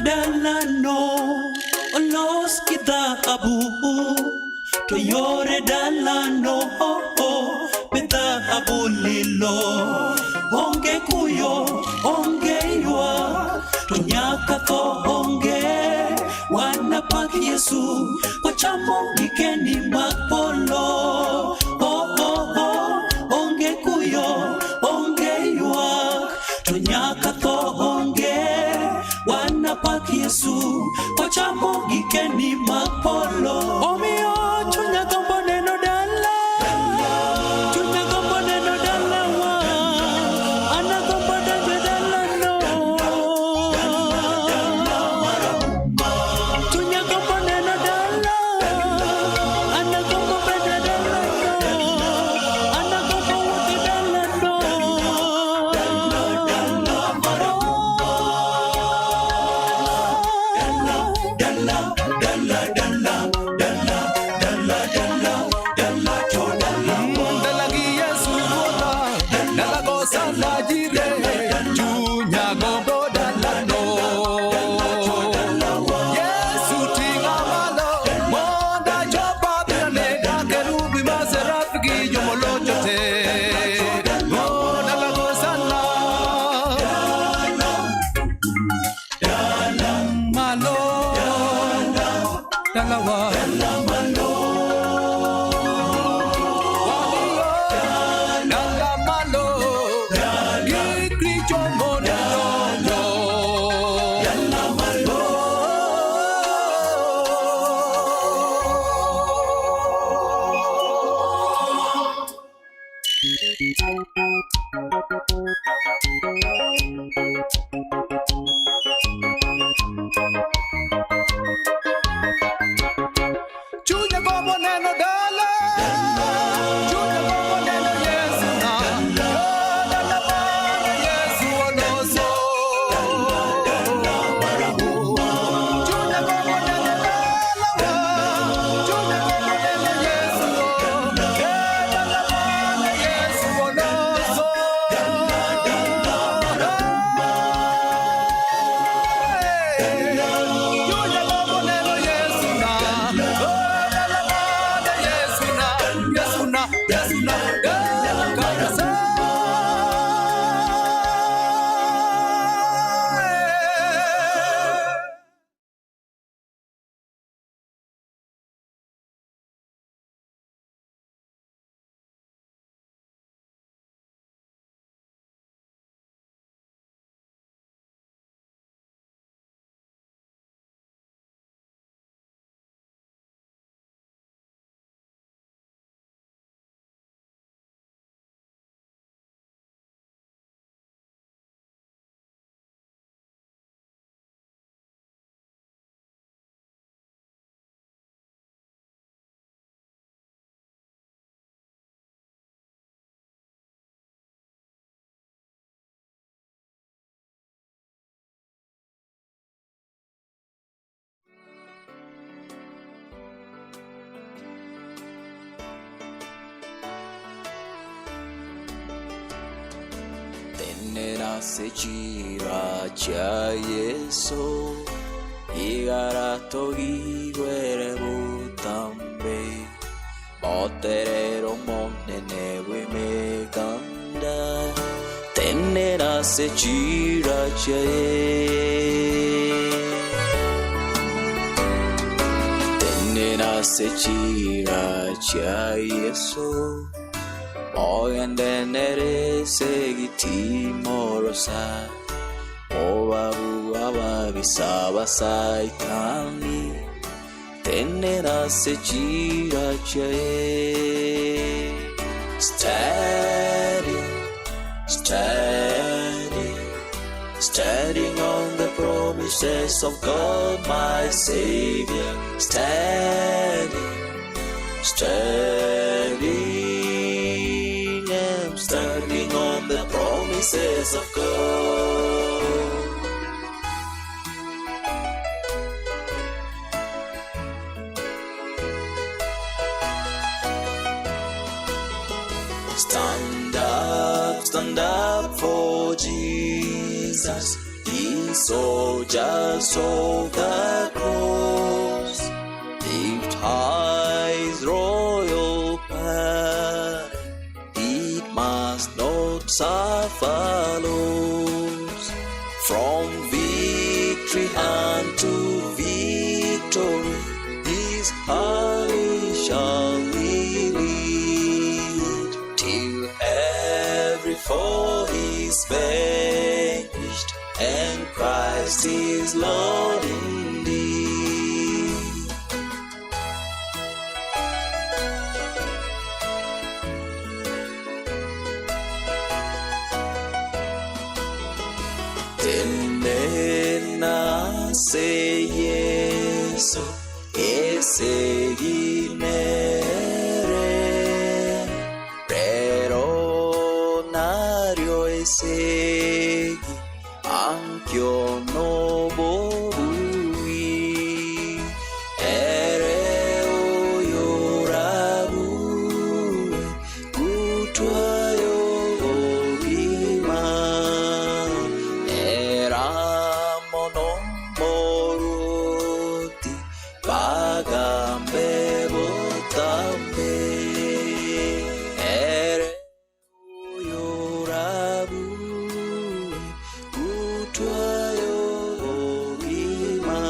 Dalano olos gi dhahabu to yore dalano be dhahabu lilo onge kuyo onge ywak to nyaka tho onge wanapak Yesu wachamo gikeni mag polo oh, oh, oh. Onge kuyo onge ywak to nyaka tho onge wanapak Yesu wachamo gikeni mag polo omiyo chunya gombo neno dala chunya gombo neno dalawa an agombo donjo e dalano chunya gombo neno dala an agombo bedo e dalano an agombo wuotho e dalano. Dala gi Yesu ruodha, dala go sala jire, chunya gombo dalano. Yesu ting'a malo, mondo achop adhiyane, kerubi ma serafi gi jomolocho te. Oh, dala go sala. Malo, dalawa. Dala malo, gikricho mondo Dala malo. Chunya gombo neno dala, chunya gombo neno Yesu na, oh, dala mane Yesu oloso. Chunya gombo neno dala wa, chunya gombo neno Yesu oh, eh, dala mane Yesu oloso. Chunya gombo neno Yesu na, oh, dala mane Yesu na, Yesu na, Yesu na, eh, kaya Tenera sechira cha Yesu Igarato giguere butambe Boterero monene wimeganda Tenera sechira cha Tenera sechira cha Yesu Ogendenere segitimorosa Obabu ababisaba saitani Tenera sechira chae Steady, steady Standing on the promises of God my Savior Standing Standing, I'm standing on the promises of God. Stand up, stand up for Jesus. He Soldiers of the cross, lift high his royal banner. It must not suffer loss. From victory unto victory, his army shall he lead, till every foe is vanquished and Christ is Lord indeed. Tenena se Yesu eseginere pero nario esegi anch'io no bobui ere oyorabue gutwayo obogima era monomoroti bagambe botambe ere oyorabue gutwayo obogima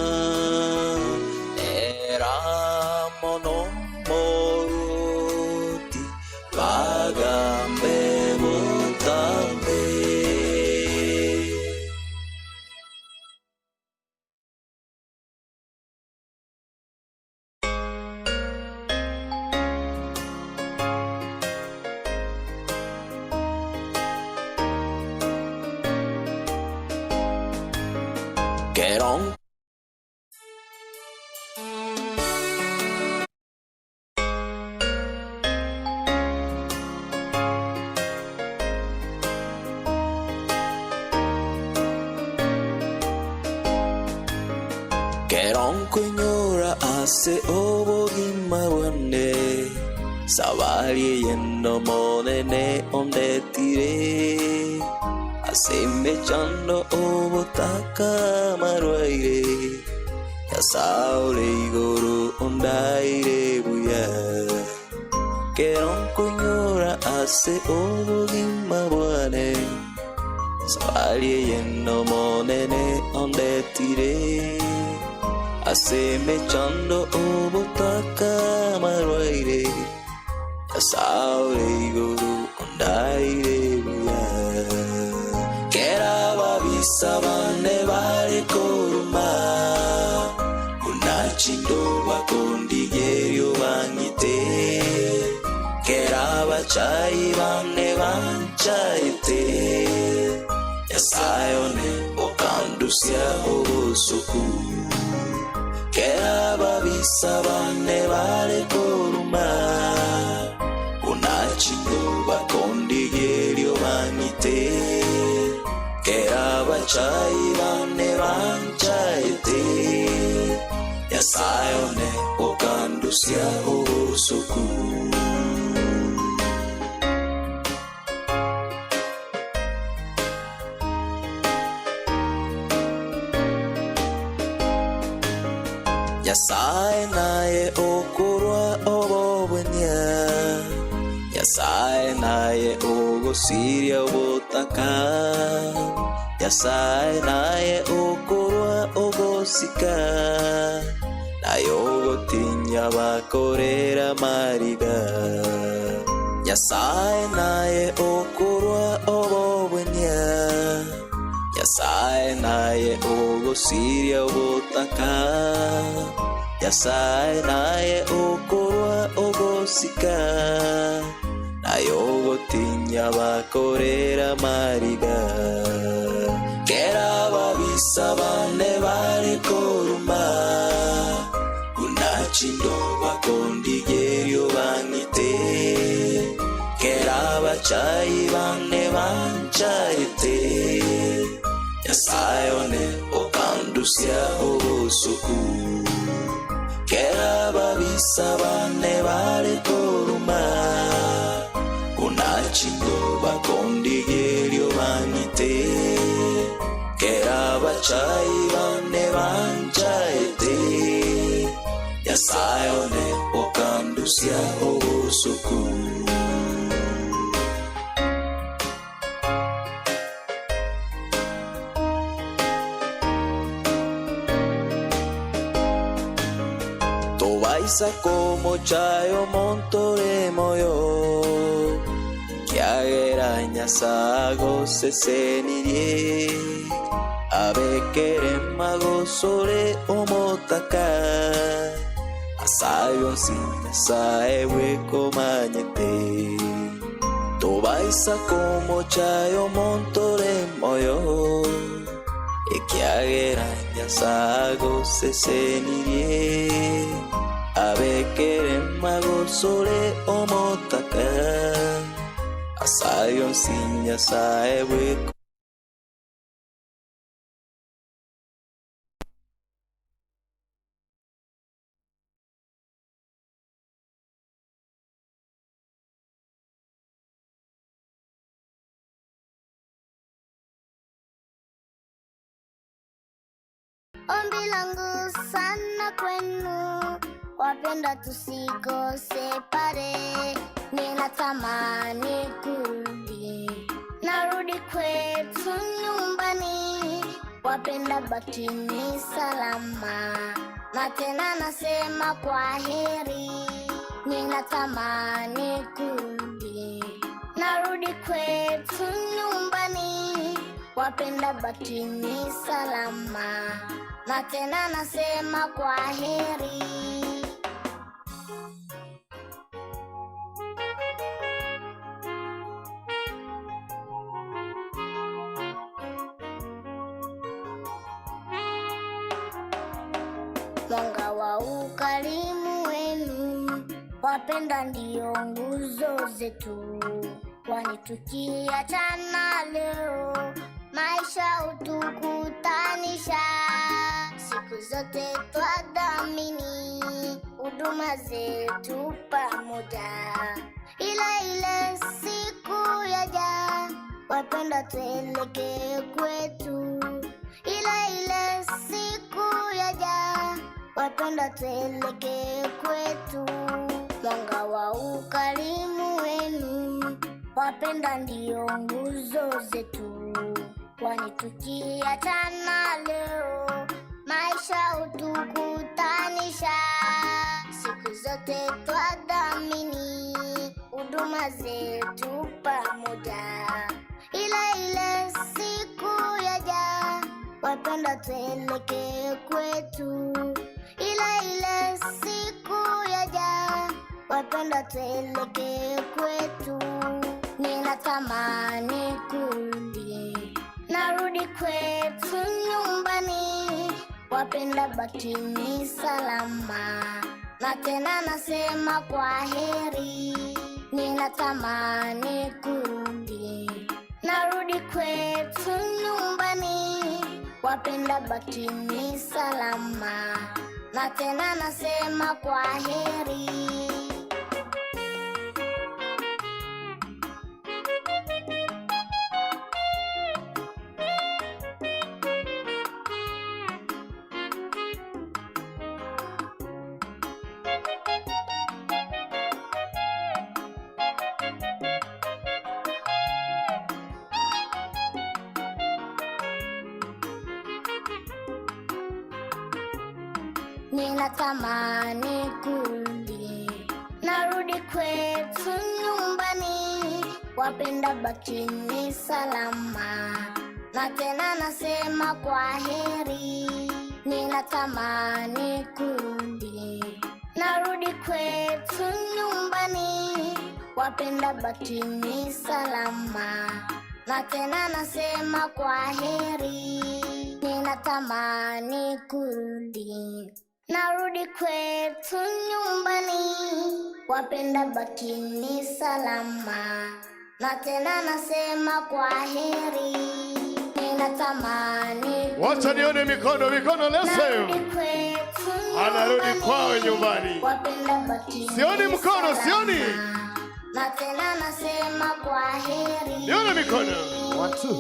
era monomoroti bagambe botambe. Get on. Keronkoinyora ase obogima bwane sabari yendo monene ondetire asemechando obotaka marwaire yasaure igoro ondaire buya keronkoinyora ase obogima bwane sabari yendo monene ondetire asemechando obotaka marwaire yasaure igoro ondaire buya kera babisa bane bari koruma unachindo bakondigerio bangite kera bachayi bane banchayete yasayone okandusia obusuku kera babisa bane bare koruma unachindo bakondigerio bangite kera bachayi bane banchayete yasayone okandusia obusuku. Nyasaye naye okorwa obobwenia Nyasaye naye ogosiria obotaka Nyasaye naye okorwa ogosika naye ogotinya bakorera mariga Nyasaye naye okorwa obobwenia Nyasaye naye ogosiria obotaka Nyasaye naye okorwa ogosika naye ogotinya bakorera mariga kera babisa bane bari koruma unachindo bakondigerio bangite kera bachayi bane banchayete Nyasaye one okandusia obusuku kera babisa bane bari koruma unachindo bakondigerio bangite kera. Abachai bane banchaete Nyasaye one okandusia obusuku. Tobaisa komochaya omonto ore moyo, kiagera Nyasae agosesenirie, abekere magosore omotaka, ase ayio onsi Nyasae bwekomanyete. Tobaisa komochaya omonto ore moyo, ekiagera Nyasae agosesenirie, abekere magosore omotaka, ase ayio onsi Nyasae bweko. Ombi langu sana kwenu, wapenda tusikose pale. Ninatamani kurudi, narudi kwetu nyumbani, wapenda bakini salama, na tena nasema kwa heri. Ninatamani kurudi, narudi kwetu nyumbani, wapenda bakini salama, na tena nasema kwa heri. Mwanga wa ukarimu wenu, wapenda ndio nguzo zetu, kwani tukiachana leo maisha hutukutanisha. Siku zote twadhamini huduma zetu pamoja, ila ile siku yaja, wapenda tuelekee kwetu, ila ile siku yaja, wapenda tuelekee kwetu. Mwanga wa ukarimu wenu, wapenda ndio nguzo zetu, kwani tukiachana leo maisha hutukutanisha. Siku zote twadhamini huduma zetu pamoja, ila ile siku yaja, wapenda tuelekee kwetu, ila ile siku yaja, wapenda tuelekee kwetu. Ninatamani kurudi, narudi kwetu nyumbani, wapenda bakini salama, na tena nasema kwa heri. Ninatamani kurudi, narudi kwetu nyumbani, wapenda bakini salama, na tena nasema kwa heri. Ninatamani kurudi, narudi kwetu nyumbani, wapenda bakini salama, na tena nasema kwa heri. Ninatamani kurudi, narudi kwetu nyumbani, wapenda bakini salama, na tena nasema kwa heri. Ninatamani kurudi, narudi kwetu nyumbani, wapenda bakini salama, na tena nasema kwa heri. Ninatamani Wacha nione mikono, mikono narudi lese. kwetu Anarudi kwao nyumbani. wapenda bakini Sioni mkono, sioni. na tena nasema kwa heri. Nione mikono. One, two.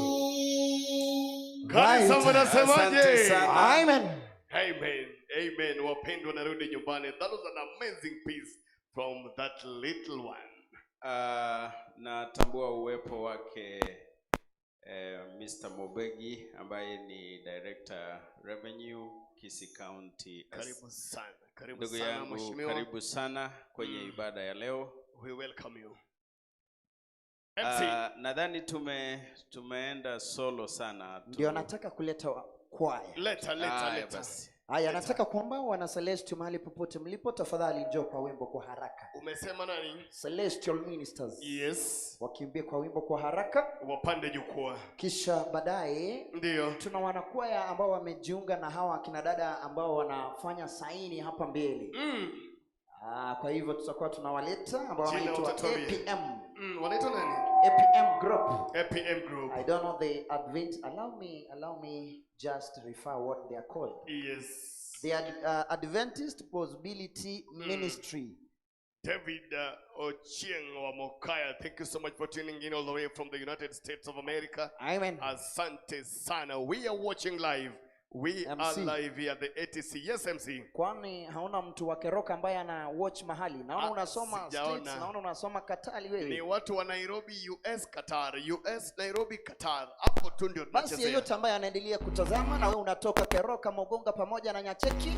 Kanisa mnasemaje? Asante sana. Amen. Amen. Amen. Wapendwa, narudi nyumbani. That was an amazing piece from that little one. Natambua uwepo wake Mr. Mobegi ambaye ni Director Revenue Kisii County. Karibu sana. Karibu Ndugu sana yangu, mheshimiwa. karibu sana kwenye ibada ya leo. We welcome you. MC. Nadhani tumeenda solo sana. Ndio nataka kuleta kwaya. Leta, leta, Haya leta. basi. Haya, nataka kuomba wana Celestial mahali popote mlipo, tafadhali njoo kwa wimbo kwa haraka. Umesema nani? Celestial Ministers. Yes. Wakimbie kwa wimbo kwa haraka, Wapande jukwaa. kisha baadaye ndio tuna wanakwaya ambao wamejiunga na hawa akina dada ambao wanafanya saini hapa mbele. Kwa hivyo tutakuwa tunawaleta ambao Jina wanaitwa utatuambia. APM. Wanaitwa nani? APM Group. APM Group. I don't know the Advent. Allow me just refer what they are called. Yes. The Adventist Possibility Ministry. David Ochieng wa Mokaya, thank you so much for tuning in all the way from the United States of America. Amen. Asante sana. We are watching live. We MC. are live here at the ATC. Yes, MC. Kwani hauna mtu wa Keroka ambaye ana watch mahali? Naona unasoma sijaona. States, naona unasoma Katali Ni wewe. watu wa Nairobi, US, Qatar. US, Nairobi, Qatar. Hapo tu ndio Basi tunachezea. yeyote ambaye anaendelea kutazama na wewe unatoka Keroka, Mogonga pamoja na Nyacheki,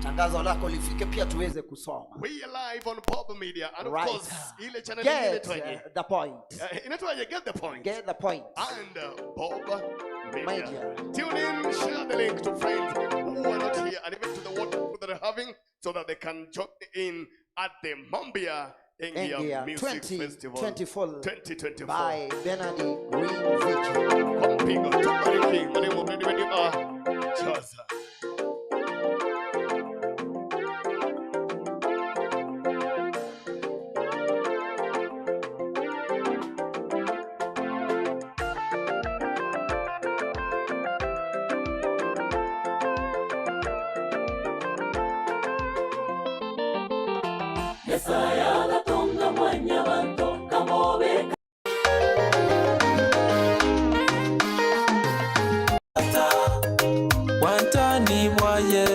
tangazo lako lifike pia tuweze kusoma. We are live on Bob Media and of Right. course ile channel nyingine Get inaitwaje? the point. Inaitwaje? Get the point. Get the point. And Bob Media. Media. Tune in, share the link to friends who are not here and even to the world that are having so that they can join in at the Mambia Engia Engia Music Festival 2024 2024. by Bernard Riziki. Kwa mpigo tubariki mwalimu ready when you are. Chaza. Yesaya gatonga mwanya bantu kamobeka Wantani bwaye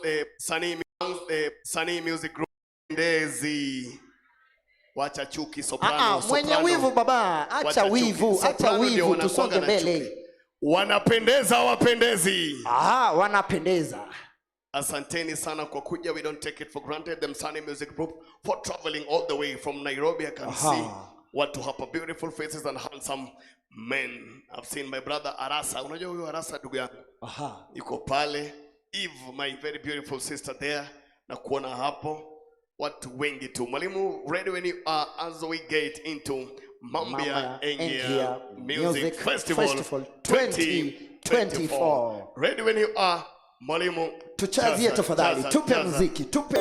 The Sunny Music Group Ndezi. Wacha chuki soprano. Mwenye soprano. wivu baba, acha Wacha chuki. wivu, acha Soprano ndio wivu, wanakuwaga tusonge na mbele. chuki. Wanapendeza wapendezi. Wanapendeza. Asanteni sana kwa kuja. We don't take it for granted. The Msanii Music Group for traveling all the way from Nairobi. I can see watu hapa, beautiful faces and handsome men. I've seen my brother Arasa. Unajua huyo Arasa ndugu yangu? Yuko pale. Eve, my very beautiful sister there, na kuona hapo watu wengi tu. Mwalimu, ready when you are as we get into Mambia Mambia Engia Engia Music Music Festival Festival 2024. 2024. Ready when you are, mwalimu. Tuchazie Jaza, tafadhali, jaza, tupe jaza. muziki, tupe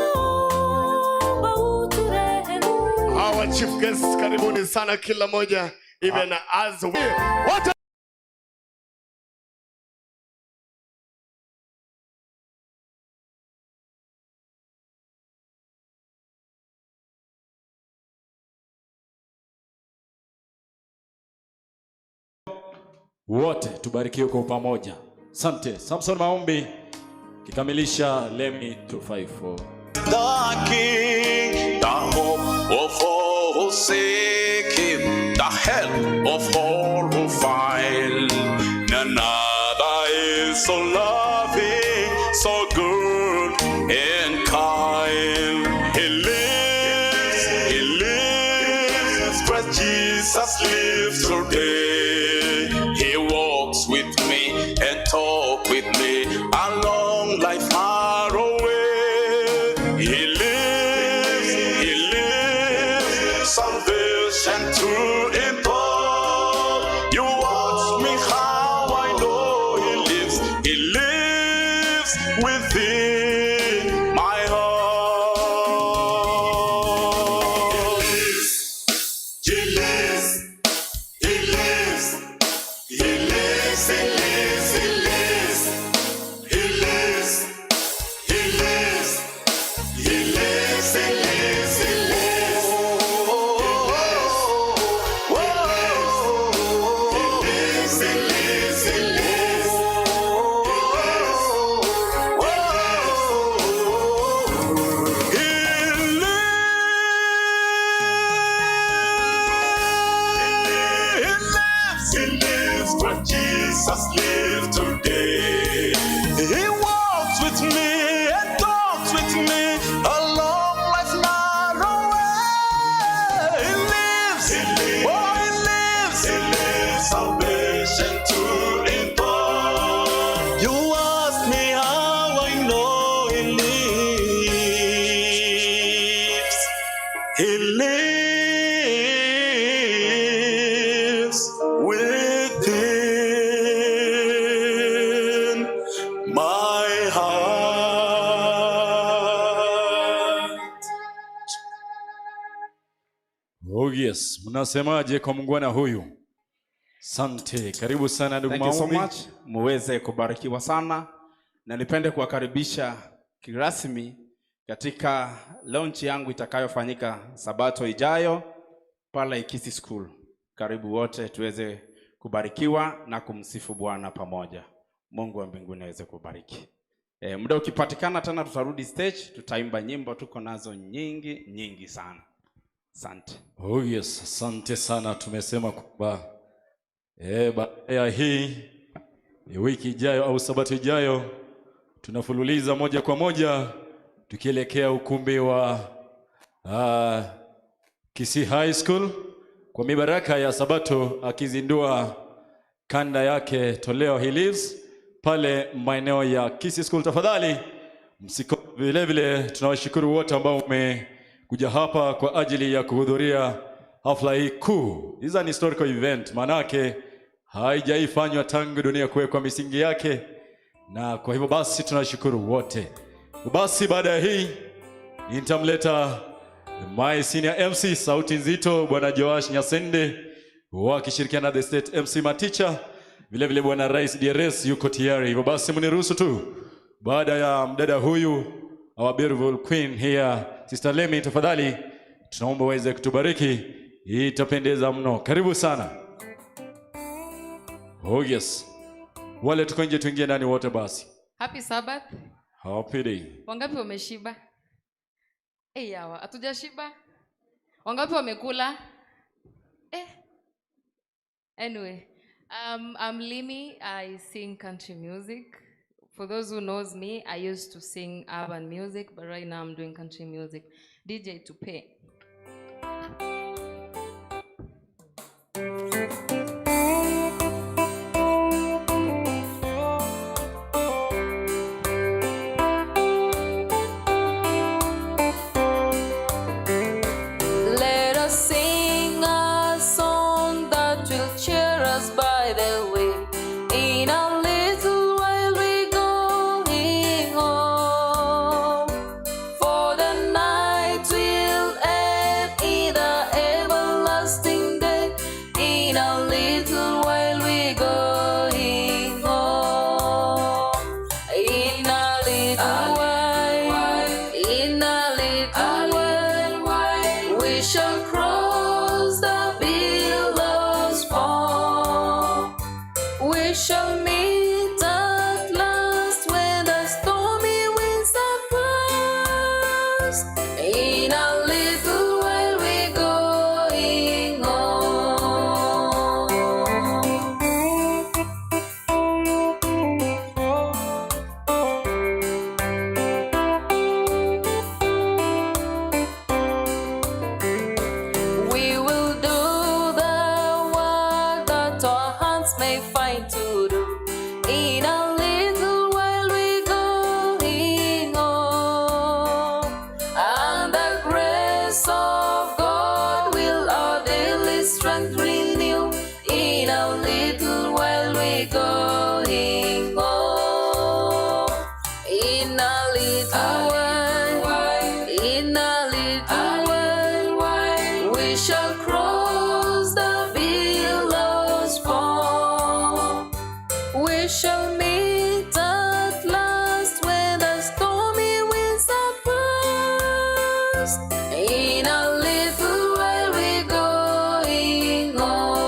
Our chief guests, karibuni sana kila moja, even as we what wote tubarikiwe kwa pamoja. Asante. Samson Maombi kikamilisha Lemi 254. The King, the hope of all who seek him, the help of all who find. None other is so loving, so good and kind. He lives, he lives, Christ Jesus lives today. He walks with me and talk with me along life far away. He lives, he lives, salvation to impart. You ask me how I know he lives. He lives within my heart. He lives, he lives, he lives, he lives, he lives, he lives, he lives. He lives, he lives, he lives. He lives, he lives, he lives. yes, mnasemaje kwa mungwana huyu? Sante, karibu sana ndugu Thank you so Maombi. much. Muweze kubarikiwa sana na nipende kuwakaribisha kirasmi katika launch yangu itakayofanyika Sabato ijayo pale Ikisi School. Karibu wote tuweze kubarikiwa na kumsifu Bwana pamoja. Mungu wa mbinguni aweze kubariki. E, muda ukipatikana tena tutarudi stage, tutaimba nyimbo tuko nazo nyingi nyingi sana. Asante. Oh yes, asante sana. Tumesema kwamba baada ya hii ni wiki ijayo au sabato ijayo tunafululiza moja kwa moja tukielekea ukumbi wa Kisii High School kwa mibaraka ya Sabato akizindua kanda yake toleo He Lives pale maeneo ya Kisii School. Tafadhali msiko. Vile vile tunawashukuru wote ambao mmekuja hapa kwa ajili ya kuhudhuria hafla hii kuu. This is an historical event, maanake haijaifanywa tangu dunia kuwekwa misingi yake, na kwa hivyo basi tunashukuru wote. Basi baada ya hii nitamleta my senior MC sauti nzito bwana Joash Nyasende wakishirikiana na the state MC Maticha, vile vile bwana Rais DRS yuko tayari. Hivyo basi mniruhusu tu baada ya mdada huyu our beautiful queen here Sister Lemi, tafadhali tunaomba uweze kutubariki, itapendeza mno. Karibu sana. Oh yes, wale tuko nje tuingie ndani wote basi. Happy Sabbath. Happy day. Wangapi wameshiba? Eh, yawa, hatujashiba. Wangapi wamekula? Eh. Anyway, I'm Limi. I sing country music. For those who knows me, I used to sing urban music, but right now I'm doing country music. DJ Tupe. Let us sing a song that will cheer us by the way. In a little while we going home, for the night will end in the everlasting day. In a little while we going home. In a little while, in a little while, we shall cross the billows foam. We shall meet at last when the stormy winds are past. In a little while we going home. We will do the work that our hands may find to do. In a little while we going home, and the grace of God will our daily strength renew. In a little while we going home. In a little while, in a little while, we shall cross the billows foam. We shall meet at last when the stormy winds are past. In a little while we going home.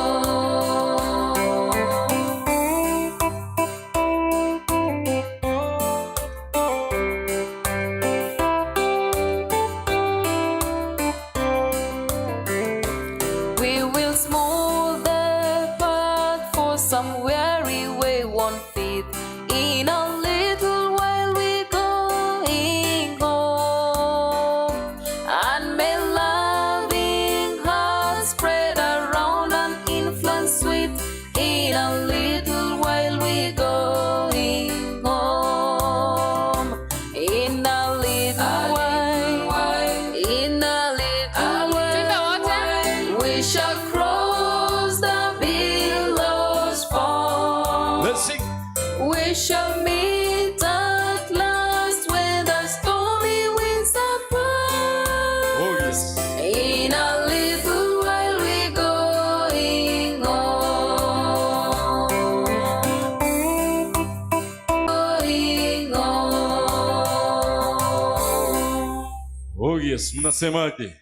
Oh yes, mnasemaje?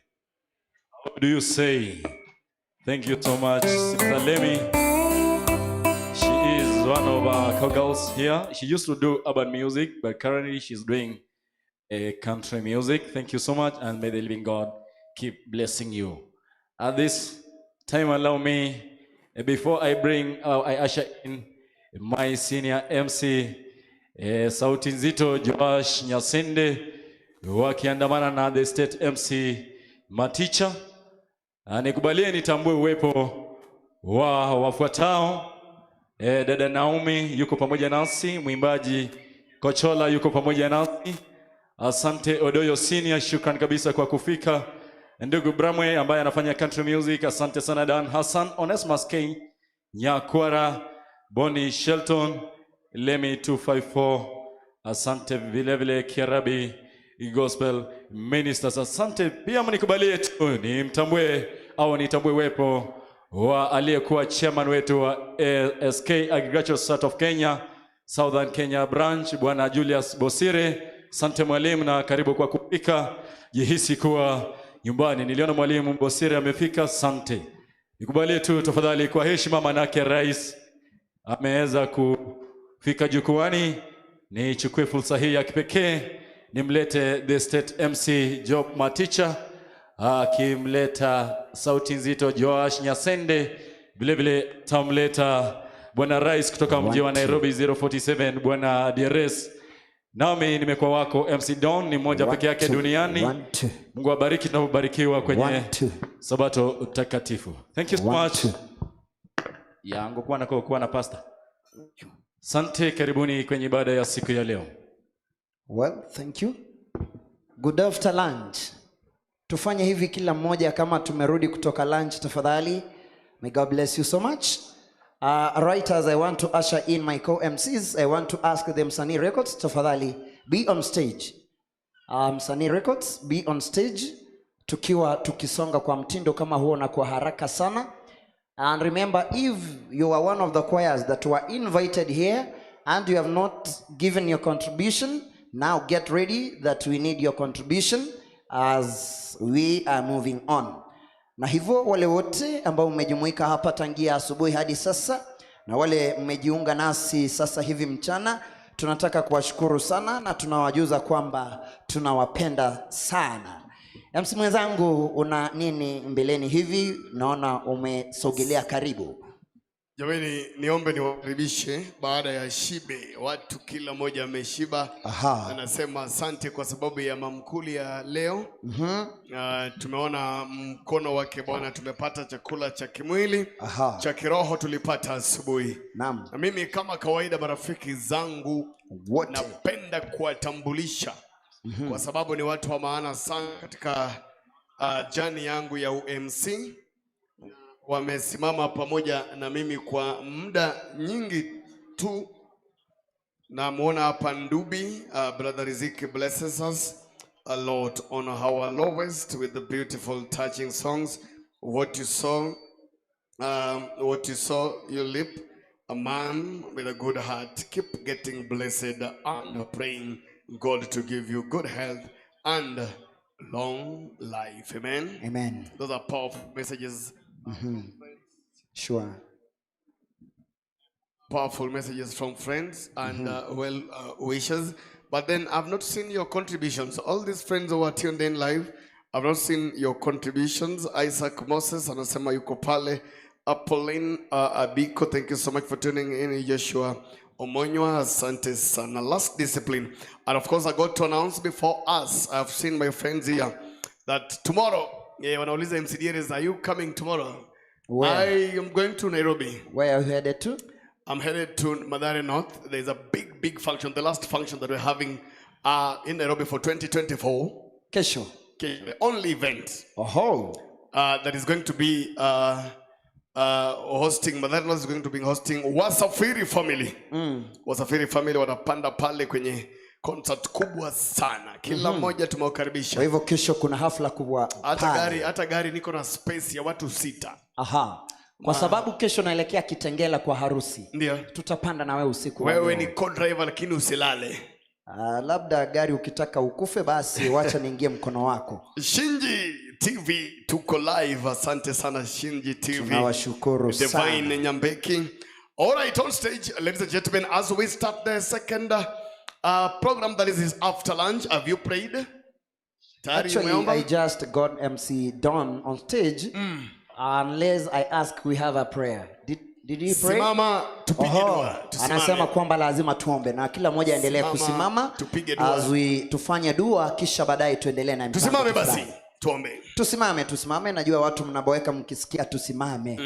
How do you say? Thank you so much, Sister Lemmy. She is one of our cowgirls here. She used to do urban music, but currently she's doing country music. Thank you so much, and may the living God keep blessing you. At this time, allow me, before I bring, I usher in my senior MC, Sauti Nzito Joash Nyasende, wakiandamana na the state MC Maticha. Nikubalie nitambue uwepo wa wafuatao. Dada Naomi yuko pamoja nasi, mwimbaji Kochola yuko pamoja nasi. Asante Odoyo Senior, shukran kabisa kwa kufika. Ndugu Bramwe ambaye anafanya country music, asante sana. Dan Hassan, Onesmus K Nyakwara, Bonnie Shelton, Lemi 254, asante vile vile Kiarabi Gospel Ministers, asante pia. Mnikubalie tu nimtambue au nitambue uwepo wa aliyekuwa chairman wetu wa ASK Agricultural Society of Kenya Southern Kenya Branch, Bwana Julius Bosire. Asante mwalimu na karibu kwa kufika, jihisi kuwa nyumbani. Niliona mwalimu Bosire amefika, asante. Nikubalie tu tafadhali kwa heshima, manake rais ameweza kufika jukwani. Nichukue fursa hii ya kipekee nimlete the state MC Job Maticha akimleta sauti nzito Joash Nyasende, vile vile tamleta bwana rais kutoka mji wa Nairobi 047 bwana DRS. Nami nimekuwa wako MC Don, ni mmoja peke yake duniani. Mungu awabariki tunapobarikiwa kwenye Sabato takatifu. Thank you so much. Yangu kuwa na kuwa na pastor. Sante, karibuni kwenye ibada ya siku ya leo. Well, thank you. Good after lunch. Tufanye hivi kila mmoja kama tumerudi kutoka lunch tafadhali. May God bless you so much. Right as I want to usher in my co-MCs, I want to ask them Msanii Records tafadhali be on stage. Msanii Records be on stage tukiwa tukisonga kwa mtindo kama huo na kwa haraka sana. And remember, if you are one of the choirs that were invited here and you have not given your contribution, now get ready that we need your contribution as we are moving on. Na hivyo wale wote ambao mmejumuika hapa tangia asubuhi hadi sasa na wale mmejiunga nasi sasa hivi mchana, tunataka kuwashukuru sana na tunawajuza kwamba tunawapenda sana. MC mwenzangu, una nini mbeleni hivi? Naona umesogelea karibu. Jamani, niombe niwakaribishe baada ya shibe. Watu kila mmoja ameshiba, Aha. anasema asante kwa sababu ya mamkuli ya leo. Tumeona mkono wake Bwana, tumepata chakula cha kimwili, Aha. cha kiroho tulipata asubuhi. Naam. Na mimi kama kawaida, marafiki zangu wote napenda kuwatambulisha kwa sababu ni watu wa maana sana katika jani yangu ya UMC. Wamesimama pamoja na mimi kwa muda nyingi tu. Namuona hapa Ndubi, Brother Riziki blesses us a lot on our lowest with the beautiful touching songs. What you saw, what you saw, you lip, a man with a good heart. Keep getting blessed and praying God to give you good health and long life. Amen. Amen. Those are powerful messages. Sure. Powerful messages from friends and well wishes. But then I've not seen your contributions. All these friends who are tuned in live, I've not seen your contributions. Isaac Moses anasema yuko pale. Apolline Abiko, thank you so much for tuning in. Joshua Omonywa, asante sana. Last discipline. And of course, I got to announce before us, I've seen my friends here, that tomorrow, yeah, wanauliza MC Dieres, are you coming tomorrow? Where? I am going to Nairobi. Where are you headed to? I'm headed to Mathare North. There's a big, big function, the last function that we're having in Nairobi for 2024. Kesho. Okay, the only event Oho. That is going to be hosting, Mathare North is going to be hosting Wasafiri family. Wasafiri family wanapanda pale kwenye concert kubwa sana. Kila mmoja tumewakaribisha. Kwa hivyo kesho kuna hafla kubwa Hata pale. gari, hata gari niko na space ya watu 6. Aha. Kwa sababu kesho naelekea Kitengela kwa harusi. Ndio. Tutapanda na wewe usiku wa Wewe leo. ni co-driver lakini usilale. Labda gari ukitaka ukufe basi wacha niingie mkono wako. Shinji TV tuko live. Asante sana Shinji TV. Tunawashukuru Divine sana. Nyambeki. All right, on stage, ladies and gentlemen, as we start the second program that is after lunch, have you prayed? Tayari Actually, umeomba? I just got MC Don on stage. Unless I ask, we have a prayer. Did you pray? Simama, tupige Oho, dua, tusimame. Anasema kwamba lazima tuombe na kila mmoja aendelee Simama, kusimama tupige dua. as we tufanye dua kisha baadaye tuendelee na mpango Tusimame basi, fulani. tuombe. Tusimame, tusimame. Najua watu mnaboeka mkisikia tusimame.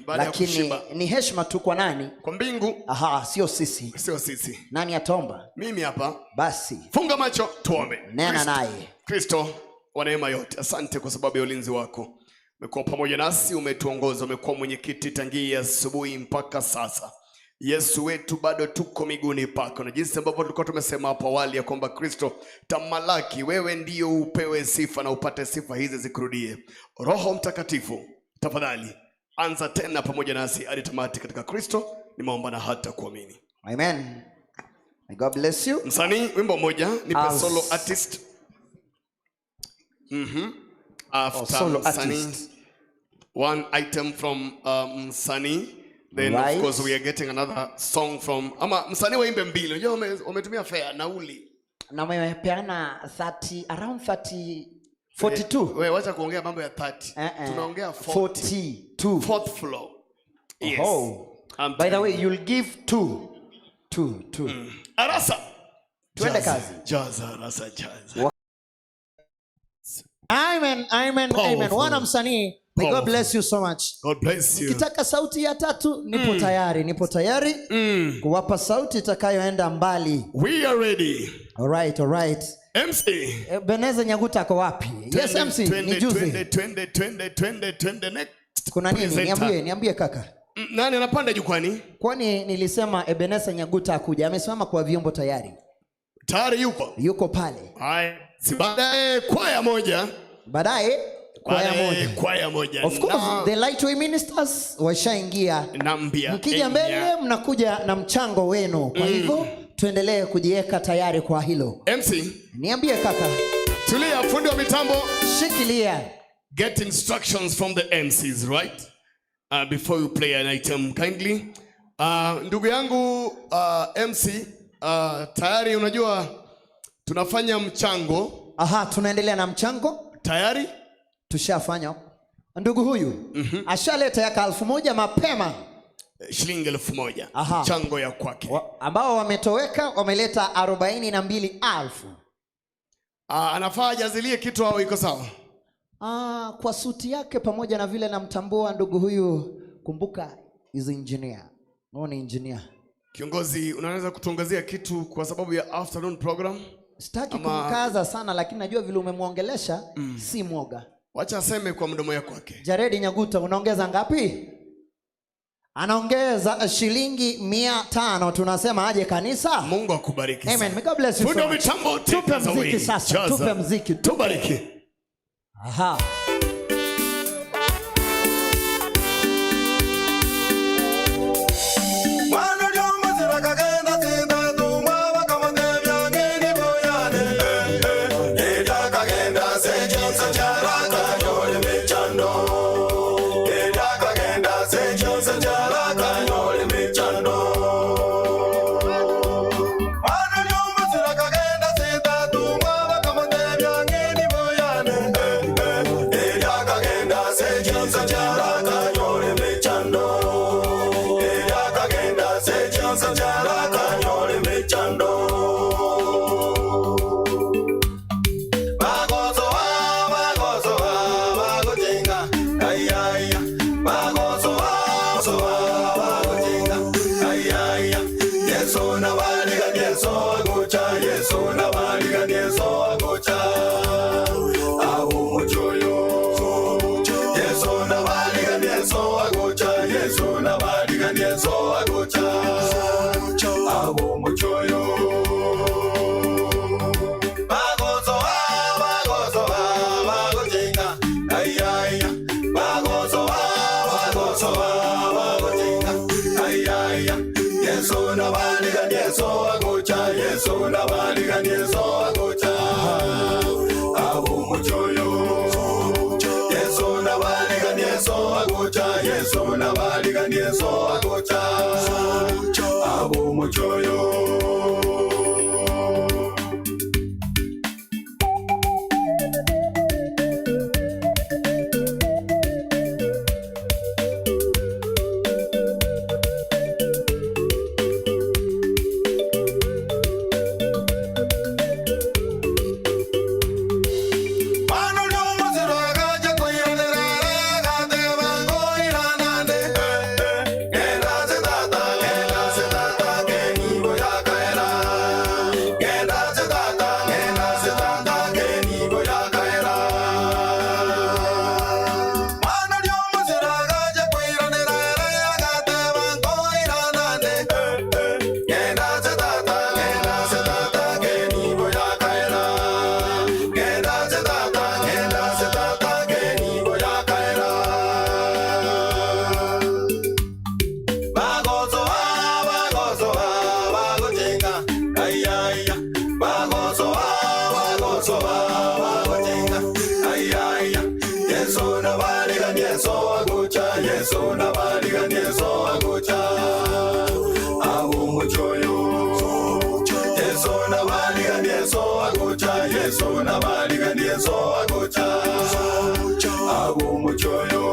Baada ya Lakini kushiba. ni heshima tu kwa nani? Kwa mbingu. Aha, sio sisi. Sio sisi. Nani ataomba? Mimi hapa. Basi Funga macho, tuombe. Nena Kristo- naye. Kristo wa neema yote, asante kwa sababu ya ulinzi wako. Umekuwa pamoja nasi, umetuongoza, umekuwa mwenyekiti tangia asubuhi mpaka sasa. Yesu wetu, bado tuko miguuni pako, na jinsi ambavyo tulikuwa tumesema hapo awali ya kwamba Kristo tamalaki, wewe ndiyo upewe sifa na upate sifa hizi zikurudie. Roho Mtakatifu, tafadhali anza tena pamoja nasi hadi tamati katika Kristo, nimeomba na hata kuamini. Amen. May God bless you. Msanii, wimbo mmoja, nipe solo artist. After Oh, solo msanii, artist. one item from msanii then Right. of course we are getting another song from ama msanii waimbe mbili. Unajua wametumia fare nauli. Na wamepeana 30 around 30 42. Wewe wacha kuongea mambo ya 30. Tunaongea 40. 42. Fourth floor. Yes. Oh. I'm By the telling way, you. you'll give two. Two, two. Arasa. Tuende Jaza, kazi. Jaza, arasa, jaza. Amen, amen, amen. Powerful. Wana msanii, may God Powerful. bless you so much. God bless you. Ukitaka sauti ya tatu, nipo tayari, nipo tayari kuwapa sauti itakayoenda mbali. We are ready. All right, all right. MC. Beneza Nyaguta ako wapi? Yes, Twende, MC, twende, nijuze. twende, twende, twende, twende, twende, next. Kuna nini? presenter. Niambie, niambie kaka. Nani anapanda jukwani? Kwani nilisema Ebeneza Nyaguta akuja, amesimama kwa vyombo tayari. Tayari yupo. Yuko pale. Haya. Si baadaye kwaya moja. Baadaye kwaya Baadaye moja. Kwaya moja. Of course, Na- the Lightway Ministers washaingia. Nambia. Mkija mbele mnakuja na mchango wenu. Kwa hivyo tuendelee kujiweka tayari kwa hilo. MC. Niambie kaka. Tulia, fundi wa mitambo. Shikilia. Get instructions from the MCs, right? Before you play an item kindly. Ndugu yangu MC, tayari unajua tunafanya mchango. Aha, tunaendelea na mchango. Tayari? Tushafanya. Ndugu huyu ashaleta yaka 1000 mapema. Shilingi 1000. Aha. Mchango ya kwake. Ambao wametoweka wameleta 42,000. Anafaa ajazilie kitu au iko sawa? Kwa suti yake pamoja na vile namtambua ndugu huyu, kumbuka is engineer. Huyu ni engineer. Kiongozi, unaweza kutuongezea kitu kwa sababu ya afternoon program? Sitaki Ama- kumkaza sana lakini najua vile umemwongelesha si mwoga. Wacha aseme kwa mdomo ya kwake. Jaredi Nyaguta unaongeza ngapi? Anaongeza shilingi 500. Tunasema aje kanisa? Mungu akubariki. Amen. May God bless you. Fundi so wa much. mitambo, take Tupe us away. mziki sasa. Jaza. Tupe mziki. Tubariki. Aha. Kagenda sita tumwa bakamutebya ngeni boyane. Yesu nabaliganie so agocha abo muchoyo Yesu nabaliganie so agocha Yesu nabaliganie so agocha abo muchoyo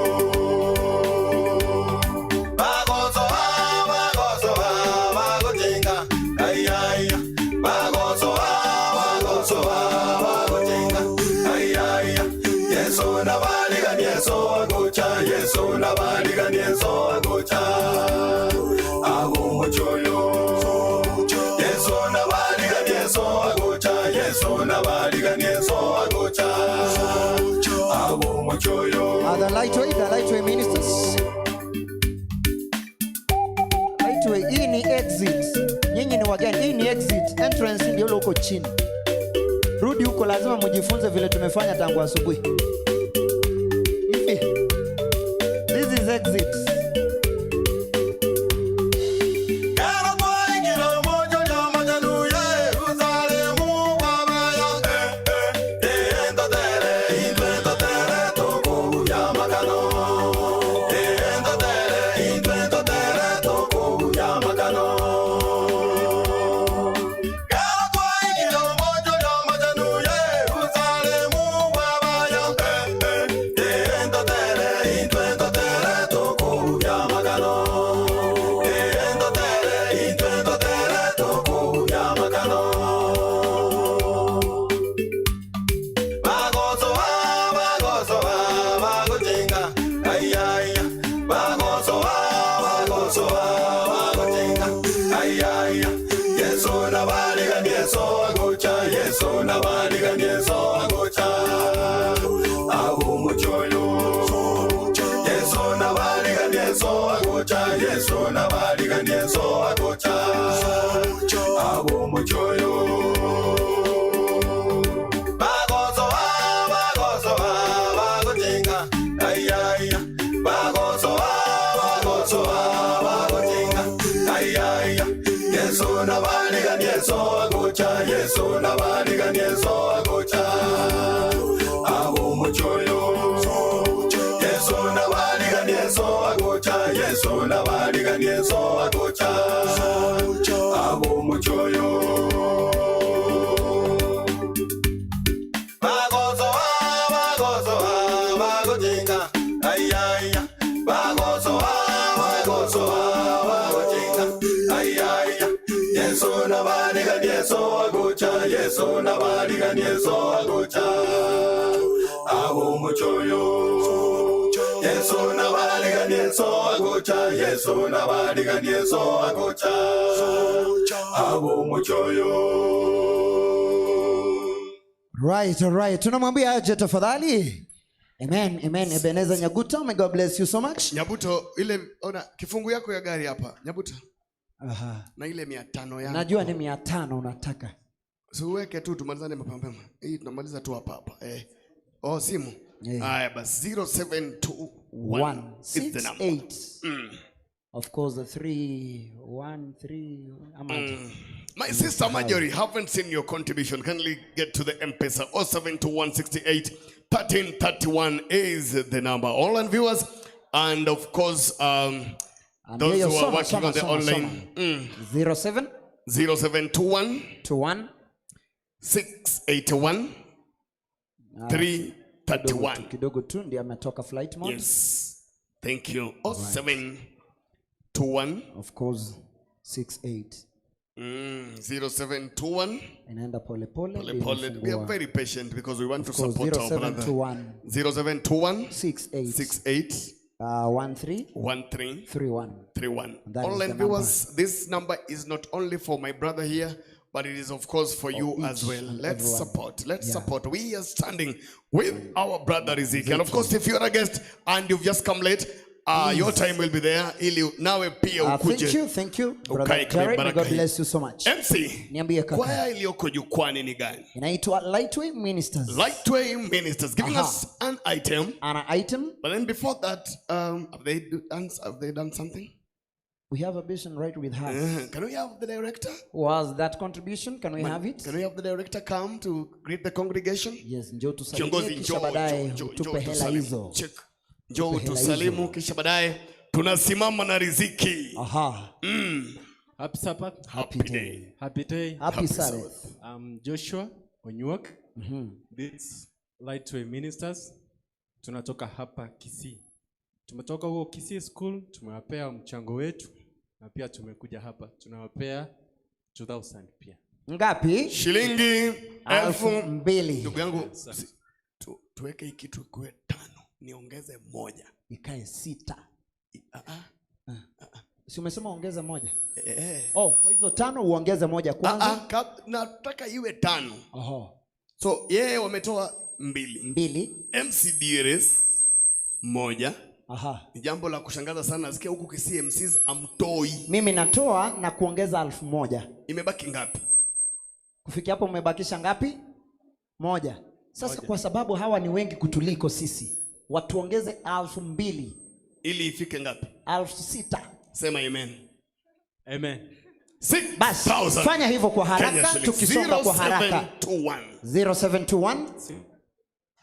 Bagozoa bagozoa bagojenga ay ay bagozoa bagozoa bagojenga ay ay Yesu nabaliganie so agocha Yesu nabaliganie so agocha abo muchoyo Yesu nabaliganie so agocha Yesu nabaliganie so agocha abo muchoyo The lightweight, the lightweight ministers. Lightweight, hii ni exit. Nyinyi ni wageni, hii ni exit. Entrance ndio ile huko chini. Rudi huko, lazima mjifunze vile tumefanya tangu asubuhi. Hivi. This is exit. Yesu nabaliganie so agocha abo muchoyo Bagozoa bagozoa bagojenga ay ay bagozoa bagozoa bagojenga ay ay Yesu nabaliganie so agocha Yesu nabaliganie so agocha abo muchoyo Yesu nabaliganie so agocha Yesu nabaliganie so agocha abo muchoyo Bagozoa bagozoa bagojenga ay ay bagozoa bagozoa bagojenga ay ay Yesu nabaliganie so agocha Yesu nabaliganie so agocha abo muchoyo Yesu nabaliganie so agocha Yesu nabaliganie so agocha abo muchoyo Right, all right. Tunamwambia aje tafadhali. Amen, amen. Ebeneza Nyaguta, may God bless you so much. Nyabuto, ile ona kifungu yako ya gari hapa Nyabuto, Aha. na ile 500 yangu Najua ni 500 unataka. Si uweke tu tumalizane mapema. Hii tunamaliza tu hapa hapa. Eh. Oh, simu. Eh. Haya basi 0721 is the 6 number. 8. Of course the 3 1 3 ama My sister Marjorie, haven't seen your contribution. Kindly get to the M-Pesa 072168 1331 is the number. Online viewers and of course those hiyo who are soma, working soma, on the soma, online. soma. 07 0721 21 681 Ah, 331. kidogo tu ndio ametoka flight mode. Yes. Thank you. 0721 Of course 68. 0721 Inaenda pole pole. Pole ndio pole. We are inafungua. very patient because we want to Of course, support our brother. 0721 0721 68 68 13 13 31. 31. That is Online the viewers, this number is not only for my brother here, but it is of course for you as well. and Let's everyone. support. Let's Yeah. support. We are standing with our brother Riziki. And of course, if you're a guest and you've just come late, your time will be there. Ili nawe pia ukuje. Thank you, thank you. Brother Ukae kwenye Jared, may baraka God hii. bless you so much. MC, Niambie kaka. kwaya iliyoko jukwani ni gani? Inaitwa Lightway Ministers. Lightway Ministers giving Aha. us an item. An item. But then before that, have they done something? We have a vision right with her. Can we have the director? Was that contribution? Can we have it? Can we have the director come to greet the congregation? Yes, njoo tusalimie Kiongozi, kisha njoo, baadaye njoo, utupe njoo hela tusalimu. hizo. Check. Njoo Tupe hela utusalimu, kisha baadaye tunasimama na riziki. Aha. Happy Sabbath. Happy day. Happy day. Happy Happy Sabbath. I'm Joshua Onyuok. This Lightway Ministers. Tunatoka hapa Kisii. Tumetoka huko Kisii School, tumewapea mchango wetu na pia tumekuja hapa tunawapea 2000 pia. Ngapi? Shilingi 2000. Ndugu yangu, tuweke hii kitu ikuwe tano, niongeze moja Ikae sita. Ah, ah. Si umesema ongeza moja? Eh. Oh, kwa hizo tano uongeze moja kwanza. Ah, ah, nataka iwe tano. Oho. So yeye wametoa mbili. Mbili. MC DRS moja. Aha. Ni jambo la kushangaza sana, nasikia huku Kisii MCs amtoi. Mimi natoa na kuongeza 1000. Imebaki ngapi? Kufikia hapo umebakisha ngapi? Moja. Sasa Moja. kwa sababu hawa ni wengi kutuliko sisi, watuongeze 2000, Ili ifike ngapi? 6000. Sema amen. Amen. Basi fanya hivyo kwa Kenya haraka, shillings. tukisonga kwa haraka. 0721. 0721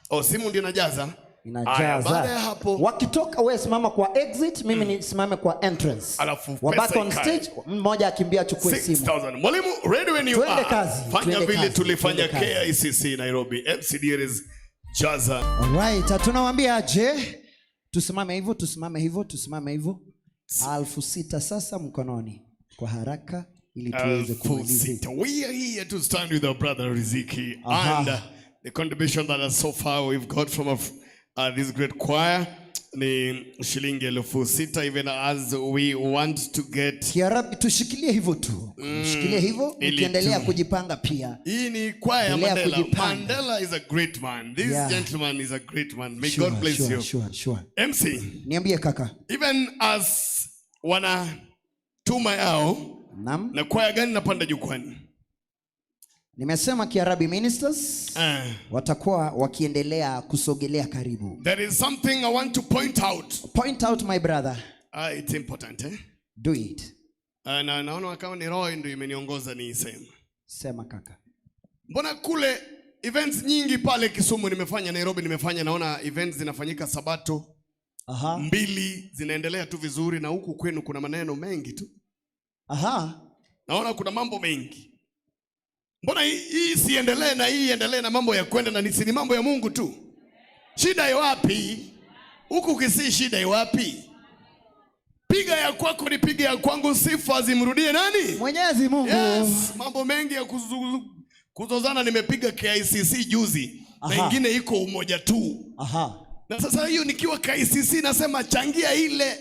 Oh, simu ndio inajaza. Aya, inajaza. baada ya hapo Wakitoka wewe simama kwa exit, mimi nisimame kwa entrance. Alafu Wabaki pesa on ikae. stage, mmoja akimbia achukue simu. 6000. Mwalimu, ready when you Twende are. kazi, Fanya twende vile kazi, tulifanya twende kazi. KICC Nairobi. MC DRS jaza. Alright, tunawaambia je, tusimame hivyo, tusimame hivyo, tusimame hivyo. 6000 sasa mkononi kwa haraka ili tuweze kumaliza. 6000. We are here to stand with our brother Riziki Aha. and the contribution that so far we've got from this great choir ni shilingi 6000 even as we want to get Kiarabu, tushikilie hivyo tu. Shikilie hivyo ili ukiendelea tu- kujipanga pia. Hii ni kwaya ya Endelea Mandela. kujipanga. Mandela is a great man. This Yeah. gentleman is a great man. May Sure, God bless sure, you. Sure, sure. MC, Niambie kaka. even as wanatuma yao Naam. na kwaya gani napanda jukwani? Nimesema Kiarabi Ministers watakuwa wakiendelea kusogelea karibu. There is something I want to point out. Point out my brother. It's important eh? Do it. Na naona kama ni roho ndio imeniongoza niiseme. Sema kaka. Mbona kule events nyingi pale Kisumu nimefanya, Nairobi nimefanya, naona events zinafanyika Sabato Aha. mbili zinaendelea tu vizuri, na huku kwenu kuna maneno mengi tu. Aha. Naona kuna mambo mengi. Mbona hii siendelee na hii iendelee na mambo ya kwenda na nisi ni mambo ya Mungu tu. Shida iwapi? Huku Kisii shida iwapi? Piga ya kwako ni piga ya kwangu, sifa zimrudie nani? Mwenyezi Mungu. Yes, mambo mengi ya kuzozana nimepiga KICC juzi na Aha. ingine iko umoja tu. Aha. Na sasa hiyo nikiwa KICC nasema changia ile.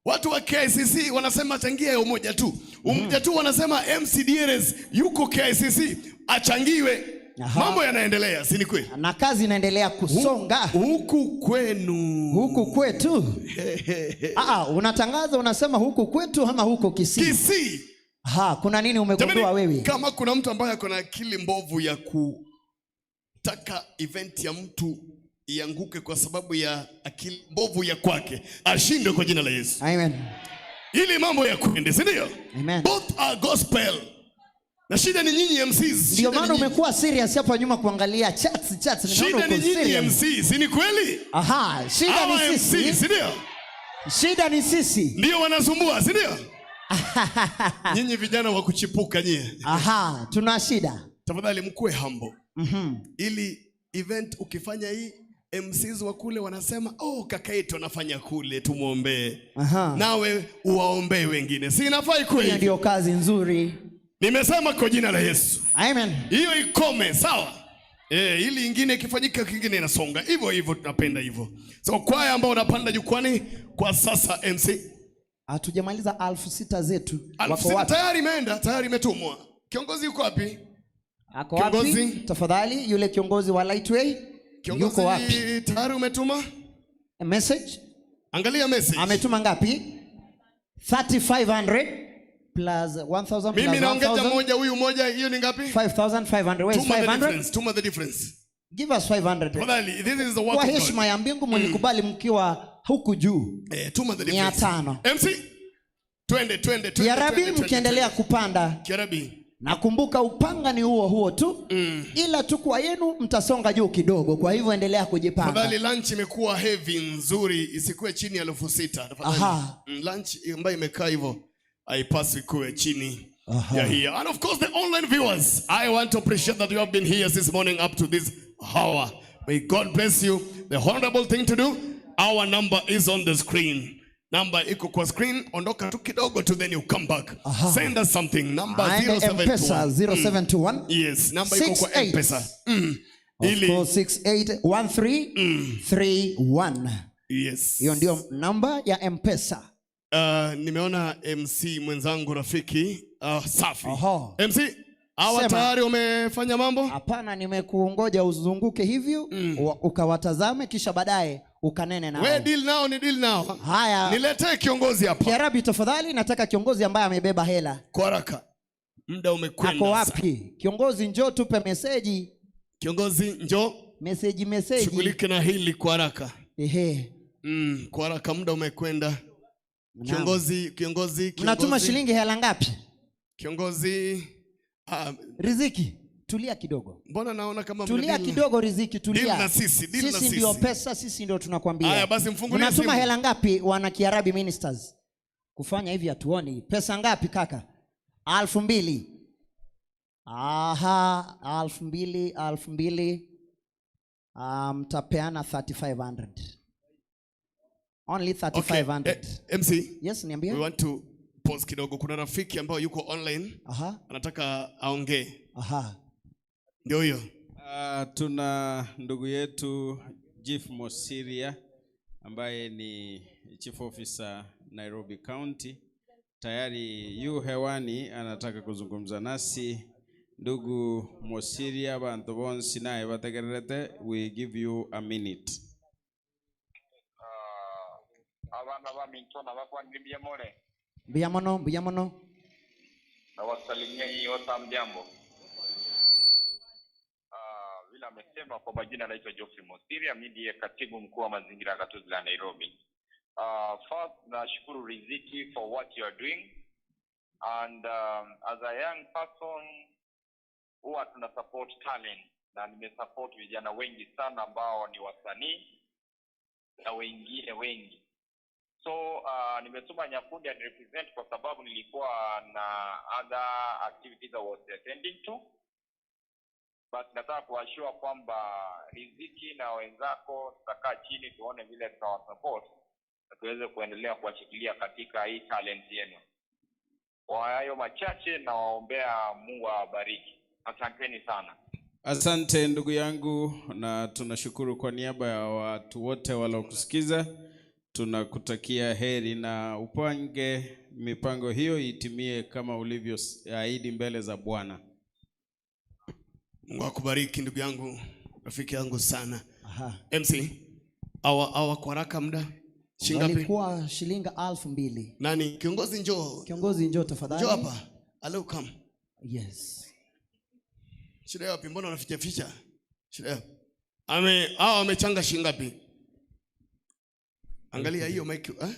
Watu wa KICC wanasema changia ya umoja tu. Umoja tu wanasema MCDRS yuko KICC achangiwe. Aha. Mambo yanaendelea, si ni kweli? Na kazi inaendelea kusonga. Huku kwenu. Huku kwetu. Ah, unatangaza unasema huku kwetu ama huku Kisii? Kisii. Ha, kuna nini umegundua Jamani, wewe? Kama kuna mtu ambaye ako na akili mbovu ya kutaka event ya mtu ianguke kwa sababu ya akili mbovu ya kwake, ashindwe kwa jina la Yesu. Amen. Ili mambo ya kwende, si ndio? Amen. Both are gospel. Na shida ni nyinyi MCs. Ndio Shida ni maana nyinyi. umekuwa serious hapa nyuma kuangalia chats chats. Ninaona Shida uko ni nyinyi serious. MC, si ni kweli? Aha, shida Hawa ni sisi. MC, si ndio? Shida ni sisi. Ndio wanasumbua, si ndio? Nyinyi vijana wa kuchipuka nyie. Aha, tuna shida. Tafadhali mkuwe humble. Ili event ukifanya hii MCs wa kule wanasema oh, kaka yetu anafanya kule, tumwombee. Aha. Nawe uwaombee wengine, si inafai kweli? Hiyo ndio kazi nzuri. Nimesema kwa jina la Yesu. Amen. Hiyo ikome, sawa? Ili ingine ikifanyika kingine inasonga hivyo hivyo, tunapenda hivyo. So kwaya ambao unapanda jukwani kwa sasa, MC Hatujamaliza 6000 zetu. Elfu Wako sita wapi? tayari imeenda, tayari imetumwa. Kiongozi yuko wapi? Ako wapi? Kiongozi? Tafadhali yule kiongozi wa Lightway Kiongozi yuko wapi? tayari umetuma? A message? Angalia message. Ametuma ngapi? 3500 plus 1000 plus Mimi naongeza 1000. moja, huyu moja, hiyo ni ngapi? 5500. Where is Tuma the 500? difference, tuma the difference. Give us 500. Tafadhali, this is the work Kwa of God. heshima ya mbingu mlikubali mkiwa huku juu. Tuma the difference. 500. MC, twende twende twende. Kiarabi twende, twende, mkiendelea kupanda. Kiarabi. Nakumbuka upanga ni huo huo tu ila tu kwa yenu mtasonga juu kidogo, kwa hivyo endelea kujipanga. Tafadhali lunch imekuwa heavy nzuri, isikuwe chini ya 6,000 tafadhali. Aha. Lunch ambayo imekaa hivyo haipaswi kuwe chini Aha. ya here. And of course the online viewers, I want to appreciate that you have been here since morning up to this hour. May God bless you. The honorable thing to do, our number is on the screen. Number iko kwa screen, ondoka tu kidogo tu then you come back. Send us something. Number Aende 071. M-Pesa 071. Yes, number iko kwa 68. M-Pesa. Of course, 681331. Yes. Hiyo ndio namba ya M-Pesa. Nimeona MC mwenzangu rafiki safi. MC hawa Sema. tayari wamefanya mambo? Hapana, nimekuongoja uzunguke hivyo ukawatazame kisha baadaye ukanene nao. We deal nao ni deal nao. Haya. Niletee kiongozi hapa. Kiarabi tafadhali, nataka kiongozi ambaye amebeba hela. Kwa haraka. Muda umekwenda. Ako wapi? Kiongozi njoo tupe meseji. Kiongozi njoo. Meseji meseji. Shughulike na hili kwa haraka. Ehe. Kwa haraka muda umekwenda. Kiongozi, kiongozi, kiongozi. Mnatuma shilingi hela ngapi? Kiongozi. Riziki, tulia kidogo. Mbona naona kama mna Tulia deal- kidogo Riziki, tulia. Deal na sisi, deal na Sisi ndio sisi. pesa, sisi ndio tunakwambia. Haya, basi mfungulie Mnatuma simu. hela ngapi wana Kiarabi ministers? Kufanya hivi hatuoni. Pesa ngapi kaka? 2,000. Aha, 2,000, 2,000. Mtapeana 3,500. Only 3,500. Okay. MC. Yes, niambie. We want to pause kidogo. Kuna rafiki ambayo yuko online. Aha. Anataka aongee. Aha. Ndio hiyo. Tuna ndugu yetu Chief Mosiria ambaye ni Chief Officer Nairobi County. Tayari yu hewani anataka kuzungumza nasi. Ndugu Mosiria bantu bonsi naye bategererete, we give you a minute. Abana ba mintona bakwandimbye mole Mbuya mono, mbuya mono. na wasalimia nyinyi wote hamjambo. Vile amesema kwa majina anaitwa Geoffrey Mosiria, mimi ndiye katibu mkuu wa mazingira ya gatuzi la Nairobi. First nashukuru Riziki for what you are doing and as a young person huwa tuna support talent na nimesupport vijana wengi sana ambao ni wasanii na wengine wengi. So nimetuma Nyakundi and represent kwa sababu nilikuwa na other activities I was attending to, but nataka kuashua kwamba Riziki na wenzako tutakaa chini tuone vile tutawasupport na tuweze kuendelea kuwashikilia katika hii talent yenu. Kwa hayo machache, nawaombea Mungu awabariki. Asanteni sana. Asante ndugu yangu, na tunashukuru kwa niaba ya watu wote waliokusikiza. Tunakutakia heri na upange mipango hiyo itimie kama ulivyoahidi mbele za Bwana. Mungu akubariki ndugu yangu, rafiki yangu sana. Aha. MC, awa kwa haraka muda. Shilingi ngapi? Walikuwa shilingi 2,000. Nani? Kiongozi njoo. Kiongozi njoo tafadhali. Njoo hapa. Hello, come. Yes. Shida wapi? Mbona unaficha ficha? Shida wapi? Hawa wamechanga shilingi ngapi? Angalia hiyo mic, eh?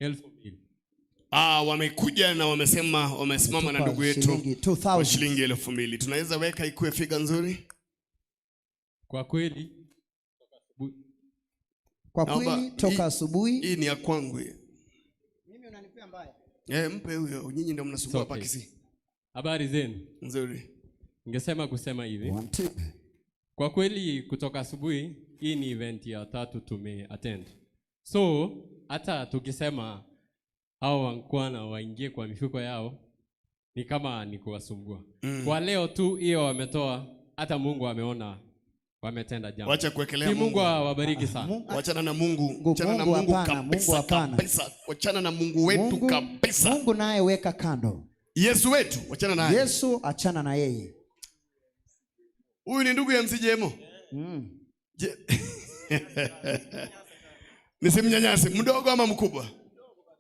2,000. Wamekuja na wamesema wamesimama na Wametupa ndugu yetu shilingi 2,000. kwa shilingi 2,000. Tunaweza weka ikuwe figa nzuri? Kwa kweli Kwa Naomba kweli toka asubuhi. Hii ni ya kwangu hii. Mimi unanipea mbaya. Mpe huyo. Nyinyi ndio mnasumbua hapa Okay. Kisii. Habari zenu? Nzuri. Ningesema kusema hivi. 1 2. Kwa kweli kutoka asubuhi hii ni event ya tatu tume attend. So hata tukisema hao wankwana waingie kwa mifuko yao ni kama ni kuwasumbua. Kwa leo tu hiyo wametoa, hata Mungu ameona wametenda jambo. Wacha kuwekelea Ki Mungu Mungu. awabariki sana. Wachana na Mungu. Wachana na Mungu Mungu hapana, kabisa, Mungu hapana. kabisa. Wachana na Mungu wetu Mungu, kabisa. Mungu naye weka kando. Yesu wetu, wachana naye. Yesu achana na yeye. Huyu ni ndugu ya MC Jemo. Nisimnyanyase, mdogo ama mkubwa?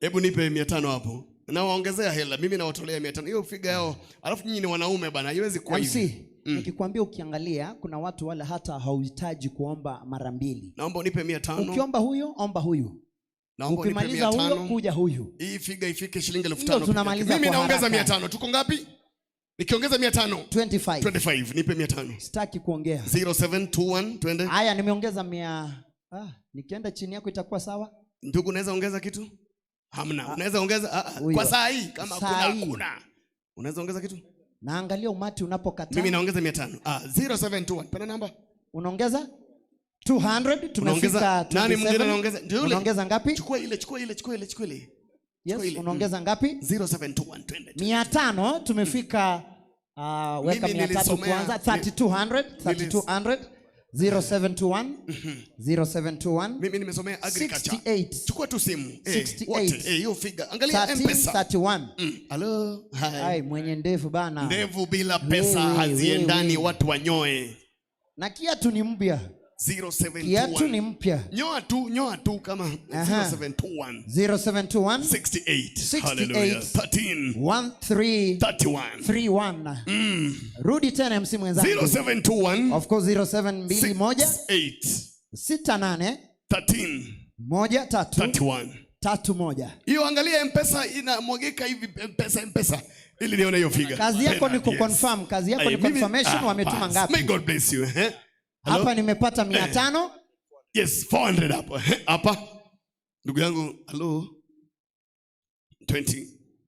Hebu nipe 500 hapo. Na waongezea hela, mimi nawatolea 500. Hiyo figa yao. Alafu nyinyi ni wanaume bana, haiwezi kuwa MC, hivi. Nikikwambia ukiangalia kuna watu wala hata hauhitaji kuomba mara mbili. Naomba unipe 500. Ukiomba huyo, omba huyu. Naomba unipe Ukimaliza mia huyo tano. kuja huyu. Hii figa ifike shilingi elfu Hiyo tano peke yake. tunamaliza Mimi kwa naongeza haraka. 500. Tuko ngapi? Nikiongeza 500. 25. 25. Nipe 500. Sitaki kuongea. 0721 twende. Haya, nimeongeza mia. Ah, nikienda chini yako itakuwa sawa? Ndugu, unaweza ongeza kitu? Hamna. Unaweza ongeza? Ah, ah. Huyo. Kwa saa hii kama Saa kuna hii. hakuna. Unaweza ongeza kitu? Naangalia umati unapokataa. Mimi naongeza 500. Ah, 0721. Pana namba. Unaongeza 200 tumefika Unaongeza nani mwingine 27. anaongeza? Ndio yule. Unaongeza ngapi? Chukua ile, chukua ile, chukua ile, chukua ile. Yes, ile. unaongeza ngapi? 0721 twende. 500 tumefika weka Mimi 300 nilisomea- kwanza 3200 3200 0721 0721 Mimi nimesomea agriculture. 68 Chukua tu simu. Eh, 68. wote. Eh, hiyo figa. Angalia 13, M-Pesa. 31. Hello. Hi. Ai, mwenye ndevu bana. Ndevu bila pesa Wewe, haziendani, wewe. watu wanyoe. Na kiatu ni mpya. 0721. Kiatu ni mpya. Nyoa tu, nyoa tu kama Aha. 0721. 0721 68. Hallelujah. 68 13. 13 31. 31. Rudi tena MC mwenzangu. 0721. Of course 0721 8 68 13 1 3 31. 31. Hiyo angalia M-Pesa inamwagika hivi M-Pesa M-Pesa ili nione hiyo figa. Kazi yako ni Bernard, yes. kuconfirm, kazi yako Ay, ni mimi- confirmation ah, wametuma bas. ngapi? May God bless you. Eh? Hello? Hapa nimepata 500. Yes, 400 hapo. Eh, Hapa. Ndugu yangu, hello. 20.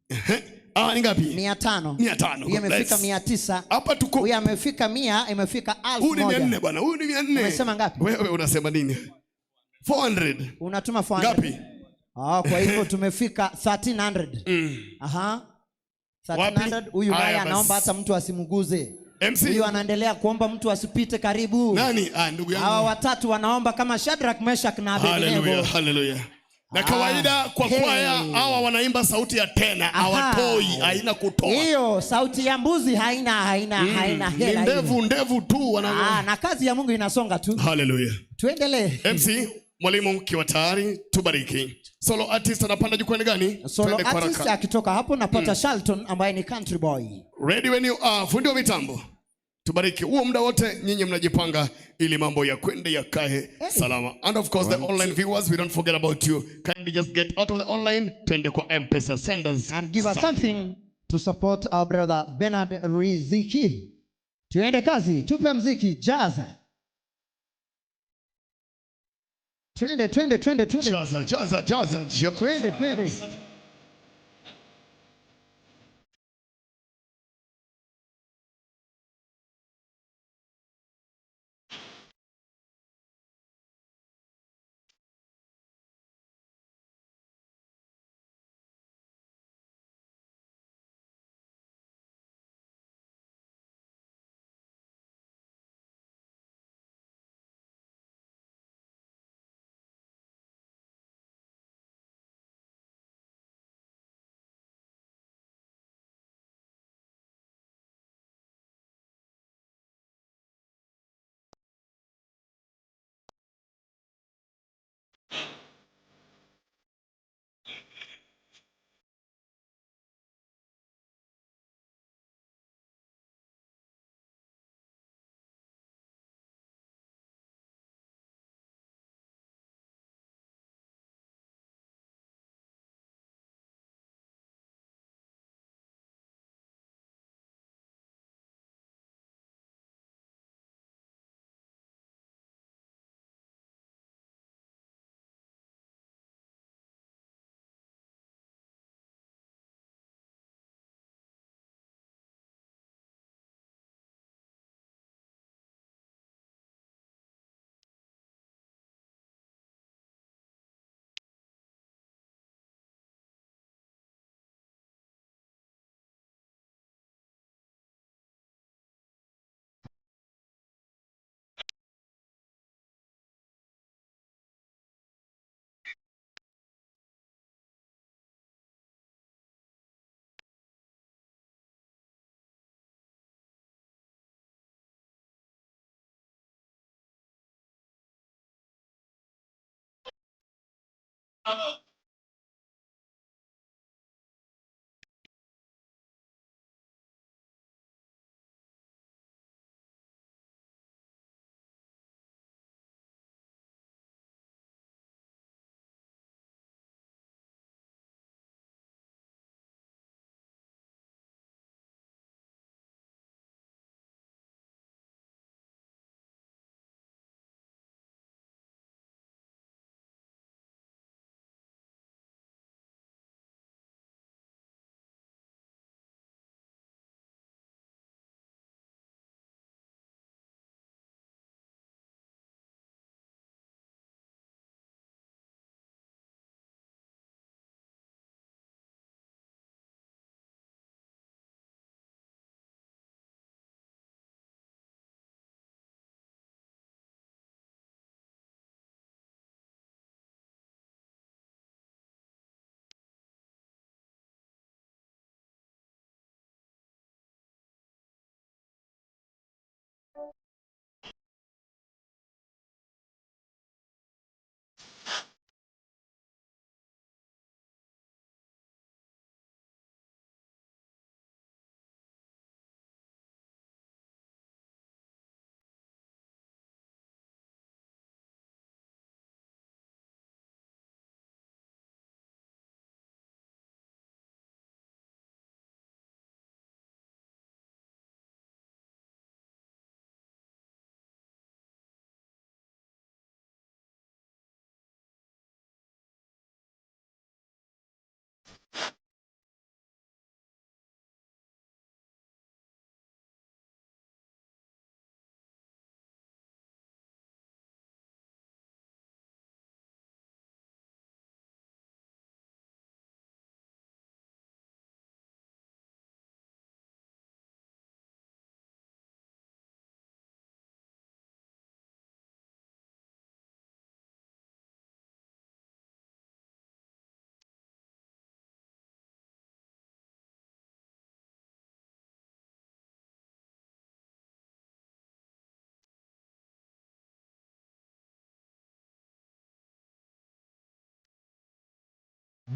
Eh, Ah, ni ngapi? 500. 500. Huyu God amefika bless. 900. Hapa tuko. Huyu amefika 100, imefika Huyu ni 1000. 400 bwana. Huyu ni 400. Umesema ngapi? Wewe unasema nini? 400. Unatuma 400. Ngapi? Ah, kwa hivyo tumefika 1300. Aha. 1300 huyu Haya naye basi. anaomba hata mtu asimguze. MC. Huyu anaendelea kuomba mtu asipite karibu. Nani? Ah, ndugu yangu. Hawa watatu wanaomba kama Shadrach, Meshach na Abednego. Hallelujah, hallelujah. Na kawaida kwa Hey. kwaya hawa wanaimba sauti ya tena, hawatoi, haina kutoa. Hiyo sauti ya mbuzi haina haina Mm, haina ni hela. hiyo. ndevu ndevu tu wana Ah, na kazi ya Mungu inasonga tu. Hallelujah. Tuendelee. MC mwalimu ukiwa tayari tubariki. Solo artist anapanda jukwani gani? Solo Twende kwa artist haraka. akitoka hapo napata Shalton ambaye ni country boy. Ready when you are. Fundi wa mitambo. Tubariki. Huo muda wote nyinyi mnajipanga ili mambo ya kwende yakae salama. And of course the online viewers we don't forget about you. Kindly just get out of the online twende kwa M-Pesa send us and give us something to support our brother Bernard Riziki. Tuende kazi, tupe mziki jazz. Twende twende twende twende. Jaza jaza jaza. Twende twende.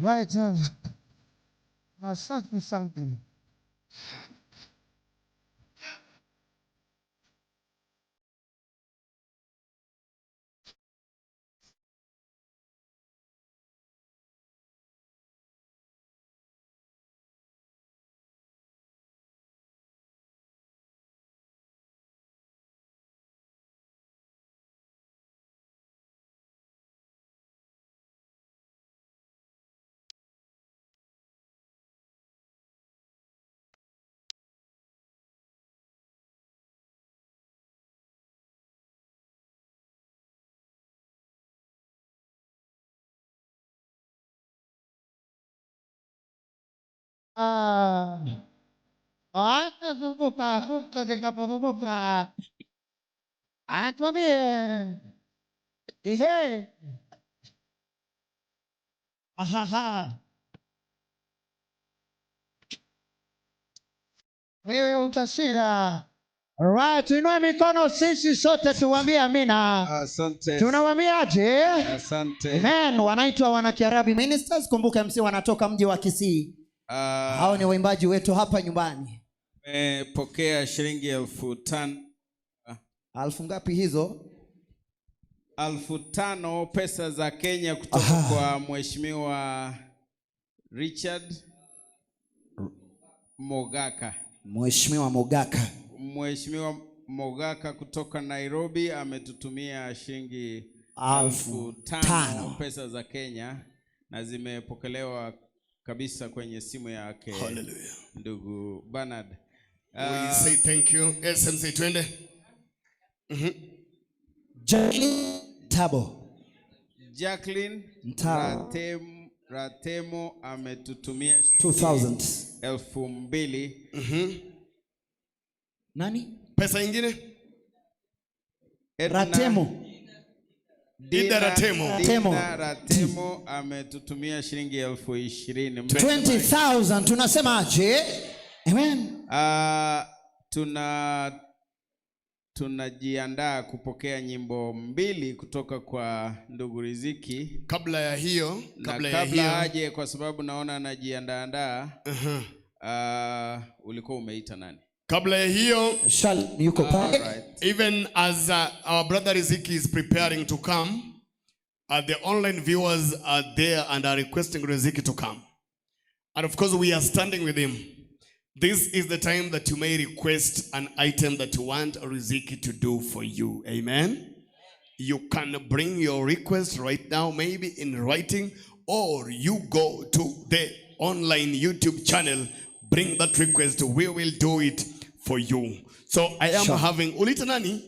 Right. Something, something. Ah, ah, Ihe. Ahaha. Wewe utashinda. Alright, tuinue mikono sisi sote tuwambie amina. Asante. Tunawambiaje? Asante. Amen. Wanaitwa wanakiarabi ministers. Kumbuka MC wanatoka mji wa Kisii. Hao ni waimbaji wetu hapa nyumbani. Pokea shilingi 5,000. Alfu ngapi hizo? 5,000 pesa za Kenya kutoka kwa Mheshimiwa Richard Mogaka. Mheshimiwa Mogaka. Mheshimiwa Mogaka kutoka Nairobi ametutumia shilingi 5,000 5,000 pesa za Kenya na zimepokelewa kabisa kwenye simu yake. Hallelujah. Ndugu Bernard. We say thank you. Yes, MC twende. Jacqueline Tabo. Jacqueline Mtaro. Ratemo ametutumia shilingi 2000. 2,000. Nani? Pesa ingine? Edna- Ratemo. Dina, Ida Ratemo. Ratemo. Dina Ratemo ametutumia shilingi 20,000. 20,000 tunasemaje? Amen. Tunajiandaa kupokea nyimbo mbili kutoka kwa ndugu Riziki. Kabla ya hiyo, Na kabla ya kabla hiyo. aje, kwa sababu naona anajiandaandaa. Ulikuwa umeita nani? Kabla ya hiyo, Shal yuko pale. Even as our brother Riziki is preparing to come, the online viewers are there and are requesting Riziki to come. And of course, we are standing with him. This is the time that you may request an item that you want Riziki to do for you. Amen. You can bring your request right now, maybe in writing, or you go to the online YouTube channel, bring that request. We will do it for you. So I am having ulita nani?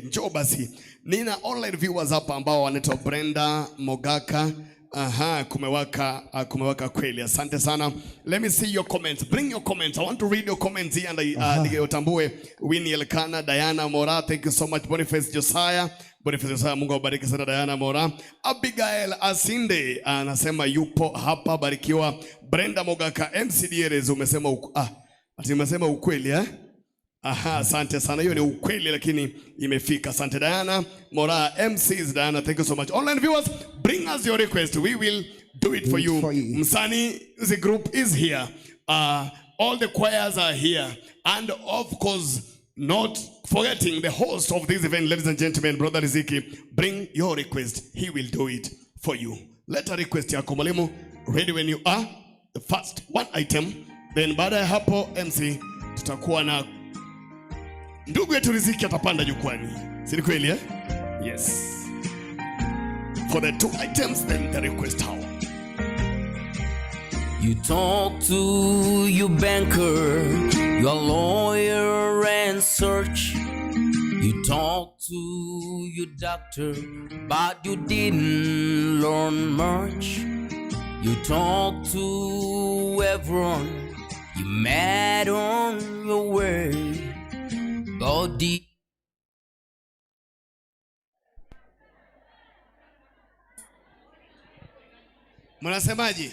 Njoo basi. Nina online viewers hapa ambao wanaitwa Brenda Mogaka. Aha, kumewaka kweli. Asante sana. Let me see your comments. Bring your comments. I want to read your comments here and utambue Winnie Elkana, Diana Mora, thank you so much. Boniface Josiah. Boniface Josiah, Mungu awabariki sana Diana Mora. Abigail Asinde anasema yupo hapa, barikiwa. Brenda Mogaka, MC Dieres umesema ati umesema ukweli eh? Aha, asante sana. Hiyo ni ukweli lakini imefika. Asante Diana Mora, MCs Diana, thank you so much. Online viewers, bring us your request. We will do it for you. Msanii, the group is here. All the choirs are here. And of course, not forgetting the host of this event, ladies and gentlemen, Brother Riziki, bring your request. He will do it for you. Let a request yako mwalimu. Ready when you are. The first one item. Then baada ya hapo MC tutakuwa na ndugu yetu Riziki atapanda jukwani. Si ni kweli eh? Yes. For the two items then the request hour. You talk to your banker, your lawyer and search. You talk to your doctor, but you didn't learn much. You talk to everyone you met on your way. But the Mnasemaje?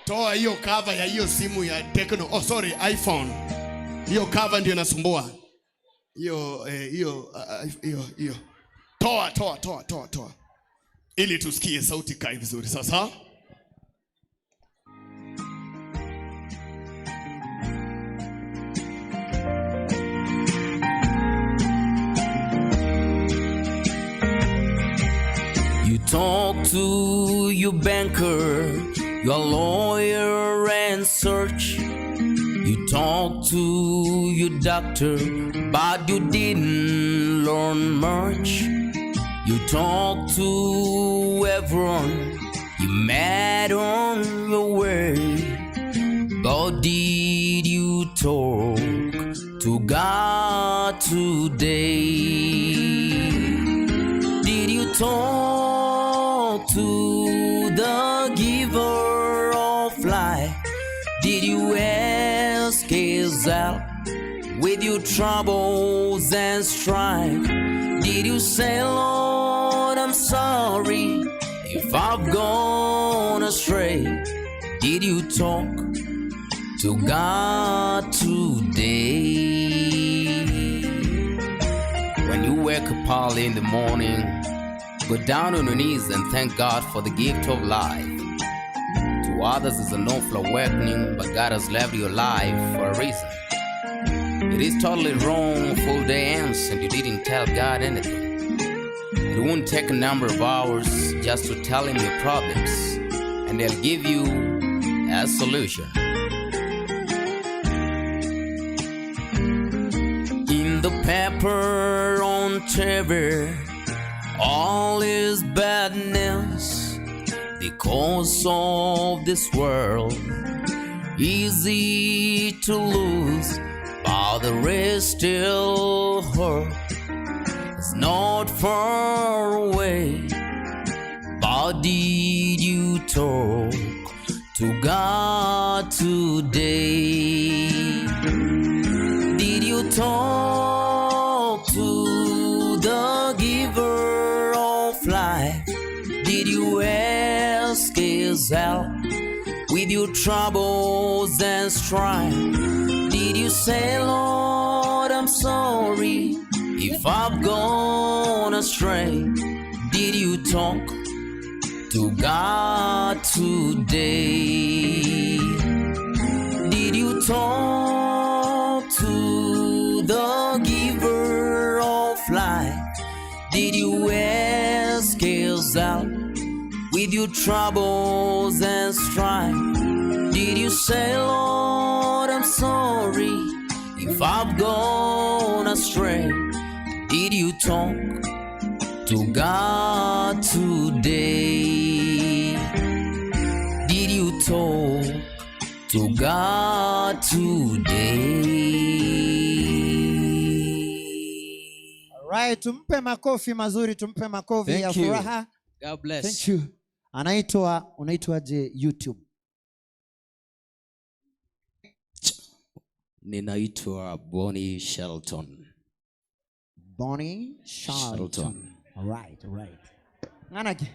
Toa hiyo cover ya hiyo simu ya Tecno. Oh sorry, iPhone. Hiyo cover ndio inasumbua. Hiyo hiyo hiyo hiyo. Toa, toa, toa, toa, toa. Ili tusikie sauti kae vizuri sasa. You talk to your banker, your lawyer, and search. You talk to your doctor, but you didn't learn much. You talk to everyone you met on your way. But did you talk to God today? Did you talk to the giver of life? Did you ask his help with your troubles and strife? Did you say, Lord, I'm sorry if I've gone astray? Did you talk to God today? When you wake up early in the morning, go down on your knees and thank God for the gift of life. To others, it's an awful awakening, but God has left you alive for a reason. It is totally wrong, full day ends, and you didn't tell God anything. It won't take a number of hours just to tell Him your problems, and He'll give you a solution. In the paper on TV, all is bad news. The cause of this world, easy to lose, but there is still hope. It's not far away. But did you talk to God today? Did you talk to the giver of life? Did you ask his help with your troubles and strife? Did you say, Lord, I'm sorry if I've gone astray? Did you talk to God today? Did you talk to the giver of life? Did you ask his help with your troubles and strife? Did you say, Lord, I'm sorry if I've gone astray? Did you talk to God today? Did you talk to God today? Alright, tumpe makofi mazuri, tumpe makofi Thank ya you. furaha. God bless. Thank you. Anaitwa unaitwaje YouTube? Ninaitwa Bonnie Shelton. Bonnie Charlton. Shelton. Alright, alright. Ng'anaki.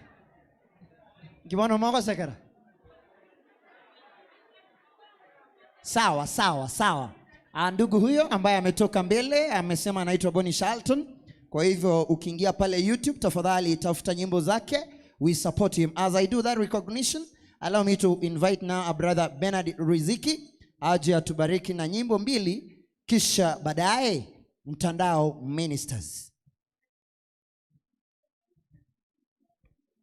Ngibona umokosekera. Sawa, sawa, sawa. Ah, Ndugu huyo ambaye ametoka mbele amesema anaitwa Bonnie Charlton. Kwa hivyo ukiingia pale YouTube tafadhali tafuta nyimbo zake. We support him. As I do that recognition, allow me to invite now our brother Bernard Riziki aje atubariki na nyimbo mbili kisha baadaye mtandao ministers.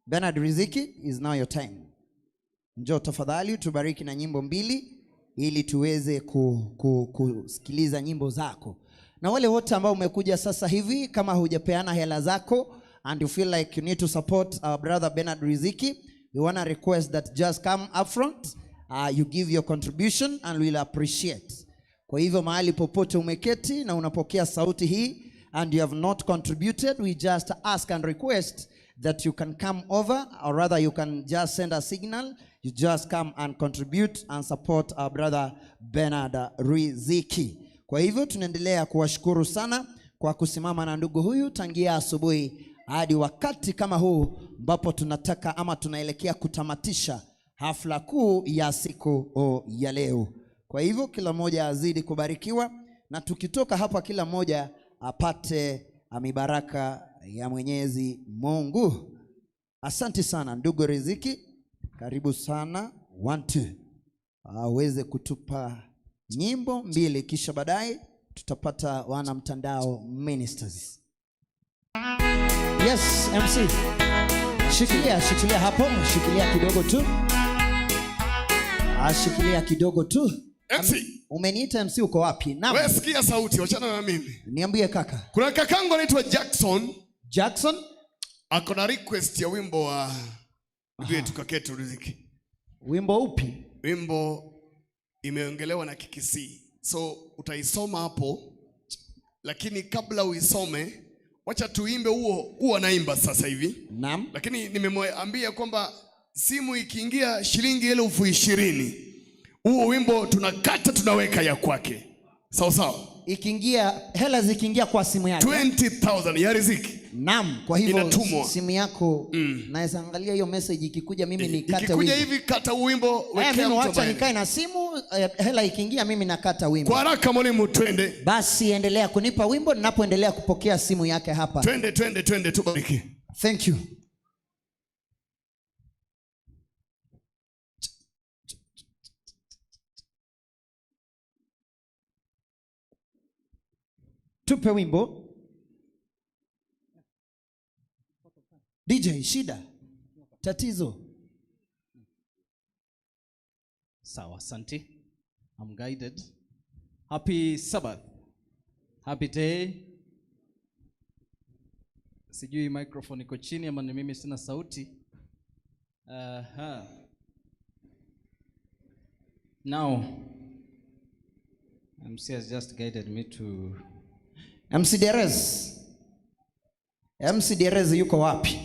Bernard Riziki is now your time. Njoo tafadhali tubariki na nyimbo mbili ili tuweze ku, ku, kusikiliza nyimbo zako. Na wale wote ambao umekuja sasa hivi, kama hujapeana hela zako and you feel like you need to support our brother Bernard Riziki, we wanna request that just come up front, you give your contribution and we'll appreciate. Kwa hivyo mahali popote umeketi na unapokea sauti hii and you have not contributed, we just ask and request that you can come over or rather you can just send a signal. You just come and contribute and support our brother Bernard Riziki. Kwa hivyo tunaendelea kuwashukuru sana kwa kusimama na ndugu huyu tangia asubuhi hadi wakati kama huu ambapo tunataka ama tunaelekea kutamatisha hafla kuu ya siku o, ya leo. Kwa hivyo kila mmoja azidi kubarikiwa, na tukitoka hapa kila mmoja apate mibaraka ya Mwenyezi Mungu. Asante sana ndugu Riziki, karibu sana one two, aweze kutupa nyimbo mbili, kisha baadaye tutapata wana mtandao ministers. Yes, MC. Shikilia, shikilia hapo, shikilia kidogo tu. Ah, shikilia kidogo tu. MC. Umeniita MC uko wapi? Naam. Wewe sikia sauti, wachana na mimi. Niambie kaka. Kuna kakangu anaitwa Jackson. Jackson ako na request ya wimbo wa ndugu yetu Kaketu Riziki. Wimbo upi? Wimbo imeongelewa na Kikisii, so utaisoma hapo, lakini kabla uisome, wacha tuimbe huo huo anaimba sasa hivi. Naam. Lakini nimemwambia kwamba simu ikiingia shilingi 20,000 huo wimbo tunakata tunaweka ya kwake, sawa sawa. Ikiingia hela zikiingia kwa simu yake 20,000 ya Riziki. Naam, kwa hivyo Inatumwa. simu yako naweza angalia hiyo message ikikuja mimi nikate Ikikuja wimbo. hivi kata wimbo, Eh, wekea mimi mtu wacha ambaye- nikae na simu hela ikiingia mimi nakata wimbo. Kwa haraka mwalimu, twende. Basi endelea kunipa wimbo ninapoendelea kupokea simu yake hapa. Twende, twende, twende tubariki. Thank you. Tupe wimbo. DJ, shida. Tatizo. Sawa, asante. I'm guided. Happy Sabbath. Happy day. Sijui microphone iko chini ama ni mimi sina sauti. Aha. Now, MC has just guided me to MC Derez. MC Derez yuko wapi?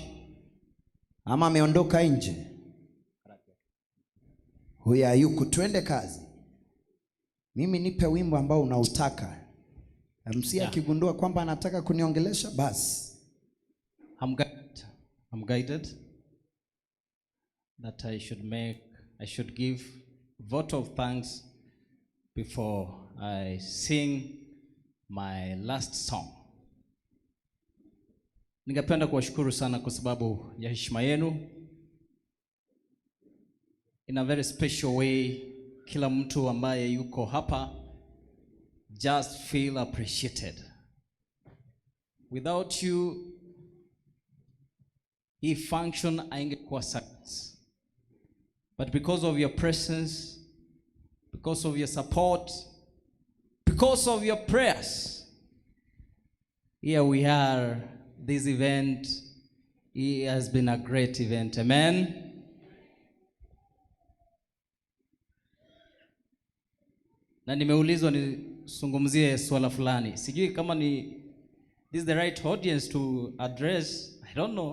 Ama ameondoka nje? Huyu hayuko, twende kazi. Mimi nipe wimbo ambao unautaka. MC akigundua kwamba anataka kuniongelesha basi. I'm guided. I'm guided that I should make, I should give vote of thanks before I sing my last song. Ningependa kuwashukuru sana kwa sababu ya heshima yenu. In a very special way, kila mtu ambaye yuko hapa just feel appreciated. Without you, hii function haingekuwa success. But because of your presence, because of your support, because of your prayers, here we are. This event, it has been a great event. Amen. Na nimeulizwa nizungumzie swala fulani. Sijui kama ni this is the right audience to address. I don't know.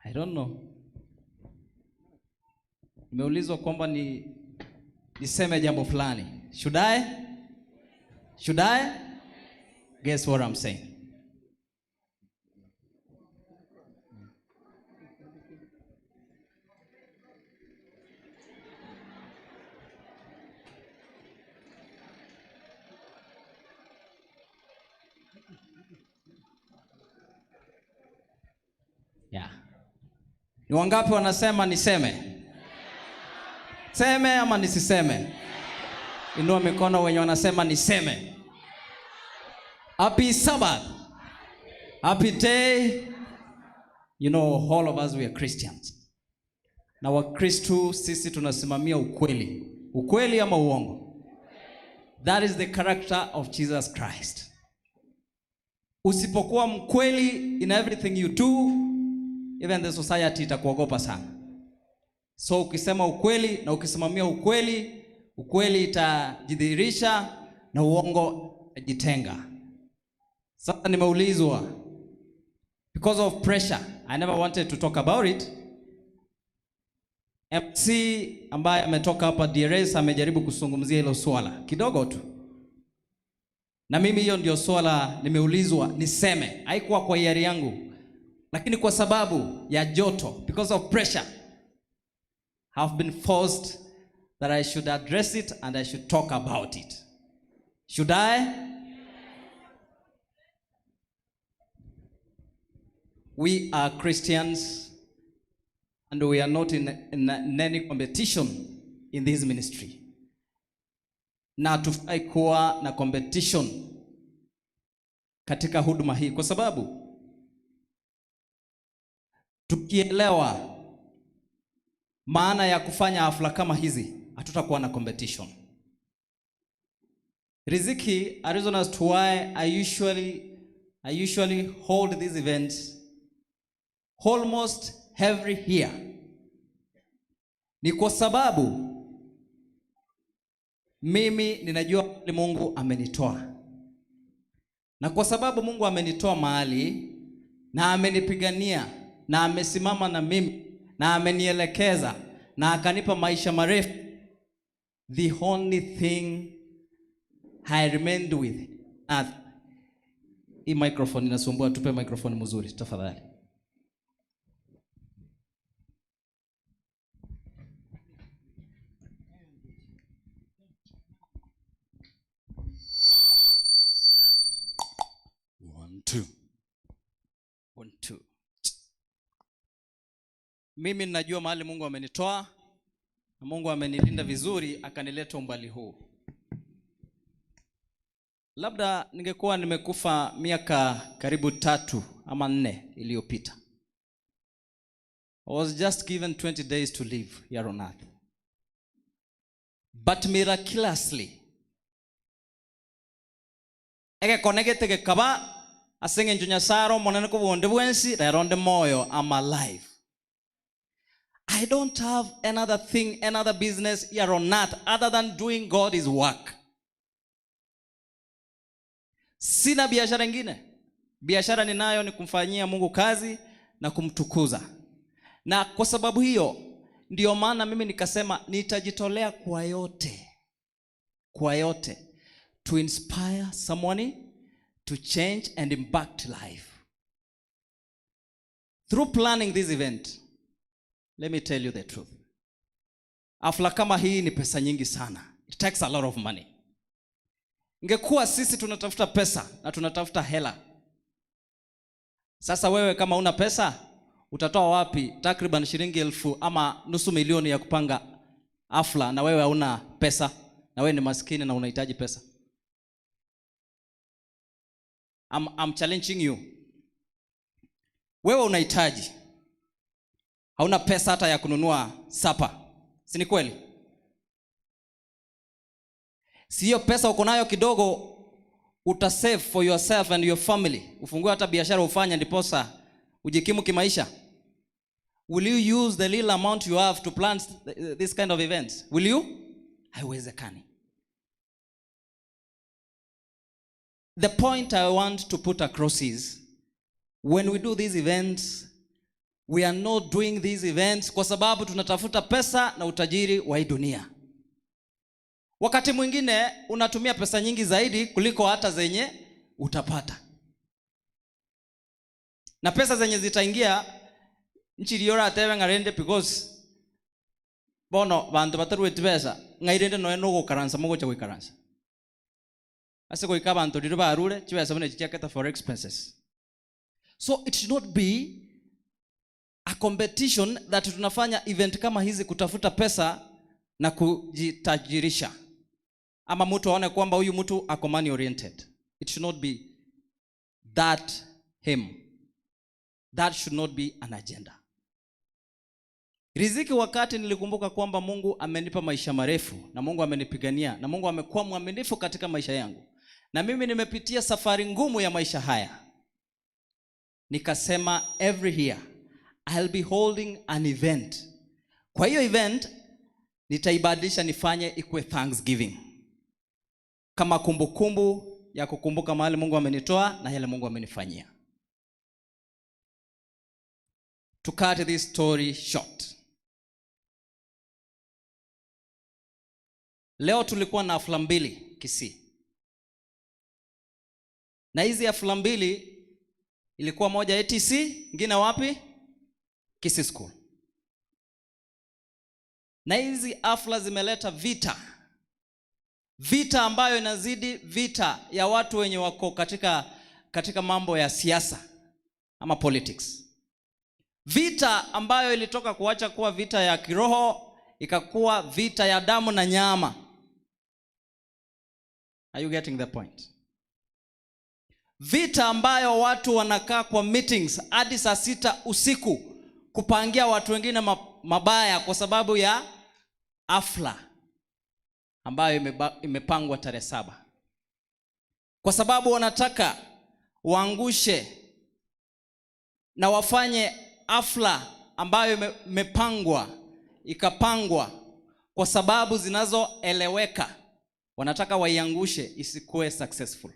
I don't know. Nimeulizwa kwamba ni niseme jambo fulani. Should I? Should I? Guess what I'm saying. Yeah. Ni wangapi wanasema niseme? Seme ama nisiseme? Inua mikono wenye wanasema niseme. Happy Sabbath. Happy day. You know, all of us we are Christians. Na Wakristo sisi tunasimamia ukweli. Ukweli ama uongo? That is the character of Jesus Christ. Usipokuwa mkweli in everything you do, even the society itakuogopa sana. So ukisema ukweli na ukisimamia ukweli, ukweli itajidhihirisha na uongo utajitenga. Sasa nimeulizwa, because of pressure, I never wanted to talk about it. MC ambaye ametoka hapa DRS amejaribu kuzungumzia hilo swala kidogo tu. Na mimi hiyo ndio swala nimeulizwa niseme. Haikuwa kwa hiari yangu, lakini kwa sababu ya joto, because of pressure, have been forced that I should address it and I should talk about it. Should I? We are Christians and we are not in, in, in any competition in this ministry. Na hatufai kuwa na competition katika huduma hii kwa sababu tukielewa maana ya kufanya hafla kama hizi hatutakuwa na competition. Riziki, a reason as to why I usually hold these events almost every year ni kwa sababu mimi ninajua mahali Mungu amenitoa, na kwa sababu Mungu amenitoa mahali na amenipigania na amesimama na mimi na amenielekeza na akanipa maisha marefu, the only thing I remained with earth. Hii microphone inasumbua, tupe microphone mzuri tafadhali. One, two. One, two. Mimi ninajua mahali Mungu amenitoa na Mungu amenilinda vizuri akanileta umbali huu. Labda ningekuwa nimekufa miaka karibu 3 ama 4 iliyopita. I was just given 20 days to live here on earth. But miraculously, egekonegete gekaba ase eng'encho Nyasaye are omonene kobonde bwensi, rero nde moyo, I'm alive. I don't have another thing, another business here on earth other than doing God's work. Sina biashara ingine. Biashara ninayo ni kumfanyia Mungu kazi na kumtukuza. Na kwa sababu hiyo ndio maana mimi nikasema nitajitolea kwa yote. Kwa yote to inspire someone to change and impact life. Through planning this event, let me tell you the truth. Hafla kama hii ni pesa nyingi sana. It takes a lot of money. Ingekuwa sisi tunatafuta pesa na tunatafuta hela. Sasa wewe kama una pesa, utatoa wapi takriban shilingi 1,000 ama nusu milioni ya kupanga hafla na wewe hauna pesa, na wewe ni maskini na unahitaji pesa? I'm challenging you. Wewe unahitaji. Hauna pesa hata ya kununua sapa. Si ni kweli? Sio pesa uko nayo kidogo utasave for yourself and your family. Ufungue hata biashara ufanye ndiposa ujikimu kimaisha. Will you use the little amount you have to plan this kind of events? Will you? Haiwezekani. The point I want to put across is, when we do these events, we are not doing these events kwa sababu tunatafuta pesa na utajiri wa hii dunia. Wakati mwingine unatumia pesa nyingi zaidi kuliko hata zenye utapata. Na pesa zenye zitaingia nchi iliyo atebe ngarende because bono bantu batarueti pesa ngairende noe nogokaransa mogocha goikaransa. Ase goika bantu riro barure chibesa bune chiaketa for expenses. So it should not be a competition that tunafanya event kama hizi kutafuta pesa na kujitajirisha. Ama mtu aone kwamba huyu mtu ako money oriented. It should not be that him. That should not be an agenda. Riziki, wakati nilikumbuka kwamba Mungu amenipa maisha marefu na Mungu amenipigania na Mungu amekuwa mwaminifu katika maisha yangu, na mimi nimepitia safari ngumu ya maisha haya, nikasema every year I'll be holding an event. Kwa hiyo event nitaibadilisha nifanye ikuwe Thanksgiving, kama kumbukumbu ya kukumbuka mahali Mungu amenitoa na yale Mungu amenifanyia. To cut this story short, leo tulikuwa na hafla mbili Kisii. Na hizi hafla mbili ilikuwa moja ATC, ingine wapi? Kisii School. Na hizi hafla zimeleta vita. Vita ambayo inazidi vita ya watu wenye wako katika mambo ya siasa. ama politics. Vita ambayo ilitoka kuacha kuwa vita ya kiroho ikakuwa vita ya damu na nyama. Are you getting the point? Vita ambayo watu wanakaa kwa meetings hadi saa 6 usiku kupangia watu wengine mabaya kwa sababu ya afla ambayo imepangwa tarehe 7. Kwa sababu wanataka waangushe na wafanye afla ambayo imepangwa, ikapangwa kwa sababu zinazoeleweka. Wanataka waiangushe isikuwe successful.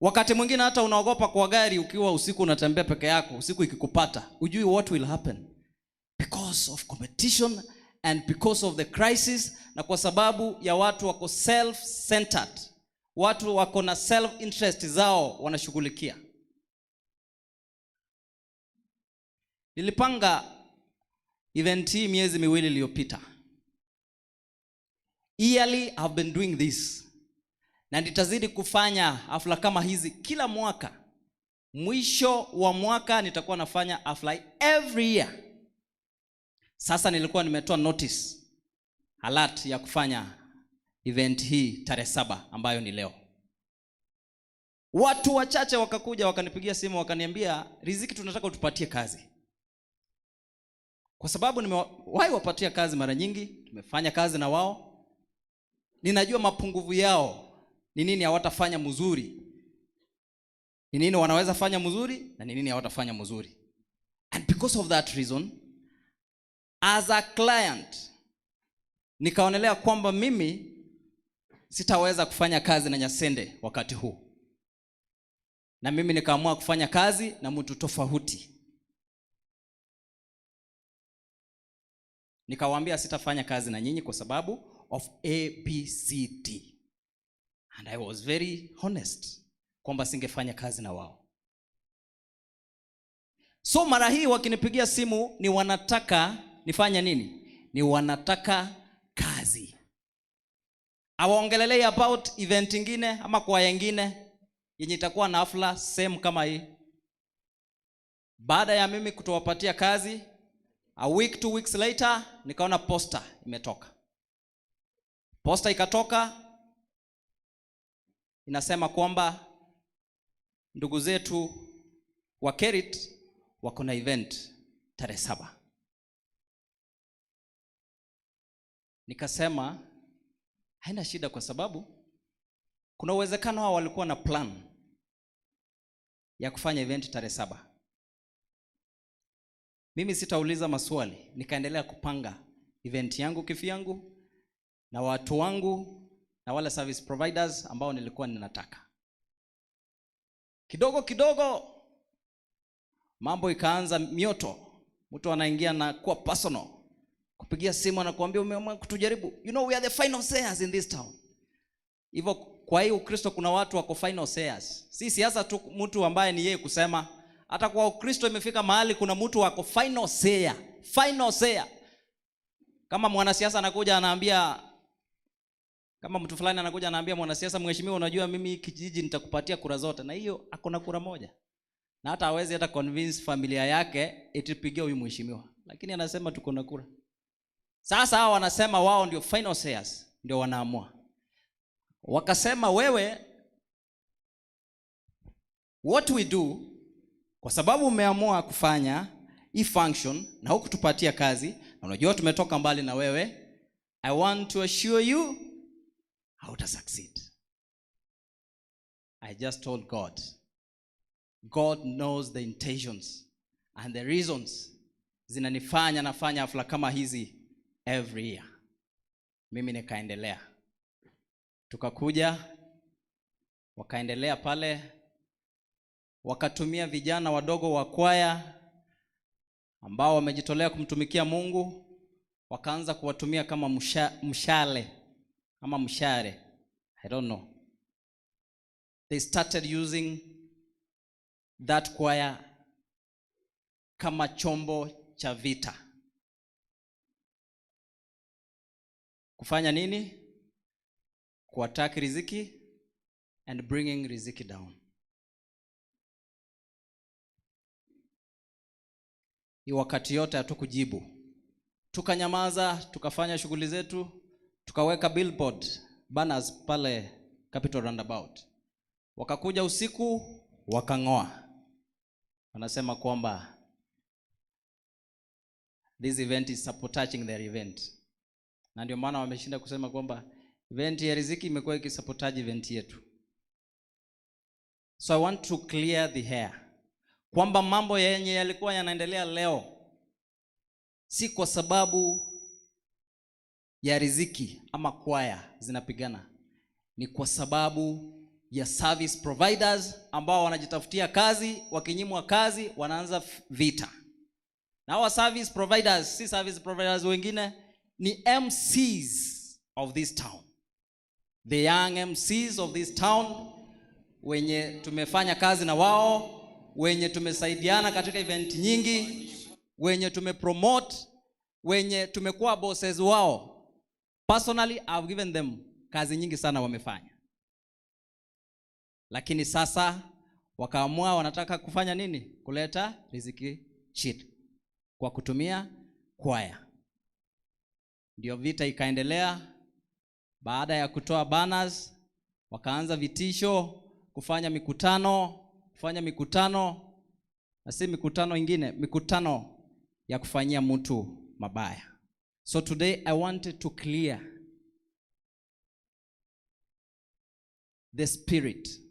Wakati mwingine hata unaogopa kwa gari ukiwa usiku unatembea peke yako, usiku ikikupata, hujui what will happen because of competition and because of the crisis, na kwa sababu ya watu wako self-centered. Watu wako na self-interest zao wanashughulikia. Nilipanga event hii miezi miwili iliyopita. Yearly I've been doing this. Na nitazidi kufanya hafla kama hizi kila mwaka. Mwisho wa mwaka nitakuwa nafanya hafla every year. Sasa nilikuwa nimetoa notice alert ya kufanya event hii tarehe 7 ambayo ni leo. Watu wachache wakakuja wakanipigia simu wakaniambia, Riziki, tunataka utupatie kazi. Kwa sababu nimewahi wapatia kazi mara nyingi, tumefanya kazi na wao. Ninajua mapungufu yao, ni nini hawatafanya mzuri, ni nini wanaweza fanya mzuri na ni nini hawatafanya mzuri. And because of that reason, as a client, nikaonelea kwamba mimi sitaweza kufanya kazi na Nyasende wakati huu. Na mimi nikaamua kufanya kazi na mtu tofauti. Nikawaambia sitafanya kazi na nyinyi kwa sababu of A, B, C, D. And I was very honest kwamba singefanya kazi na wao. So mara hii wakinipigia simu ni wanataka nifanye nini? Ni wanataka kazi. Hawaongelelei about event ingine ama kwa yengine yenye itakuwa na hafla same kama hii. Baada ya mimi kutowapatia kazi, a week, 2 weeks later nikaona poster imetoka. Poster ikatoka inasema kwamba ndugu zetu wa Kerit wako na event tarehe 7. Nikasema haina shida kwa sababu kuna uwezekano hao walikuwa na plan ya kufanya event tarehe 7. Mimi sitauliza maswali, nikaendelea kupanga event yangu kivyangu na watu wangu na wale service providers ambao nilikuwa ninataka. Kidogo kidogo mambo ikaanza mioto. Mtu anaingia na kuwa personal, kupigia simu anakuambia umeamua kutujaribu. You know we are the final sayers in this town. Hivyo kwa hiyo Ukristo kuna watu wako final sayers. Si siasa tu mtu ambaye ni yeye kusema. Hata kwa Ukristo imefika mahali kuna mtu wako final sayer, final sayer. Kama mwanasiasa anakuja anaambia, kama mtu fulani anakuja anaambia mwanasiasa, mheshimiwa, unajua mimi kijiji nitakupatia kura zote, na hiyo ako na kura moja. Na hata hawezi hata convince familia yake itipigie huyu mheshimiwa, lakini anasema tuko na kura. Sasa hao wanasema wao ndio final sayers, ndio wanaamua. Wakasema wewe, what we do, kwa sababu umeamua kufanya hii function na hukutupatia kazi, na unajua tumetoka mbali na wewe, I want to assure you hauta succeed. I just told God. God knows the intentions and the reasons zinanifanya nafanya hafla kama hizi every year. Mimi nikaendelea. Tukakuja, wakaendelea pale, wakatumia vijana wadogo wa kwaya ambao wamejitolea kumtumikia Mungu, wakaanza kuwatumia kama mshale ama mshare, I don't know. They started using that choir kama chombo cha vita. Kufanya nini? Kuattack Riziki and bringing Riziki down. Hii wakati yote hatukujibu, tukanyamaza, tukafanya shughuli zetu, tukaweka billboard banners pale Capital Roundabout. Wakakuja usiku wakang'oa, wanasema kwamba this event is sabotaging their event, na ndio maana wameshinda kusema kwamba event ya Riziki imekuwa ikisabotage event yetu. So I want to clear the air kwamba mambo yenye yalikuwa yanaendelea leo si kwa sababu ya Riziki ama kwaya zinapigana, ni kwa sababu ya service providers ambao wanajitafutia kazi, wakinyimwa kazi wanaanza vita. Na hawa service providers si service providers wengine, ni MCs of this town, the young MCs of this town wenye tumefanya kazi na wao, wenye tumesaidiana katika event nyingi, wenye tumepromote, wenye tumekuwa bosses wao. Personally, I've given them kazi nyingi sana wamefanya, lakini sasa wakaamua wanataka kufanya nini? Kuleta Riziki chini kwa kutumia kwaya. Ndio vita ikaendelea. Baada ya kutoa banners, wakaanza vitisho, kufanya mikutano, kufanya mikutano na si mikutano ingine, mikutano ya kufanyia mtu mabaya. So today I wanted to clear the spirit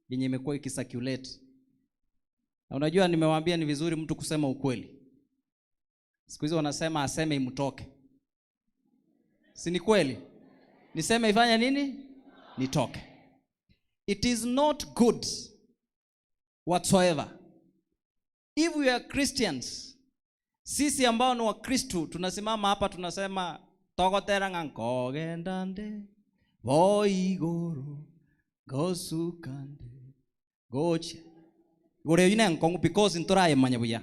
yenye imekuwa ikicirculate. Na unajua nimewaambia ni vizuri mtu kusema ukweli. Siku hizi wanasema aseme imtoke. Si ni kweli? Niseme ifanye nini? Nitoke. It is not good whatsoever. If we are Christians, sisi ambao ni Wakristu tunasimama hapa tunasema togotera ng'a nkogenda nde boigoro gosukande goche igoro eyo ne nkong'u because ntorayemanya buya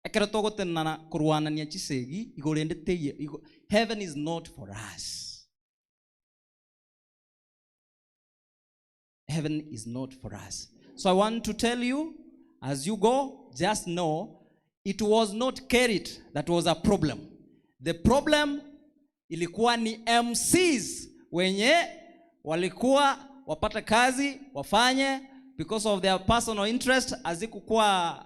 ekero togotenana korwanania chisegi igoro ende teiye heaven is not for us. Heaven is not for us. So I want to tell you, as you go, just know it was not Kerit that was a problem. The problem ilikuwa ni MCs wenye walikuwa wapata kazi wafanye because of their personal interest, hazikukuwa,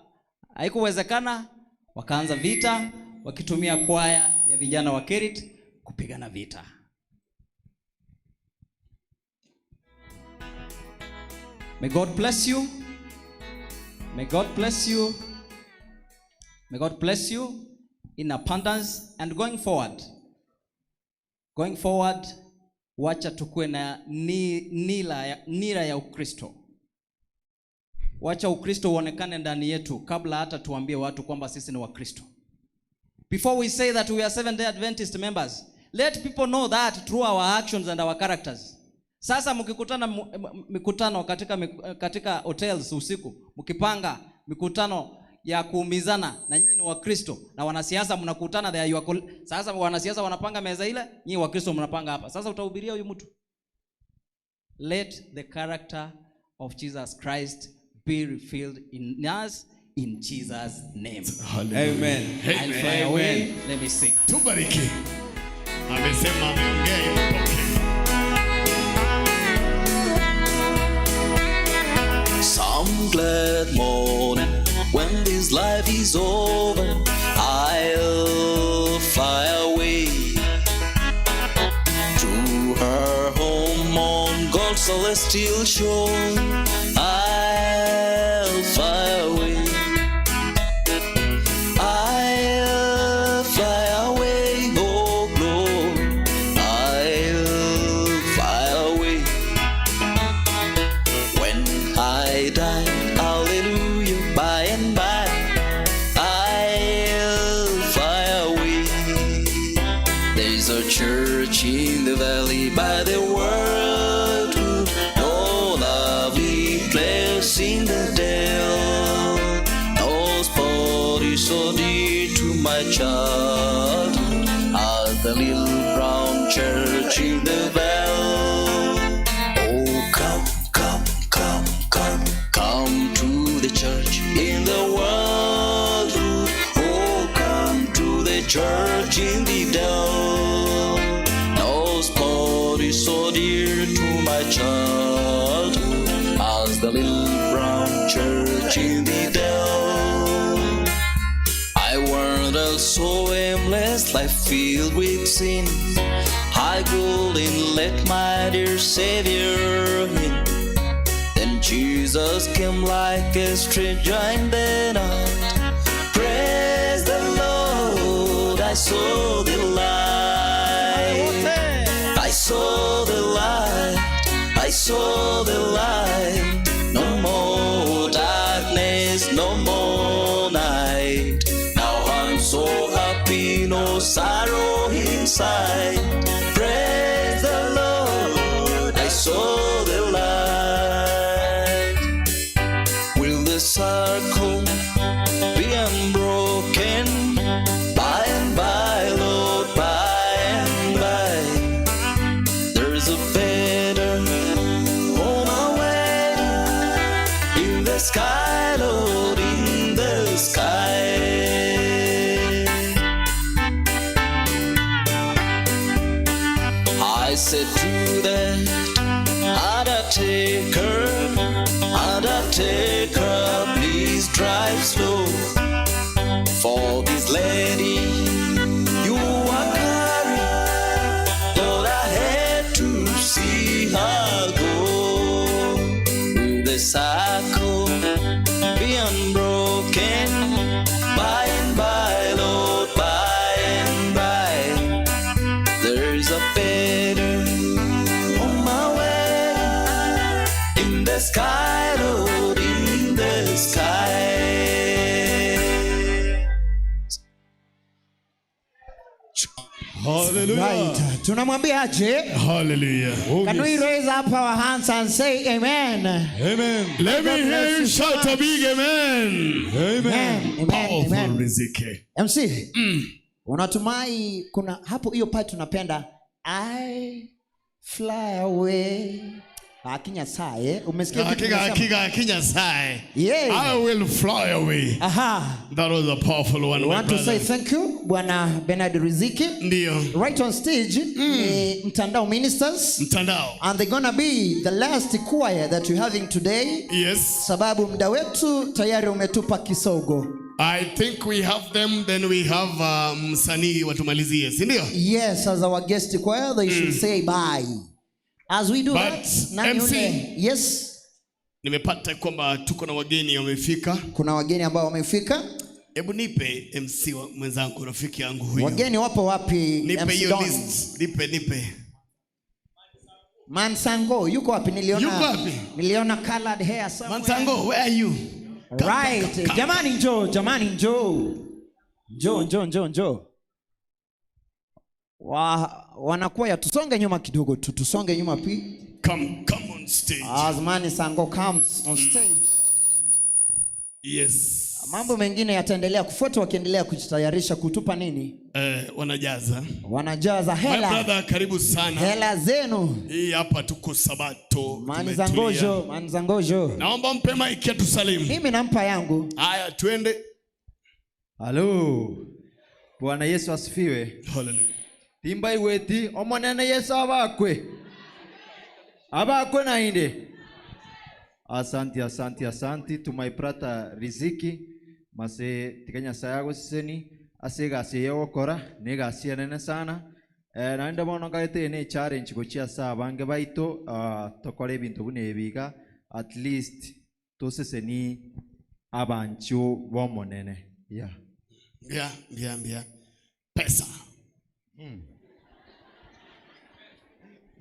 haikuwezekana, wakaanza vita wakitumia kwaya ya vijana wa Kerit kupigana vita. May God bless you. May God bless you. May God bless you in abundance and going forward. Going forward, wacha tukue na nira ya Ukristo. Wacha Ukristo uonekane ndani yetu kabla hata tuambie watu kwamba sisi ni Wakristo. Before we say that we are Seventh-day Adventist members, let people know that through our actions and our characters. Sasa mkikutana mikutano katika hotels usiku, mkipanga mikutano ya kuumizana na nyinyi ni Wakristo na wanasiasa mnakutana there you are sasa wanasiasa wanapanga meza ile, nyinyi Wakristo mnapanga hapa. Sasa utahubiria huyu mtu? Let the character of Jesus Christ be revealed in us in Jesus name. Hallelujah. Amen. Amen. I'll fly away. Amen. Let me sing. Tubariki. Amesema ameongea imtoke. Some glad morning when this life is over, I'll fly away to her home on God's celestial shore. I'll fly away. I'll fly away, oh glory. I'll fly away. When I die, hallelujah, by and by, I'll fly away. There's a church in the valley by the world, no lovely place in the dale. No spot is so dear to my childhood as the little brown church in the vale. Oh, come, come, come, come, come to the church in the world. church in the dell. No spot is so dear to my child as the little brown church in the dell. I wandered so aimless, life filled with sin. I couldn't let my dear Savior in. Then Jesus came like a stranger in the night. Praise the Lord, I saw the light. I saw the light. I saw the light. No more darkness, no more night. Now I'm so happy, no sorrow inside. Praise the Lord, I saw the light. Will the circle be unbroken? By and by, Lord, by and by. There's a better on our way in the sky, Lord, in the sky. I said to that undertaker, undertaker, please drive slow. For this lady you are carrying, Lord, I had to see her go. Will the cycle be unbroken? By and by, Lord, by and by. There's a better on my way in the sky, Lord, in the sky. Right. Tunamwambia aje? Hallelujah. Can we raise up our hands and say amen? Amen. Let me God hear bless you you so shout a much. big amen. Amen. Amen. Powerful Amen. Riziki. MC. Unatumai kuna hapo hiyo part tunapenda I fly away. Akinyasaye, umesikia kitu Hakika nimesema? hakika akinyasaye. Yeah. I will fly away. Aha. That was a powerful one. We my want to say brother. thank you Bwana Bernard Riziki. Ndio. Right on stage ni Mtandao Ministers. Mtandao. And they're gonna be the last choir that we're having today. Yes. Sababu muda wetu tayari umetupa kisogo. I think we have them then we have msanii watumalizie, si ndio? Yes, as our guest choir they should say bye. As we do But, that, nani MC, yule? Yes. Nimepata kwamba tuko na wageni wamefika. Kuna wageni ambao wamefika. Hebu nipe MC wa- mwenzangu rafiki yangu huyu. Wageni wapo wapi? Nipe MC hiyo Don? list. Nipe nipe. Mansango yuko wapi? Niliona Yuko wapi? Niliona colored hair somewhere. Mansango, where are you? Right. Jamani njoo, jamani njoo. Njoo, njoo, njoo, njoo. Wa, wanakuwa tusonge nyuma kidogo tu, tusonge nyuma pi. Come, come on stage. As Mansango comes on stage. Yes. Mambo mengine yataendelea kufuata wakiendelea kujitayarisha kutupa nini? Eh, wanajaza. Wanajaza My hela. brother, karibu sana. Hela zenu. Hii hapa tuko Sabato. Manza tumetulia. ngojo, manza ngojo. Naomba mpe mic atusalimu. Mimi nampa yangu. Haya, twende. Halo. Bwana Yesu asifiwe. Hallelujah. Timba iweti omonene Yesu abakwe. Abakwe nainde. Asante, asante, asante to my brother Riziki. Mase tikanya sayago siseni ase gasi yogokora ne gasi enene sana. Eh, naende bono nkaete ene challenge gochia ase abange baito ah, tokore ebinto buna ebiga at least toseseni abanchu bomonene yeah. Mbia, mbia, mbia. Pesa.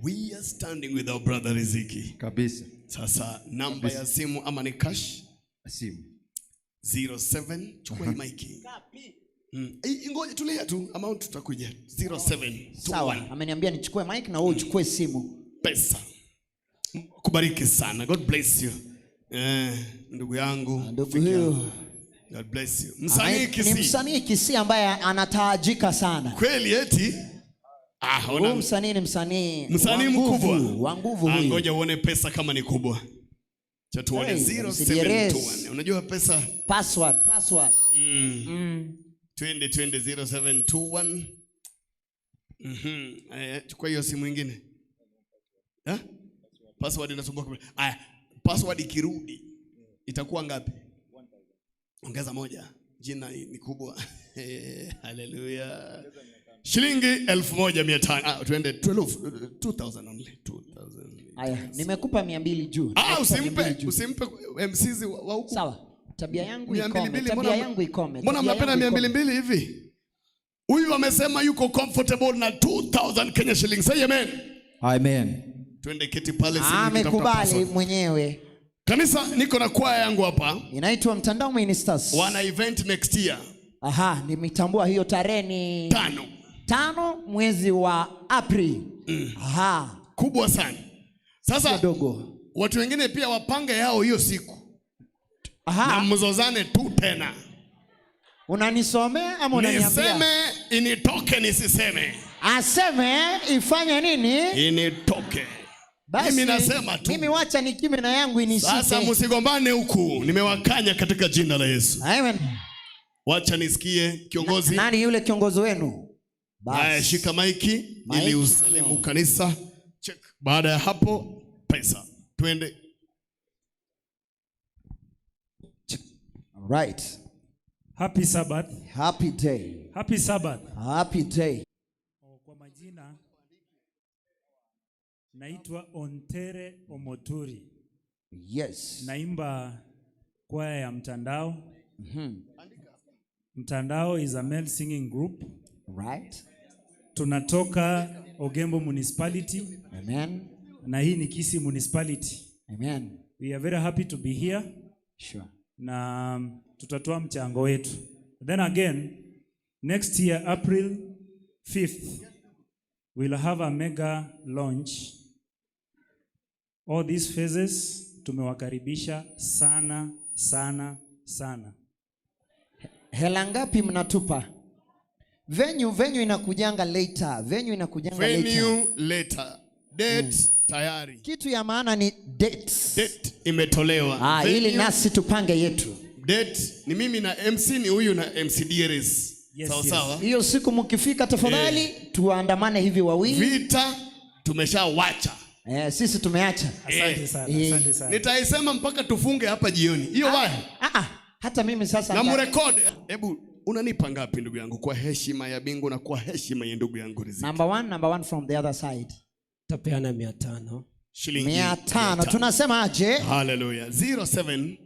We are standing with our brother Riziki. Kabisa. Sasa namba Kabisa. ya simu ama ni cash? Simu. 07 chukua hii mic. Eh, Ngoja tulia tu amount tutakuja. 07 Sawa, ameniambia nichukue mic na wewe uchukue simu. Pesa. Kubariki sana. God bless you. Eh, ndugu yangu. Ndugu huyu. God bless you. Msanii Ana- Kisii. Ni msanii Kisii ambaye anataajika sana. Kweli eti? Ah, ona. Huyu msanii ni msanii Msanii wa nguvu, mkubwa. wa nguvu Ah, huyu. Ngoja uone pesa kama ni kubwa. Cha tuone Hey, 0721. Unajua pesa Password, password. Twende twende 0721. Eh, chukua hiyo simu ingine. Eh? Password inasumbua. Aya, password ikirudi itakuwa ngapi? Ongeza moja. Jina ni kubwa. Eh, Haleluya. Shilingi 1500. Ah, tuende 12 2000 only. 2000. Aya, nimekupa 200 juu. Ah, Nimekupa usimpe, 200 juu. usimpe MCs wa wa huku. Sawa. Tabia yangu Mia mbili ikome. mbili, Tabia mbona- yangu ikome. Mbona Tabia mnapenda yangu mia mbili ikome. mbili hivi? Huyu amesema yuko comfortable na 2000 Kenya shillings. Say amen. Amen. Twende keti pale simu ikitafuta Amekubali password. mwenyewe. Kanisa, niko na kwaya yangu hapa. Inaitwa Mtandao Ministers. Wana event next year. Aha, nimetambua hiyo tarehe ni 5. 5 mwezi wa Aprili. Aha. Kubwa sana. Sasa dogo. Watu wengine pia wapange yao hiyo siku. Aha. Na mzozane tu tena. Unanisomea ama unaniambia? Niseme initoke nisiseme. Aseme ifanye nini? Initoke. Basi, Mimi nasema tu. Mimi wacha nikime na yangu inishike. Sasa msigombane huku, nimewakanya katika jina la Yesu. Amen. Wacha nisikie kiongozi. Nani yule kiongozi wenu? Haya, shika maiki Maiki. ili usalimu kanisa. Check. Baada ya hapo pesa. Twende. Right. Happy Sabbath. Happy day. Happy Sabbath. Happy day. Kwa majina naitwa Ontere Omoturi. Yes. Naimba kwaya ya mtandao. Mtandao is a male singing group. Right. Tunatoka Ogembo Municipality. Amen. Na hii ni Kisii Municipality. Amen. We are very happy to be here. Sure. Na tutatoa mchango wetu. Then again, next year April 5th, we'll have a mega launch. All these phases tumewakaribisha sana sana sana. Hela ngapi mnatupa? Venue venue inakujanga later. Venue inakujanga later. Venue later. Date tayari. Kitu ya maana ni dates. Date imetolewa. Ah, ili Venue, nasi tupange yetu. Date ni mimi na MC ni huyu na MC DRS. Yes, sawa yes. sawa. Hiyo siku mkifika tafadhali tuandamane hivi wawili. Vita tumeshawacha. Eh, sisi tumeacha. Asante sana, Eh. asante sana. Nitaisema mpaka tufunge hapa jioni. Hiyo wapi? Ah, hata mimi sasa Na nita- mrekodi. Hebu unanipa ngapi ndugu yangu kwa heshima ya bingu na kwa heshima ya ndugu yangu Riziki? Number one, number one from the other side. Tapeana 500. Shilingi 500. Tunasema aje? Hallelujah. 07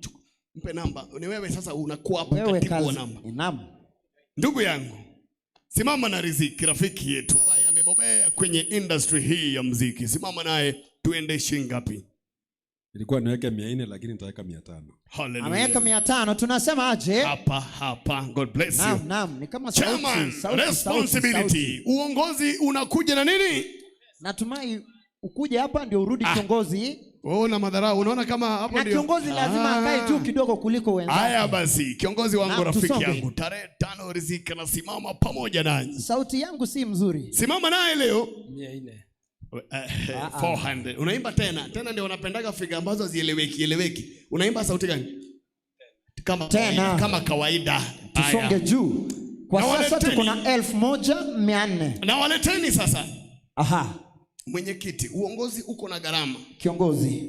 mpe namba. Ni wewe sasa unakuwa hapo Wewe katibu wa kazi. namba. Naam. Ndugu yangu, simama na Riziki rafiki yetu ambaye amebobea kwenye industry hii ya mziki. Simama naye tuende shilingi ngapi? Ilikuwa niweke 400 lakini nitaweka 500. Hallelujah. Ameweka 500. Tunasema aje? Hapa hapa. God bless you. Naam, naam, ni kama sauti, Chairman, sauti, responsibility. sauti, sauti. Uongozi unakuja na nini? Natumai ukuje hapa ndio urudi kiongozi. Wewe una madharau, unaona kama hapo Na ndio. kiongozi lazima akae juu kidogo kuliko wenzake. Haya basi, kiongozi wangu Naam, rafiki tusonge. yangu, tarehe 5 Riziki anasimama pamoja nanyi. Sauti yangu si mzuri. Simama naye leo. 400. 400. Unaimba tena. Tena ndio wanapendaga figa ambazo hazieleweki eleweki. Unaimba sauti gani? Kama Tena. kawaida, kama kawaida. Tusonge Haya. juu. Kwa Na sasa waleteni. tuko na 1400. Na waleteni sasa. Aha, Mwenyekiti, uongozi uko na gharama. kiongozi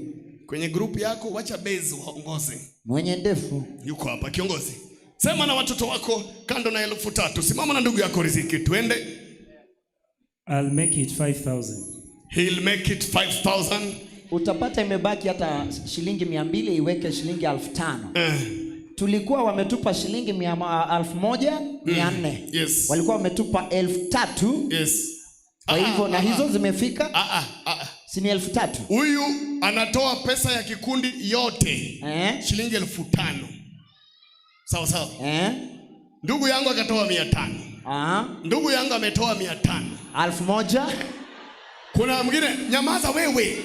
Kwenye grupu yako wacha base waongoze. mwenye ndefu. Yuko hapa kiongozi. Sema na watoto wako kando na 3000. Simama na ndugu yako Riziki, tuende. I'll make it 5000. He'll make it 5000. Utapata imebaki hata shilingi 200 iweke shilingi 5000. Tulikuwa wametupa shilingi 1400. Yes. Walikuwa wametupa 3000. Yes. Kwa hivyo na hizo zimefika. Si ni 3000. Huyu anatoa pesa ya kikundi yote shilingi 5000. Sawa sawa. Ndugu yangu akatoa 500. Ndugu yangu ametoa 500. 1000. Kuna mwingine nyamaza wewe.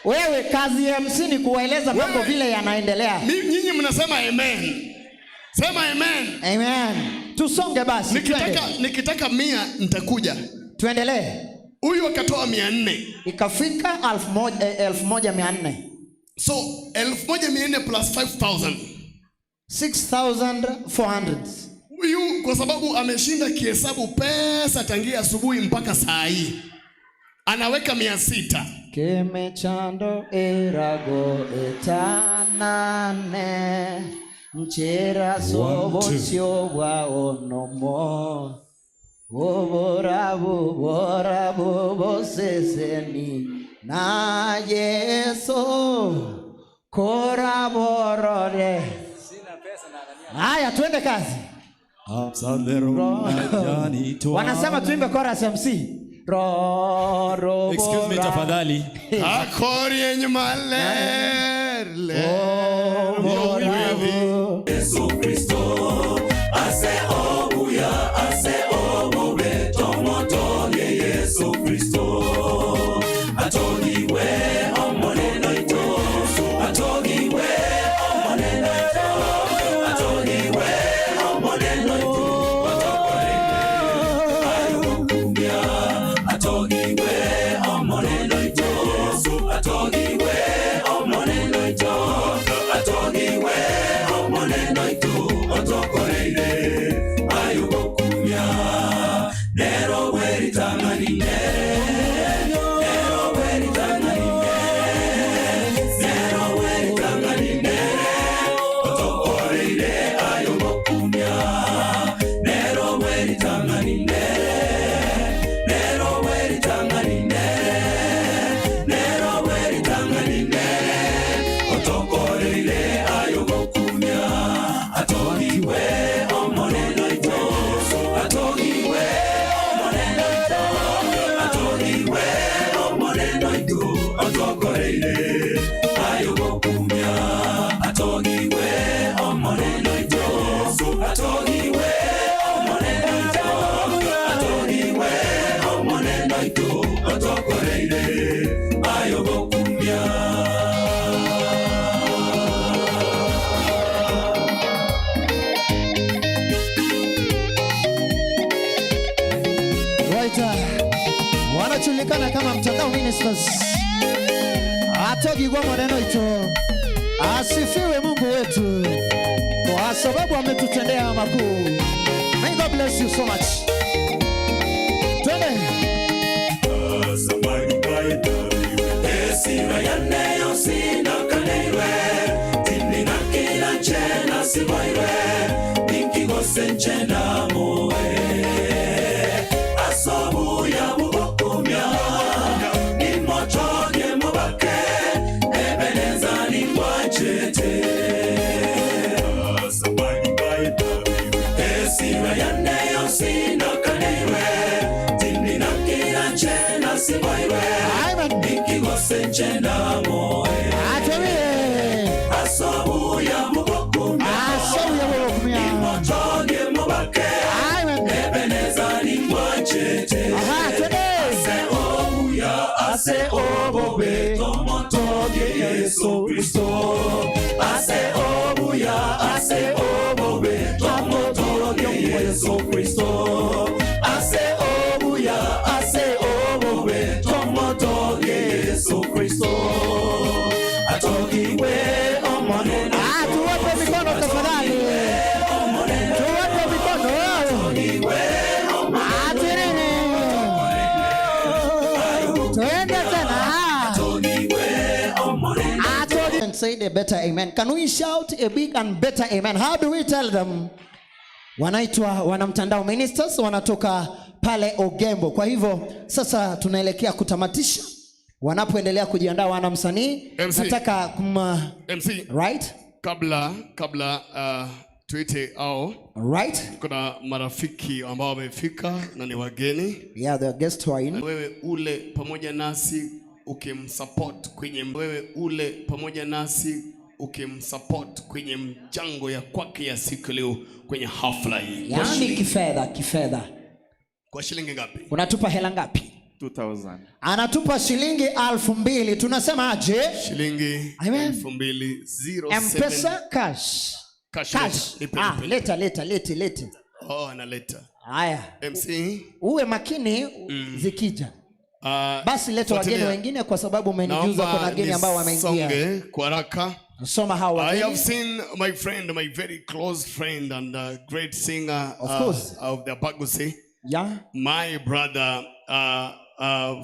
Wewe kazi ya MC ni kuwaeleza mambo vile yanaendelea. Nyinyi mnasema amen. Sema amen. Amen. Tusonge basi. Nikitaka 100 nitakuja. Tuendelee. Huyu akatoa 400. Ikafika 1400. So 1400 plus 5000. 6400. Huyu kwa sababu ameshinda kihesabu pesa tangia asubuhi mpaka saa hii anaweka 600. Kemechando erago etanane nchera sobosio bwa onomo oborabu borabu boseseni na Yesu koraborore. Haya, tuende kazi. Wanasema tuimbe chorus MC. Ro, ro, Excuse me, ra. tafadhali. Akori nyuma ler, ler, Yesu Kristo ase obuya ase obube tomotoge Yesu Kristo atogiwe omoneno ito atogiwe omoneno ito atogiwe omoneno ito otokorete ayokumya atogiwe omoneno ito atogiwe omoneno ito atogiwe omoneno ito otokoreire ayogokumya nero bweritang'ani nere nero bweritang'ani nere nero bweritang'ani nere otokoreire ayogokumya nero bweritang'ani nere nero bweritang'ani nere nero bweritang'ani nere otokoreire ayogokumya atogiwe omoneno ito atogiwe omoneno ito atogiwe omoneno ito otokoreire ayogokumya atogiwe omoneno ito atogiwe omoneno ito atogiwe omoneno ito otokoreire ayogokumya. Right, wanajulikana kama Mtandao Ministers. Atogigwa maneno ito. Asifiwe Mungu wetu kwa sababu ametutendea makuu. May God bless you so much. Twende. Esira yaneyo sinakaneirwe tindinakila nchena siboirwe ninkigose nchena moe asobuya bugokumya nimotoge mubake ebeneza ningwanchete esira yaneyo sinakaneirwe tindinakila nchena siboirwe nikigose nchena moe asobuya mugokumya nimotoge mubake ebeneza ningwanchete ase obuya ase obobe tomotoge Yesu Kristo ase obuya ase obobe tomotoge Yesu Kristo ase obuya ase obobe tomotoge Yesu Kristo atogiwe omonene Ah, tuwape mikono tafadhali. Tuwape mikono. Ah, tiriri. Twende tena. Ah, And say the better amen. Can we shout a big and better amen? How do we tell them? Wanaitwa wanamtandao ministers, wanatoka pale Ogembo. Kwa hivyo sasa tunaelekea kutamatisha. Wanapoendelea kujiandaa wana msanii, MC. nataka kuma MC. Right? Kabla tuite au right? Kuna marafiki ambao wamefika na ni wageni. Yeah, the guests who are in. Wewe ule pamoja nasi ukimsupport kwenye wewe ule pamoja nasi ukimsupport kwenye mchango ya kwake ya siku leo kwenye hafla hii. Kwa Yaani kifedha, kifedha. Kwa shilingi ngapi? Unatupa hela ngapi? 2000. Anatupa shilingi 2000. Tunasema aje? Shilingi Amen. elfu mbili zero M-Pesa seven. cash. Cash, Cash. leta, nipe, Ah, nipe. leta leta lete lete. Oh, analeta. Haya. MC. Uwe makini zikija. Basi leta wageni fuatilia. wengine kwa sababu umenijuza Naomba kuna wageni ambao wameingia. nisonge kwa haraka. Soma hao I wageni. have seen my friend, my very close friend and great singer Of course. of the Bagusi. Yeah. My brother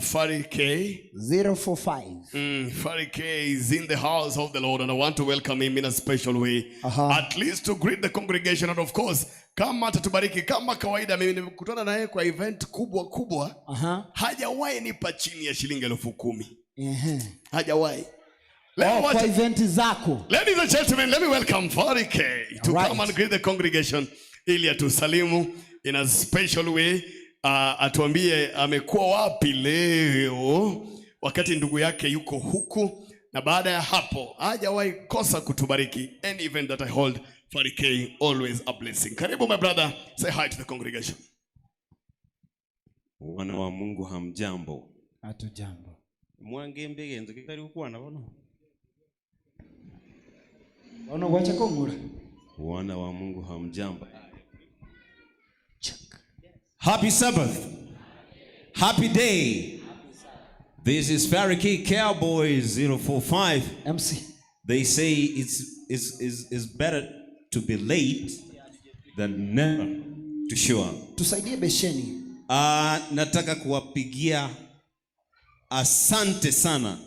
Fari K. 045. Fari K is in the house of the Lord and I want to welcome him in a special way. At least to greet the congregation and of course kama atatubariki kama kawaida mimi nimekutana naye kwa event kubwa kubwa. Aha. Hajawahi nipa chini ya shilingi 10,000. Ehe. Hajawahi. Leo Oh, kwa wacha- event zako. Ladies and gentlemen, let me welcome Fari K to Right. come and greet the congregation ili atusalimu in a special way. Atuambie amekuwa wapi leo wakati ndugu yake yuko huku, na baada ya hapo hajawahi kosa kutubariki. Any event that I hold, Fari K always a blessing. Karibu my brother, say hi to the congregation. Wana wa Mungu hamjambo. Hatujambo. Mwange mbegenzo kitari kukwana bono. Ono wacha kongura. Wana wa Mungu hamjambo. Happy Sabbath. Happy day. This is Faraki Cowboy 045. MC. They say it's better to be late than never to show up. Tusaidie besheni. Nataka kuwapigia asante sana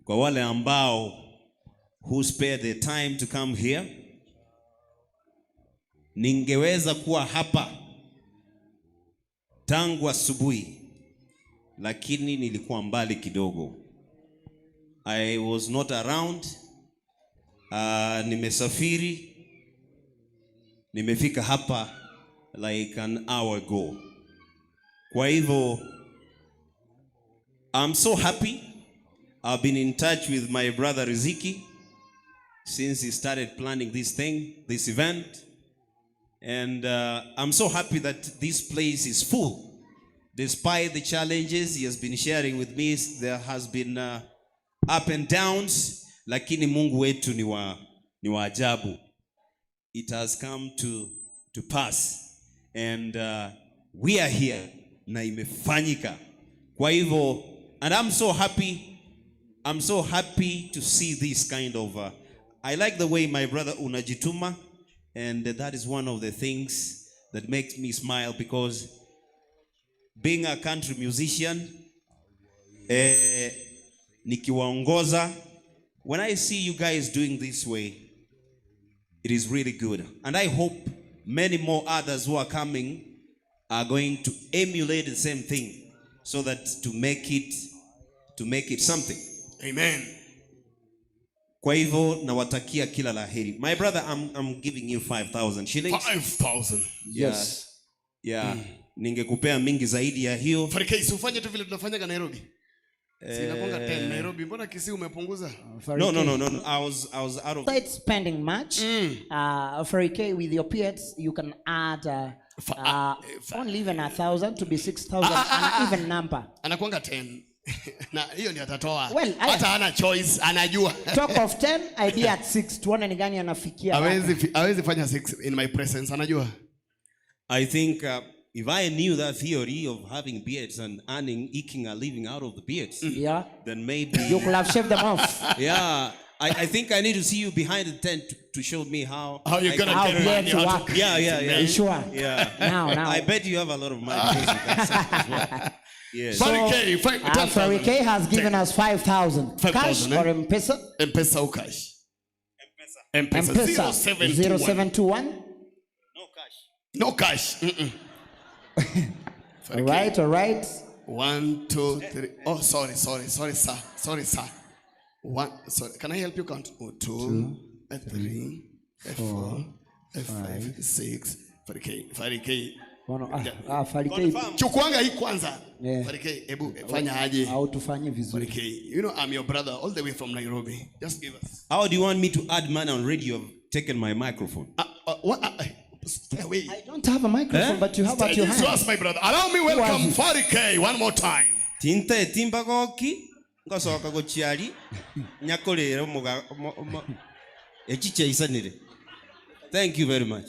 kwa wale ambao who spare their time to come here. Ningeweza kuwa hapa tangu asubuhi, lakini nilikuwa mbali kidogo. I was not around. Nimesafiri. Nimefika hapa like an hour ago. Kwa hivyo, I'm so happy. I've been in touch with my brother Riziki since he started planning this thing, this event. And I'm so happy that this place is full. Despite the challenges he has been sharing with me, there has been up and downs, lakini Mungu wetu ni wa ajabu. It has come to pass. And we are here na imefanyika. Kwa hivyo, and I'm so happy. I'm so happy to see this kind of I like the way my brother unajituma, and that is one of the things that makes me smile, because being a country musician, nikiwaongoza, when I see you guys doing this way, it is really good. And I hope many more others who are coming are going to emulate the same thing, so that to make it something. Amen. Kwa hivyo nawatakia kila la heri. My brother, I'm giving you 5,000 shillings. 5,000. Yeah. Yes. Yeah. Ningekupea mingi zaidi ya hiyo. Farikei, si ufanye tu vile tunafanyaga Nairobi. Si inakuanga 10 Nairobi, mbona Kisii umepunguza? No, no, no, no, no. I was out of Start spending much. Farikei, with your peers, you can add only even 1,000 to be 6,000, an even number. Anakuanga 10. Na hiyo ndio atatoa. Well, aya. Hata hana choice, anajua. Talk of 10, I be at 6. Tuone ni gani anafikia. Hawezi fanya 6 in my presence, anajua. I think if I knew that theory of having beards and earning, eking a living out of the beards, Yeah. then maybe You could have shaved them off. Yeah. I think I need to see you behind the tent to show me how How you're I going to can get How money beards out of work. Yeah, yeah, yeah. Sure. Yeah. Now, now. I bet you have a lot of money because you got some as well. Yes. So, Farikei, ten thousand. Farikei has given us 5,000. Five Cash thousand, eh? or M-Pesa? M-Pesa or cash? M-Pesa. M-Pesa. 0721. 0721. No cash. Mm-mm. All right, all right. 1, 2, 3. Oh, sorry, sorry, sorry, sir. Sorry, sir. 1, sorry. Can I help you count? Oh, 2, Two, 3, 4, 5, 6. Farikei, Farikei. Bono, Farikei. Chukuanga hii kwanza. Yeah. Farikei, hebu fanya aje. Au tufanye vizuri. Farikei, you know I'm your brother all the way from Nairobi. Just give us. How do you want me to add money on radio? You've taken my microphone. What? Stay away. I don't have a microphone, Eh? but you have at Stay your this hand. to us, my brother. Allow me welcome Farikei one more time. Tinte timbagoki ngosoka gochiari nyakorere omuga echiche isanire. Thank you very much.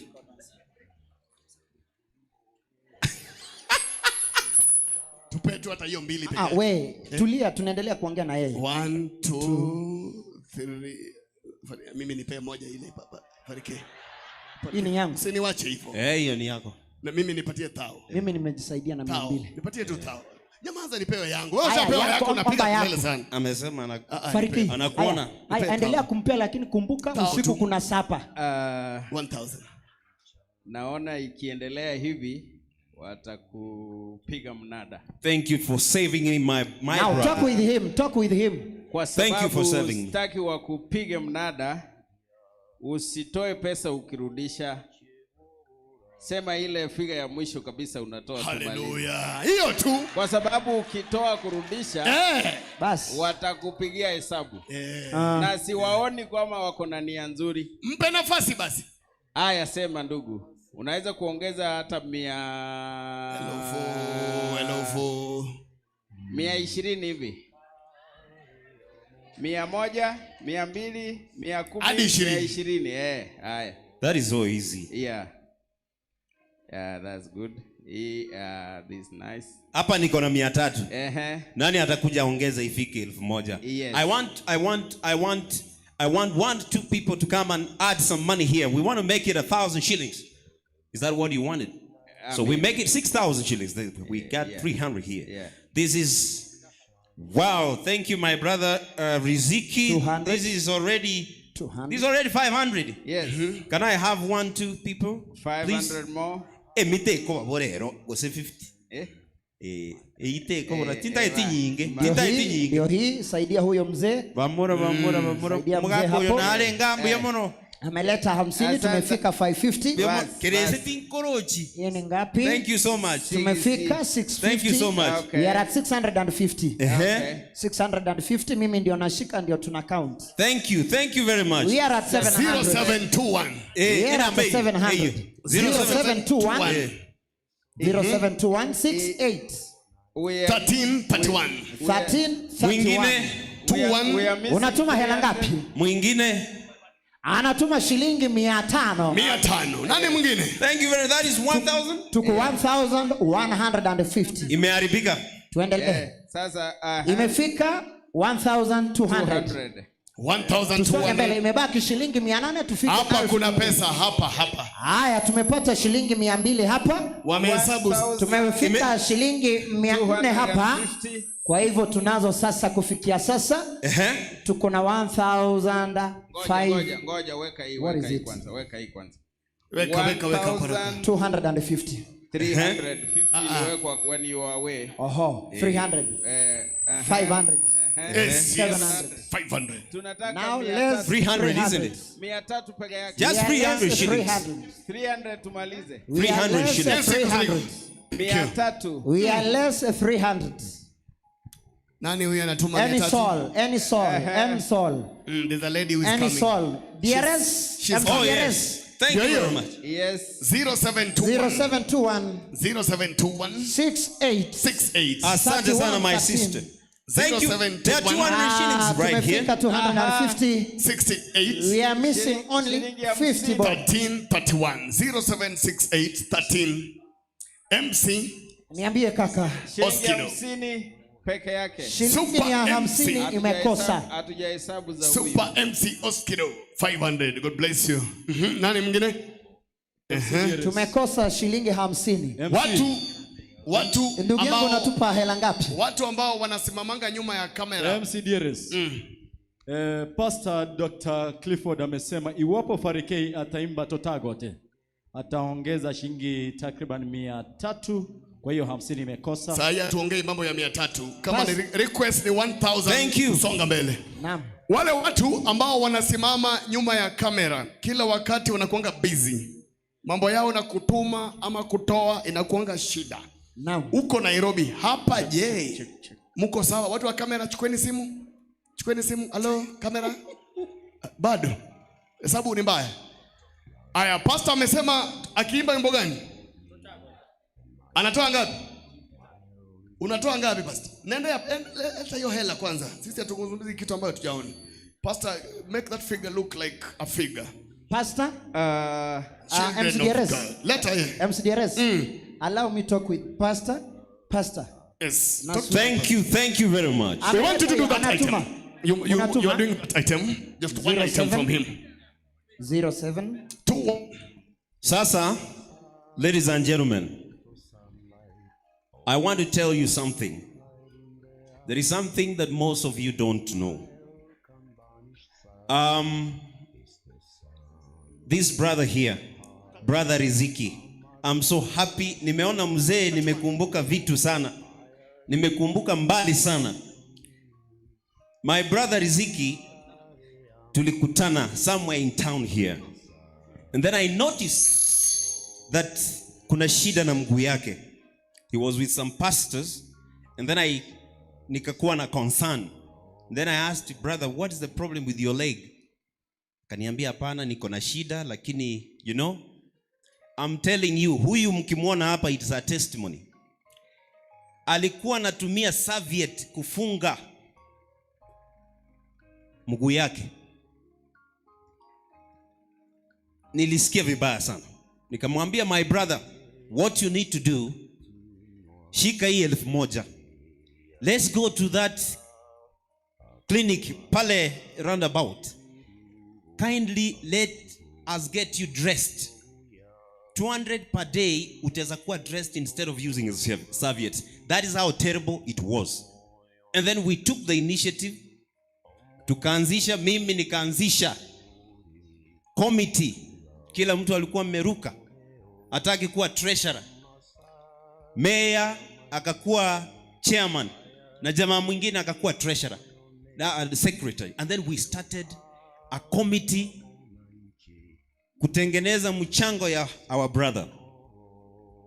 Tupe, tu hata hiyo mbili peke Ah, yake. we Eh? tulia, tunaendelea kuongea na yeye. One, two, three. Mimi nipee moja ile papa. Farike. Hii ni yangu. Usiniwache hivyo. Eh, hiyo ni yako. Na mimi nipatie tao. Mimi nimejisaidia na mia Tao. mbili. Nipatie tu tao. Nyamaza nipewe yangu. Wewe Haya, ushapewa yako, yako unapiga omba yako. kelele sana. Amesema ana, Fariki. anakuona. Haya, haya, endelea kumpea lakini kumbuka Tao usiku tu. kuna sapa. 1000. Naona ikiendelea hivi watakupiga mnada. Thank you for saving me my my Now brother. talk with him, talk with him. Kwa Thank you sababu for serving me. sitaki wakupige mnada, usitoe pesa ukirudisha. Sema ile figa ya mwisho kabisa unatoa. tumalize. Haleluya. Hiyo tu. Kwa sababu ukitoa kurudisha Eh. Bas. watakupigia hesabu Eh. Ah. na siwaoni kwama wako na nia nzuri. Mpe nafasi basi. Aya, sema ndugu, unaweza kuongeza hata mia Elfu, 120 hivi, 100, 200, 110, Hadi 20. 120. Eh, haya. That is so easy. Yeah. Yeah, that's good. Hii, this nice. Hapa niko na 300. Ehe. Nani atakuja ongeza ifike 1000? Yes. I want I want I want I want one two people to come and add some money here. We want to make it 1,000 shillings. Is that what you wanted? I so we mean- make it 6,000 shillings. We got yeah. 300 here. Yeah. This is wow. Thank you, my brother Riziki. 200. This is already 200. this is already 500. Yes. Can I have one two people? 500 Please? more. Eh, mite ko borero gose 50. Eh? Eh, eite ko bora Eh, tinta eh, eti ba- nyinge. ba- Ndio Tinta eti hii, nyinge. ndio hii, saidia huyo mzee. Bamura bamura bamura. Saidia mzee Mugako yo hapo. nare ngambo Eh. mono. Ameleta 50 Asante. tumefika 550. Bas, Kerese bas. tinkorochi. Hiyo ni ngapi? Thank you so much. Tumefika 650. Thank you so much. Okay. We are at 650. Ehe. Okay. 650 mimi ndio nashika ndio tuna count. Thank you. Thank you very much. We are at 700. 0721. Eh, We are at inamba hii. 700. Eh, 07 0721 Eh. 072168 We are, 1331. 13 31. Mwingine, we are, we are missing Unatuma hela ngapi? mwingine. Anatuma shilingi 500. 500. Nani mwingine? Thank you very that is 1000. Tuko 1150. Imeharibika. Tuendelee. Eh, sasa Imefika 1200. 200. Tusonge mbele, 1200. imebaki shilingi 800 tufike. Hapa elfu kuna mbili. pesa hapa hapa. Haya, tumepata shilingi 200 hapa. Wamehesabu Tumefika shilingi 400 hapa. 250. Kwa hivyo tunazo sasa, kufikia sasa Ehe. tuko na 1005 Ngoja, ngoja, ngoja, weka hii, What weka is hii it? kwanza, weka hii kwanza. Weka weka weka kwa haraka. 250. 350 iliwekwa when you were away. Oho, 300. Eh, aha. 500. Yes, yes. 700. 500. Tunataka Now mia let's tatu. 300, isn't it? 300 peke yake. Just We are 300 less shillings. 300. 300 tumalize. We are 300 less shillings. 300. 300. We are less 300. Nani huyu anatuma Any 300? soul, any soul, any soul, There's a lady who is any coming. soul. DRS, she's- MC Oh DRS. yes. Thank you Yo, yo. very much. Yes. 0721 0721 0721 68 68. Asante sana my 31, sister. Thank you. There are 200 Ah, shillings right here. tumefika 250. 68 We are missing only Shilingi hamsini. 50 bob. 13 31 0768 13 MC Niambie kaka, Shilingi Oskino. 50 peke yake. shilingi Super mia MC. hamsini imekosa. Hatujahesabu za huyu. Super MC Oskino 500. God bless you. Nani mwingine? Ehe. Tumekosa shilingi 50. Watu watu Ndugu yangu ambao unatupa hela ngapi? watu ambao wanasimamanga nyuma ya kamera. MC Dieres. Eh, Pastor Dr. Clifford amesema iwapo Farikei ataimba Totagote ataongeza shilingi takriban 300, kwa hiyo 50 imekosa. Saa hii hatuongei mambo ya 300. Kama Bas. ni request ni 1000. Thank you. Songa mbele. Naam. Wale watu ambao wanasimama nyuma ya kamera kila wakati wanakuanga busy, mambo yao na kutuma ama kutoa inakuanga shida. Naam. Uko Nairobi hapa, je, mko sawa? Watu wa kamera, chukueni simu, chukueni simu. Halo kamera, bado hesabu ni mbaya. Aya, pastor amesema akiimba wimbo gani anatoa ngapi? Unatoa ngapi pastor? Nenda ya leta hiyo hela kwanza. Sisi hatuzungumzi kitu ambayo tujaona. Pastor, make that figure look like a figure. Pastor, Children MCDRS. of God. Leta hii. MCDRS. Allow me talk with Pastor. Pastor. Yes. Thank you, thank you very much. We want you to do that item. You, you, you are doing that item. Just one item from him. 07 Sasa, ladies and gentlemen, I want to tell you something. There is something that most of you don't know. Um, this brother here, brother Riziki, I'm so happy. Nimeona mzee, nimekumbuka vitu sana, nimekumbuka mbali sana. My brother Riziki, tulikutana somewhere in town here. And then I noticed that kuna shida na mguu yake. He was with some pastors and then I nikakuwa na concern. Then I asked brother, what is the problem with your leg? Kaniambia hapana, niko na shida lakini you know, I'm telling you, huyu mkimwona hapa it's a testimony. Alikuwa anatumia serviette kufunga mguu yake. Nilisikia vibaya sana. Nikamwambia my brother, what you need to do, shika hii elfu moja. Let's go to that clinic pale roundabout. Kindly let us get you dressed. 200 per day utaweza kuwa dressed instead of using a serviette. That is how terrible it was. And then we took the initiative tukaanzisha, mimi nikaanzisha committee. Kila mtu alikuwa ameruka, hataki kuwa treasurer. Mayor akakuwa chairman na jamaa mwingine akakuwa treasurer na uh, secretary. And then we started a committee kutengeneza mchango ya our brother.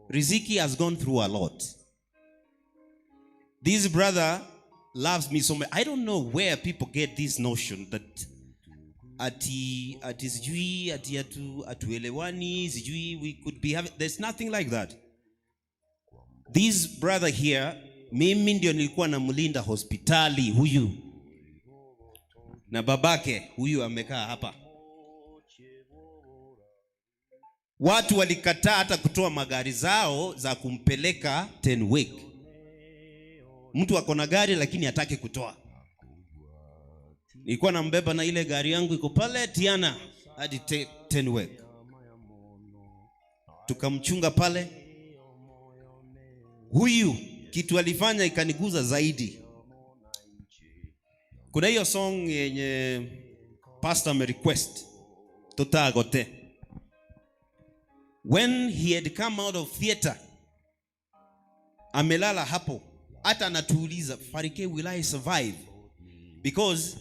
Riziki has gone through a lot. This brother loves me so much. I don't know where people get this notion that ati ati sijui ati atu atuelewani sijui we could be having there's nothing like that. This brother here, mimi ndio nilikuwa namlinda hospitali huyu na babake huyu amekaa hapa. Watu walikataa hata kutoa magari zao za kumpeleka Tenwek. Mtu ako na gari lakini hataki kutoa. Nilikuwa nambeba na ile gari yangu iko pale Tiana hadi te, Tenwek, tukamchunga pale. Huyu kitu alifanya ikaniguza zaidi. Kuna hiyo song yenye pastor amerequest tutagote. When he had come out of theater, amelala hapo, hata anatuuliza Farike, will I survive? Because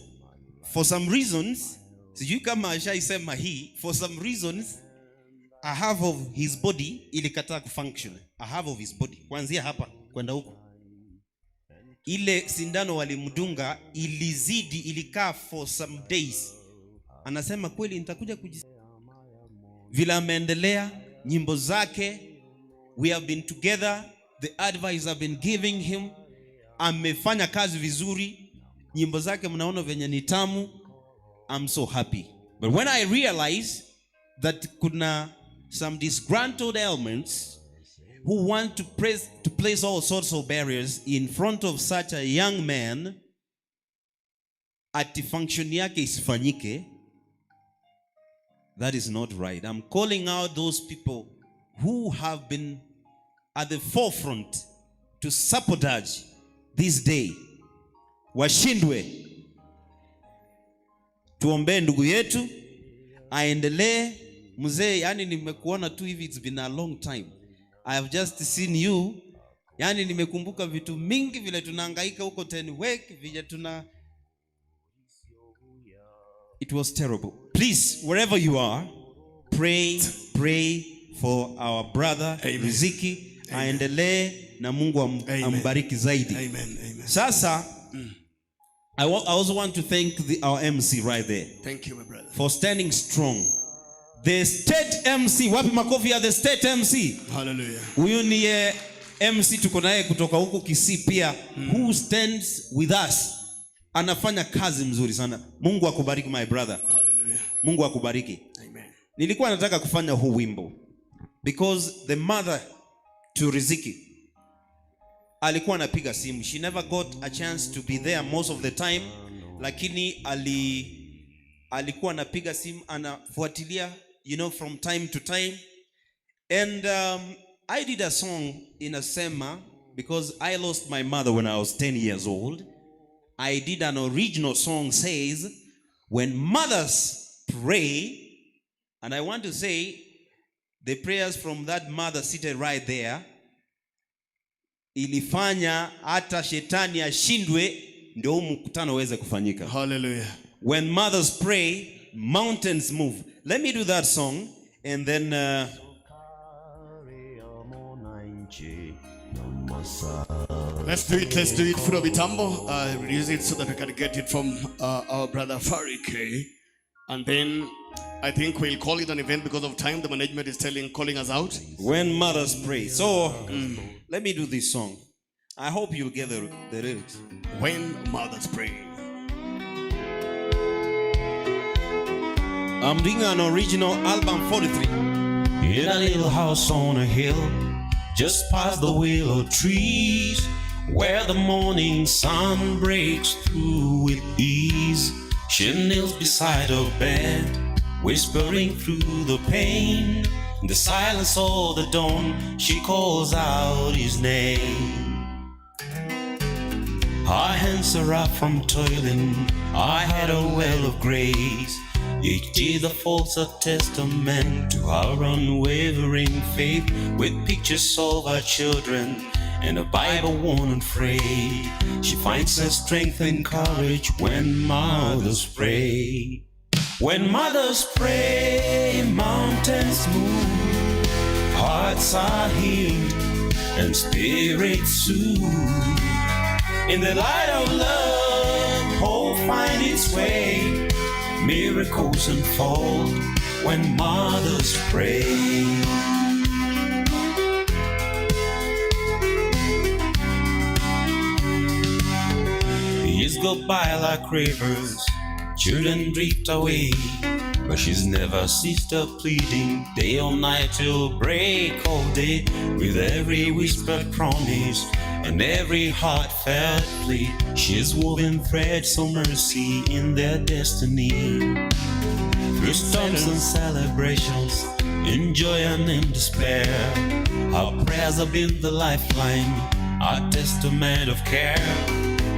for some reasons, sijui kama ashaisema hii, for some reasons a half of his body ilikataa kufunction, a half of his body kuanzia hapa kwenda huko. Ile sindano walimdunga ilizidi, ilikaa for some days. Anasema kweli nitakuja kuji vile ameendelea nyimbo zake, we have been together, the advice I've been giving him, amefanya kazi vizuri, nyimbo zake mnaona venye ni tamu. I'm so happy. But when I realize that kuna some disgruntled elements who want to press, to place all sorts of barriers in front of such a young man, ati function yake isifanyike, that is not right. I'm calling out those people who have been at the forefront to sabotage this day. Washindwe. Tuombee ndugu yetu aendelee. Mzee, yani nimekuona tu hivi, it's been a long time. I have just seen you. Yani nimekumbuka vitu mingi vile tunahangaika huko Tenwek, vile tuna It was terrible. Please, wherever you are, pray, pray for our brother Riziki aendelee na Mungu am, ambariki zaidi. Amen. Amen. Sasa I, wa- I also want to thank the, our MC right there Thank you, my brother. for standing strong. The state MC, wapi makofi ya the state MC? Hallelujah. Huyu ni eh, MC tuko naye kutoka huko Kisii pia who stands with us. Anafanya kazi mzuri sana. Mungu akubariki my brother. Hallelujah. Mungu akubariki. Amen. Nilikuwa nataka kufanya huu wimbo because the mother to Riziki. alikuwa anapiga simu. She never got a chance to be there most of the time, lakini ali alikuwa anapiga simu anafuatilia, you know, from time to time. And I did a song inasema, because I lost my mother when I was 10 years old. I did an original song says, when mothers pray, and I want to say the prayers from that mother seated right there ilifanya hata shetani ashindwe ndio huu mkutano uweze kufanyika. Hallelujah. When mothers pray, mountains move. Let me do that song and then Let's do it. Let's do it. Fudo Mitambo. Release it so that we can get it from our brother Farike. And then I think we'll call it an event because of time. The management is telling, calling us out. When mothers pray. So let me do this song. I hope you'll get the lyrics. When mothers pray. I'm doing an original album 43. In a little house on a hill, just past the willow trees, where the morning sun breaks through with ease. She kneels beside her bed, whispering through the pain. In the silence of the dawn, she calls out his name. Her hands are up from toiling, I had a well of grace. Each tear that falls a testament to our unwavering faith, with pictures of our children and a Bible worn and frayed. She finds her strength and courage when mothers pray. When mothers pray, mountains move, hearts are healed, and spirits soothed. In the light of love, hope finds its way. Miracles unfold when mothers pray. Years go by like rivers, children drift away, but she's never ceased her pleading, day or night till break of day. With every whispered promise and every heartfelt plea, she's woven threads of mercy in their destiny. Through storms and celebrations, in joy and in despair, her prayers have been the lifeline, our testament of care.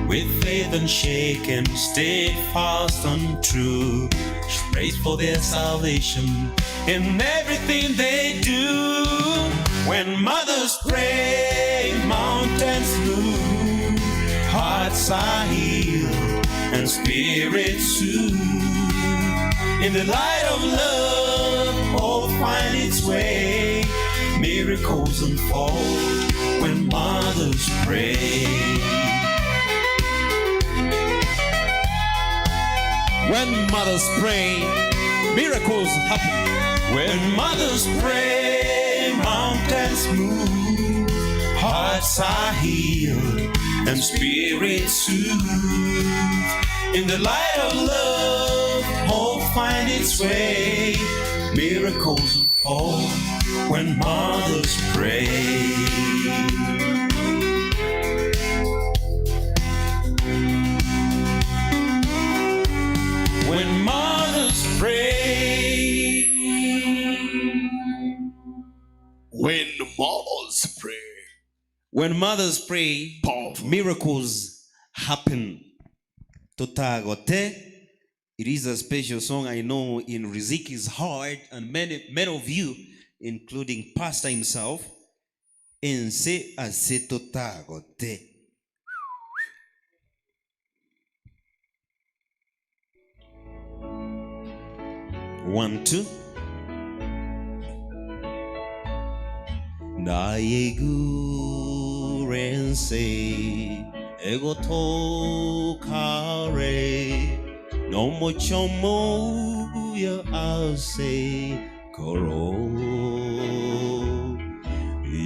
With faith unshaken, steadfast and true, she prays for their salvation in everything they do. When mothers pray, mountains move, hearts are healed, and spirits soothed. In the light of love, hope finds its way. Miracles unfold when mothers pray. When mothers pray, miracles happen. When mothers pray, mountains move, hearts are healed, and spirits soothed. In the light of love, hope finds its way. Miracles unfold when mothers pray. When mothers pray. When mothers pray. When mothers pray, Powerful. Miracles happen. Totagote. It is a special song I know in Riziki's heart, and many, many of you, including Pastor himself, Ense ase totagote. 1, 2. Nayegurense ego tokare no mochomo ya ase koro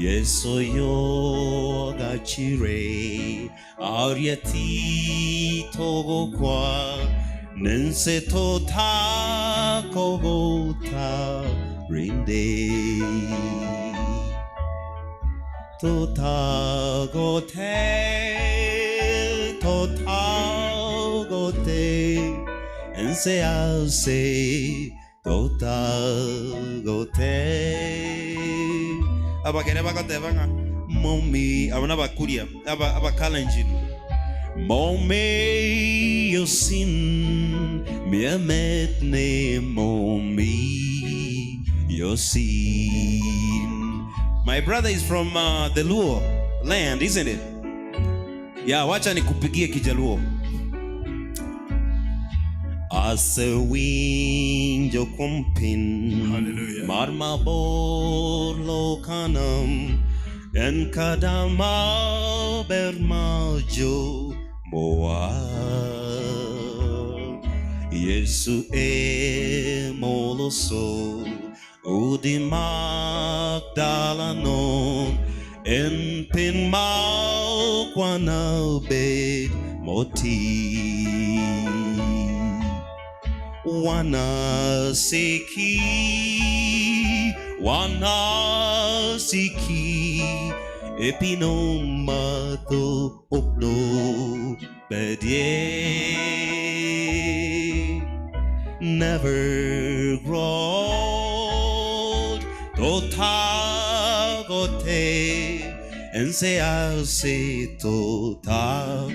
Yeso yo gachire ariati togo kwa nense to ta kogota rinde. Totagote, totagote, ense ase totagote. Abagere bagoteba ng'a momi abo nabakuria aba abakalenjin. Momi yosin, miemetne momi yosin. My brother is from the Luo land, isn't it? Yeah, wacha nikupigie Kijaluo. Asewinjo kuom piny mar mabor lokanam en kada maber mar jo moa Yesu emoloso udi Magdalano en piny ma ok wanabed moti wanasiki wanasiki epinomato okno bedie never grow old totagote ense ase totagote.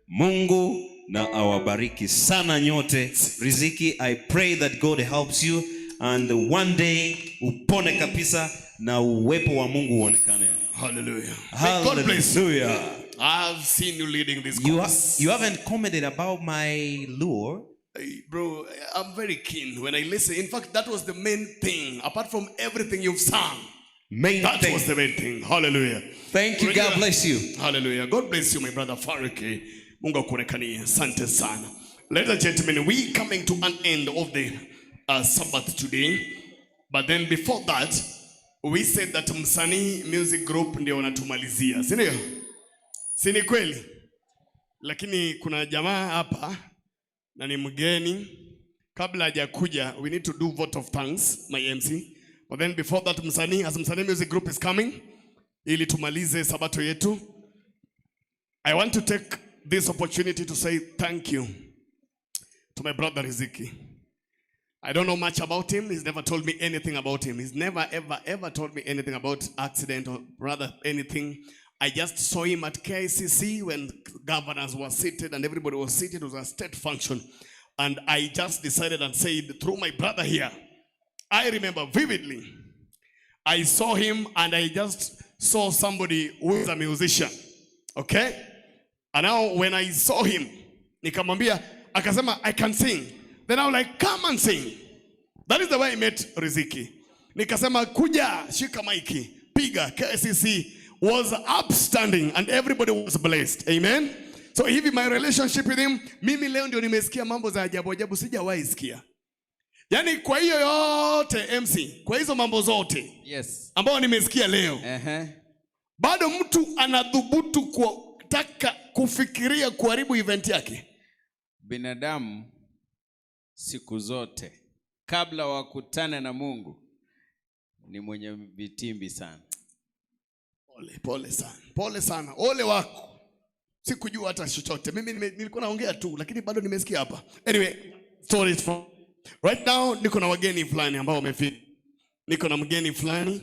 Mungu na awabariki sana nyote. Riziki, I pray that God helps you and one day upone kabisa na uwepo wa Mungu uonekane. Hallelujah. May God bless you. Hallelujah. I've seen you leading this You, course. you haven't commented about my lure. Hey, bro, I'm very keen when I listen. In fact, that was the main thing. Apart from everything you've sung, Main that thing. was the main thing. Hallelujah. Thank you. God bless you. Hallelujah. God bless you, my brother Fariki. Mungu akuonekanie. Asante sana. Ladies and gentlemen, we coming to an end of the Sabbath today. But then before that, we said that Msanii Music Group ndio wanatumalizia, si ndio? Si ni kweli? Lakini kuna jamaa hapa na ni mgeni. Kabla hajakuja, we need to do vote of thanks, my MC. But then before that, Msanii, as Msanii Music Group is coming, ili tumalize sabato yetu. I want to take this opportunity to say thank you to my brother Riziki. I don't know much about him. He's never told me anything about him. He's never, ever, ever told me anything about accident or rather anything. I just saw him at KICC when governors were seated and everybody was seated. It was a state function. And I just decided and said, through my brother here, I remember vividly, I saw him and I just saw somebody who is a musician. Okay? And now when I saw him, nikamwambia, akasema, I can sing. Then I was like, come and sing. That is the way I met Riziki. Nikasema, kuja, shika maiki, piga. KCC was upstanding and everybody was blessed. Amen. So hivi my relationship with him, mimi leo ndio nimesikia mambo za ajabu ajabu sijawahi sikia. Yaani kwa hiyo yote MC, kwa hizo mambo zote Yes. ambayo nimesikia leo. Uh-huh. Bado mtu anadhubutu kutaka kufikiria kuharibu event yake. Binadamu siku zote kabla wakutane na Mungu ni mwenye vitimbi sana. Pole, pole sana, pole sana, ole wako. Sikujua hata chochote mimi, nilikuwa naongea tu, lakini bado nimesikia hapa. Anyway, story is for right now. Niko na wageni fulani ambao wamefika. Niko na mgeni fulani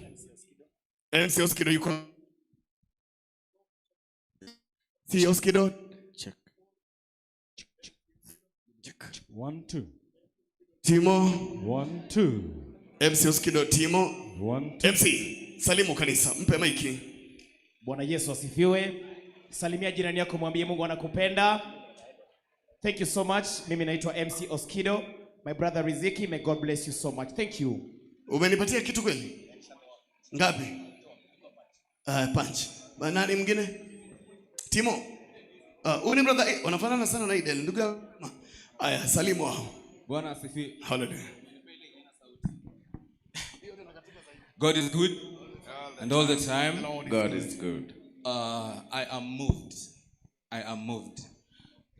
MC Oskido yuko si Oskido. Check. One, two. Timo. One, two. MC Oskido Timo. One, two. MC, salimu kanisa, mpe maiki. Bwana Yesu asifiwe. Salimia jirani yako, mwambie Mungu anakupenda. Thank you so much. Mimi naitwa MC Oskido. My brother Riziki, may God bless you so much. Thank you. Umenipatia kitu kweli? Ngapi? Punch. Ba- Nani mwingine? Timo. Huyu ni brother, wanafanana sana na Idel, ndugu yangu. Aya, salimu hao. Bwana asifiwe. Hallelujah. God is good and all the time. God is good. I am moved. I am moved.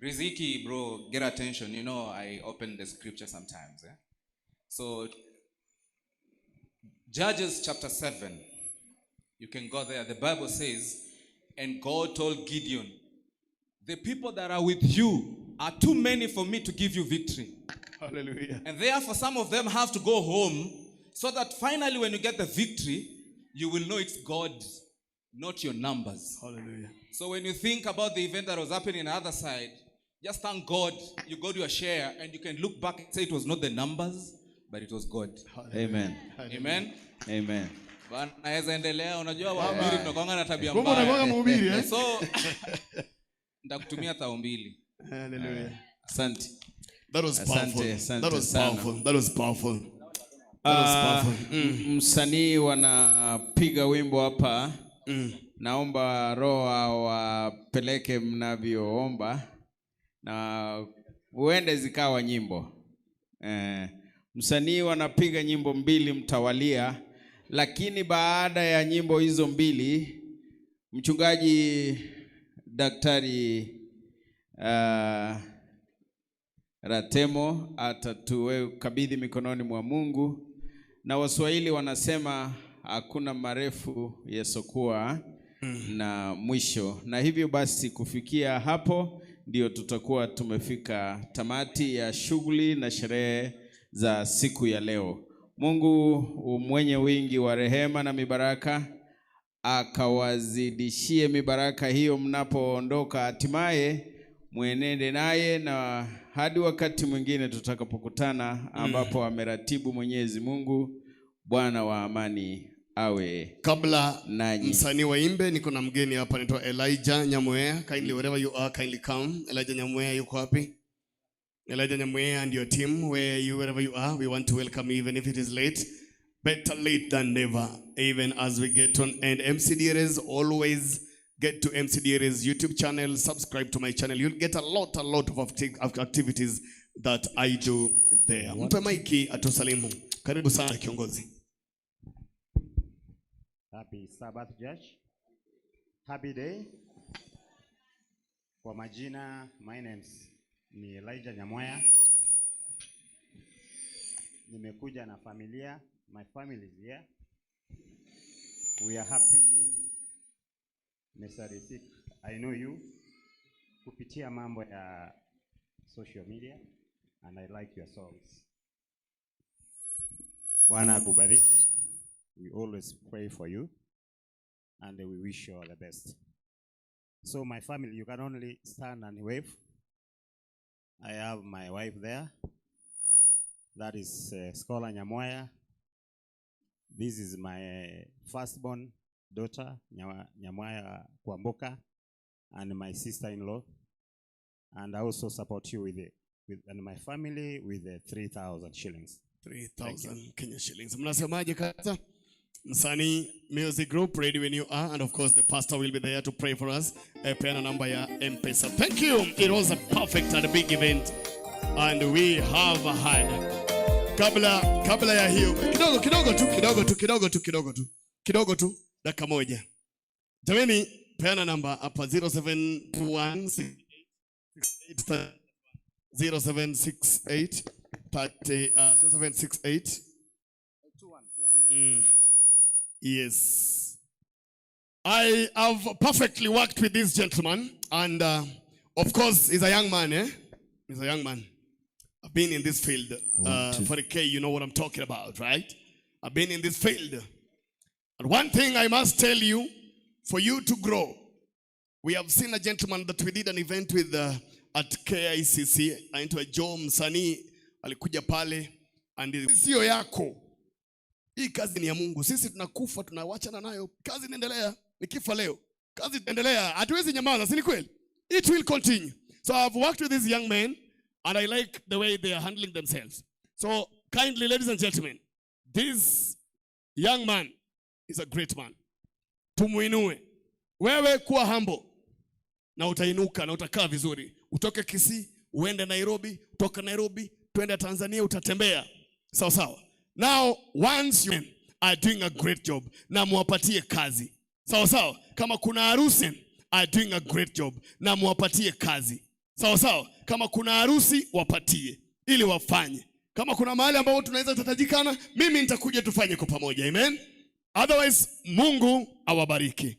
Riziki, bro, get attention. You know, I open the scripture sometimes. Eh? So Judges chapter 7. You can go there. The Bible says, And God told Gideon, The people that are with you are too many for me to give you victory. Hallelujah. And therefore, some of them have to go home so that finally, when you get the victory, you will know it's God, not your numbers. Hallelujah. So when you think about the event that was happening on the other side, just thank God you got your share and you can look back and say it was not the numbers, but it was God. Amen. Amen. Amen. Bwana naweza endelea, unajua wahubiri tunakuanga na tabia Kumbe unakuanga mhubiri, eh? So nitakutumia thao mbili. Hallelujah. Asante. That was Asante, powerful. asante That was sana. powerful. That was powerful. That was Ah, powerful. m- Msanii wanapiga wimbo hapa. Naomba Roho awapeleke mnavyoomba na huende zikawa nyimbo. Eh, msanii wanapiga nyimbo mbili mtawalia, lakini baada ya nyimbo hizo mbili mchungaji Daktari uh, Ratemo atatuwekabidhi mikononi mwa Mungu, na Waswahili wanasema hakuna marefu yasokuwa na mwisho. Na hivyo basi kufikia hapo ndio tutakuwa tumefika tamati ya shughuli na sherehe za siku ya leo. Mungu mwenye wingi wa rehema na mibaraka akawazidishie mibaraka hiyo mnapoondoka, hatimaye mwenende naye na hadi wakati mwingine tutakapokutana, ambapo ameratibu Mwenyezi Mungu. Bwana wa amani awe Kabla nanyi. msanii waimbe, niko na mgeni hapa anaitwa Elijah Nyamwea. Kindly wherever you are, kindly come. Elijah Nyamwea yuko wapi? Elijah Nyamwea and your team, where you wherever you are, we want to welcome you even if it is late. Better late than never, even as we get on. And MCDRs always get to MCDR's YouTube channel, subscribe to my channel. You'll get a lot, a lot of acti- of activities that I do there. Mpe maiki atusalimu. Karibu sana kiongozi. Happy Sabbath, Judge. Happy day. Kwa majina, my name's ni Elijah Nyamwaya. Nimekuja na familia. My family is here. We are happy. Mr. Risik, I know you kupitia mambo ya social media and I like your songs. Bwana akubariki. We always pray for you and we wish you all the best. So my family, you can only stand and wave. I have my wife there. That is uh, Scholar Nyamoya. This is my firstborn daughter, Nya- Nyamoya Kwamboka, and my sister-in-law. And I also support you with, the, with and my family with the 3,000 shillings. 3,000 Kenya shillings. Mnasemaje kata? Msanii Music Group, ready when you are, and of course the pastor will be there to pray for us. Eh, peana namba ya M-Pesa. Thank you. It was a perfect and a big event and we have had. Kabla kabla ya hiyo kidogo kidogo tu kidogo tu kidogo tu kidogo tu kidogo tu dakika moja. Jamani, peana namba hapa 0721 0768 30 0768 Mm. Yes. I have perfectly worked with this gentleman, and uh, of course, he's a young man, eh? He's a young man. I've been in this field. Uh, for the K, you know what I'm talking about, right? I've been in this field. And one thing I must tell you for you to grow, we have seen a gentleman that we did an event with uh, at KICC, anaitwa Joe Msanii, alikuja pale and sio yako. Hii kazi ni ya Mungu. Sisi tunakufa tunawachana nayo, kazi inaendelea. Nikifa leo, kazi itaendelea, hatuwezi nyamaza, si ni kweli? It will continue. So I've worked with these young men and I like the way they are handling themselves. So kindly, ladies and gentlemen, this young man is a great man. Tumuinue. Wewe kuwa humble na utainuka na utakaa vizuri. Utoke Kisii uende Nairobi, utoke Nairobi twende Tanzania, utatembea sawa sawa. Now once you are doing a great job, na muwapatie kazi sawa sawa. Kama kuna harusi are doing a great job, na muwapatie kazi sawa sawa. Kama kuna harusi wapatie ili wafanye. Kama kuna mahali ambapo tunaweza tatajikana, mimi nitakuja tufanye kwa pamoja. Amen. Otherwise, Mungu awabariki.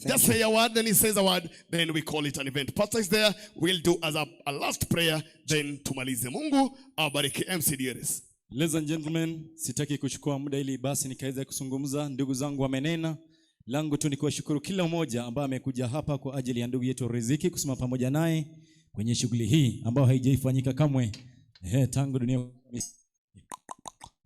Just say a word, then he says a word, then we call it an event. Pastor is there, we'll do as a last prayer, then tumalize. Mungu awabariki. MC Dieres. Ladies and gentlemen, sitaki kuchukua muda ili basi nikaweza kuzungumza. Ndugu zangu wamenena, langu tu ni kuwashukuru kila mmoja ambaye amekuja hapa kwa ajili ya ndugu yetu Riziki kusimama pamoja naye kwenye shughuli hii ambayo haijaifanyika kamwe tangu dunia.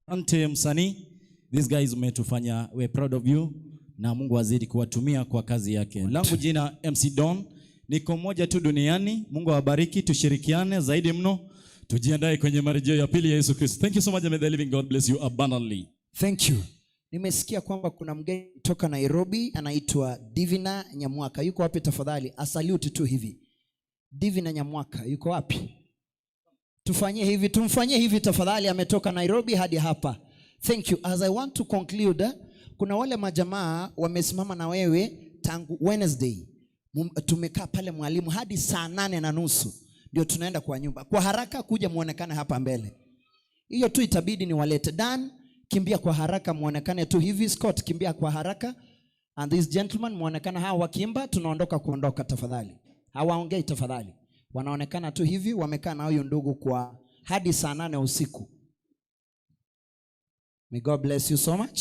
Asante msanii, these guys umetufanya we proud of you, na Mungu azidi kuwatumia kwa kazi yake. Langu jina MC Don, niko mmoja tu duniani. Mungu awabariki, tushirikiane zaidi mno, tujiandae kwenye marejeo ya pili ya Yesu Kristo. Thank you so much, may the living God bless you abundantly. Thank you. Nimesikia kwamba kuna mgeni kutoka Nairobi anaitwa Divina Nyamwaka. Yuko wapi tafadhali? Asalute tu hivi. Divina Nyamwaka yuko wapi? Tufanyie hivi, tumfanyie hivi tafadhali, ametoka Nairobi hadi hapa. Thank you. As I want to conclude, kuna wale majamaa wamesimama na wewe tangu Wednesday. Tumekaa pale mwalimu hadi saa 8:30 ndio tunaenda kwa nyumba. Kwa haraka kuja muonekane hapa mbele. Hiyo tu itabidi niwalete. Dan, kimbia kwa haraka muonekane tu hivi. Scott, kimbia kwa haraka. And this gentleman muonekane hawa wakiimba, tunaondoka kuondoka tafadhali. Hawaongei tafadhali. Wanaonekana tu hivi, wamekaa na huyu ndugu kwa hadi saa 8 usiku. May God bless you so much.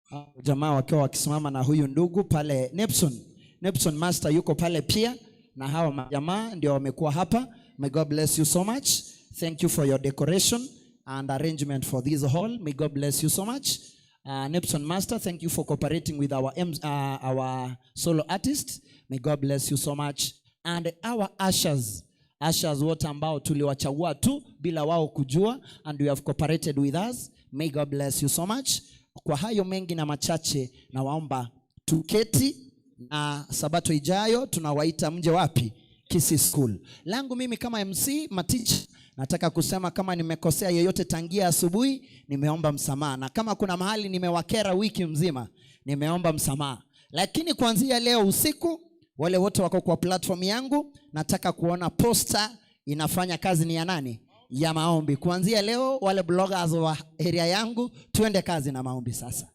Hao jamaa wakiwa wakisimama na huyu ndugu pale Nepson. Nepson Master yuko pale pia, na hawa majamaa ndio wamekuwa hapa. May God bless you so much. Thank you for your decoration and arrangement for this hall. May God bless you so much. Nepson Master, thank you for cooperating with our solo artist. May God bless you so much. And our ushers, ushers wote ambao tuliwachagua tu bila wao kujua, and you have cooperated with us. May God bless you so much. Kwa hayo mengi na machache, nawaomba tuketi, na sabato ijayo tunawaita mje wapi? Kisii School. Langu mimi kama MC Matich, nataka kusema kama nimekosea yeyote tangia asubuhi, nimeomba msamaha. Na kama kuna mahali nimewakera wiki mzima, nimeomba msamaha. Lakini kuanzia leo usiku, wale wote wako kwa platform yangu, nataka kuona poster inafanya kazi ni ya nani? Ya maombi. Kuanzia leo wale bloggers wa area yangu, tuende kazi na maombi sasa.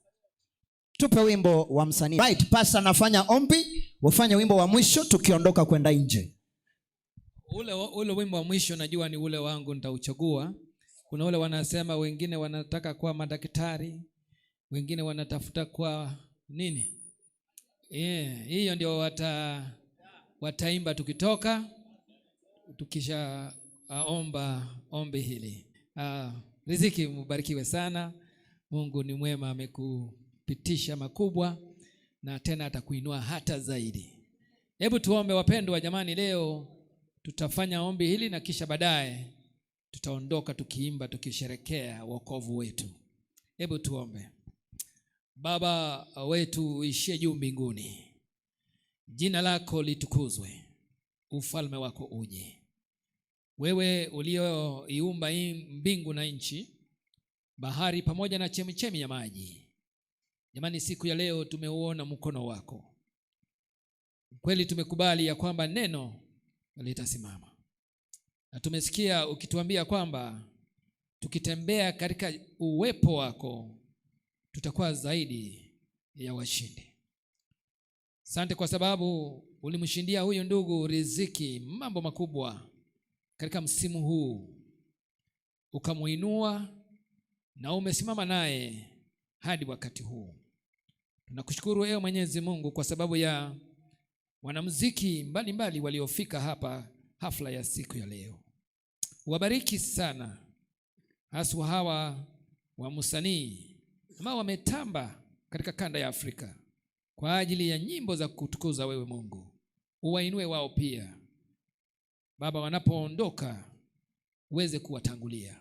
Tupe wimbo wa msanii. Right, pastor anafanya ombi, wafanye wimbo wa mwisho tukiondoka kwenda nje. Ule wimbo wa mwisho najua ni ule wangu nitauchagua. Kuna ule wanasema wengine wanataka kuwa madaktari, wengine wanatafuta kuwa nini? Hiyo ndio wataimba tukitoka, tukisha omba ombi hili. Riziki, mbarikiwe sana. Mungu ni mwema, amekupitisha makubwa na tena atakuinua hata zaidi. Hebu tuombe wapendwa jamani, leo tutafanya ombi hili na kisha baadaye tutaondoka tukiimba tukisherekea wokovu wetu. Hebu tuombe. Baba wetu uishie juu mbinguni, jina lako litukuzwe, ufalme wako uje. Wewe ulioiumba hii mbingu na nchi, bahari pamoja na chemichemi ya maji. Jamani, siku ya leo tumeuona mkono wako. Kweli tumekubali ya kwamba neno litasimama. Na tumesikia ukituambia kwamba tukitembea katika uwepo wako tutakuwa zaidi ya washindi. Asante kwa sababu ulimshindia huyu ndugu Riziki mambo makubwa katika msimu huu, ukamuinua na umesimama naye hadi wakati huu. Tunakushukuru ewe Mwenyezi Mungu kwa sababu ya wanamuziki mbalimbali waliofika hapa hafla ya siku ya leo. Wabariki sana haswa hawa wa msanii ambao wametamba katika kanda ya Afrika kwa ajili ya nyimbo za kutukuza wewe Mungu. Uwainue wao pia Baba, wanapoondoka uweze kuwatangulia,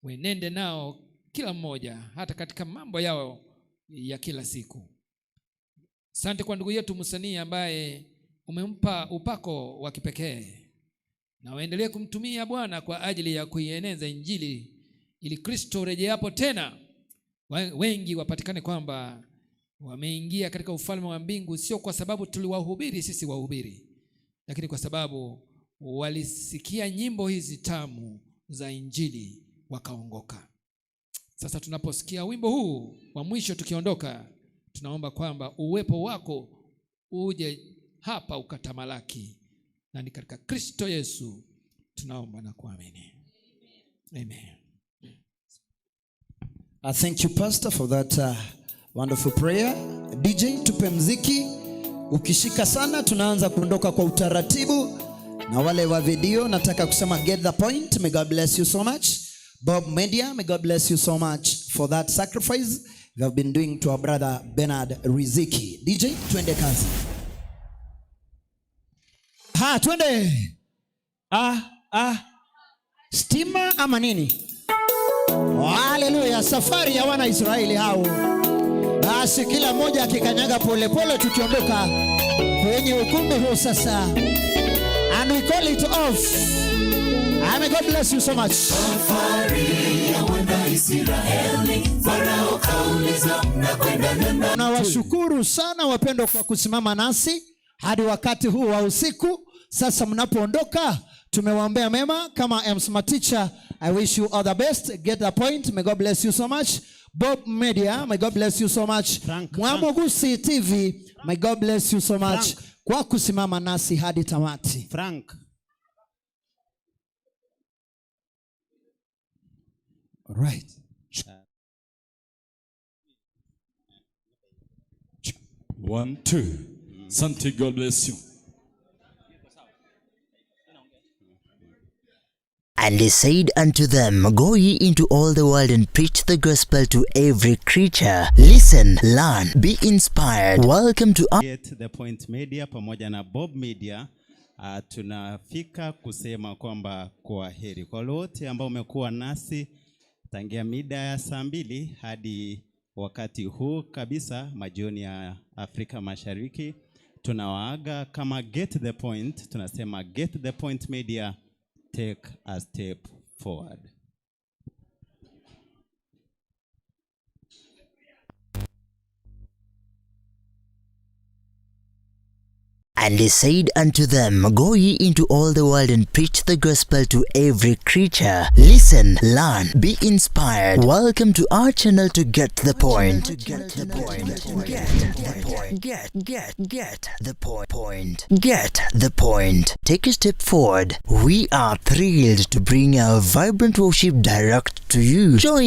wenende nao kila mmoja hata katika mambo yao ya kila siku. Asante kwa ndugu yetu msanii ambaye umempa upako wa kipekee, na uendelee kumtumia Bwana kwa ajili ya kuieneza Injili, ili Kristo urejeapo tena wengi wapatikane kwamba wameingia katika ufalme wa mbingu, sio kwa sababu tuliwahubiri sisi wahubiri, lakini kwa sababu walisikia nyimbo hizi tamu za Injili wakaongoka. Sasa tunaposikia wimbo huu wa mwisho tukiondoka, tunaomba kwamba uwepo wako uje hapa ukatamalaki, na ni katika Kristo Yesu tunaomba na kuamini, amen. Thank you pastor for that wonderful prayer. DJ tupe mziki. Ukishika sana tunaanza kuondoka kwa utaratibu. Na wale wa video nataka kusema get the point. May God bless you so much. Bob Media, may God bless you so much for that sacrifice you have been doing to our brother Bernard Riziki. DJ twende kazi. Ha, twende. Ah, ah. Stima ama nini? Haleluya, safari ya wana Israeli hao. Basi kila mmoja akikanyaga polepole, tukiondoka kwenye ukumbi huu sasa. And we call it off. Amen. God bless you so much. Safari ya wana Israeli, Farao kauliza mnakwenda na nani? Nawashukuru sana wapendwa kwa kusimama nasi hadi wakati huu wa usiku. Sasa mnapoondoka, tumewaombea mema kama I'm my teacher. I wish you all the best. Get the point. May God bless you so much. Bob Media, may God bless you so much. Mwamugusi TV, may God bless you so much kwa kusimama nasi hadi tamati. Frank. Right. One, two. Santi, God bless you. And he said unto them, Go ye into all the world and preach the gospel to every creature. Listen, learn, be inspired. Welcome to our Get the Point Media pamoja na Bob Media. Tunafika kusema kwamba kwa heri kwa wote ambao umekuwa nasi tangia mida ya saa mbili hadi wakati huu kabisa majioni ya Afrika Mashariki. Tunawaaga kama Get the Point, tunasema Get the Point Media, take a step forward. And he said unto them, Go ye into all the world and preach the gospel to every creature. Listen, learn, be inspired. Welcome to our channel to get the point. Get the point. Get the point. Get the point. Get the point. Take a step forward. We are thrilled to bring our vibrant worship direct to you. Join